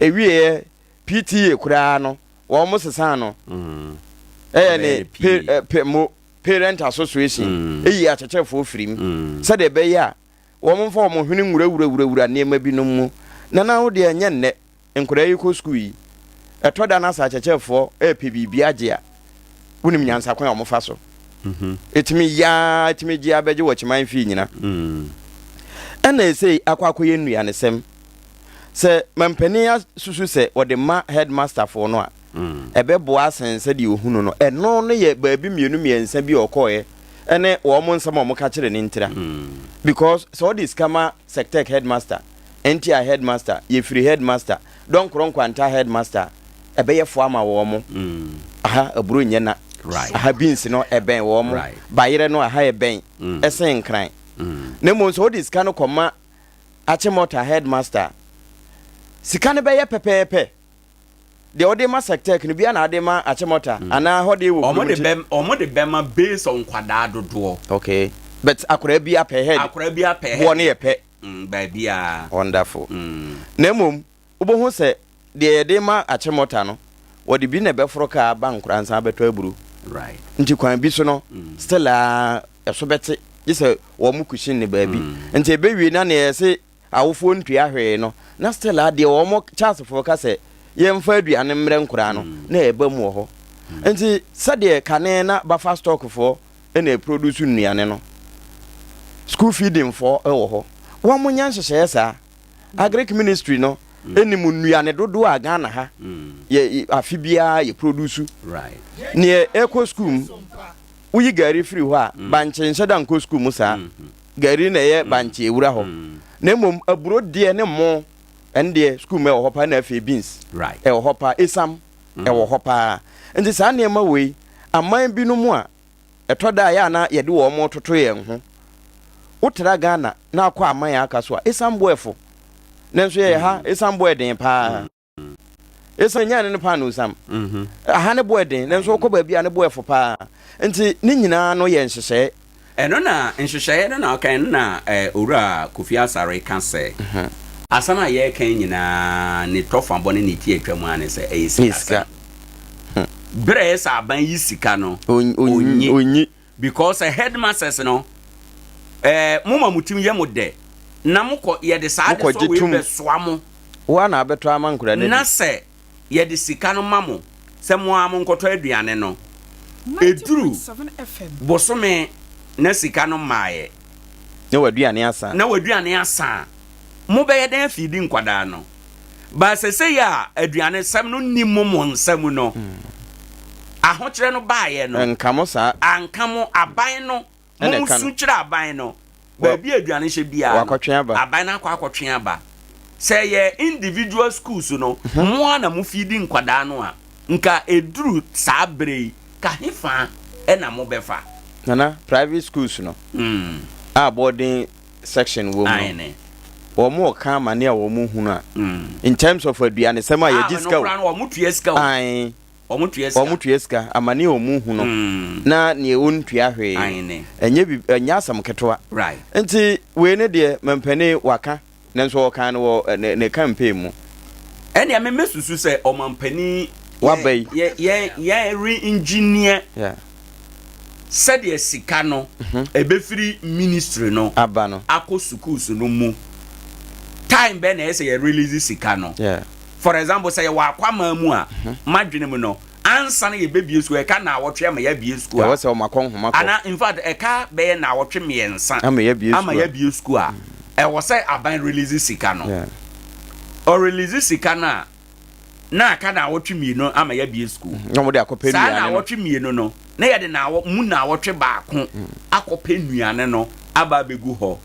Ɛwieɛ PTA koraa no wɔn sesaa no ɛyɛ ne pe, mo, parent association ɛyi akyerɛkyerɛfoɔ firi mu sɛdeɛ ɛbɛyɛ a Wɔmfa wɔn hwene nwurawurawurawura nneɛma binom mu. Nana wo deɛ ɛnyɛ nnɛ nkwadaa yi kɔ sukuu yi. Ɛtɔ da na sɛ akyerɛkyerɛfoɔ repɛ biribi agye a, wonim nyansa kwan a wɔfa so. Ɛtumi yɛ ara ɛtumi gye abɛgye wɔ kyeman fie nyina. Ɛna ɛsei akɔ akɔyɛ nnuanesɛm. Sɛ mampanin asusu sɛ wɔde ma headmasterfoɔ no a, ɛbɛboa asen sɛdeɛ ɔhunu no. Ɛno no yɛ baabi mmienu mmiɛnsa bi a ɔkɔeɛ ɛne wɔn nsɛm a wɔka kyerɛ no ntira. Because sɛ ɔde sika ma Sectec headmaster, NTI headmaster, Yɛfiri headmaster, Dɔnkorɔ Nkwanta headmaster a, ɛbɛyɛ fo ama wɔn. Aha aburo nyɛ na. Aha beans no ɛbɛn wɔn. Bayerɛ no aha ɛbɛn ɛsen Nkran. Na mmom sɛ ɔde sika no kɔma Achimota headmaster a, sika no bɛyɛ pɛpɛɛpɛ. Deɛ wode ma Sectec no bia na ade ma Achimota anaa hɔ deɛ wɔ kurom nti. Wɔn de bɛma based on nkwadaa dodoɔ. Okay but akwadaa bia per head. Akwadaa bia per head. Boɔ no yɛ pɛ. Baabiara. Wonderful. Na mmom wobɛhu sɛ deɛ yɛde ma Achimota no wɔde bi na ɛbɛforo kaa aba Nkoransa abɛtɔ aburo. Right. Nti kwan bi so no still aa ɛso bɛte gye sɛ wɔn cushion no baabi. Nti ɛbɛwie na nea yɛse awofoɔ ntua hwee no, na still a deɛ wɔn Charlesfoɔ ka sɛ yɛmfa aduane mmrɛ nkoraa no, na ɛba mu wɔ hɔ. Nti sɛdeɛ kane na Buffer Stockfoɔ na ɛproduce nnuane no, School feeding foɔ wɔ hɔ. Wɔn nyɛ nhyehyɛeɛ saa. Agric ministry no nim nnuane dodoɔ a Ghana ha yɛ afe biara yɛ produce. Neɛ ɛkɔ school mu, woyi gari firi hɔ a, bankye nhyɛ da nkɔ school mu saa. Gari na ɛyɛ bankye ɛwura hɔ. Na mmom aburo deɛ ne mo ɛno deɛ school mu ɛwɔ hɔ paa na afei beans ɛwɔ hɔ paa, esam ɛwɔ hɔ paa. Nti saa nneɛma wei aman binom a Ɛtɔ da a ɛyɛ a na yɛde wɔn toto yɛn ho. Wotra Ghana na akɔ aman a aka so a, esiane bo ɛfo. Nanso yɛyɛ ha, esiane bo ɛden paa. Esiane nyaa ne ne paanoo siam. Aha ne bo ɛden, nanso wokɔ baabi a ne bo ɛfo paa. Nti ne nyinaa no yɛ nhyehyɛe. Ɛno na nhyehyɛeɛ no na ɔka, ɛno na Owura Kofi Asare ka sɛ asɛm a yɛreka yi nyinaa ne tɔfabɔ ne ne ti atwa mu ara ne sɛ ɛyɛ sikasɛm. Berɛ a ɛyɛ sɛ aban yi sika no, ɔnyi. Because sɛ headmasters no, eh, mo ma mo tim yɛ mo dɛ, na mokɔ yɛde saa adesoa wei bɛsoa mo. Wo ara na abɛtɔ ama nkwadaa no Na adi. sɛ yɛde sika no ma mo sɛ mo ara monkɔtɔ aduane no, ɛduru bosome na sika no mmaeɛ. Na w'aduane asa. Na w'aduane asa a, mobɛyɛ dɛn afiidi nkwadaa no? But sesei a aduanesɛm no nni mo mo nsa mu no, ahokyerɛ no baeɛ no, Ɛnka mo saa. anka mo, aban no, mo Ɛna mo ɛka su no. kyerɛ aban no, baabi a aduane hyɛ biara no, Wakɔtwe aba. aban no akɔ akɔtwe aba. Sɛ ɛyɛ individual schools no, mo ara na mo feedi nkwadaa no a, nka ɛduru saa berɛ yi, ka hefa na mobɛfa? Nana, private schools no a boarding section wɔ mu no, wɔn reka amane a wɔn hunu a, in terms of aduanesɛm a yɛgye sika o, ae, wɔn tua sika, amane a wɔn hunu na nea ɔntua hwee, ɛnyɛ bi, ɛnyɛ asɛm ketewa. Nti wei ne deɛ mampanin waka, nanso ɔkaa no wɔ ne ne campaign mu. Ɛnea me mɛsusu sɛ ɔmampanin waba yi yɛ yɛ yɛ re-engineer yeah. sɛdeɛ sika no ɛbɛfiri ministry no aba no akɔ sukuus no mu. Time bɛn na ɛyɛ sɛ yɛ release sika no? Yeah. For example, sɛ yɛwɔ akwamaa mu a, madwene mu no, ansa na yɛbɛbie sukuu, ɛka naawɔtwe ama yɛabie sukuu a, Ɛwɔ sɛ wɔn akɔ nhoma kɔ. Ana in fact ɛka bɛyɛ naawɔtwe mmiɛnsa ama yɛabie ama sukuu a. yɛabie sukuu a, ɛwɔ sɛ aban release sika no. Yeah. Ɔrelease sika no a, na aka naawɔtwe mmienu ama yɛabie sukuu. Na wɔde akɔpɛ Saa nnuane no. naawɔtwe mmienu no, na yɛde naawɔ mu naawɔtwe baako akɔpɛ nnuane no aba abɛgu hɔ.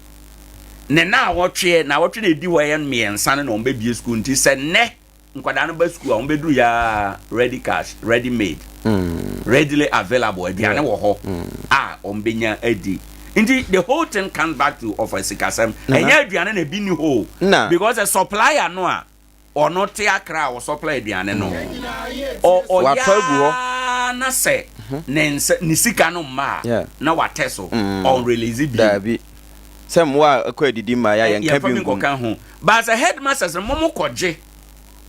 Ne naawɔtwe, naawɔtwe na ɛdi hɔ yɛ mmiɛnsa no na wɔbɛbie sukuu nti sɛ nnɛ nkwadaa no ba sukuu a wɔbɛduru yɛ ara ready cash, ready made, readily available, aduane wɔ hɔ a wɔbɛnya adi. Nti the whole thing comes back to ɔfa sikasɛm. Ɛnyɛ aduane na ebi nni hɔ o. Because the supplier no a ɔno te Accra a ɔsupply aduane no, ɔ ɔyɛ Watɔ agu hɔ. ara na sɛ ne nsa ne sika no mma a Yeah. na watɛ so, ɔn release bio. Daabi. Sɛ mmoa a ɛkɔ adidi mma yɛ a yɛnka Yɛmfa bi bi ngu mu. nkɔka ho. But sɛ headmasters no mo mo kɔgye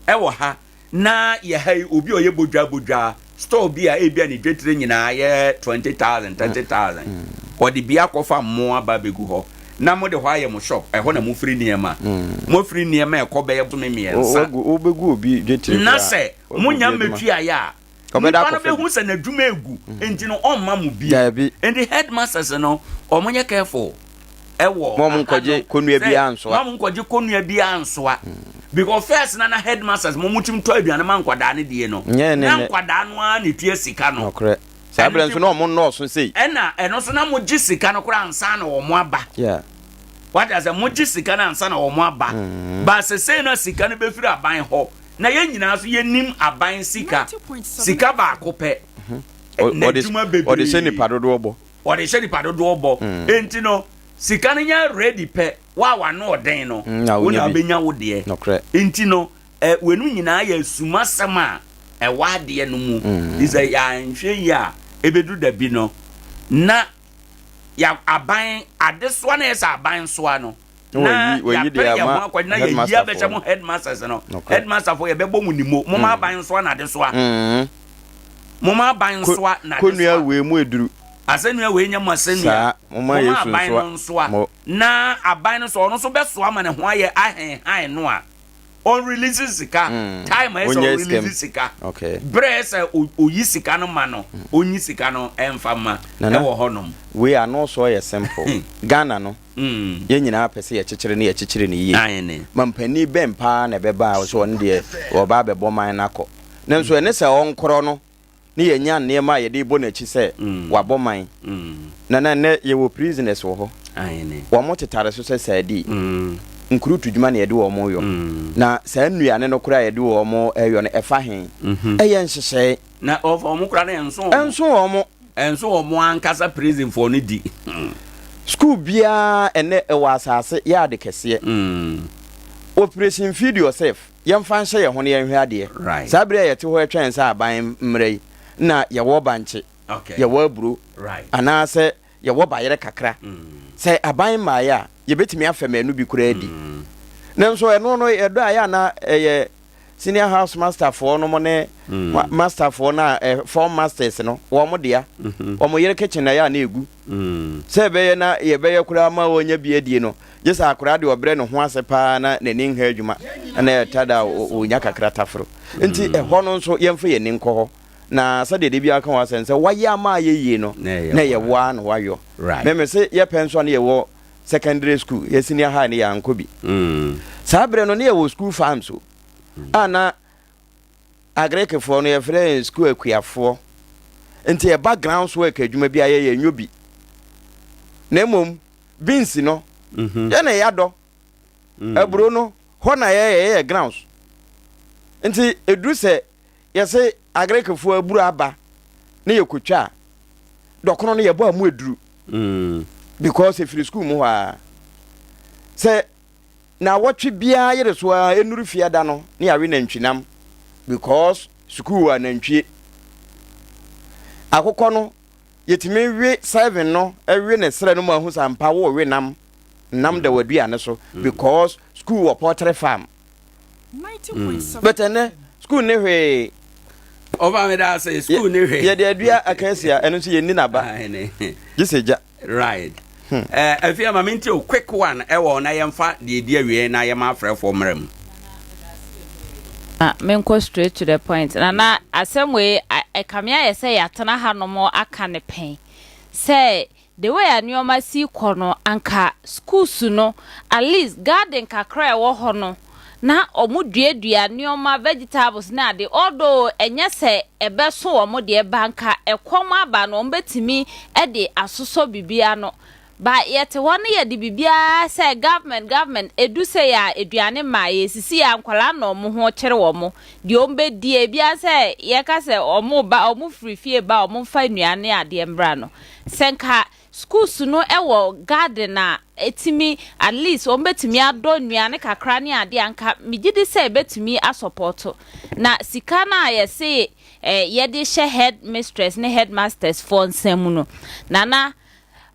ɛwɔ ha na yɛ ha yi obi a ɔyɛ bodwaa bodwaa store bi a ebia ne dwetire nyinaa yɛ 20,000, 30,000 ɔde bi akɔfa mmoa aba abɛgu hɔ na mode hɔ ayɛ mo shop, ɛhɔ na mofiri nneɛma, mofiri nneɛma ɛkɔ bɛyɛ bosome mmiɛnsa. Wobɛgu obi dwetire Na koraa, sɛ wagu monya obi adwuma. mmɛtuaeɛ a, Ɔbɛda nipa no akɔfa bi. bɛhu sɛ n'adwuma egu nti no ɔmma mo bio. Daabi. Nti headmasters no wɔn nyɛ careful ɛwɔ Mo a mo aha no nkɔgye kɔnnua sɛ biara nsoa. mo a mo nkɔgye kɔnnua biara nsoa. Because first na na headmasters mo mo tumi tɔ aduane ma nkwadaa no die no, Nyɛ ne na nnɛ. nkwadaa no ara na etua sika no. Nokorɛ. Saa Ɛno berɛ nti nso na wɔn nnɔɔso sei. Ɛna ɛno nso na mo gye sika no koraa ansa na wɔn aba. Yeah. Wate aseɛ, mo gye sika no ansa na wɔn aba. But sesei no a sika no bɛfiri aban hɔ. Na yɛn nyinaa nso yɛnim aban sika, sika baako pɛ, n'adwuma bebree. Ɔde hyɛ nipa dodoɔ bɔ. Ɔde hyɛ nipa dodoɔ bɔ. Enti no, sika no nya ready pɛ, wo a w'ano ɔden no, wo na wobɛnya wo deɛ. Enti no, weinom nyinaa yɛ asumasɛm a ɛwɔ adeɛ no mu. Nti sɛ yɛanhwɛ yie a, ɛbɛduru da bi no, na yɛ aban adesoa no a ɛyɛ sɛ aban soa no, na yɛapere yɛn ho akɔ na yɛyi abɛhyɛ mo headmasters no. Headmasterfoɔ yɛbɛbɔ mo nimo. Moma mm. aban nsoa na adesoa. Mm. Moma aban nsoa na adesoa. Konua wei mu eduru. Asɛnnua wei nyɛ mo asɛnnua. Moma Yesu aban no nsoa. Na aban no so ɔno nso bɛsoa ma ne ho ayɛ ahenhan no a. Ɔn release sika time a ɛsɛ Ɔnyɛ ɔ release sika Okay. berɛ ɛsɛ ɔyi sika no ma no ɔnyi sika no ɛmfa ma Nana, ɛwɔ hɔ nom. Wei ano soɔ yɛ simple. Ghana no, yɛn nyinaa pɛ sɛ yɛkyekyere na yɛkyekyere no yie. Mampanin bɛn paa na ɛbɛba a ɔsɛ ɔno deɛ ɔreba abɛbɔ man no akɔ. Nanso ɛne sɛ ɔnkorɔ no ne yɛanya nneɛma a yɛde rebɔ n'akyi sɛ wabɔ man. Nana, nnɛ yɛwɔ prisoners wɔ hɔ. Wɔn tetare so sɛ sardine. Nkurutu dwuma na yɛde wɔn reyɔ. Na saa nnuane no koraa a yɛde wɔn reyɔ no, ɛfa he? Ɛyɛ nhyehyɛe. Na ɔfa wɔn koraa no, ɛnso wɔn. Ɛnso wɔn. Ɛnso wɔn ankasa prisonfoɔ no di. Sukuu biara ɛnnɛ ɛwɔ asase yɛ ade kɛseɛ. Operation Feed Yourself. Yɛmfa nhyɛ yɛn ho na yɛnhwɛ adeɛ. Saa berɛ a yɛte hɔ retwɛn sɛ aban mmra yi, na yɛwɔ bankye, yɛwɔ aburo, anaasɛ yɛwɔ bayerɛ kakra. Sɛ aban mmaeɛ a, yɛbɛtumi afɛm ɛno bi koraa adi. Nanso ɛno no, ɛdɔ a ɛyɛ a na ɛyɛ senior house masterfoɔ nom ne masterfoɔ no a, form masters no, wɔn dea. Wɔn yere kitchen na ɛyɛ a na ɛgu. Sɛ ɛbɛyɛ na yɛbɛyɛ koraa ma wɔanya bi adie no, gye sɛ akwadaa deɛ ɔbrɛ ne ho ase paa na n'ani nha adwuma na ɛta da a ɔnya kakra taforo. Nti ɛhɔ no nso yɛmfa yɛn ani nkɔ hɔ. Na sɛdeɛ da biara ka wɔ asɛm sɛ wayɛ ama ayɛ yie no, na ɛyɛ wo ara na wayɔ. Me me se yɛpɛ nso a na yɛwɔ secondary school, yɛ senior high no yɛankɔ bi. Saa berɛ no na yɛwɔ school farms o, a na Agrekefoɔ no yɛfrɛ yɛn sukuu akuafoɔ. Nti ɛba grounds work adwuma bi a yɛyɛ nyɛ bi. Na mmom beans no mhm. yɛ na yɛadɔ. Mm. Aburo no hɔ na yɛyɛ yɛyɛ grounds. Nti ɛduru sɛ yɛse Agrekefoɔ aburo aba ne yɛkɔtwa a dɔkono no yɛbɔ a mu aduru. Mm. Because ɛfiri sukuu mu hɔ a sɛ Naawɔtwe biara yere so ara ɛnuru fiada no ne yɛawe nantwinam because sukuu wɔ anantwie. Akokɔ no yɛtumi we seven no we ne serɛ no mu ahu sɛ ampa wo we nam nam da w'aduane so because sukuu wɔ poultry farm. But ɛnɛ sukuu ne hwee. Ɔba mi da ase sukuu ne hwee. Yɛde adua akasia ɛno nso yɛnni n'aba gye sɛ gya. Right. Eh, afei ma mente o quick one ɛwɔ na yɛmfa deɛ ɛdi awie na yɛma afrɛfoɔ mmra mu. Na menkɔ straight to the point. Na na asɛm wei ɛkame ayɛ sɛ yɛatena hanom aka no pɛn sɛ the way a nneɛma si kɔ no anka schools no at least garden kakra a ɛwɔ hɔ no na wɔduadua nneɛma, vegetables ne ade, although ɛnyɛ sɛ ɛbɛso wɔn deɛ, but anka ɛkɔm aba no wɔbɛtumi de asosɔ biribi ano. But yɛte hɔ no yɛde biribiara sɛ government, government, ɛdu sei a aduane mma, yɛsisi a nkwadaa na wɔn ho kyere wɔn, deɛ wɔbɛdie, ebiara sɛ yɛka sɛ wɔn ba, wɔn firi fie ba a wɔmfa nnuane ne adeɛ mmra no, sɛ nka Schools no wɔ garden a ɛtumi at least wɔn bɛtumi adɔ nnuane kakra ne adeɛ a nka megye di sɛ ɛbɛtumi asɔpɔto. Na sika no a yɛse eh, yɛde hyɛ head mistress ne head masters foɔ nsa mu no, nana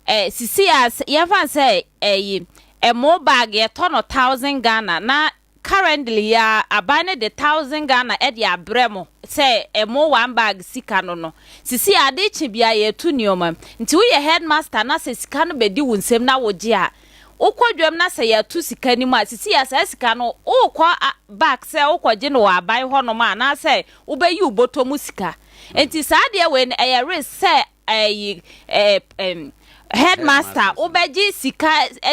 eh, sisi a yɛmfa no sɛ ɛyi ɛmo bag yɛtɔ no thousand Ghana na Currently yi ara aban no de thousand Ghana de abrɛ mo sɛ ɛmo one bag sika no no. Sisi a ade kye bia yɛtu nneɛma mu. Nti woyɛ headmaster na sɛ sika no bɛdi wo nsam na wogye a, wokɔ dwam na sɛ yɛatu sika no mu a, sisi a saa sika no wokɔ back sɛ wokɔgye no wɔ aban hɔnom a anaasɛ wobɛyi wo bɔtɔ mu sika. Nti saa adeɛ wei no ɛyɛ risk sɛ ɛyi ɛɛ ɛm headmaster wobɛgye sika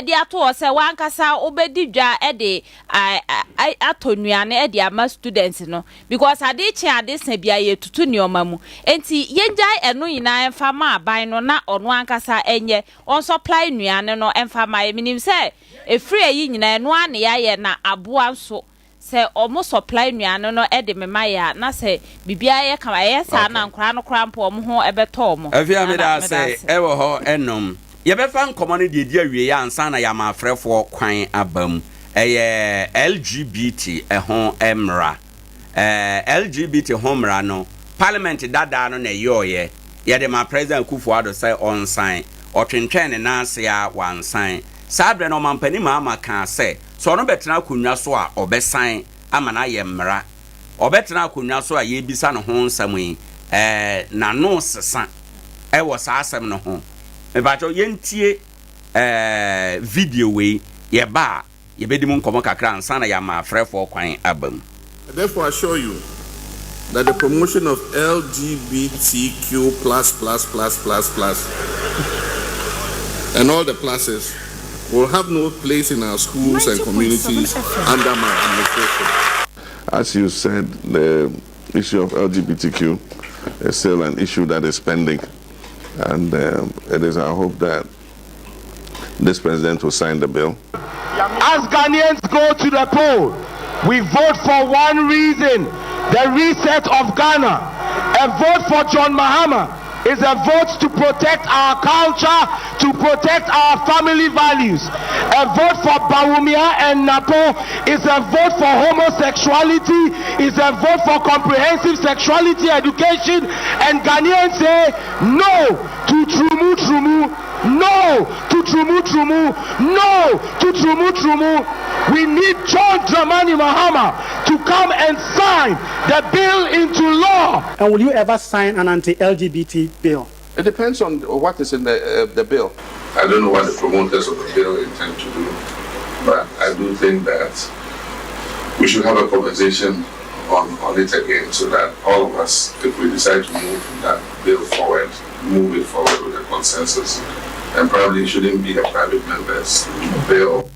de ato hɔ sɛ wankasa wobɛdi dwa de atɔ nnuane de ama students no because ade kye ade sa bia yɛtutu nneɛma mu nti yɛngyae ɛno nyinaa mfa ma aban no na ɔno ankasa ɛnyɛ ɔnsupply nnuane no mfa ma yɛ menim sɛ ɛfiri ayi nyinaa ɛno ara na yɛayɛ na aboa nso Sɛ ɔmo supply nnuane no de mema yɛ a na sɛ biribiara yɛ kama ɛyɛ saa na nkwadaa no koraa mpo ɔmo ho bɛtɔ ɔmo. Afia Nana meda meda ase ase. ɛwɔ hɔ ɛnom. Yɛbɛfa nkɔmɔ no deɛ ɛdi awieɛ ansa na yɛama afrɛfoɔ kwan aba mu. Ɛyɛ LGBT ho mmra. Ɛɛ LGBT ho mmra no parliament dadaa no na ɛyɔɔyɛ. Yɛde ma President Akufo Addo sɛ ɔnsan. Ɔtwentwɛn ne nan ase ara wansan. Saa berɛ no Ɔmampanin Mahama kaa sɛ Sɛ ɔno bɛtena akonnwa so a, ɔbɛsan ama no ayɛ mmara. Ɔbɛtena akonnwa so a yɛrebisa no ho nsɛm yi, ɛɛ, n'ano resesa wɔ saa asɛm no ho. Mepakyɛw, yɛntie ɛɛ video wei, yɛba a, Yɛbɛdi mu nkɔmmɔ kakra ansa na yɛama afrɛfoɔ kwan aba mu. I therefore assure you that the promotion of LGBTQ plus plus plus plus plus and all the pluses will have no place in our schools and communities under my administration. As you said, the issue of LGBTQ is still an issue that is pending. And um, it is our hope that this president will sign the bill. As Ghanaians go to the poll, we vote for one reason the reset of Ghana. A vote for John Mahama is a vote to protect our culture, to protect our family values. A vote for Bawumia and Napo is a vote for homosexuality, is a vote for comprehensive sexuality education. And Ghanaians say no to Trumu Trumu, no to Trumu Trumu, no to Trumu Trumu. We need John Dramani Mahama to come and sign the bill into law. And will you ever sign an anti-LGBT bill? It depends on what is in the, uh, the bill. I don't know what the promoters of the bill intend to do, but I do think that we should have a conversation on, on it again so that all of us, if we decide to move that bill forward, move it forward with a consensus. And probably shouldn't be a private member's bill.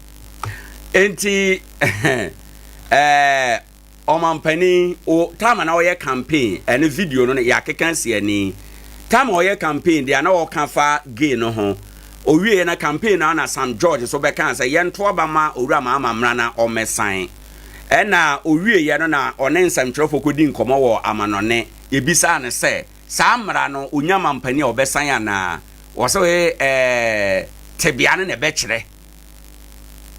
Enti eh, ɔmampanin o time na ɔyɛ campaign ɛne video no yɛakeka si ani time ɔyɛ campaign deɛ na ɔka fa gay no ho owie na campaign no na Sam George so bɛka sɛ yɛnto aba ma owura Mahama mmra na ɔmmɛsan ɛna owie yɛ no na ɔne nsɛmtwerɛfoɔ kɔdi nkɔmmɔ wɔ amanɔne yɛbisaa no sɛ saa mmara no onya mampanin a ɔbɛsan anaa wɔsɛ ɛɛ tebea no na ɛbɛkyerɛ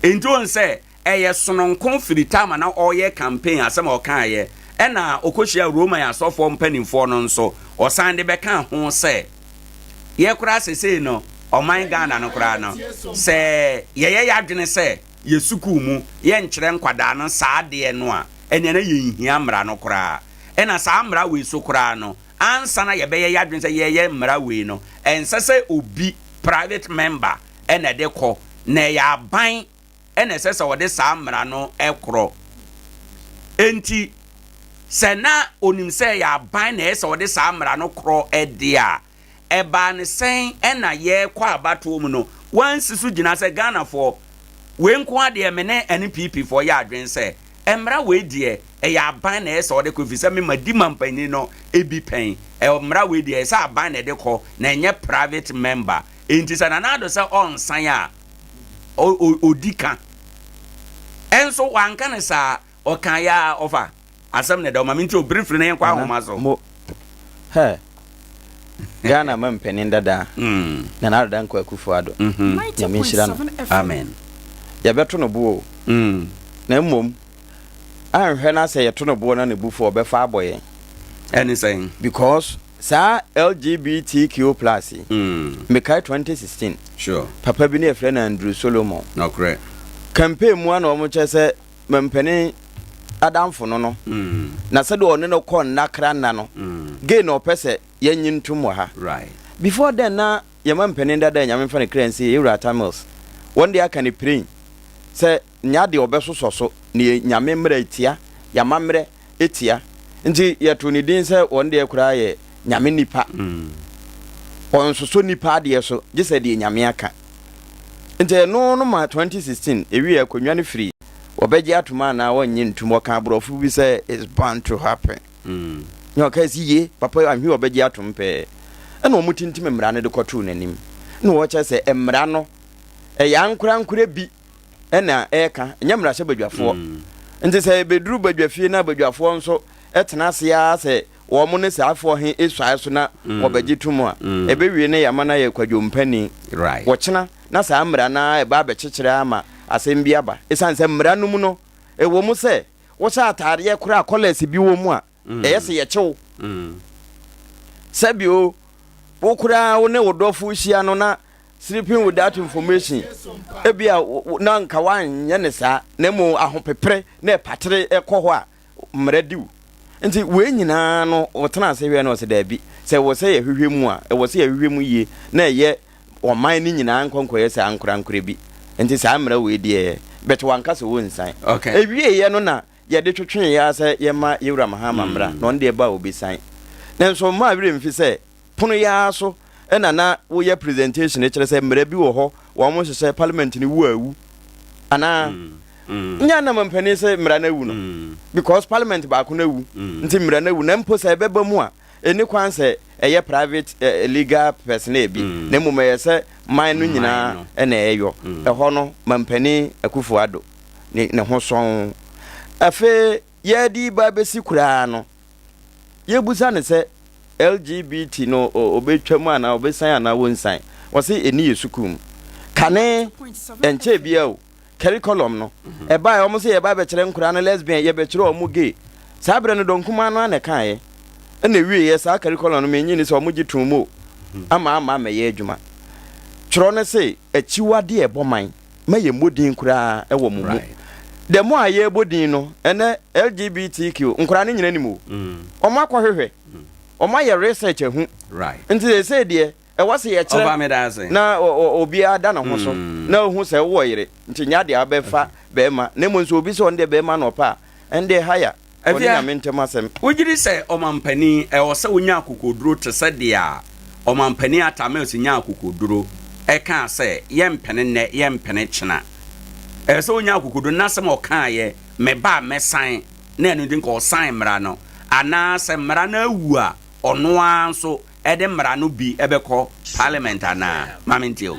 Enti wohu sɛ ɛyɛ sononko firi time a na ɔreyɛ campaign asɛm a ɔkaeɛ ɛna ɔkɔhyiaa Roman asɔfoɔ mpanimfoɔ no nso ɔsan de bɛkaa ho sɛ yɛ koraa sesei no ɔman Ghana no koraa no sɛ yɛyɛ yɛadwene sɛ yɛ sukuu mu yɛnkyerɛ nkwadaa no saa adeɛ no a ɛneɛ na yɛnhia mmara no koraa ɛna saa mmara wei so koraa no ansa na yɛbɛyɛ yɛadwene sɛ yɛyɛ mmara wei no ɛnsɛ sɛ obi private member na ɛde kɔ, na ɛyɛ aban na ɛsɛ sɛ ɔde saa mmara no korɔ. Enti, sɛ na onim sɛ ɛyɛ aban na ɛyɛ sɛ ɔde saa mmara no korɔ de a, ɛbaa no sɛn na yɛrekɔ abatoɔ mu no, wansi so gyina sɛ Ghanafoɔ, wei nko ara deɛ me ne NPP foɔ yɛ adwene sɛ, mmara wei deɛ ɛyɛ aban na ɛyɛ sɛ ɔde kɔ ɛfiri sɛ me madi mampanin no bi pɛn, mmara wei deɛ ɛyɛ sɛ aban na ɛde kɔ na ɛnyɛ private member. Enti sɛ Nana Addo sɛ ɔnsan a, ɔdi ka. Ɛnso wanka no saa, ɔkaeɛ ara, ɔfa asɛm no da, ɔma me nti obirifiri na yɛnkɔ ahoma so. Mo, hɛ, Ghana ma mpanin dada, mm. Nana Addo Dankwa Akufo Addo, mm -hmm. Nyame nhyira no. Amen. Yɛbɛto no boɔ o. Mm. Na mmom, anhwɛ na sɛ yɛto no boɔ na ne bufoɔ ɔbɛfa abɔ yɛn. Ɛne sɛn? Because Saa LGBTQ plus yi, mekae 2016, Sure. papa bi ne yɛfrɛ no Andrew Solomon. Nɔkorɛ. Campaign mu a na wɔn kyerɛ sɛ mampanin adamfo no no, na sɛdeɛ ɔne no kɔ nna kra nna no, gay na ɔpɛ sɛ yɛnye ntom wɔ ha. Right. Before then na yɛn mampanin dada Nyame mfa ne kra nsie, Yɛwura Atta Mills, wɔn deɛ aka no piren sɛ nya deɛ ɔbɛsosɔ so na yɛ Nyame mmra tia, yɛamammerɛ tia. Nti yɛtoo ne din sɛ wɔn deɛ koraa yɛ Nyame nipa. Ɔnsosɔ nipa adeɛ so gye sɛ deɛ Nyame aka. Nti ɛno no ma 2016 ɛwiee akonnwa no firi wɔbɛgye atom anaa wɔnnye ntom wɔka aborɔfo bi sɛ it's bound to happen. Na ɔkae sɛ ye papa anhwɛ wɔbɛgye atom pɛɛ. Ɛna wɔn tintim mmara no de kɔtoo n'anim. Na wɔkyerɛ sɛ mmara no ɛyɛ ankorankorɛ bi na ɛreka, ɛnyɛ mmarahyɛbadwafoɔ. Mm. Nti sɛ ɛbɛduru badwafie na badwafoɔ nso tena ase ara sɛ wɔn ne saafoɔ he suae so na mm. wɔbɛgye tom a, mm. ɛbɛwie ne yɛama no ayɛ kwadwompani. Right. Wɔkyena na saa mmara no ara ɛba abɛkyekyere ama asɛm bi aba. Ɛsiane sɛ mmara no mu no, ɛwɔ mu sɛ wohyɛ ataadeɛ koraa kɔlɛs bi wɔ mu a, ɛyɛ sɛ yɛkye wo. Sɛbio wo koraa wo ne wo dɔfo hyia no na Sleeping without information, ebia na nka woanyɛ ne saa, na mmom ahopepere na ɛpatere kɔ hɔ a, mmara di wo. Nti wei nyinaa no, ɔtena ase hwɛ na ɔsɛ daabi, sɛ ɛwɔ sɛ yɛhwehwɛ mu a, ɛwɔ sɛ yɛhwehwɛ mu yie na ɛyɛ ɔman no nyinaa nkɔnkɔyɛ saa ankorankorɛ bi. Nti saa mmara wei deɛ, But wanka sɛ wɔnsan. Ɛwieeɛ no na yɛde twetweeɛ ara sɛ yɛmma Yewura Mahama mmra na ɔno deɛ ba a ɔbɛsan. Nanso mmaa werɛ mfi sɛ pono yi ara so na na woyɛ presentation kyerɛ sɛ mmara bi wɔ hɔ wɔn hyehyɛ parliament no wu a awu anaa nyɛ na mampanin sɛ mmara no awu no because parliament baako no awu nti mmara no awu na mpo sɛ ɛbɛba mu a ɛni kwan sɛ ɛyɛ private legal personnel bi na mmom ɛyɛ sɛ man no nyinaa na ɛyɔ ɛhɔ no mampanin Akufo Addo ne ne ho sɔn afei yɛde ba bɛsi koraa no Yɛbusa no sɛ LGBT no ɔbɛtwa mu anaa ɔbɛsan anaa wɔnsan. Ɔse ɛni yɛ sukuu mu. Kane ɛnkyɛɛ biara o, curriculum no ɛbaeɛ wɔn sɛ yɛba bɛkyerɛ nkoraa no lesbian, yɛbɛkyerɛ wɔn gay. Saa berɛ no dɔn kumaa no ara na ɛkaeɛ. Ɛna ɛwieɛ saa curriculum no mennye nni sɛ wɔn gye toom o, ama amma ammɛyɛ adwuma. Twerɛ no se akyiwadeɛ ɛbɔ man. ma yɛmmɔ din koraa wɔ mo mu. The more a yɛrebɔ din no, ɛnɛ LGBTQ nkoraa no nyina nim o. Wɔn akɔhwehwɛ, wɔn ayɛ research ahu. Nti seesei deɛ ɛwɔ sɛ yɛkyerɛ na obiara da ne ho so na ohu sɛ wowɔ yere nti nyɛ adeɛ a wobɛfa bɛrima na mmom sɛ obi sɛ ɔno deɛ bɛrima na ɔpɛ a ɛnde haya. Ɔne Afia, Nyame ntam asɛm. wogye di sɛ ɔmampanin, ɛwɔ sɛ wonya akokoduro te sɛ deɛ a ɔmampanin Atta Mills nyaa akokoduro kaa sɛ yɛmpene nnɛ, yɛmpene kyena. Ɛwɔ sɛ wonya akokoduro, n'asɛm a ɔkaeɛ, meba a mɛsan, na ɛno nti nka ɔsan mmara no, anaa sɛ mmara no awu a, ɔno ara nso de mmara no bi bɛkɔ parliament anaa? Ma mentie o.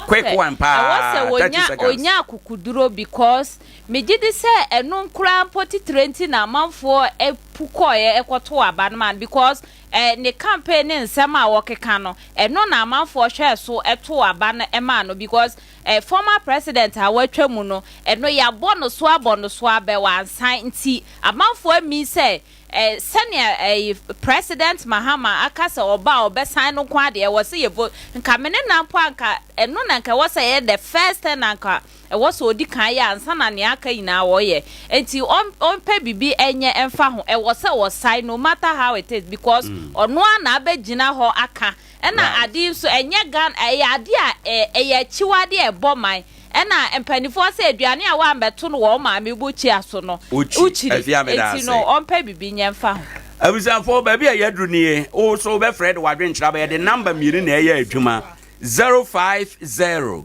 Quick one Ɛwɔ sɛ paa, 30 wɔnya seconds. ɔnya akokoduro because Megye di sɛ ɛno koraa mpo titire nti na amanfoɔ pu kɔeɛ kɔtoo aba no maa no because eh, ne campaign ne nsɛm a ɔkeka no, ɛno na amanfoɔ hwɛɛ so too aba no maa no because eh, former president a watwa mu no, ɛno yɛabɔ no so abɔ no so abɛ wansan nti amanfoɔ amii sɛ eh, sɛnea eh, President Mahama aka sɛ ɔba a ɔbɛsan no nko ara deɛ ɛwɔ sɛ yɛ vote, nka me ne no mpo anka ɛno na nka ɛwɔ sɛ ɛyɛ the first thing na nka Ɛwɔ sɛ ɔdi kan yɛ ansa na nea aka nyinaa ɔyɛ. Enti ɔmpɛ biribi nyɛ mfa ho. Ɛwɔ sɛ ɔsae no matter how it is because ɔno ara na abɛgyina hɔ aka. Ɛna ade yi nso ɛnyɛ Ghana, ɛyɛ ade a ɛyɛ akyiwadeɛ a ɛbɔ man. Ɛna mpaninfoɔ sɛ aduane a woammɛto no wɔ wo maame bukyia so no, wokyiri. Enti no ɔmpɛ biribi nyɛ mfa ho. Abusuafoɔ, baabi a yɛaduru nie. Wo nso wobɛfrɛ de w'adwenkyerɛ aba. Yɛde number mmienu na ɛyɛ adwuma, 050.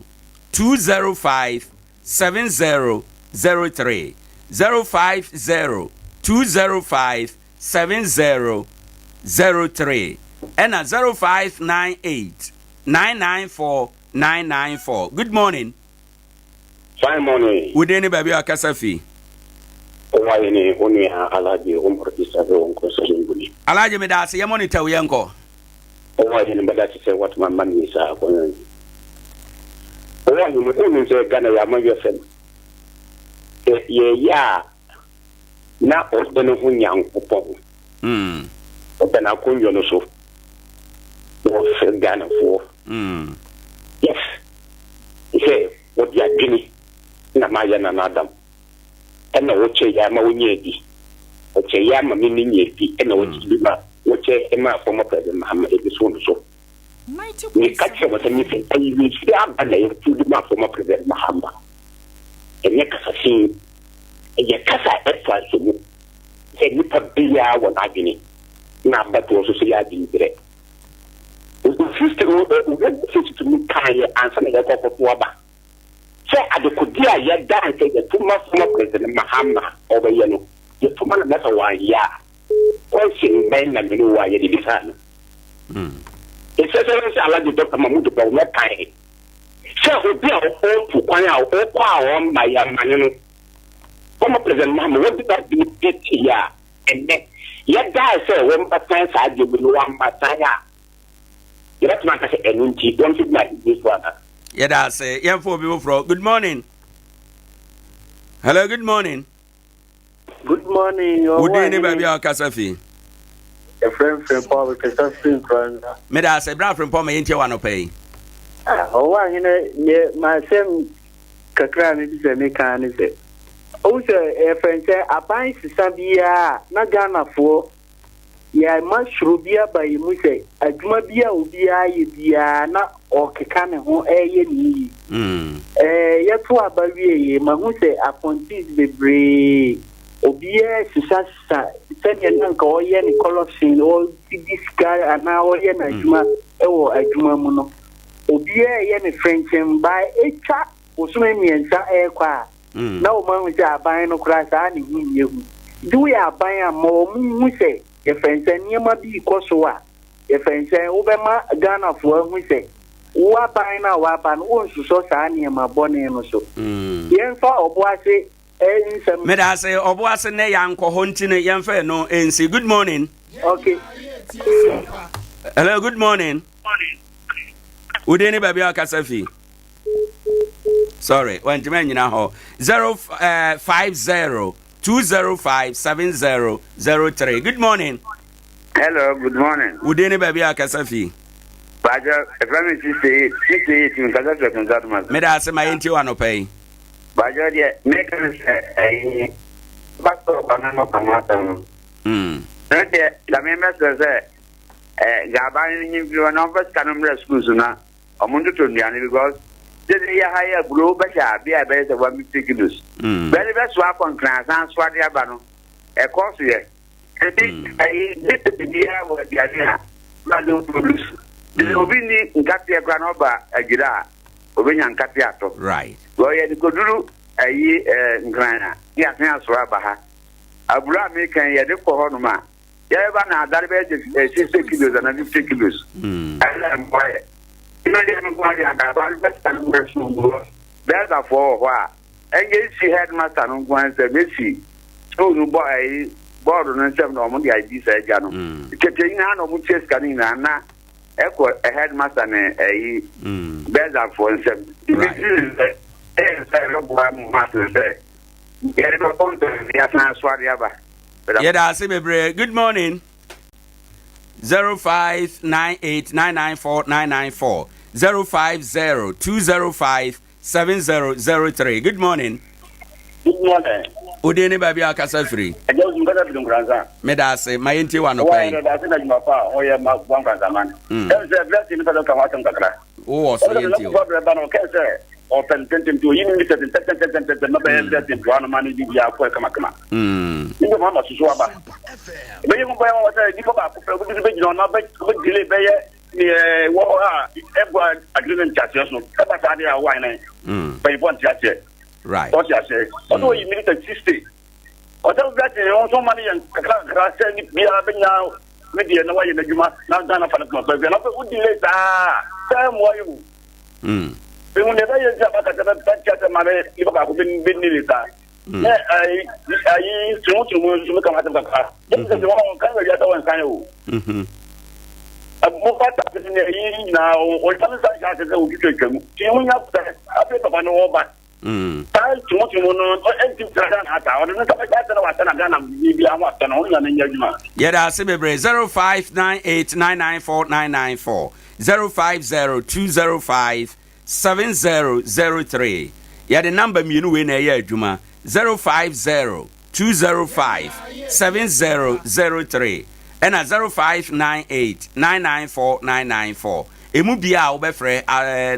205 7003 050 205 7003 ɛna 0598 994 994. Good morning. Fine morning. Wo din ne baabi a ɔkasa fi? Wo ne wo nua Alhaji Umar Isa wɔ Nkosa Zunguni. Alhaji meda ase yɛ monitor wo yɛnkɔ. Ɔwɔ ahene bɛda te sɛ what ma money saa akɔnya yi. Ɔwɔ ahene wonim sɛ Ghana yɛ amanyɔsɛm. Sɛ yɛyɛ a na ɔde ne ho Nyankopɔn. Ɔda n'akonnwa no so na ɔfrɛ Ghanafoɔ. Yes. Sɛ wɔde adwene na mayɛ Nana Adam. Ɛna wokyɛ yɛ ama wonyaa bi. Ɔkyɛ yɛ ama me menyaa bi ɛna ɔkyɛ bi ma wokyɛ maa former president Mahama ebi so no so. Meka kyerɛ mo sɛ mese awisie aba na yɛtu de ma former president Mahama. Ɛnyɛ kasa fi. Ɛyɛ kasa a ɛfa nsomu sɛ nipa biara wɔ n'adwene na abatoɔ nso so yɛ adwenkyerɛ. Ofisi no, ofisi tumi kaeɛ ansa na yɛkɔ akɔto aba. Sɛ adekode a yɛdaa sɛ yɛto ma former President Mahama a ɔbɛyɛ no, yɛto ma no na sɛ wanyɛ a, question bɛn na me ne wo a yɛde bisaa no? Ɛsɛ sɛ sɛ Alhaji Dɔkta Mahmood Bawumia kae sɛ obi a ɔretu kwan a ɔkɔ a ɔmma yɛamane no, former President Mahama wɔde n'adwene bi tie a, ɛnnɛ yɛdaa sɛ wɔmmɛsan saa adeɛ bi no wamma san a, Yɛbɛtumi aka sɛ ɛno nti wɔn nso gyina ahenni so anaa? Yɛda ase. Yɛmfa obi foforɔ. Good morning. Hello, good morning. Good morning. Wo din ne baabi a ɔkasa fi? Yɛfrɛ Frimpong, mekasa firi Nkoranza. Meda ase. Bra Frimpong ma yɛntie w'anɔpa yi. Ah, ɔwɔ ahene deɛ m'asɛm kakra a mepɛ sɛ meka ne sɛ, wohu sɛ yɛfrɛ sɛ aban sesa biara na Ghanafoɔ Yɛama suro bi aba yɛn mu sɛ adwuma bi a obiara yɛ biara na ɔrekeka ne ho reyɛ ne yiye. yɛto aba wieeɛ, mahu sɛ appointees bebree, obiara resesasesa sɛdeɛ na anka ɔyɛ ne corruption, ɔdi sika anaa ɔyɛ n'adwuma wɔ adwuma mu no. Obiara reyɛ ne frenkyɛm, by ɛtwa bosome mmiɛnsa rekɔ a, na wɔn ahu sɛ aban no koraa saa ne ho nyɛ hu. Nti woyɛ aban a, ma wɔn nhu sɛ yɛfrɛ no sɛ nneɛma bi rekɔ so a, yɛfrɛ no sɛ wobɛma Ghanafoɔ ahu sɛ wo aban no a woaba no wonsosɔ saa nneɛma bɔne no so. Yɛmfa Ɔboase nsɛm. Meda ase Ɔboase nnɛ yɛankɔ hɔ nti no yɛmfa ɛno nsi. Good morning. Okay. Hello, good morning. Wo din ne baabi a ɔkasa fi? Sorry, wantumi anyina hɔ. 050 205 7003. Good morning. Hello, good morning. Wo din ne baabi a ɔkasa fi? Bajo, ɛfɛ mi 68, 68, nkasa fɛ kunsa tuma. Meda ase ma yɛntie wɔ anɔpa yi. Bajo deɛ, meka ne sɛ ɛyi, pastor ɔba no ɔka ho asɛm no. Ne deɛ, dame mɛsrɛ sɛ Eh, nka aban no nyi mfiri hɔ na ɔmfa sika no mmrɛ schools na ɔmo ntotɔ nnuane because sɛde yɛ ha yɛ aburo bɛhyɛ a bia ɛbɛyɛ sɛ 150 kilos. Bɛde bɛsoa akɔ nkran asan soa de aba no ɛkɔ so yɛ. Nti ɛyi district biara wɔ aduane a na de produce. Nti obi nni nkateɛ koraa na ɔba adwira a obenya nkateɛ atɔ. Right. Because yɛde koduru ɛyi eh, nkran a ne yɛasan asoa aba ha. Aburo a meka yi yɛde kɔ hɔnom a Yɛba na adare bɛyɛ sɛ 60 kilos anaa 50 kilos. Ɛna mmoa yɛ. Ɛna deɛ nko adeɛ anka aba no bɛsa no bɛ so because bɛɛsafoɔ wɔ hɔ a ɛnyɛ nsi headmaster no nko ara nsam esi school no bɔ ɛyi bɔɔdo no nsam na wɔn de adi saa agya no. Tete nyinaa na wɔn tua sika no nyinaa na ɛkɔ headmaster ne ɛyi bɛɛsafoɔ nsam. Ebi ti sɛ ɛyɛ sɛ ɛbɛboa mu ma sɛ yɛde bɛkɔ ntɛm yɛasan aso ade aba. Yɛda ase bebree. Good morning. 0598994994 050 205 7003. Good morning. Good morning. Ode ne baabi a akasa firi. Ɛjɛ osu nkasa firi nkuransa. Meda ase ma yɛntie wɔ anɔpa yi. Wɔn da ase na adwuma pa a wɔyɛ ma bɔ nkuransa man. Ɛm sɛ blessing nipa dɛ ka ho asɛm kakra. Wowɔ so yɛntie o. Ɛm sɛ ba no kɛn sɛ ɔpɛ ntɛntɛm nti oyi ne mi sɛ ntɛntɛntɛntɛntɛm na bɛyɛ blessing boa no ma ne biribi akɔ kamakama. Ne bɛ ma soso aba. Ɛbɛyɛ mu bɛyɛ wɔn sɛ nipa baako pɛ obi bɛgyina hɔ na ɔbɛdile bɛyɛ neɛ wɔ hɔ a ɛbɔ adwene ne nteaseɛ so ɛba saa deɛ a wɔn anan mpanyinfoɔ nteaseɛ. Ɔte aseɛ. Ɔsɛ ɔyi minita 60. Ɔsɛ obi ate ne ho nso ma no yɛ kakra kakra sɛ ne biara bɛnya ne deɛ na wayɛ n'adwuma na Ghana fa no toma pɛ na wodi delay saa sɛ mmoa yi o. Ehu deɛ ɛbɛyɛ nti a baka sɛ bɛkyɛ sɛ ma ne nipa baako bɛnni ne saa. Na ayi ayi tumu nso meka ho asɛm kakra. Yɛn sɛ wɔn kan wɔ wiase wɔn nsan o. Mo ba ta ne ayi nyinaa wɔn nsa nsa hyɛ ase sɛ wɔtwitwa mu. Ti ho nya sɛ afei papa no wɔba. Saa tumutumu no ɛnti tena Ghana ata ɔde ne nsa bɛhyɛ ase na wata na Ghana biribi ho atɔ no ɔno na ne nyɛ adwuma. Yɛda ase bebree 0598994994 050205 7003 Yɛde number mmienu wei na ɛyɛ adwuma 050 205 7003 ɛna 0598 994 994 Emu biara a wobɛfrɛ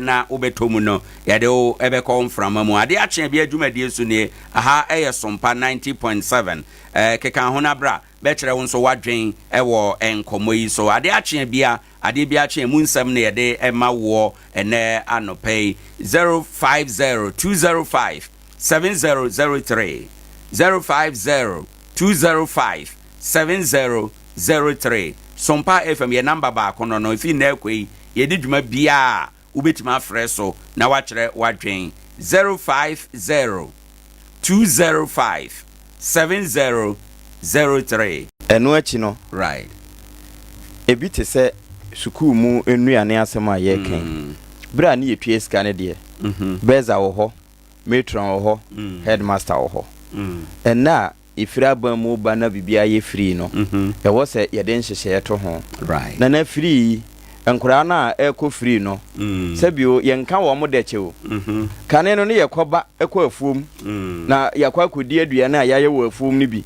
na wobɛtɔ mu no yɛde wo bɛkɔ mframa mu. Adeɛ akye bia dwumadie so nie. Aha yɛ Sompa 90.7. Keka ho na bra bɛkyerɛ wo nso w'adwen wɔ nkɔmmɔ yi so. Adeɛ akye bia Adeɛ biara kye emu nsɛm na yɛde ma woɔ ɛnnɛ anɔpa yi. 050 205 7003 050 205 7003 Sompa FM yɛ number baako no no. Ɛfiri nnɛ rekɔ yi, yɛdi dwuma biara a, wobɛtumi afrɛ so na woakyerɛ w'adwen. 050 205 7003. Ɛno akyi no, Right. ebi te sɛ sukuu mu nnuane asɛm a yɛreka yi, bere a ne yɛtua sika no deɛ, bursar wɔ hɔ, matron wɔ hɔ, headmaster wɔ hɔ. Ɛnnɛ a ɛfiri aban mu ba na biribiara yɛ free no, ɛwɔ sɛ yɛde nhyehyɛeɛ to ho. Na na free yi, nkwadaa no a ɛrekɔ free no, sɛbio yɛnka wɔn dɛkyɛ o. Kane no ne yɛkɔba kɔ afuom na yɛakɔ akɔdi aduane a yɛayɛ wɔ afuom no bi.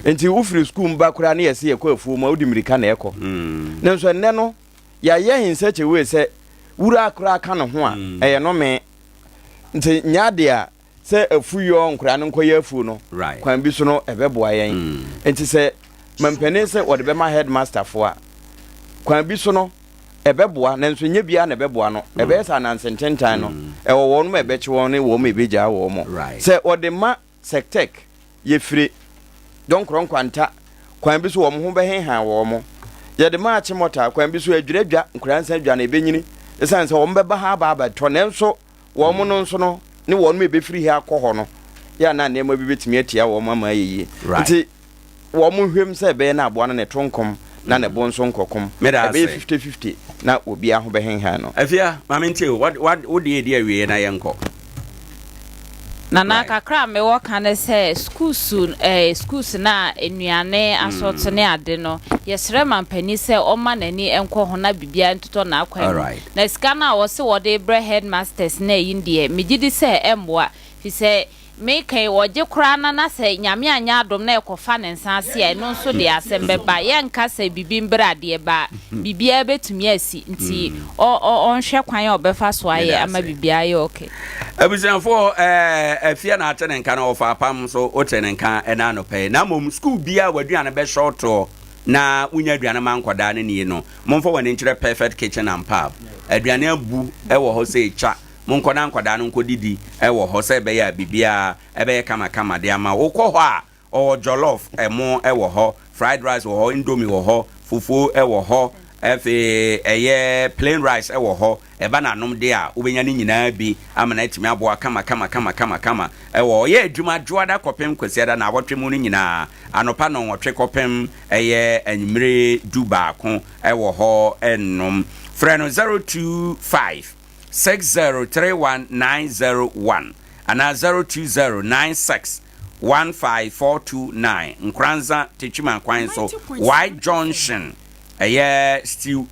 Nti wofiri sukuu mu ba koraa ne yɛse yɛkɔ afuom a, wode mmirika na ɛkɔ. Nanso ɛnnɛ no, yɛayɛ in such a way sɛ wura koraa ka ne ho a, ɛyɛ nome. Nti nyɛ adeɛ a sɛ afu yɔ nkoraa no nkɔyɛ afuo no, kwan bi so no ɛbɛboa yɛn. Nti sɛ mampanin sɛ wɔde bɛma headmaster foɔ a, kwan bi so no ɛbɛboa, nanso nyɛ biara na ɛbɛboa no. Ɛbɛyɛ sɛ ananse ntentan no, ɛwɔ wɔn a ɛbɛkye wɔn ne wɔn a ɛbɛgyaa wɔn. Sɛ wɔde ma Sectec, Yɛfire, Dɔnkorɔ Nkwanta, kwan bi so wɔn ho bɛhenhan wɔn. Yɛde ma Achimota, kwan bi so Adwira Dwa, Nkoransa Dwa no ɛbɛnyini ɛsiane sɛ wɔn bɛba ha aba abɛtɔ, nanso wɔn no nso no ne wɔn a ɛbɛfiri ha akɔ hɔ no, yɛ a na nneɛma bi bɛtumi atia wɔn ama ayɛ yie. Nti wɔn nhwɛm sɛ ɛbɛyɛ na aboa no ne to nkom na ne bo nso nkɔkom. Ɛbɛyɛ 50-50 na obiara ho bɛhenhan no. Afia, ma mente o, wo deɛ ɛdi awieɛ na yɛnkɔ. Nana, kakra a mewɔ ka ne sɛ schools eh, schools no a nnuane asɔɔto ne ade no, yɛsrɛ mampanin sɛ ɔmma n'ani nkɔ ho na biribiara ntotɔ n'akwan mu. Na sika no a wɔse wɔde rebrɛ headmasters ne ayi no deɛ, megye di sɛ ɛmmoa, fisɛ Meka yi, ɔgye koraa na na sɛ Nyame anyɛ adom na ɛkɔfa ne nsa ase a, ɛno nso deɛ asɛm bɛba. Yɛnka sɛ biribi mbrɛ adeɛ ba a, biribiara bɛtumi asi. Nti ɔ ɔ ɔnhwɛ kwan a ɔbɛfa so ayɛ ama biribiara ayɛ okay. Abusuafoɔ ɛɛ Afia na ate ne nka no ɔfa apam so wote ne nka ɛna anɔpa yi na mmom sukuu biara w'aduane bɛhyɔɔtoɔ na wonya aduane ma nkwadaa no nie no momfa w'ani nkyerɛ Perfect Kitchen and Pub aduane abu ɛwɔ hɔ sɛ ɛtwa Monkɔ na nkwadaa no nkɔdidi wɔ hɔ sɛ ɛbɛyɛ a biribiara bɛyɛ kamakama de ama wo. Wokɔ hɔ a, ɔwɔ jollof, ɛmo wɔ hɔ, fried rice wɔ hɔ, indomie wɔ hɔ, fufuo wɔ hɔ, afei ɛyɛ plain rice wɔ hɔ. Ɛba no anom deɛ a, wobɛnya ne nyinaa bi ama no atumi aboa kamakamakamakama wɔ hɔ. Ɔyɛ adwuma Dwoada kɔpem Kwasiada naawɔtwe mu no nyinaa, anɔpa nnɔnwɔtwe kɔpem ɛyɛ anwummere dubaako wɔ hɔ nom. Frɛ no 025. 6031901 anaa 0209615429 Nkoranza Techiman kwan so Y Junction ɛyɛ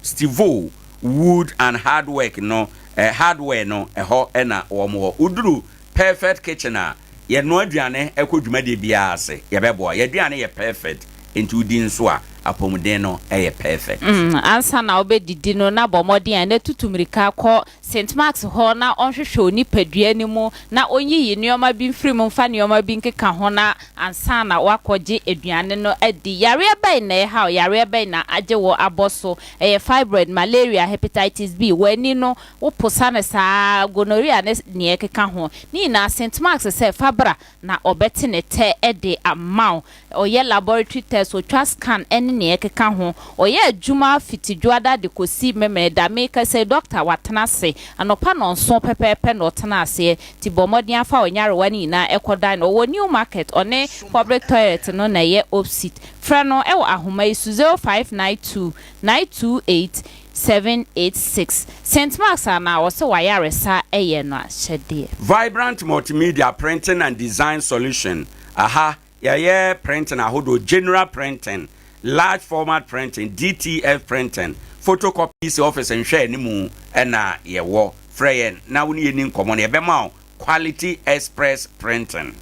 Stivo Wood and Hardwork no hardware no ɛhɔ na wɔn wɔ. Woduru Perfect Kitchen a yɛnoa aduane kɔ dwumadie biara ase yɛbɛboa. Yɛn aduane yɛ perfect nti wodi nso a apɔmuden no yɛ perfect. Ansa na wobɛdidi no na bɔ mmɔden a na tutu mmirika kɔ St. Mark's hɔ na ɔnhwehwɛ wo nipadua no mu na ɔnyiyi nneɛma bi mfiri mu mfa nneɛma bi nkeka ho na ansa na woakɔgye aduane no adi. Yareɛ bɛn na ɛha wo? Yareɛ bɛn na agye wo abɔ so? Ɛyɛ fibroid, malaria, hepatitis B, w'ani no Woposa no saa ara, gonorrhea ne nea ɛkeka ho. Ne nyinaa, Saint Mark's sɛ fa bra na ɔbɛte ne tɛ de ama wo. Ɔyɛ laboratory test, ɔtwa scan ne nea ɛkeka ho. Ɔyɛ adwuma fiti Dwoada de kɔsi Memeneda. Merekasa yi, dɔkta watena ase. Anɔpa nnɔnson pɛpɛɛpɛ na ɔtena aseɛ. Nti bɔ mmɔden afa wo nyarewa no nyinaa kɔdan no. Ɔwɔ New Market, ɔne public toilet no na ɛyɛ opsit. Frɛ no wɔ ahoma yi so, 0592 928 786. Saint Mark's a na wɔse w'ayaresa yɛ no ahyɛdeɛ. Vibrant Multimedia Printing and Design Solution, Aha, yɛyɛ printing ahodoɔ, general printing, large format printing, DTF printing, photocopies, office nhwɛanimu na yɛwɔ. Frɛ yɛn na wo ne yɛn nni nkɔmmɔ na yɛbɛma wo Quality Express Printing.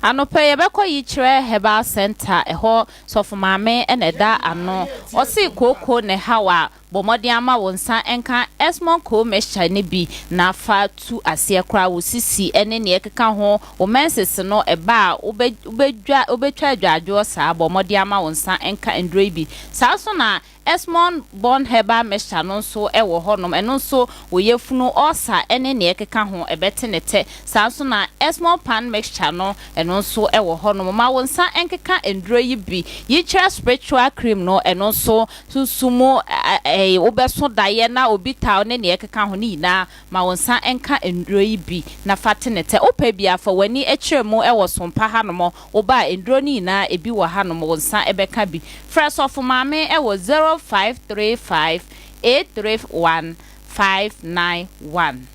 Anɔpa yi yɛbɛkɔ Yikyerɛ Herbal Centre, ɛhɔ Sɔfo Maame na ɛda ano. Ɔse kooko na ɛhaw a, bɔ mmɔden ama wo nsa nka Esmond Coal Mixture no bi na fa tu aseɛ koraa, wo sisi ne nea ɛkeka ho, wo menses no ɛba a wobɛdwa wobɛtwa adwadwoɔ saa, bɔ mmɔden ama wo nsa nka nnuro yi bi. Saa nso na Esmond Born Herbal Mixture no nso wɔ hɔnom. Ɛno nso, wo yafunu ulcer ne nea ɛkeka ho, ɛbɛte ne tɛ. Saa nso na Esmond Pan Mixture no, ɛno nso wɔ hɔnom. Ma wo nsa nkeka nnuro yi bi. Yikyerɛ Spiritual Cream no, ɛno nso, sunsum mu wobɛso daeɛ na obi taa wo ne nea ɛkeka ho no nyinaa, ma wo nsa nka nnuro yi bi na fa te ne tɛ. Wopɛ bi a, fa w'ani kyerɛ mu wɔ Sompa hanom. Wo ba a, nnuro no nyinaa ebi wɔ hanom, wo nsa bɛka bi. Frɛ Sɔfo Maame wɔ 0535 831 591.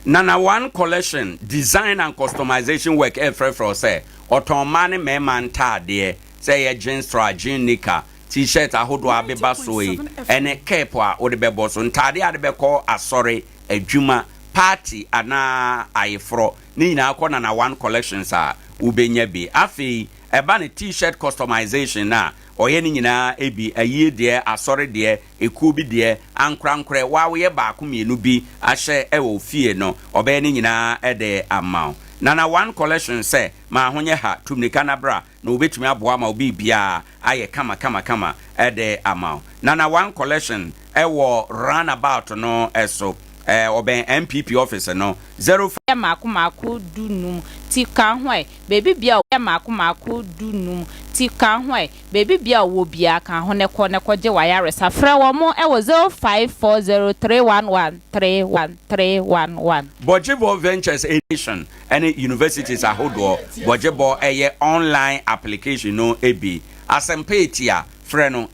Nana One Collection Design and Customization Work refrɛfrɛ wo sɛ ɔtɔn mmaa ne mmarima ntaadeɛ, sɛ ɛyɛ jeans tra, jean nika, T-shirt ahodoɔ a abeba soɔ yi ne cap a wode bɛbɔ so, ntaadeɛ a wode bɛkɔ asɔre, adwuma, party anaa ayeforɔ, ne nyinaa kɔ Nana One Collections a wobɛnya bi. Afei ɛba no T-shirt customization no a, Ɔyɛ ne nyinaa bi, ayie deɛ, asɔre deɛ, ekuo bi deɛ, ankorankorɛ, wo ara woyɛ baako mmienu bi ahyɛ wɔ wo fie no, ɔbɛyɛ ne nyinaa de ama wo. Nana One Collection sɛ, ma ho nyɛ ha, tu mmirika na bra na wɔbɛtumi aboa ma wo biribiara ayɛ kama kama kama de ama wo. Nana One Collection wɔ round about no so, ɔbɛn NPP office no, 05. Yɛ mmaako mmaako 15 ti ka ho ɛ, baabi bia Yɛ mmaako mmaako 15 ti ka ho ɛ, baabi bia ɔwɔ biara ka ho na kɔ na kɔgye w'ayaresa. Frɛ wɔn wɔ 0540 311 31 311. Bɔgyebɔ Ventures Nation ne universities ahodoɔ bɔgyebɔ yɛ online application no bi. Asɛmpa Etia, frɛ no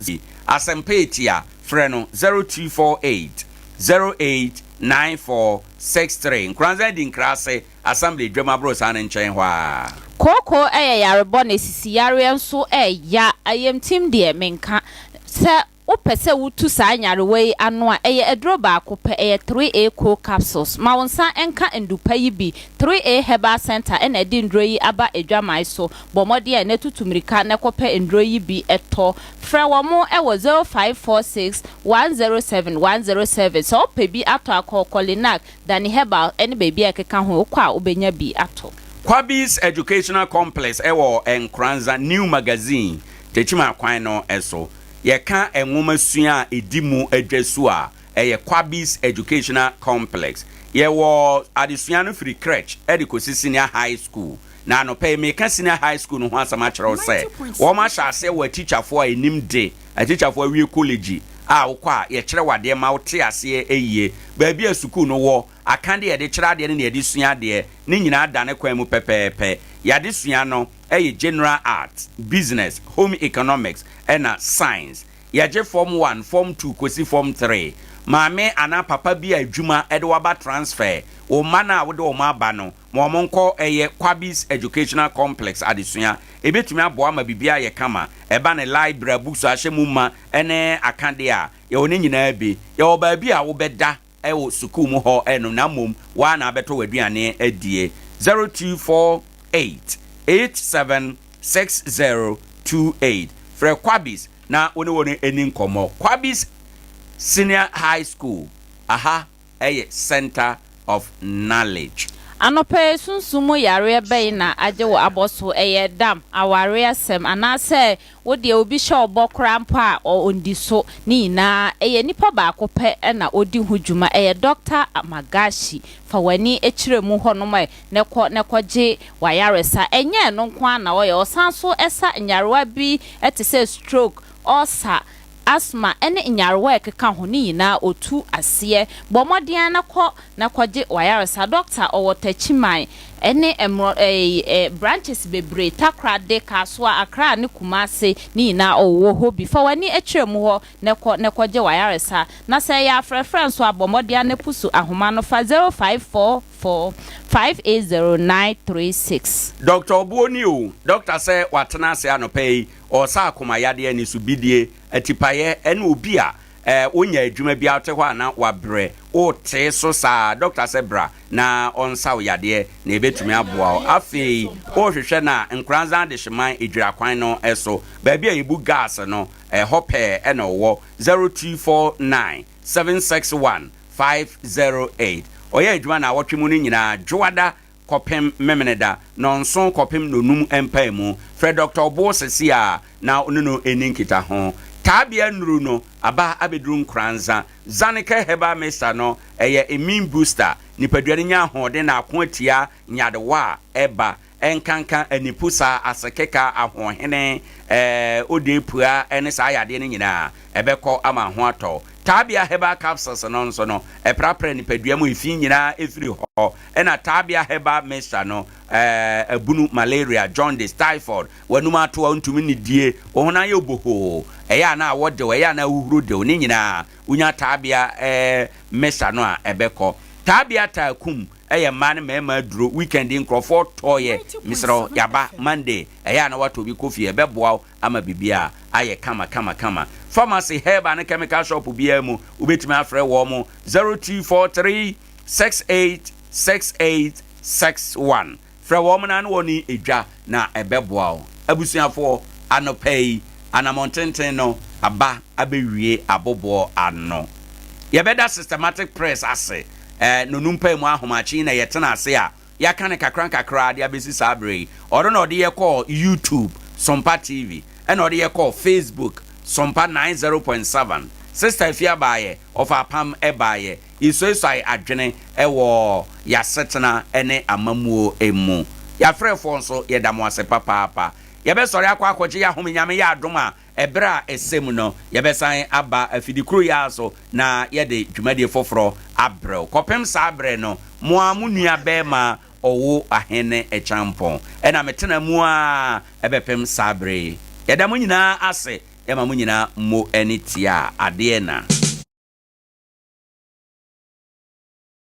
Asɛmpa Etia, frɛ no 0248 08 9463. Nkoranza adi Nkrase Assembly dwam aborosan no nkyɛn hɔ ara. Kooko yɛ yare bɔne, sisi yareɛ nso ɛya, ayamtim deɛ menka. Sɛ wopɛ sɛ wotu saa nyarewa yi ano a, ɛyɛ aduro baako pɛ, ɛyɛ 3A Cold Capsules. Ma wo nsa nka ndupa yi bi. 3A Herbal Centre na ɛde nnuro yi aba adwaman so. Bɔ mmɔden na tutu mmirika na kɔpɛ nnuro yi bi tɔ. Frɛ wɔn wɔ 0546 107 107. Sɛ wopɛ bi atɔ a, kɔ Kɔlinak, Dani Herbal ne baabi a ɛkeka ho, wokɔ a wobɛnya bi atɔ. Kwabis Educational Complex wɔ Nkoranza, New Magazine, Techiman kwan no so. Yɛka nwoma sua a ɛdi mu adwasu a, ɛyɛ Kwabis Educational Complex. Yɛwɔ adesua no firi crèche de kɔsi Senior High School. Na anɔpa yi mereka Senior High School no ho asɛm akyerɛ wo sɛ, wɔahyɛ aseɛ wɔ atikyafoɔ a ɛnim de, atikyafoɔ awie koleji a wokɔ a yɛkyerɛ wo adeɛ ma wote aseɛ yie. Baabi a sukuu no wɔ, akadeɛ a yɛde kyerɛ adeɛ ne nea yɛde sua adeɛ, ne nyinaa da ne kwan mu pɛpɛɛpɛ. Y'adesua no yɛ General Arts, Business, Home Economics ɛna Science. Yɛgye Form One, Form Two kɔsi Form Three. Maame anaa papa bi a adwuma de wo aba transfer, wo mma no a wode wɔn aba no, Ma wɔn nkɔ ɛyɛ Kwabis Educational Complex adesua. Ɛbɛtumi aboa ma biribiara ayɛ kama. Ɛba ne library a books ahyɛ mu ma ne akadeɛ a, yɛwɔ ne nyinaa bi. Yɛwɔ baabi a wobɛda wɔ sukuu mu hɔ nom na mmom wo ara na abɛtɔ w'aduane adie. 0248 87 6028. Frɛ Kwabis na wo ne wɔn nni nkɔmmɔ. Kwabis Senior High School, aha yɛ center of knowledge. Anɔpa yi, sunsum mu yareɛ bɛn na agye wo abɔ so? Ɛyɛ dam, awareɛ asɛm, anaasɛ wo deɛ obi hyɛ wo bɔ koraa mpo a ɔndi so? Ne nyinaa, ɛyɛ nipa baako pɛ na ɔdi ho dwuma, ɛyɛ Dɔkta Magashi. Fa w'ani kyerɛ mu hɔnom ɛ, na kɔ na kɔgye w'ayaresa. Ɛnyɛ ɛno nko ara na ɔyɛ, ɔsan nso sa nyarewa bi te sɛ stroke, ulcer, Asthma ne nyarewa a ɛkeka ho no nyinaa ɔtu aseɛ. Bɔ mmɔden ara na kɔ na kɔgye w'ayaresa. Dɔkta ɔwɔ Takyiman ne mmorɔ ɛɛ branches bebree, Takoradi, Kasoa, Accra ne Kumasi ne nyinaa ɔwɔ hɔ bi. Fa w'ani kyerɛ mu hɔ na kɔ na kɔgye w'ayaresa. Na sɛ ɛyɛ afrɛfrɛ nso a, bɔ mmɔden ara na pusu ahoma no fa 0544 580 936. Doctor Obuo ni o, doctor sɛ watena ase anɔpa yi Ɔresa akoma yadeɛ, anisobidie, atipaeɛ ɛne obi a wonya adwuma bi a wote hɔ a na wabrɛ, wotee so saa a, dɔkta sɛ bra na ɔnsa wo yadeɛ na ɛbɛtumi aboa wo. Afei worehwehwɛ no a, Nkoranza Adehyeman Edwira kwan no so, baabi a yɛbu gas no, ɛhɔ pɛɛ na ɔwɔ, 0249 761 508. Ɔyɛ adwuma naawɔtwe mu no nyinaa, Dwoada kɔpem Memeneda nɔnson kɔpem nonum mpaemu. Frɛ Dɔkta Obour sesei na wo ne no nni nkitaho. Taabea nnuru no aba abɛduru Nkoranza. Zaneker Herbal Mixture no, ɛyɛ immune booster, nipadua no nya ahoɔden na ako atia nyadewa a ɛba, ɛnkanka anipusa, asekeka, ahoɔhene, odeepua ne saa yadeɛ no nyinaa. Ɛbɛkɔ ama ho atɔ wo. Taabea Herbal Capsules no nso no, ɛprapra nipadua mu efi nyinaa firi hɔ. Ɛna Taabea Herbal Mixture no, abunu, malaria, jaundice, typhoid, w'anum ato a wontumi nnidie, wo honam yɛ bohoo, ɛyɛ a na awɔ de wo, ɛyɛ a na ahuhuro de wo, ne nyinaa wonya Taabea Mixture no a, ɛbɛkɔ. Taabea taa kum yɛ mmaa ne mmarima aduro. Weekend yi nkurɔfoɔ tɔeɛ, mesrɛ wo, yɛaba Monday, ɛyɛ a na woatɔ bi kɔ fie, ɛbɛboa wo ama biribiara ayɛ kama kama kama. Pharmacy, herbal ne chemical shop biara mu, wobɛtumi afrɛ wɔn 0243 68 68 61. Frɛ wɔn na ne wɔn edwa na ɛbɛboa wo. Abusuafoɔ, anɔpa yi, Anamɔn tenten no aba abɛwie aboboɔ ano. Yɛbɛda Systematic Press ase. Eh, nonum mpaemu ahomakye yi na yɛtena ase a yɛaka no kakra nkakra de abɛsi saa berɛ yi. Ɔno na ɔde yɛ kɔɔ YouTube, Sompa TV, ɛna ɔde yɛ kɔɔ Facebook, Sompa 90.7. Sister Afia baeɛ, ɔfa apam baeɛ. Yɛsuasuae adwene wɔ yɛasetena ne amammuo mu. Yɛafrɛfoɔ nso, yɛda mo ase papaapa. Yɛbɛsɔre akɔ akɔgye yɛahome Nyame yɛ adom a, ɛberɛ a ɛsɛ mu no, yɛbɛsan aba afidi koro yi ara so na yɛde dwumadie foforɔ abrɛ wo. Kɔpem saa berɛ no, mo ara mo nua bɛɛma Ɔwo Ahene Kyampɔn na metena mu ara bɛpem saa berɛ yi. Yɛda mo nyinaa ase, yɛma mo nyinaa mo ani tia adeɛ na.